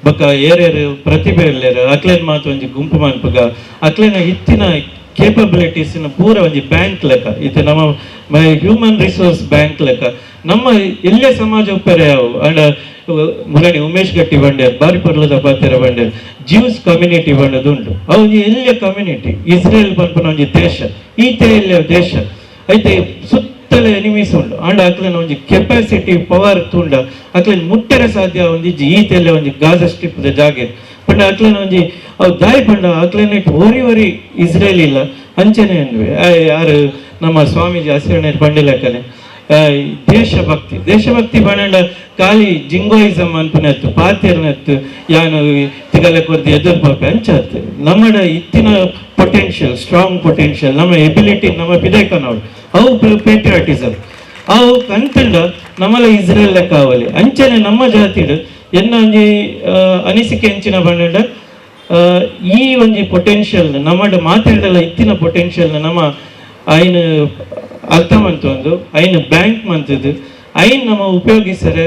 ಬೊಕ್ಕ ಏರೇರು ಪ್ರತಿಭೆ ಇಲ್ಲೇರು ಅಕ್ಲೆನ ಮಾತು ಒಂಜಿ ಗುಂಪು ಮನ್ಪುಗ ಅಕ್ಲೆನ ಇತ್ತಿನ ಕೇಪಬಿಲಿಟೀಸ್ ಪೂರ ಒಂಜಿ ಬ್ಯಾಂಕ್ ಲೆಕ್ಕ ಇತ್ತೆ ನಮ್ಮ human resource bank ಲೆಕ್ಕ ನಮ್ಮ ಎಲ್ಲೇ ಸಮಾಜ ಉಪ್ಪರೆ ಯಾವು. ಅಂಡ್ ಮುರಣಿ ಉಮೇಶ್ ಗಟ್ಟಿ ಬಂಡೇರ್ ಬಾರಿ ಪೊರ್ಲುದ ಪಾತೆರ ಬಂಡೇರ್ ಜ್ಯೂಸ್ ಕಮ್ಯುನಿಟಿ ಬಂಡದು ಉಂಟು. ಅವು ಒಂಜಿ ಎಲ್ಲೇ ಕಮ್ಯುನಿಟಿ ಇಸ್ರೇಲ್ ಪನ್ಪುನ ಒಂಜಿ ದೇಶ ಈತೆ ಎಲ್ಲೇ ದೇಶ ಐತೆ ಸುತ್ತಲೇ ಎನಿಮೀಸ್ ಉಂಡು. ಅಂಡ್ ಅಕ್ಲೆನ ಒಂಜಿ ಕೆಪಾಸಿಟಿ ಪವರ್ ತುಂಡ ಅಕ್ಲೆನ ಮುಟ್ಟರೆ ಸಾಧ್ಯ ಒಂಜಿ ಈತೆಲ್ಲ ಒಂಜಿ ಗಾಜಾ ಸ್ಟ್ರಿಪ್ ದ ಜಾಗೆ ಪಂಡ ಅಕ್ಲೆನ ಒಂಜಿ ಅವು ದಾಯಿ ಪಂಡ ಅಕ್ಲೆನ ಒರಿ ಒರಿ ಇಸ್ರೇಲ್ ಇಲ್ಲ ಅಂಚನೆ ಅನ್ವೆ ಯಾರು ನಮ್ಮ ಸ್ವಾಮೀಜಿ ಹಸಿರಣೆ ಪಂಡಿಲಕ್ಕನೆ ದೇಶಭಕ್ತಿ ದೇಶಭಕ್ತಿ ಪಂಡ ಖಾಲಿ ಜಿಂಗೋಯಿಸಮ್ ಅನ್ಪುನತ್ತು ಪಾತೆರ್ನತ್ತು ಯಾನು ತಿಗಲೆ ಕೊರ್ದು ಎದುರು ಪಾಪೆ ಅಂಚಾತು ನಮ್ಮಡ ಇತ್ತಿನ ಪೊಟೆನ್ಷಿಯಲ್ ಸ್ಟ್ರಾಂಗ್ ಪೊಟೆನ್ಷಿಯಲ್ ನಮ್ಮ ಎಬಿಲಿಟಿ ನಮ್ಮ ಪಿದೈಕನವಳು ಅವು ಪೇಟ್ರಿಯಾಟಿಸಮ್ ಅವು ಕಂತಂಡ ನಮ್ಮಲ ಇಸ್ರೇಲ್ ಲೆಕ್ಕ ಆವಲಿ ಅಂಚನೆ ನಮ್ಮ ಜಾತಿಡು ಎನ್ನ ಒಂಜಿ ಅನಿಸಿಕೆ ಎಂಚಿನ ಪಂಡ ಈ ಒಂಜಿ ಪೊಟೆನ್ಷಿಯಲ್ ನಮ್ಮಡ ಮಾತಾಡಲ್ಲ ಇತ್ತಿನ ಪೊಟೆನ್ಷಿಯಲ್ ನಮ್ಮ ಐನ ಅರ್ಥ ಮಂತೊಂದು ಐನ ಬ್ಯಾಂಕ್ ಮಂತದ್ದು ಐನ್ ನಮ್ಮ ಉಪಯೋಗಿಸರೆ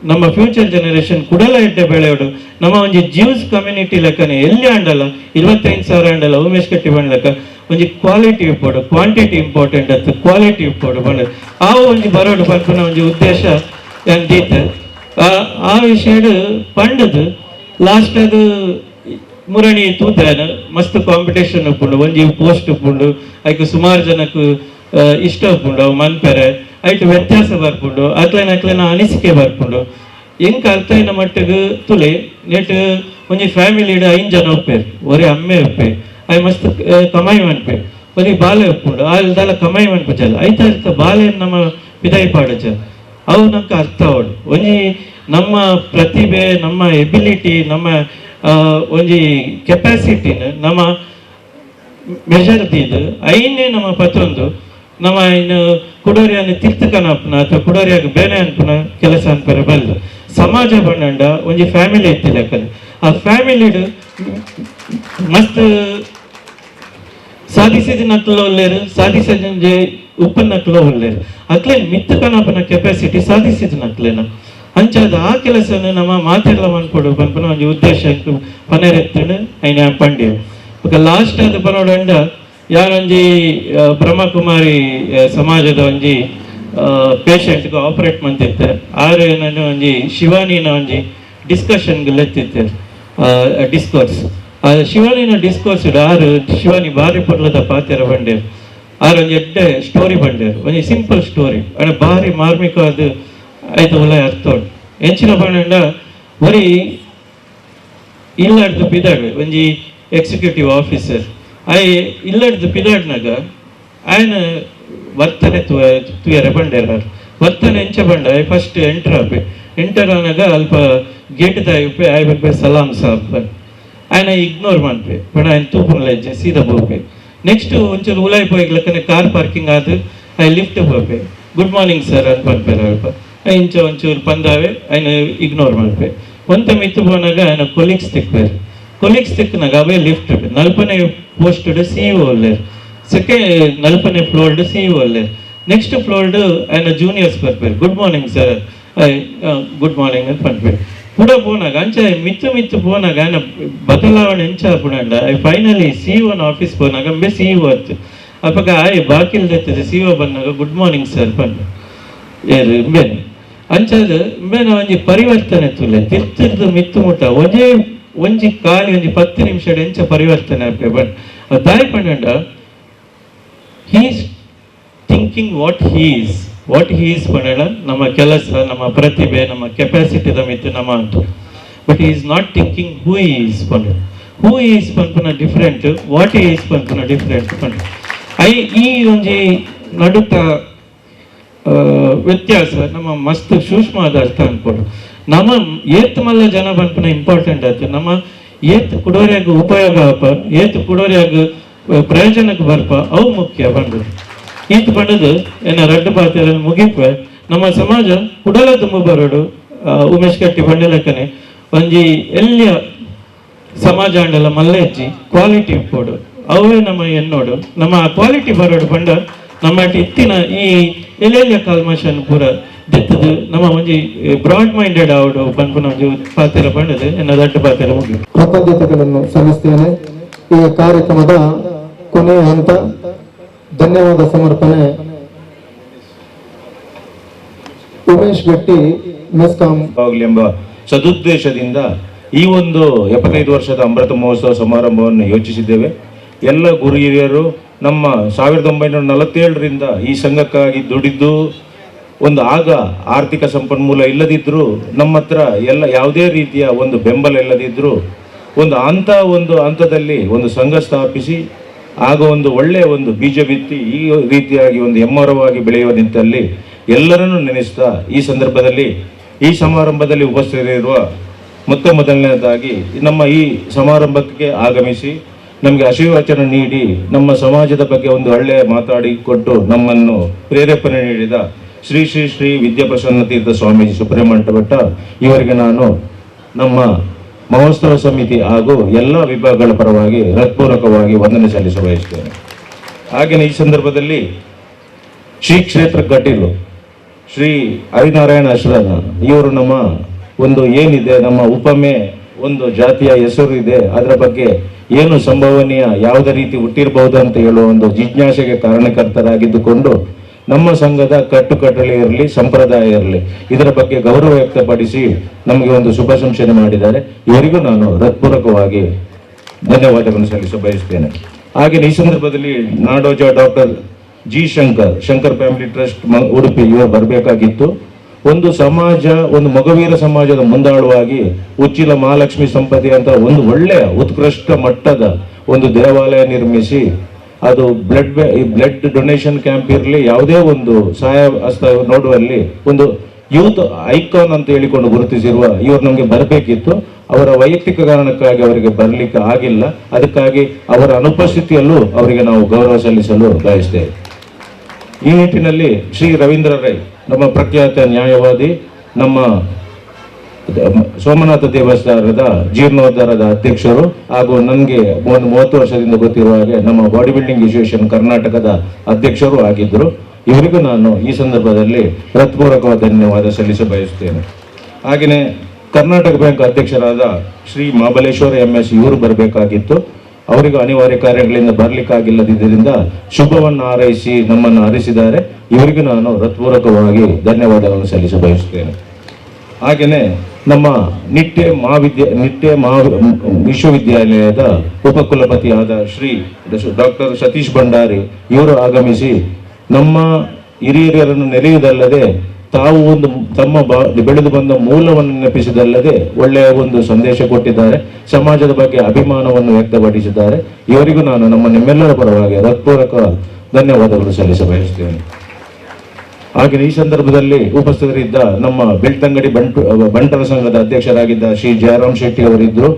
ನಮ್ಮ ಫ್ಯೂಚರ್ ಜನರೇಷನ್ ಕುಡಲ ಎಡ್ಡೆ ಬೆಳೆಯೋಡು ನಮ್ಮ ಒಂಜಿ ಜ್ಯೂಸ್ ಕಮ್ಯುನಿಟಿ ಲೆಕ್ಕನೆ ಎಲ್ಲಿ ಆಂಡಲ್ಲ 25,000 ಆಂಡಲ್ಲ ಉಮೇಶ್ ಕಟ್ಟಿ ಬಂಡ್ ಲೆಕ್ಕ ಒಂಜಿ ಕ್ವಾಲಿಟಿ ಇಪ್ಪೋಡು ಕ್ವಾಂಟಿಟಿ ಇಂಪಾರ್ಟೆಂಟ್ ಅತ್ತು ಕ್ವಾಲಿಟಿ ಇಪ್ಪೋಡು ಬಂಡ ಆ ಒಂಜಿ ಬರೋಡು ಪನ್ಪುನ ಒಂಜಿ ಉದ್ದೇಶ ದೀತ ಆ ವಿಷಯಡು ಪಂಡದು ಲಾಸ್ಟ್ ಅದು ಮುರಣಿ ತೂತಾನ ಮಸ್ತ್ ಕಾಂಪಿಟೇಷನ್ ಉಪ್ಪುಂಡು ಒಂಜಿ ಪೋಸ್ಟ್ ಉಪ್ಪುಂಡು ಐಕ್ ಸುಮಾರು ಜನಕ್ಕೆ ಇಷ್ಟ ಉಪ್ಪುಂಡು ಅವು ಮನ್ಪೆರೆ ಐಟ್ ವ್ಯತ್ಯಾಸ ಬರ್ಪುಂಡು ಅಕ್ಲೆನ ಅಕ್ಲೆನ ಅನಿಸಿಕೆ ಬರ್ಪುಂಡು ಎಂಕ್ ಅರ್ಥ అయిన ಮಟ್ಟಿಗೆ ತುಲೆ ನೆಟ್ ಒಂಜಿ ಫ್ಯಾಮಿಲಿಡ್ 5 ಜನ ಉಪ್ಪೇರು ಒರಿ ಅಮ್ಮೆ ಉಪ್ಪೆ I ಮಸ್ತ್ ಕಮಾಯಿ ಮನ್ಪೆ ಒರಿ ಬಾಲೆ ಉಪ್ಪುಂಡು ಆಲ್ದಾಲ ಕಮಾಯಿ ಮನ್ಪುಜಲ್ಲ ಐತ ಅರ್ಥ ಬಾಲೆ ನಮ್ಮ ಪಿದಾಯಿ ಪಾಡಜ ಅವು ನಂಗೆ ಅರ್ಥ ಅವಡು ಒಂಜಿ ನಮ್ಮ ಪ್ರತಿಭೆ ನಮ್ಮ ಎಬಿಲಿಟಿ ನಮ್ಮ ಒಂಜಿ ಕೆಪಾಸಿಟಿನ ನಮ್ಮ ಮೆಜರ್ ದೀದು ಐನೇ ನಮ್ಮ ಪತ್ತೊಂದು ನಮ್ಮ ಇನ್ನು ಕುಡೋರಿಯನ್ನು ತಿರ್ತಕನಪ್ಪನ ಅಥವಾ ಕುಡೋರಿಯಾಗ ಬೇನೆ ಅನ್ಪುನ ಕೆಲಸ ಅನ್ಪರೆ ಬಲ್ದು ಸಮಾಜ ಬಂಡಂಡ ಒಂಜಿ ಫ್ಯಾಮಿಲಿ ಇತ್ತಿಲ್ಲ ಯಾಕಂದ್ರೆ ಆ ಫ್ಯಾಮಿಲಿಡು ಮಸ್ತ್ ಸಾಧಿಸಿದ ನಕ್ಲು ಒಲ್ಲೇರು ಸಾಧಿಸಿದ ಉಪ್ಪು ನಕ್ಲು ಒಲ್ಲೇರು ಅಕ್ಲೆ ಮಿತ್ತಕನಪ್ಪನ ಕೆಪಾಸಿಟಿ ಸಾಧಿಸಿದ ನಕ್ಲೇನ ಅಂಚಾದ ಆ ಕೆಲಸನ ನಮ್ಮ ಮಾತೆಲ್ಲ ಮನ್ಪೊಡು ಪನ್ಪುನ ಒಂಜಿ ಉದ್ದೇಶ ಪನೆರೆತ್ತುಂಡು ಐನ ಪಂಡ್ಯ ಬೊಕ ಲಾಸ್ಟ್ ಅದು ಪನೋಡಂಡ ಯಾರೊಂಜಿ ಬ್ರಹ್ಮಕುಮಾರಿ ಸಮಾಜದ ಒಂಜಿ ಪೇಷಂಟ್ಗೆ ಆಪರೇಟ್ ಮಂತಿತ್ತೆ ಆರು ಏನನ್ನು ಒಂಜಿ ಶಿವಾನಿನ ಒಂಜಿ ಡಿಸ್ಕಷನ್ಗೆ ಲೆತ್ತಿತ್ತೆ ಡಿಸ್ಕೋರ್ಸ್ ಶಿವಾನಿನ ಡಿಸ್ಕೋರ್ಸ್ ಆರು ಶಿವಾನಿ ಬಾರಿ ಪೊರ್ಲದ ಪಾತೆರ ಬಂಡೇರು ಆರು ಒಂಜಿ ಎಡ್ಡೆ ಸ್ಟೋರಿ ಬಂಡೇರು ಒಂಜಿ ಸಿಂಪಲ್ ಸ್ಟೋರಿ ಅಂಡ ಬಾರಿ ಮಾರ್ಮಿಕವಾದ ಆಯ್ತು ಒಳ್ಳೆ ಅರ್ಥ ಉಂಟು ಎಂಚಿನ ಪಂಡ ಬರೀ ಇಲ್ಲಾಡ್ದು ಪಿದಾಡು ಒಂಜಿ ಎಕ್ಸಿಕ್ಯೂಟಿವ್ ಆಫೀಸರ್ ಆಯ್ ಇಲ್ಲಾಡ್ದು ಪಿದಾಡ್ನಾಗ ಆಯನ ವರ್ತನೆ ತುಯರೆ ಬಂಡೇರ ವರ್ತನೆ ಎಂಚ ಬಂಡ ಆಯ್ ಫಸ್ಟ್ ಎಂಟರ್ ಆಪೆ ಎಂಟರ್ ಆನಾಗ ಅಲ್ಪ ಗೇಟ್ ತಾಯಿಪೆ ಆಯ್ ಬರ್ಪೆ ಸಲಾಮ್ ಸಾಬ್ ఆయన ಇಗ್ನೋರ್ ಮಾಡ್ಪೆ ಪಣ ఆయన ತೂಪುನ್ಲ ಸೀದಾ ಪೋಪೆ ನೆಕ್ಸ್ಟ್ ಒಂಚೂರು ಉಲಾಯ್ ಪೋಯ್ಲಕ್ಕನೆ ಕಾರ್ ಪಾರ್ಕಿಂಗ್ ಆದ್ ಆಯ್ ಲಿಫ್ಟ್ ಪೋಪೆ ಗುಡ್ ಮಾರ್ನಿಂಗ್ ಸರ್ ಅಂತ ಪನ್ಪೆರ್ ಅಲ್ಪ ಇಂಚ ಒಂಚೂರು ಪಂದಾವೆ ఆయన ಇಗ್ನೋರ್ ಮಾಡ್ಪೆ ಒಂತ ಮಿತ್ತು ಪೋನಾಗ ఆయన ಕೊಲೀಗ್ಸ್ ತಿಕ್ಪೇರು ಕೊಲೀಗ್ಸ್ ತಿಕ್ನಾಗ ಅವೇ ಲಿಫ್ಟ್ ನಲ್ಪನೇ ಪೋಸ್ಟ್ ಸಿಇಒ ಉಲ್ಲೇರು ಸೆಕೆಂಡ್ ನಲ್ಪನೇ ಫ್ಲೋರ್ಡ್ ಸಿಇಒ ಉಲ್ಲೇರು ನೆಕ್ಸ್ಟ್ ಫ್ಲೋರ್ಡ್ ఆయన ಜೂನಿಯರ್ಸ್ ಬರ್ಪೇರು good morning sir good morning ಅಂತ ಪನ್ಪೇರು ಕೂಡ ಪೋನಾಗ ಅಂಚ ಮಿತ್ತು ಮಿತ್ತು ಪೋನಾಗ ఆయన ಬದಲಾವಣೆ ಎಂಚ ಆಪುಂಡ ಫೈನಲಿ ಸಿಇಒನ ಆಫೀಸ್ ಪೋನಾಗ ಅಂಬೆ ಸಿಇಒ ಅತ್ತು ಅಪ್ಪಗ ಆಯ್ ಬಾಕಿಲ್ ದೆತ್ತದೆ ಸಿಇಒ ಬಂದಾಗ ಗುಡ್ ಮಾರ್ನಿಂಗ್ ಸರ್ ಪಂಡ ಏರು ಇಂಬೇನೆ ಅಂಚಾದ ಇಂಬೇನ ಒಂಜಿ ಪರಿವರ್ತನೆ ತುಲೆ ತಿರ್ತಿರ್ದು ಮಿತ್ತು ಮುಟ್ಟ ಒಂಜೇ ಒಂಜಿ ಖಾಲಿ ಒಂಜಿ 10 ನಿಮಿಷ ಎಂಚ ಪರಿವರ್ತನೆ ಆಪೆ ಬಟ್ ದಾಯಿ ಪಂಡ he's thinking what he is what he is ಪಂಡ ನಮ್ಮ ಕೆಲಸ ನಮ್ಮ ಪ್ರತಿಭೆ ನಮ್ಮ ಕೆಪಾಸಿಟಿದ ಮಿತ್ತು ನಮ್ಮ ಅಂತ but is not thinking who is ಪಂಡ who is ಪನ್ಪುನ ಡಿಫ್ರೆಂಟ್ what is ಪನ್ಪುನ ಡಿಫ್ರೆಂಟ್ ಪಂಡ I ಈ ಒಂಜಿ ನಡುತ್ತ ವ್ಯತ್ಯಾಸ ನಮ್ಮ ಮಸ್ತ್ ಸೂಕ್ಷ್ಮವಾದ ಅರ್ಥ ಅನ್ಕೊಡು ನಮ್ಮ ಏತ್ ಮಲ್ಲ ಜನ ಪನ್ಪುನ ಇಂಪಾರ್ಟೆಂಟ್ ಆಯ್ತು ನಮ್ಮ ಏತ್ ಕುಡೋರಿಯಾಗ ಉಪಯೋಗ ಆಪ ಏತ್ ಕುಡೋರಿಯಾಗ ಪ್ರಯೋಜನಕ್ಕೆ ಬರ್ಪ ಅವು ಮುಖ್ಯ ಬಂದು ಈತ್ ಬಂಡದು ಏನ ರಡ್ಡು ಪಾತ್ರ ಮುಗಿಪ ನಮ್ಮ ಸಮಾಜ ಕುಡಲ ತುಂಬ ಬರೋಡು ಉಮೇಶ್ ಕಟ್ಟಿ ಬಂಡಲಕ್ಕನೆ ಒಂಜಿ ಎಲ್ಲಿಯ ಸಮಾಜ ಅಂಡಲ ಮಲ್ಲ ಹೆಚ್ಚಿ ಕ್ವಾಲಿಟಿ ಇಪ್ಪೋಡು ಅವೇ ನಮ್ಮ ಎನ್ನೋಡು ನಮ್ಮ ಕ್ವಾಲಿಟಿ ಬರೋಡು ಬಂಡ ನಮ್ಮ ಇತ್ತಿನ ಈ ಎಲ್ಲೆಲ್ಲಿಯ ಕಲ್ಮಶನ್ ಪೂರ ದೆತ್ತದು ನಮ್ಮ ಒಂಜಿ ಬ್ರಾಡ್ ಮೈಂಡೆಡ್ ಆವಡು ಪನ್ಪುನ ಒಂಜಿ ಪಾತ್ರ ಬಂಡದು ಎನ್ನ ದಡ್ಡ ಪಾತ್ರ ಮುಗಿ ಕೃತಜ್ಞತೆಗಳನ್ನು ಸಲ್ಲಿಸ್ತೇನೆ. ಈ ಕಾರ್ಯಕ್ರಮದ ಕೊನೆಯ ಹಂತ ಧನ್ಯವಾದ ಸಮರ್ಪಣೆ ಉಮೇಶ್ ಗಟ್ಟಿ ಮೆಸ್ಕಾಂ ಆಗಲಿ ಎಂಬ ಸದುದ್ದೇಶದಿಂದ ಈ ಒಂದು 75 ವರ್ಷದ ಅಮೃತ ಮಹೋತ್ಸವ ಸಮಾರಂಭವನ್ನು ಯೋಚಿಸಿದ್ದೇವೆ. ಎಲ್ಲ ಗುರು ಹಿರಿಯರು ನಮ್ಮ 1947ರಿಂದ ಈ ಸಂಘಕ್ಕಾಗಿ ದುಡಿದು ಒಂದು ಆಗ ಆರ್ಥಿಕ ಸಂಪನ್ಮೂಲ ಇಲ್ಲದಿದ್ದರೂ ನಮ್ಮ ಹತ್ರ ಎಲ್ಲ ಯಾವುದೇ ರೀತಿಯ ಒಂದು ಬೆಂಬಲ ಇಲ್ಲದಿದ್ದರೂ ಒಂದು ಒಂದು ಹಂತದಲ್ಲಿ ಒಂದು ಸಂಘ ಸ್ಥಾಪಿಸಿ ಆಗ ಒಂದು ಒಳ್ಳೆಯ ಒಂದು ಬೀಜ ಬಿತ್ತಿ ಈ ರೀತಿಯಾಗಿ ಒಂದು ಹೆಮ್ಮರವಾಗಿ ಬೆಳೆಯುವ ನಿಂತಲ್ಲಿ ಎಲ್ಲರನ್ನೂ ನೆನೆಸ್ತಾ ಈ ಸಂದರ್ಭದಲ್ಲಿ ಈ ಸಮಾರಂಭದಲ್ಲಿ ಉಪಸ್ಥಿತರಿರುವ ಮೊತ್ತ ಮೊದಲನೇದಾಗಿ ನಮ್ಮ ಈ ಸಮಾರಂಭಕ್ಕೆ ಆಗಮಿಸಿ ನಮಗೆ ಆಶೀರ್ವಚನ ನೀಡಿ ನಮ್ಮ ಸಮಾಜದ ಬಗ್ಗೆ ಒಂದು ಒಳ್ಳೆಯ ಮಾತಾಡಿಕೊಟ್ಟು ನಮ್ಮನ್ನು ಪ್ರೇರೇಪಣೆ ನೀಡಿದ ಶ್ರೀ ಶ್ರೀ ಶ್ರೀ ವಿದ್ಯಾಪ್ರಸನ್ನ ತೀರ್ಥ ಸ್ವಾಮೀಜಿ ಸುಬ್ರಹ್ಮಣ್ಯ ಇವರಿಗೆ ನಾನು ನಮ್ಮ ಮಹೋತ್ಸವ ಸಮಿತಿ ಹಾಗೂ ಎಲ್ಲ ವಿಭಾಗಗಳ ಪರವಾಗಿ ಹೃತ್ಪೂರ್ವಕವಾಗಿ ವಂದನೆ ಸಲ್ಲಿಸ ಬಯಸುತ್ತೇನೆ. ಹಾಗೆಯೇ ಈ ಸಂದರ್ಭದಲ್ಲಿ ಶ್ರೀ ಕ್ಷೇತ್ರ ಕಟೀಲು ಶ್ರೀ ಹರಿನಾರಾಯಣ ಅಶ್ರನ ಇವರು ನಮ್ಮ ಒಂದು ಏನಿದೆ ನಮ್ಮ ಉಪಮೆ ಒಂದು ಜಾತಿಯ ಹೆಸರು ಇದೆ, ಅದರ ಬಗ್ಗೆ ಏನು ಸಂಭವನೀಯ ಯಾವುದೇ ರೀತಿ ಹುಟ್ಟಿರಬಹುದು ಅಂತ ಹೇಳುವ ಒಂದು ಜಿಜ್ಞಾಸೆಗೆ ಕಾರಣಕರ್ತರಾಗಿದ್ದುಕೊಂಡು ನಮ್ಮ ಸಂಘದ ಕಟ್ಟುಕಟ್ಟಳೆ ಇರಲಿ, ಸಂಪ್ರದಾಯ ಇರಲಿ, ಇದರ ಬಗ್ಗೆ ಗೌರವ ವ್ಯಕ್ತಪಡಿಸಿ ನಮಗೆ ಒಂದು ಶುಭ ಶಂಸನೆ ಮಾಡಿದ್ದಾರೆ. ಇವರಿಗೂ ನಾನು ಹೃತ್ಪೂರ್ವಕವಾಗಿ ಧನ್ಯವಾದಗಳನ್ನು ಸಲ್ಲಿಸ ಬಯಸ್ತೇನೆ. ಹಾಗೆಯೇ ಈ ಸಂದರ್ಭದಲ್ಲಿ Nadoja doctor G Shankar, Shankar family trust Udupi ಇವರು ಬರಬೇಕಾಗಿತ್ತು. ಒಂದು ಸಮಾಜ, ಒಂದು ಮೊಗವೀರ ಸಮಾಜದ ಮುಂದಾಳುವಾಗಿ ಉಚ್ಚಿಲ ಮಹಾಲಕ್ಷ್ಮಿ ಸಂಪತಿ ಅಂತ ಒಂದು ಒಳ್ಳೆಯ ಉತ್ಕೃಷ್ಟ ಮಟ್ಟದ ಒಂದು ದೇವಾಲಯ ನಿರ್ಮಿಸಿ ಅದು blood donation camp ಇರಲಿ, ಯಾವುದೇ ಒಂದು ಸಹಾಯ ಹಸ್ತ ನೋಡುವಲ್ಲಿ ಒಂದು ಯೂತ್ ಐಕಾನ್ ಅಂತ ಹೇಳಿಕೊಂಡು ಗುರುತಿಸಿರುವ ಇವರು ನಮಗೆ ಬರಬೇಕಿತ್ತು. ಅವರ ವೈಯಕ್ತಿಕ ಕಾರಣಕ್ಕಾಗಿ ಅವರಿಗೆ ಬರಲಿಕ್ಕೆ ಆಗಿಲ್ಲ. ಅದಕ್ಕಾಗಿ ಅವರ ಅನುಪಸ್ಥಿತಿಯಲ್ಲೂ ಅವರಿಗೆ ನಾವು ಗೌರವ ಸಲ್ಲಿಸಲು ಬಯಸ್ತೇವೆ. ಈ ನಿಟ್ಟಿನಲ್ಲಿ ಶ್ರೀ ರವೀಂದ್ರ ರೈ, ನಮ್ಮ ಪ್ರಖ್ಯಾತ ನ್ಯಾಯವಾದಿ, ನಮ್ಮ ಸೋಮನಾಥ ದೇವಸ್ಥಾನದ ಜೀರ್ಣೋದ್ಧಾರದ ಅಧ್ಯಕ್ಷರು ಹಾಗೂ ನನಗೆ ಒಂದು 30 ವರ್ಷದಿಂದ ಗೊತ್ತಿರುವ ಹಾಗೆ ನಮ್ಮ body building association ಕರ್ನಾಟಕದ ಅಧ್ಯಕ್ಷರು ಆಗಿದ್ದರು. ಇವರಿಗೂ ನಾನು ಈ ಸಂದರ್ಭದಲ್ಲಿ ಹೃತ್ಪೂರ್ವಕವಾದ ಧನ್ಯವಾದ ಸಲ್ಲಿಸ ಬಯಸುತ್ತೇನೆ. ಹಾಗೆಯೇ ಕರ್ನಾಟಕ ಬ್ಯಾಂಕ್ ಅಧ್ಯಕ್ಷರಾದ ಶ್ರೀ ಮಹಾಬಲೇಶ್ವರ MS ಇವರು ಬರಬೇಕಾಗಿತ್ತು. ಅವರಿಗೂ ಅನಿವಾರ್ಯ ಕಾರ್ಯಗಳಿಂದ ಬರಲಿಕ್ಕಾಗಿಲ್ಲದಿದ್ದರಿಂದ ಶುಭವನ್ನು ಹಾರೈಸಿ ನಮ್ಮನ್ನು ಹರಿಸಿದ್ದಾರೆ. ಇವರಿಗೂ ನಾನು ಹೃತ್ಪೂರ್ವಕವಾಗಿ ಧನ್ಯವಾದಗಳನ್ನು ಸಲ್ಲಿಸ ಬಯಸುತ್ತೇನೆ. ಹಾಗೆಯೇ ನಮ್ಮ ನಿಟ್ಟೆ ಮಹಾ ವಿಶ್ವವಿದ್ಯಾಲಯದ ಉಪಕುಲಪತಿಯಾದ ಶ್ರೀ ಡಾಕ್ಟರ್ ಸತೀಶ್ ಭಂಡಾರಿ ಇವರು ಆಗಮಿಸಿ ನಮ್ಮ ಹಿರಿಯರನ್ನು ನೆಲೆಯುವುದಲ್ಲದೆ ತಾವು ಒಂದು ತಮ್ಮ ಬೆಳೆದು ಬಂದ ಮೂಲವನ್ನು ನೆನಪಿಸಿದಲ್ಲದೆ ಒಳ್ಳೆಯ ಒಂದು ಸಂದೇಶ ಕೊಟ್ಟಿದ್ದಾರೆ. ಸಮಾಜದ ಬಗ್ಗೆ ಅಭಿಮಾನವನ್ನು ವ್ಯಕ್ತಪಡಿಸಿದ್ದಾರೆ. ಇವರಿಗೂ ನಾನು ನಮ್ಮ ನಿಮ್ಮೆಲ್ಲರ ಪರವಾಗಿ ಹೃತ್ಪೂರ್ವಕ ಧನ್ಯವಾದಗಳು ಸಲ್ಲಿಸ ಬಯಸುತ್ತೇನೆ. ಹಾಗೆ ಈ ಸಂದರ್ಭದಲ್ಲಿ ಉಪಸ್ಥಿತರಿದ್ದ ನಮ್ಮ ಬೆಳ್ತಂಗಡಿ ಬಂಟರ ಸಂಘದ ಅಧ್ಯಕ್ಷರಾಗಿದ್ದ ಶ್ರೀ ಜಯರಾಮ್ ಶೆಟ್ಟಿ ಅವರಿದ್ದರು.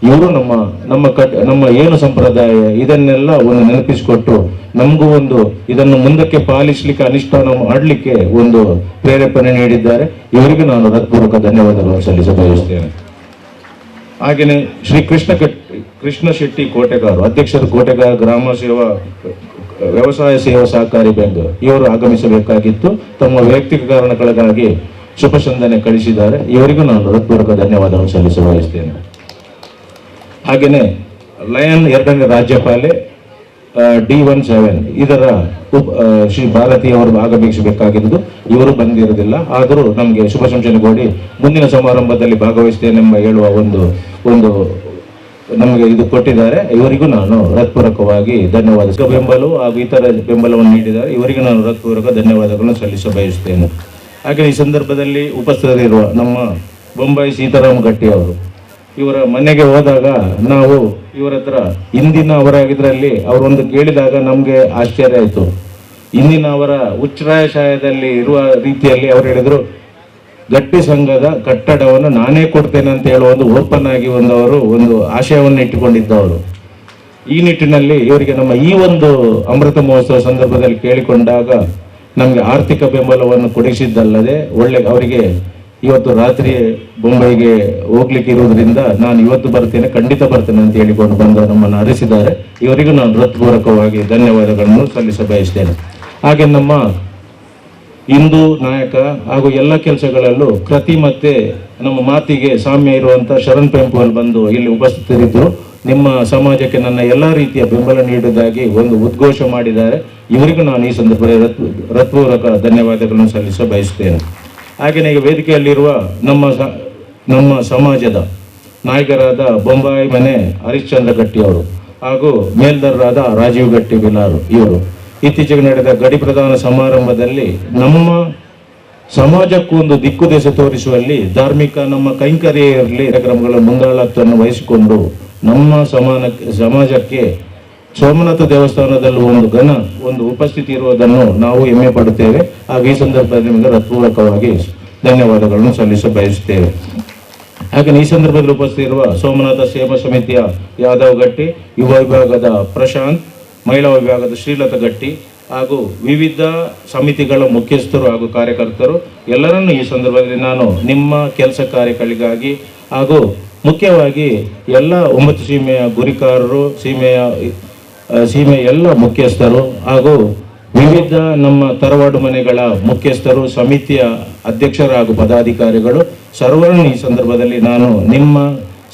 ಇವರು ನಮ್ಮ ನಮ್ಮ ನಮ್ಮ ಏನು ಸಂಪ್ರದಾಯ ಇದನ್ನೆಲ್ಲ ಒಂದು ನೆನಪಿಸಿಕೊಟ್ಟು ನಮಗೂ ಒಂದು ಇದನ್ನು ಮುಂದಕ್ಕೆ ಪಾಲಿಸಲಿಕ್ಕೆ, ಅನುಷ್ಠಾನ ಮಾಡಲಿಕ್ಕೆ ಒಂದು ಪ್ರೇರೇಪಣೆ ನೀಡಿದ್ದಾರೆ. ಇವರಿಗೂ ನಾನು ಹೃತ್ಪೂರ್ವಕ ಧನ್ಯವಾದಗಳನ್ನು ಸಲ್ಲಿಸ ಬಯಸುತ್ತೇನೆ. ಹಾಗೆಯೇ ಶ್ರೀ ಕೃಷ್ಣ ಶೆಟ್ಟಿ ಕೋಟೆಗಾರು, ಅಧ್ಯಕ್ಷರು ಕೋಟೆಗಾರ ಗ್ರಾಮ ಸೇವಾ ವ್ಯವಸಾಯ ಸೇವಾ ಸಹಕಾರಿ ಬ್ಯಾಂಕ್ ಇವರು ಆಗಮಿಸಬೇಕಾಗಿತ್ತು. ತಮ್ಮ ವೈಯಕ್ತಿಕ ಕಾರಣಗಳಿಗಾಗಿ ಶುಭಸಂದನೆ ಕಳಿಸಿದ್ದಾರೆ. ಇವರಿಗೂ ನಾನು ಹೃತ್ಪೂರ್ವಕ ಧನ್ಯವಾದವನ್ನು ಸಲ್ಲಿಸ ಬಯಸುತ್ತೇನೆ. ಹಾಗೆಯೇ ಲಯನ್ ಎರಡನೇ ರಾಜ್ಯಪಾಲೆ D17 ಇದರ ಶ್ರೀ ಭಾರತೀಯವರು ಆಗಮಿಸಬೇಕಾಗಿದ್ದು ಇವರು ಬಂದಿರುವುದಿಲ್ಲ. ಆದರೂ ನಮಗೆ ಶುಭ ಶಂಸನೆ ಕೋರಿ ಮುಂದಿನ ಸಮಾರಂಭದಲ್ಲಿ ಭಾಗವಹಿಸ್ತೇನೆಂಬ ಹೇಳುವ ಒಂದು ಒಂದು ನಮಗೆ ಇದು ಕೊಟ್ಟಿದ್ದಾರೆ. ಇವರಿಗೂ ನಾನು ಹೃತ್ಪೂರ್ವಕವಾಗಿ ಧನ್ಯವಾದ. ಬೆಂಬಲ ಹಾಗೂ ಇತರ ಬೆಂಬಲವನ್ನು ನೀಡಿದ್ದಾರೆ. ಇವರಿಗೂ ನಾನು ಹೃತ್ಪೂರ್ವಕ ಧನ್ಯವಾದಗಳನ್ನು ಸಲ್ಲಿಸ ಬಯಸುತ್ತೇನೆ. ಹಾಗೆ ಈ ಸಂದರ್ಭದಲ್ಲಿ ಉಪಸ್ಥಿತರಿರುವ ನಮ್ಮ ಬೊಂಬಾಯಿ ಸೀತಾರಾಮ್ ಗಟ್ಟಿ ಅವರು, ಇವರ ಮನೆಗೆ ಹೋದಾಗ ನಾವು ಇವರ ಹತ್ರ ಇಂದಿನ ಅವರಾಗಿದ್ರಲ್ಲಿ ಅವರೊಂದು ಕೇಳಿದಾಗ ನಮಗೆ ಆಶ್ಚರ್ಯ ಆಯಿತು. ಇಂದಿನ ಅವರ ಉಚ್ಛ್ರಾಯಶಾಯದಲ್ಲಿ ಇರುವ ರೀತಿಯಲ್ಲಿ ಅವರು ಹೇಳಿದರು, ಗಟ್ಟಿ ಸಂಘದ ಕಟ್ಟಡವನ್ನು ನಾನೇ ಕೊಡ್ತೇನೆ ಅಂತ ಹೇಳುವ ಒಂದು ಓಪನ್ ಆಗಿ ಒಂದು ಒಂದು ಆಶಯವನ್ನು ಇಟ್ಟುಕೊಂಡಿದ್ದವರು. ಈ ನಿಟ್ಟಿನಲ್ಲಿ ಇವರಿಗೆ ನಮ್ಮ ಈ ಒಂದು ಅಮೃತ ಮಹೋತ್ಸವ ಸಂದರ್ಭದಲ್ಲಿ ಕೇಳಿಕೊಂಡಾಗ ನಮಗೆ ಆರ್ಥಿಕ ಬೆಂಬಲವನ್ನು ಕೊಡಿಸಿದ್ದಲ್ಲದೆ ಒಳ್ಳೆ ಅವರಿಗೆ ಇವತ್ತು ರಾತ್ರಿ ಬೊಂಬೈಗೆ ಹೋಗ್ಲಿಕ್ಕೆ ಇರುವುದರಿಂದ ನಾನು ಇವತ್ತು ಬರ್ತೇನೆ, ಖಂಡಿತ ಬರ್ತೇನೆ ಅಂತ ಹೇಳಿಕೊಂಡು ಬಂದು ನಮ್ಮನ್ನು ಅರಿಸಿದ್ದಾರೆ. ಇವರಿಗೂ ನಾನು ಹೃತ್ಪೂರ್ವಕವಾಗಿ ಧನ್ಯವಾದಗಳನ್ನು ಸಲ್ಲಿಸ ಬಯಸ್ತೇನೆ. ಹಾಗೆ ನಮ್ಮ ಹಿಂದೂ ನಾಯಕ ಹಾಗೂ ಎಲ್ಲ ಕೆಲಸಗಳಲ್ಲೂ ಕೃತಿ ಮತ್ತೆ ನಮ್ಮ ಮಾತಿಗೆ ಸಾಮ್ಯ ಇರುವಂಥ ಶರಣ್ ಪೆಂಪುವಲ್ ಬಂದು ಇಲ್ಲಿ ಉಪಸ್ಥಿತರಿದ್ದರು. ನಿಮ್ಮ ಸಮಾಜಕ್ಕೆ ನನ್ನ ಎಲ್ಲ ರೀತಿಯ ಬೆಂಬಲ ನೀಡುವುದಾಗಿ ಒಂದು ಉದ್ಘೋಷ ಮಾಡಿದ್ದಾರೆ. ಇವರಿಗೂ ನಾನು ಈ ಸಂದರ್ಭದಲ್ಲಿ ಹೃತ್ಪೂರ್ವಕ ಧನ್ಯವಾದಗಳನ್ನು ಸಲ್ಲಿಸ ಬಯಸುತ್ತೇನೆ. ಹಾಗೆಯೇ ಈಗ ವೇದಿಕೆಯಲ್ಲಿರುವ ನಮ್ಮ ಸಮಾಜದ ನಾಯಕರಾದ ಬೊಂಬಾಯಿ ಮನೆ ಹರಿಶ್ಚಂದ್ರ ಗಟ್ಟಿ ಅವರು ಹಾಗೂ ಮೇಲ್ದರರಾದ ರಾಜೀವ್ ಗಟ್ಟಿ ಬಿಲಾರು ಇವರು ಇತ್ತೀಚೆಗೆ ನಡೆದ ಗಡಿ ಪ್ರದಾನ ಸಮಾರಂಭದಲ್ಲಿ ನಮ್ಮ ಸಮಾಜಕ್ಕೂ ಒಂದು ದಿಕ್ಕು ದೇಶ ತೋರಿಸುವಲ್ಲಿ ಧಾರ್ಮಿಕ ನಮ್ಮ ಕೈಂಕರ್ಯ ಇರಲಿ ಕಾರ್ಯಕ್ರಮಗಳ ಮುಂದಾಳತ್ವವನ್ನು ವಹಿಸಿಕೊಂಡು ನಮ್ಮ ಸಮಾಜಕ್ಕೆ ಸೋಮನಾಥ ದೇವಸ್ಥಾನದಲ್ಲಿ ಒಂದು ಘನ ಒಂದು ಉಪಸ್ಥಿತಿ ಇರುವುದನ್ನು ನಾವು ಹೆಮ್ಮೆ ಪಡುತ್ತೇವೆ. ಹಾಗೂ ಈ ಸಂದರ್ಭದಲ್ಲಿ ನಿಮಗೆ ಹೃತ್ಪೂರ್ವಕವಾಗಿ ಧನ್ಯವಾದಗಳನ್ನು ಸಲ್ಲಿಸ ಬಯಸುತ್ತೇವೆ. ಹಾಗೆ ಈ ಸಂದರ್ಭದಲ್ಲಿ ಉಪಸ್ಥಿತಿರುವ ಸೋಮನಾಥ ಸೇವಾ ಸಮಿತಿಯ ಯಾದವ್ ಗಟ್ಟಿ, ಯುವ ವಿಭಾಗದ ಪ್ರಶಾಂತ್, ಮಹಿಳಾ ವಿಭಾಗದ ಶ್ರೀಲತಾ ಗಟ್ಟಿ ಹಾಗೂ ವಿವಿಧ ಸಮಿತಿಗಳ ಮುಖ್ಯಸ್ಥರು ಹಾಗೂ ಕಾರ್ಯಕರ್ತರು ಎಲ್ಲರನ್ನೂ ಈ ಸಂದರ್ಭದಲ್ಲಿ ನಾನು ನಿಮ್ಮ ಕೆಲಸ ಕಾರ್ಯಗಳಿಗಾಗಿ ಹಾಗೂ ಮುಖ್ಯವಾಗಿ ಎಲ್ಲ 9 ಸೀಮೆಯ ಗುರಿಕಾರರು, ಸೀಮೆಯ ಎಲ್ಲ ಮುಖ್ಯಸ್ಥರು ಹಾಗೂ ವಿವಿಧ ನಮ್ಮ ತರವಾಡು ಮನೆಗಳ ಮುಖ್ಯಸ್ಥರು, ಸಮಿತಿಯ ಅಧ್ಯಕ್ಷರು ಹಾಗೂ ಪದಾಧಿಕಾರಿಗಳು ಸರ್ವರನ್ನು ಈ ಸಂದರ್ಭದಲ್ಲಿ ನಾನು ನಿಮ್ಮ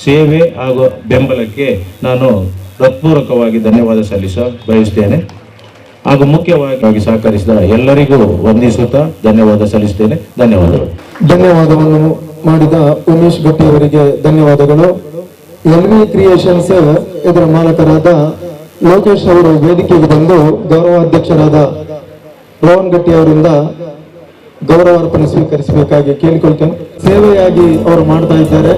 ಸೇವೆ ಹಾಗೂ ಬೆಂಬಲಕ್ಕೆ ನಾನು ಹೃತ್ಪೂರ್ವಕವಾಗಿ ಧನ್ಯವಾದ ಸಲ್ಲಿಸ ಬಯಸುತ್ತೇನೆ. ಹಾಗೂ ಮುಖ್ಯವಾಗಿ ಸಹಕರಿಸಿದ ಎಲ್ಲರಿಗೂ ವಂದಿಸುತ್ತಾ ಧನ್ಯವಾದ ಸಲ್ಲಿಸುತ್ತೇನೆ. ಧನ್ಯವಾದಗಳು. ಧನ್ಯವಾದವನ್ನು ಮಾಡಿದ ಉಮೇಶ್ ಗಟ್ಟಿ ಅವರಿಗೆ ಧನ್ಯವಾದಗಳು. ಎಲ್ ವಿ ಕ್ರಿಯೇಷನ್ಸ್ ಇದರ ಮಾಲಕರಾದ ಲೋಕೇಶ್ ಅವರು ವೇದಿಕೆಗೆ ಬಂದು ಗೌರವಾಧ್ಯಕ್ಷರಾದ ರೋಹನ್ ಗಟ್ಟಿ ಅವರಿಂದ ಗೌರವಾರ್ಪಣೆ ಸ್ವೀಕರಿಸಬೇಕಾಗಿ ಕೇಳಿಕೊಳ್ತೇನೆ. ಸೇವೆಯಾಗಿ ಅವರು ಮಾಡ್ತಾ ಇದ್ದಾರೆ,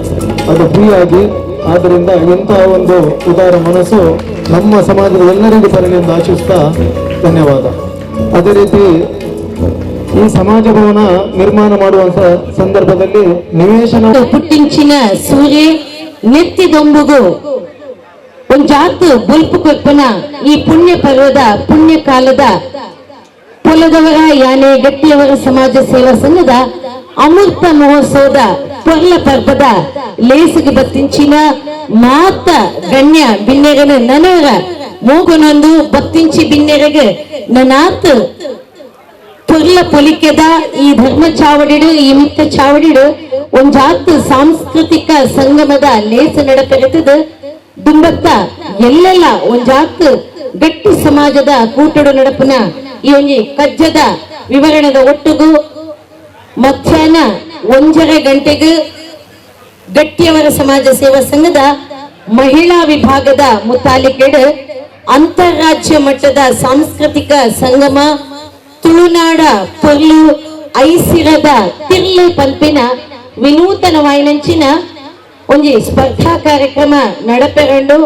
ಅದು ಫ್ರೀಯಾಗಿ. ಆದ್ದರಿಂದ ಇಂತಹ ಒಂದು ಉದಾರ ಮನಸ್ಸು ನಮ್ಮ ಸಮಾಜದ ಎಲ್ಲರಿಗೂ ಬರಲಿ ಎಂದು ಆಶಿಸ್ತಾ ಧನ್ಯವಾದ. ಅದೇ ರೀತಿ ಈ ಸಮಾಜ ಭವನ ನಿರ್ಮಾಣ ಮಾಡುವಂತ ಸಂದರ್ಭದಲ್ಲಿ ನಿವೇಶನ ಪುಟ್ಟಿಂಚಿನ ಸೂರ್ಯ ನೆತ್ತಿದೊಂಬುಗು ಒಂಜಾತು ಬೊಲ್ಪು ಕೊರ್ಪನ ಈ ಪುಣ್ಯ ಪರ್ವದ ಪುಣ್ಯ ಕಾಲದ ಪೊಲದವರ ಯಾನೆ ಗಟ್ಟಿಯವರ ಸಮಾಜ ಸೇವಾ ಸಂಘದ ಅಮೃತ ಮಹೋತ್ಸವದ ಪೊರ್ಲ ಪರ್ವದ ಲೇಸಿಗೆ ಬತ್ತಿಂಚಿನ ಮಾತ ಗಣ್ಯ ಬಿನ್ನೆರನ ನನವರ ಮೂಗುನೊಂದು ಬತ್ತಿಂಚಿ ಬಿನ್ನೆರಗೆ ನನಾತ್ ಪೊರ್ಲ ಪೊಲಿಕೆದ ಈ ಧರ್ಮ ಚಾವಡಿಡು ಈ ಮಿತ್ತ ಚಾವಡಿಡು ಒಂಜಾತ್ ಸಾಂಸ್ಕೃತಿಕ ಸಂಗಮದ ಲೇಸು ನಡಪೆರೆತದ ದುಂಬತ್ತ ಎಲ್ಲೆಲ್ಲ ಒಂಜಾತ್ ಗಟ್ಟಿ ಸಮಾಜದ ಕೂಟಡು ನಡಪುನ ಈ ಒಂಜಿ ಕಜ್ಜದ ವಿವರಣದ ಒಟ್ಟುಗು ಮಧ್ಯಾಹ್ನ 1:30 ಗಂಟೆಗೆ ಗಟ್ಟಿಯವರ ಸಮಾಜ ಸೇವಾ ಸಂಘದ ಮಹಿಳಾ ವಿಭಾಗದ ಮುತಾಲಿಕೆಡು ಅಂತಾರಾಜ್ಯ ಮಟ್ಟದ ಸಾಂಸ್ಕೃತಿಕ ಸಂಗಮ ತುಳುನಾಡ ಪೊರ್ಲು ಐಸಿರದ ತಿರ್ಲು ಪಂಪಿನ ವಿನೂತನ ವಾಯಿನಂಚಿನ ಒಂಜಿ ಸ್ಪರ್ಧಾ ಕಾರ್ಯಕ್ರಮ ನಡಪೆರಂಡು.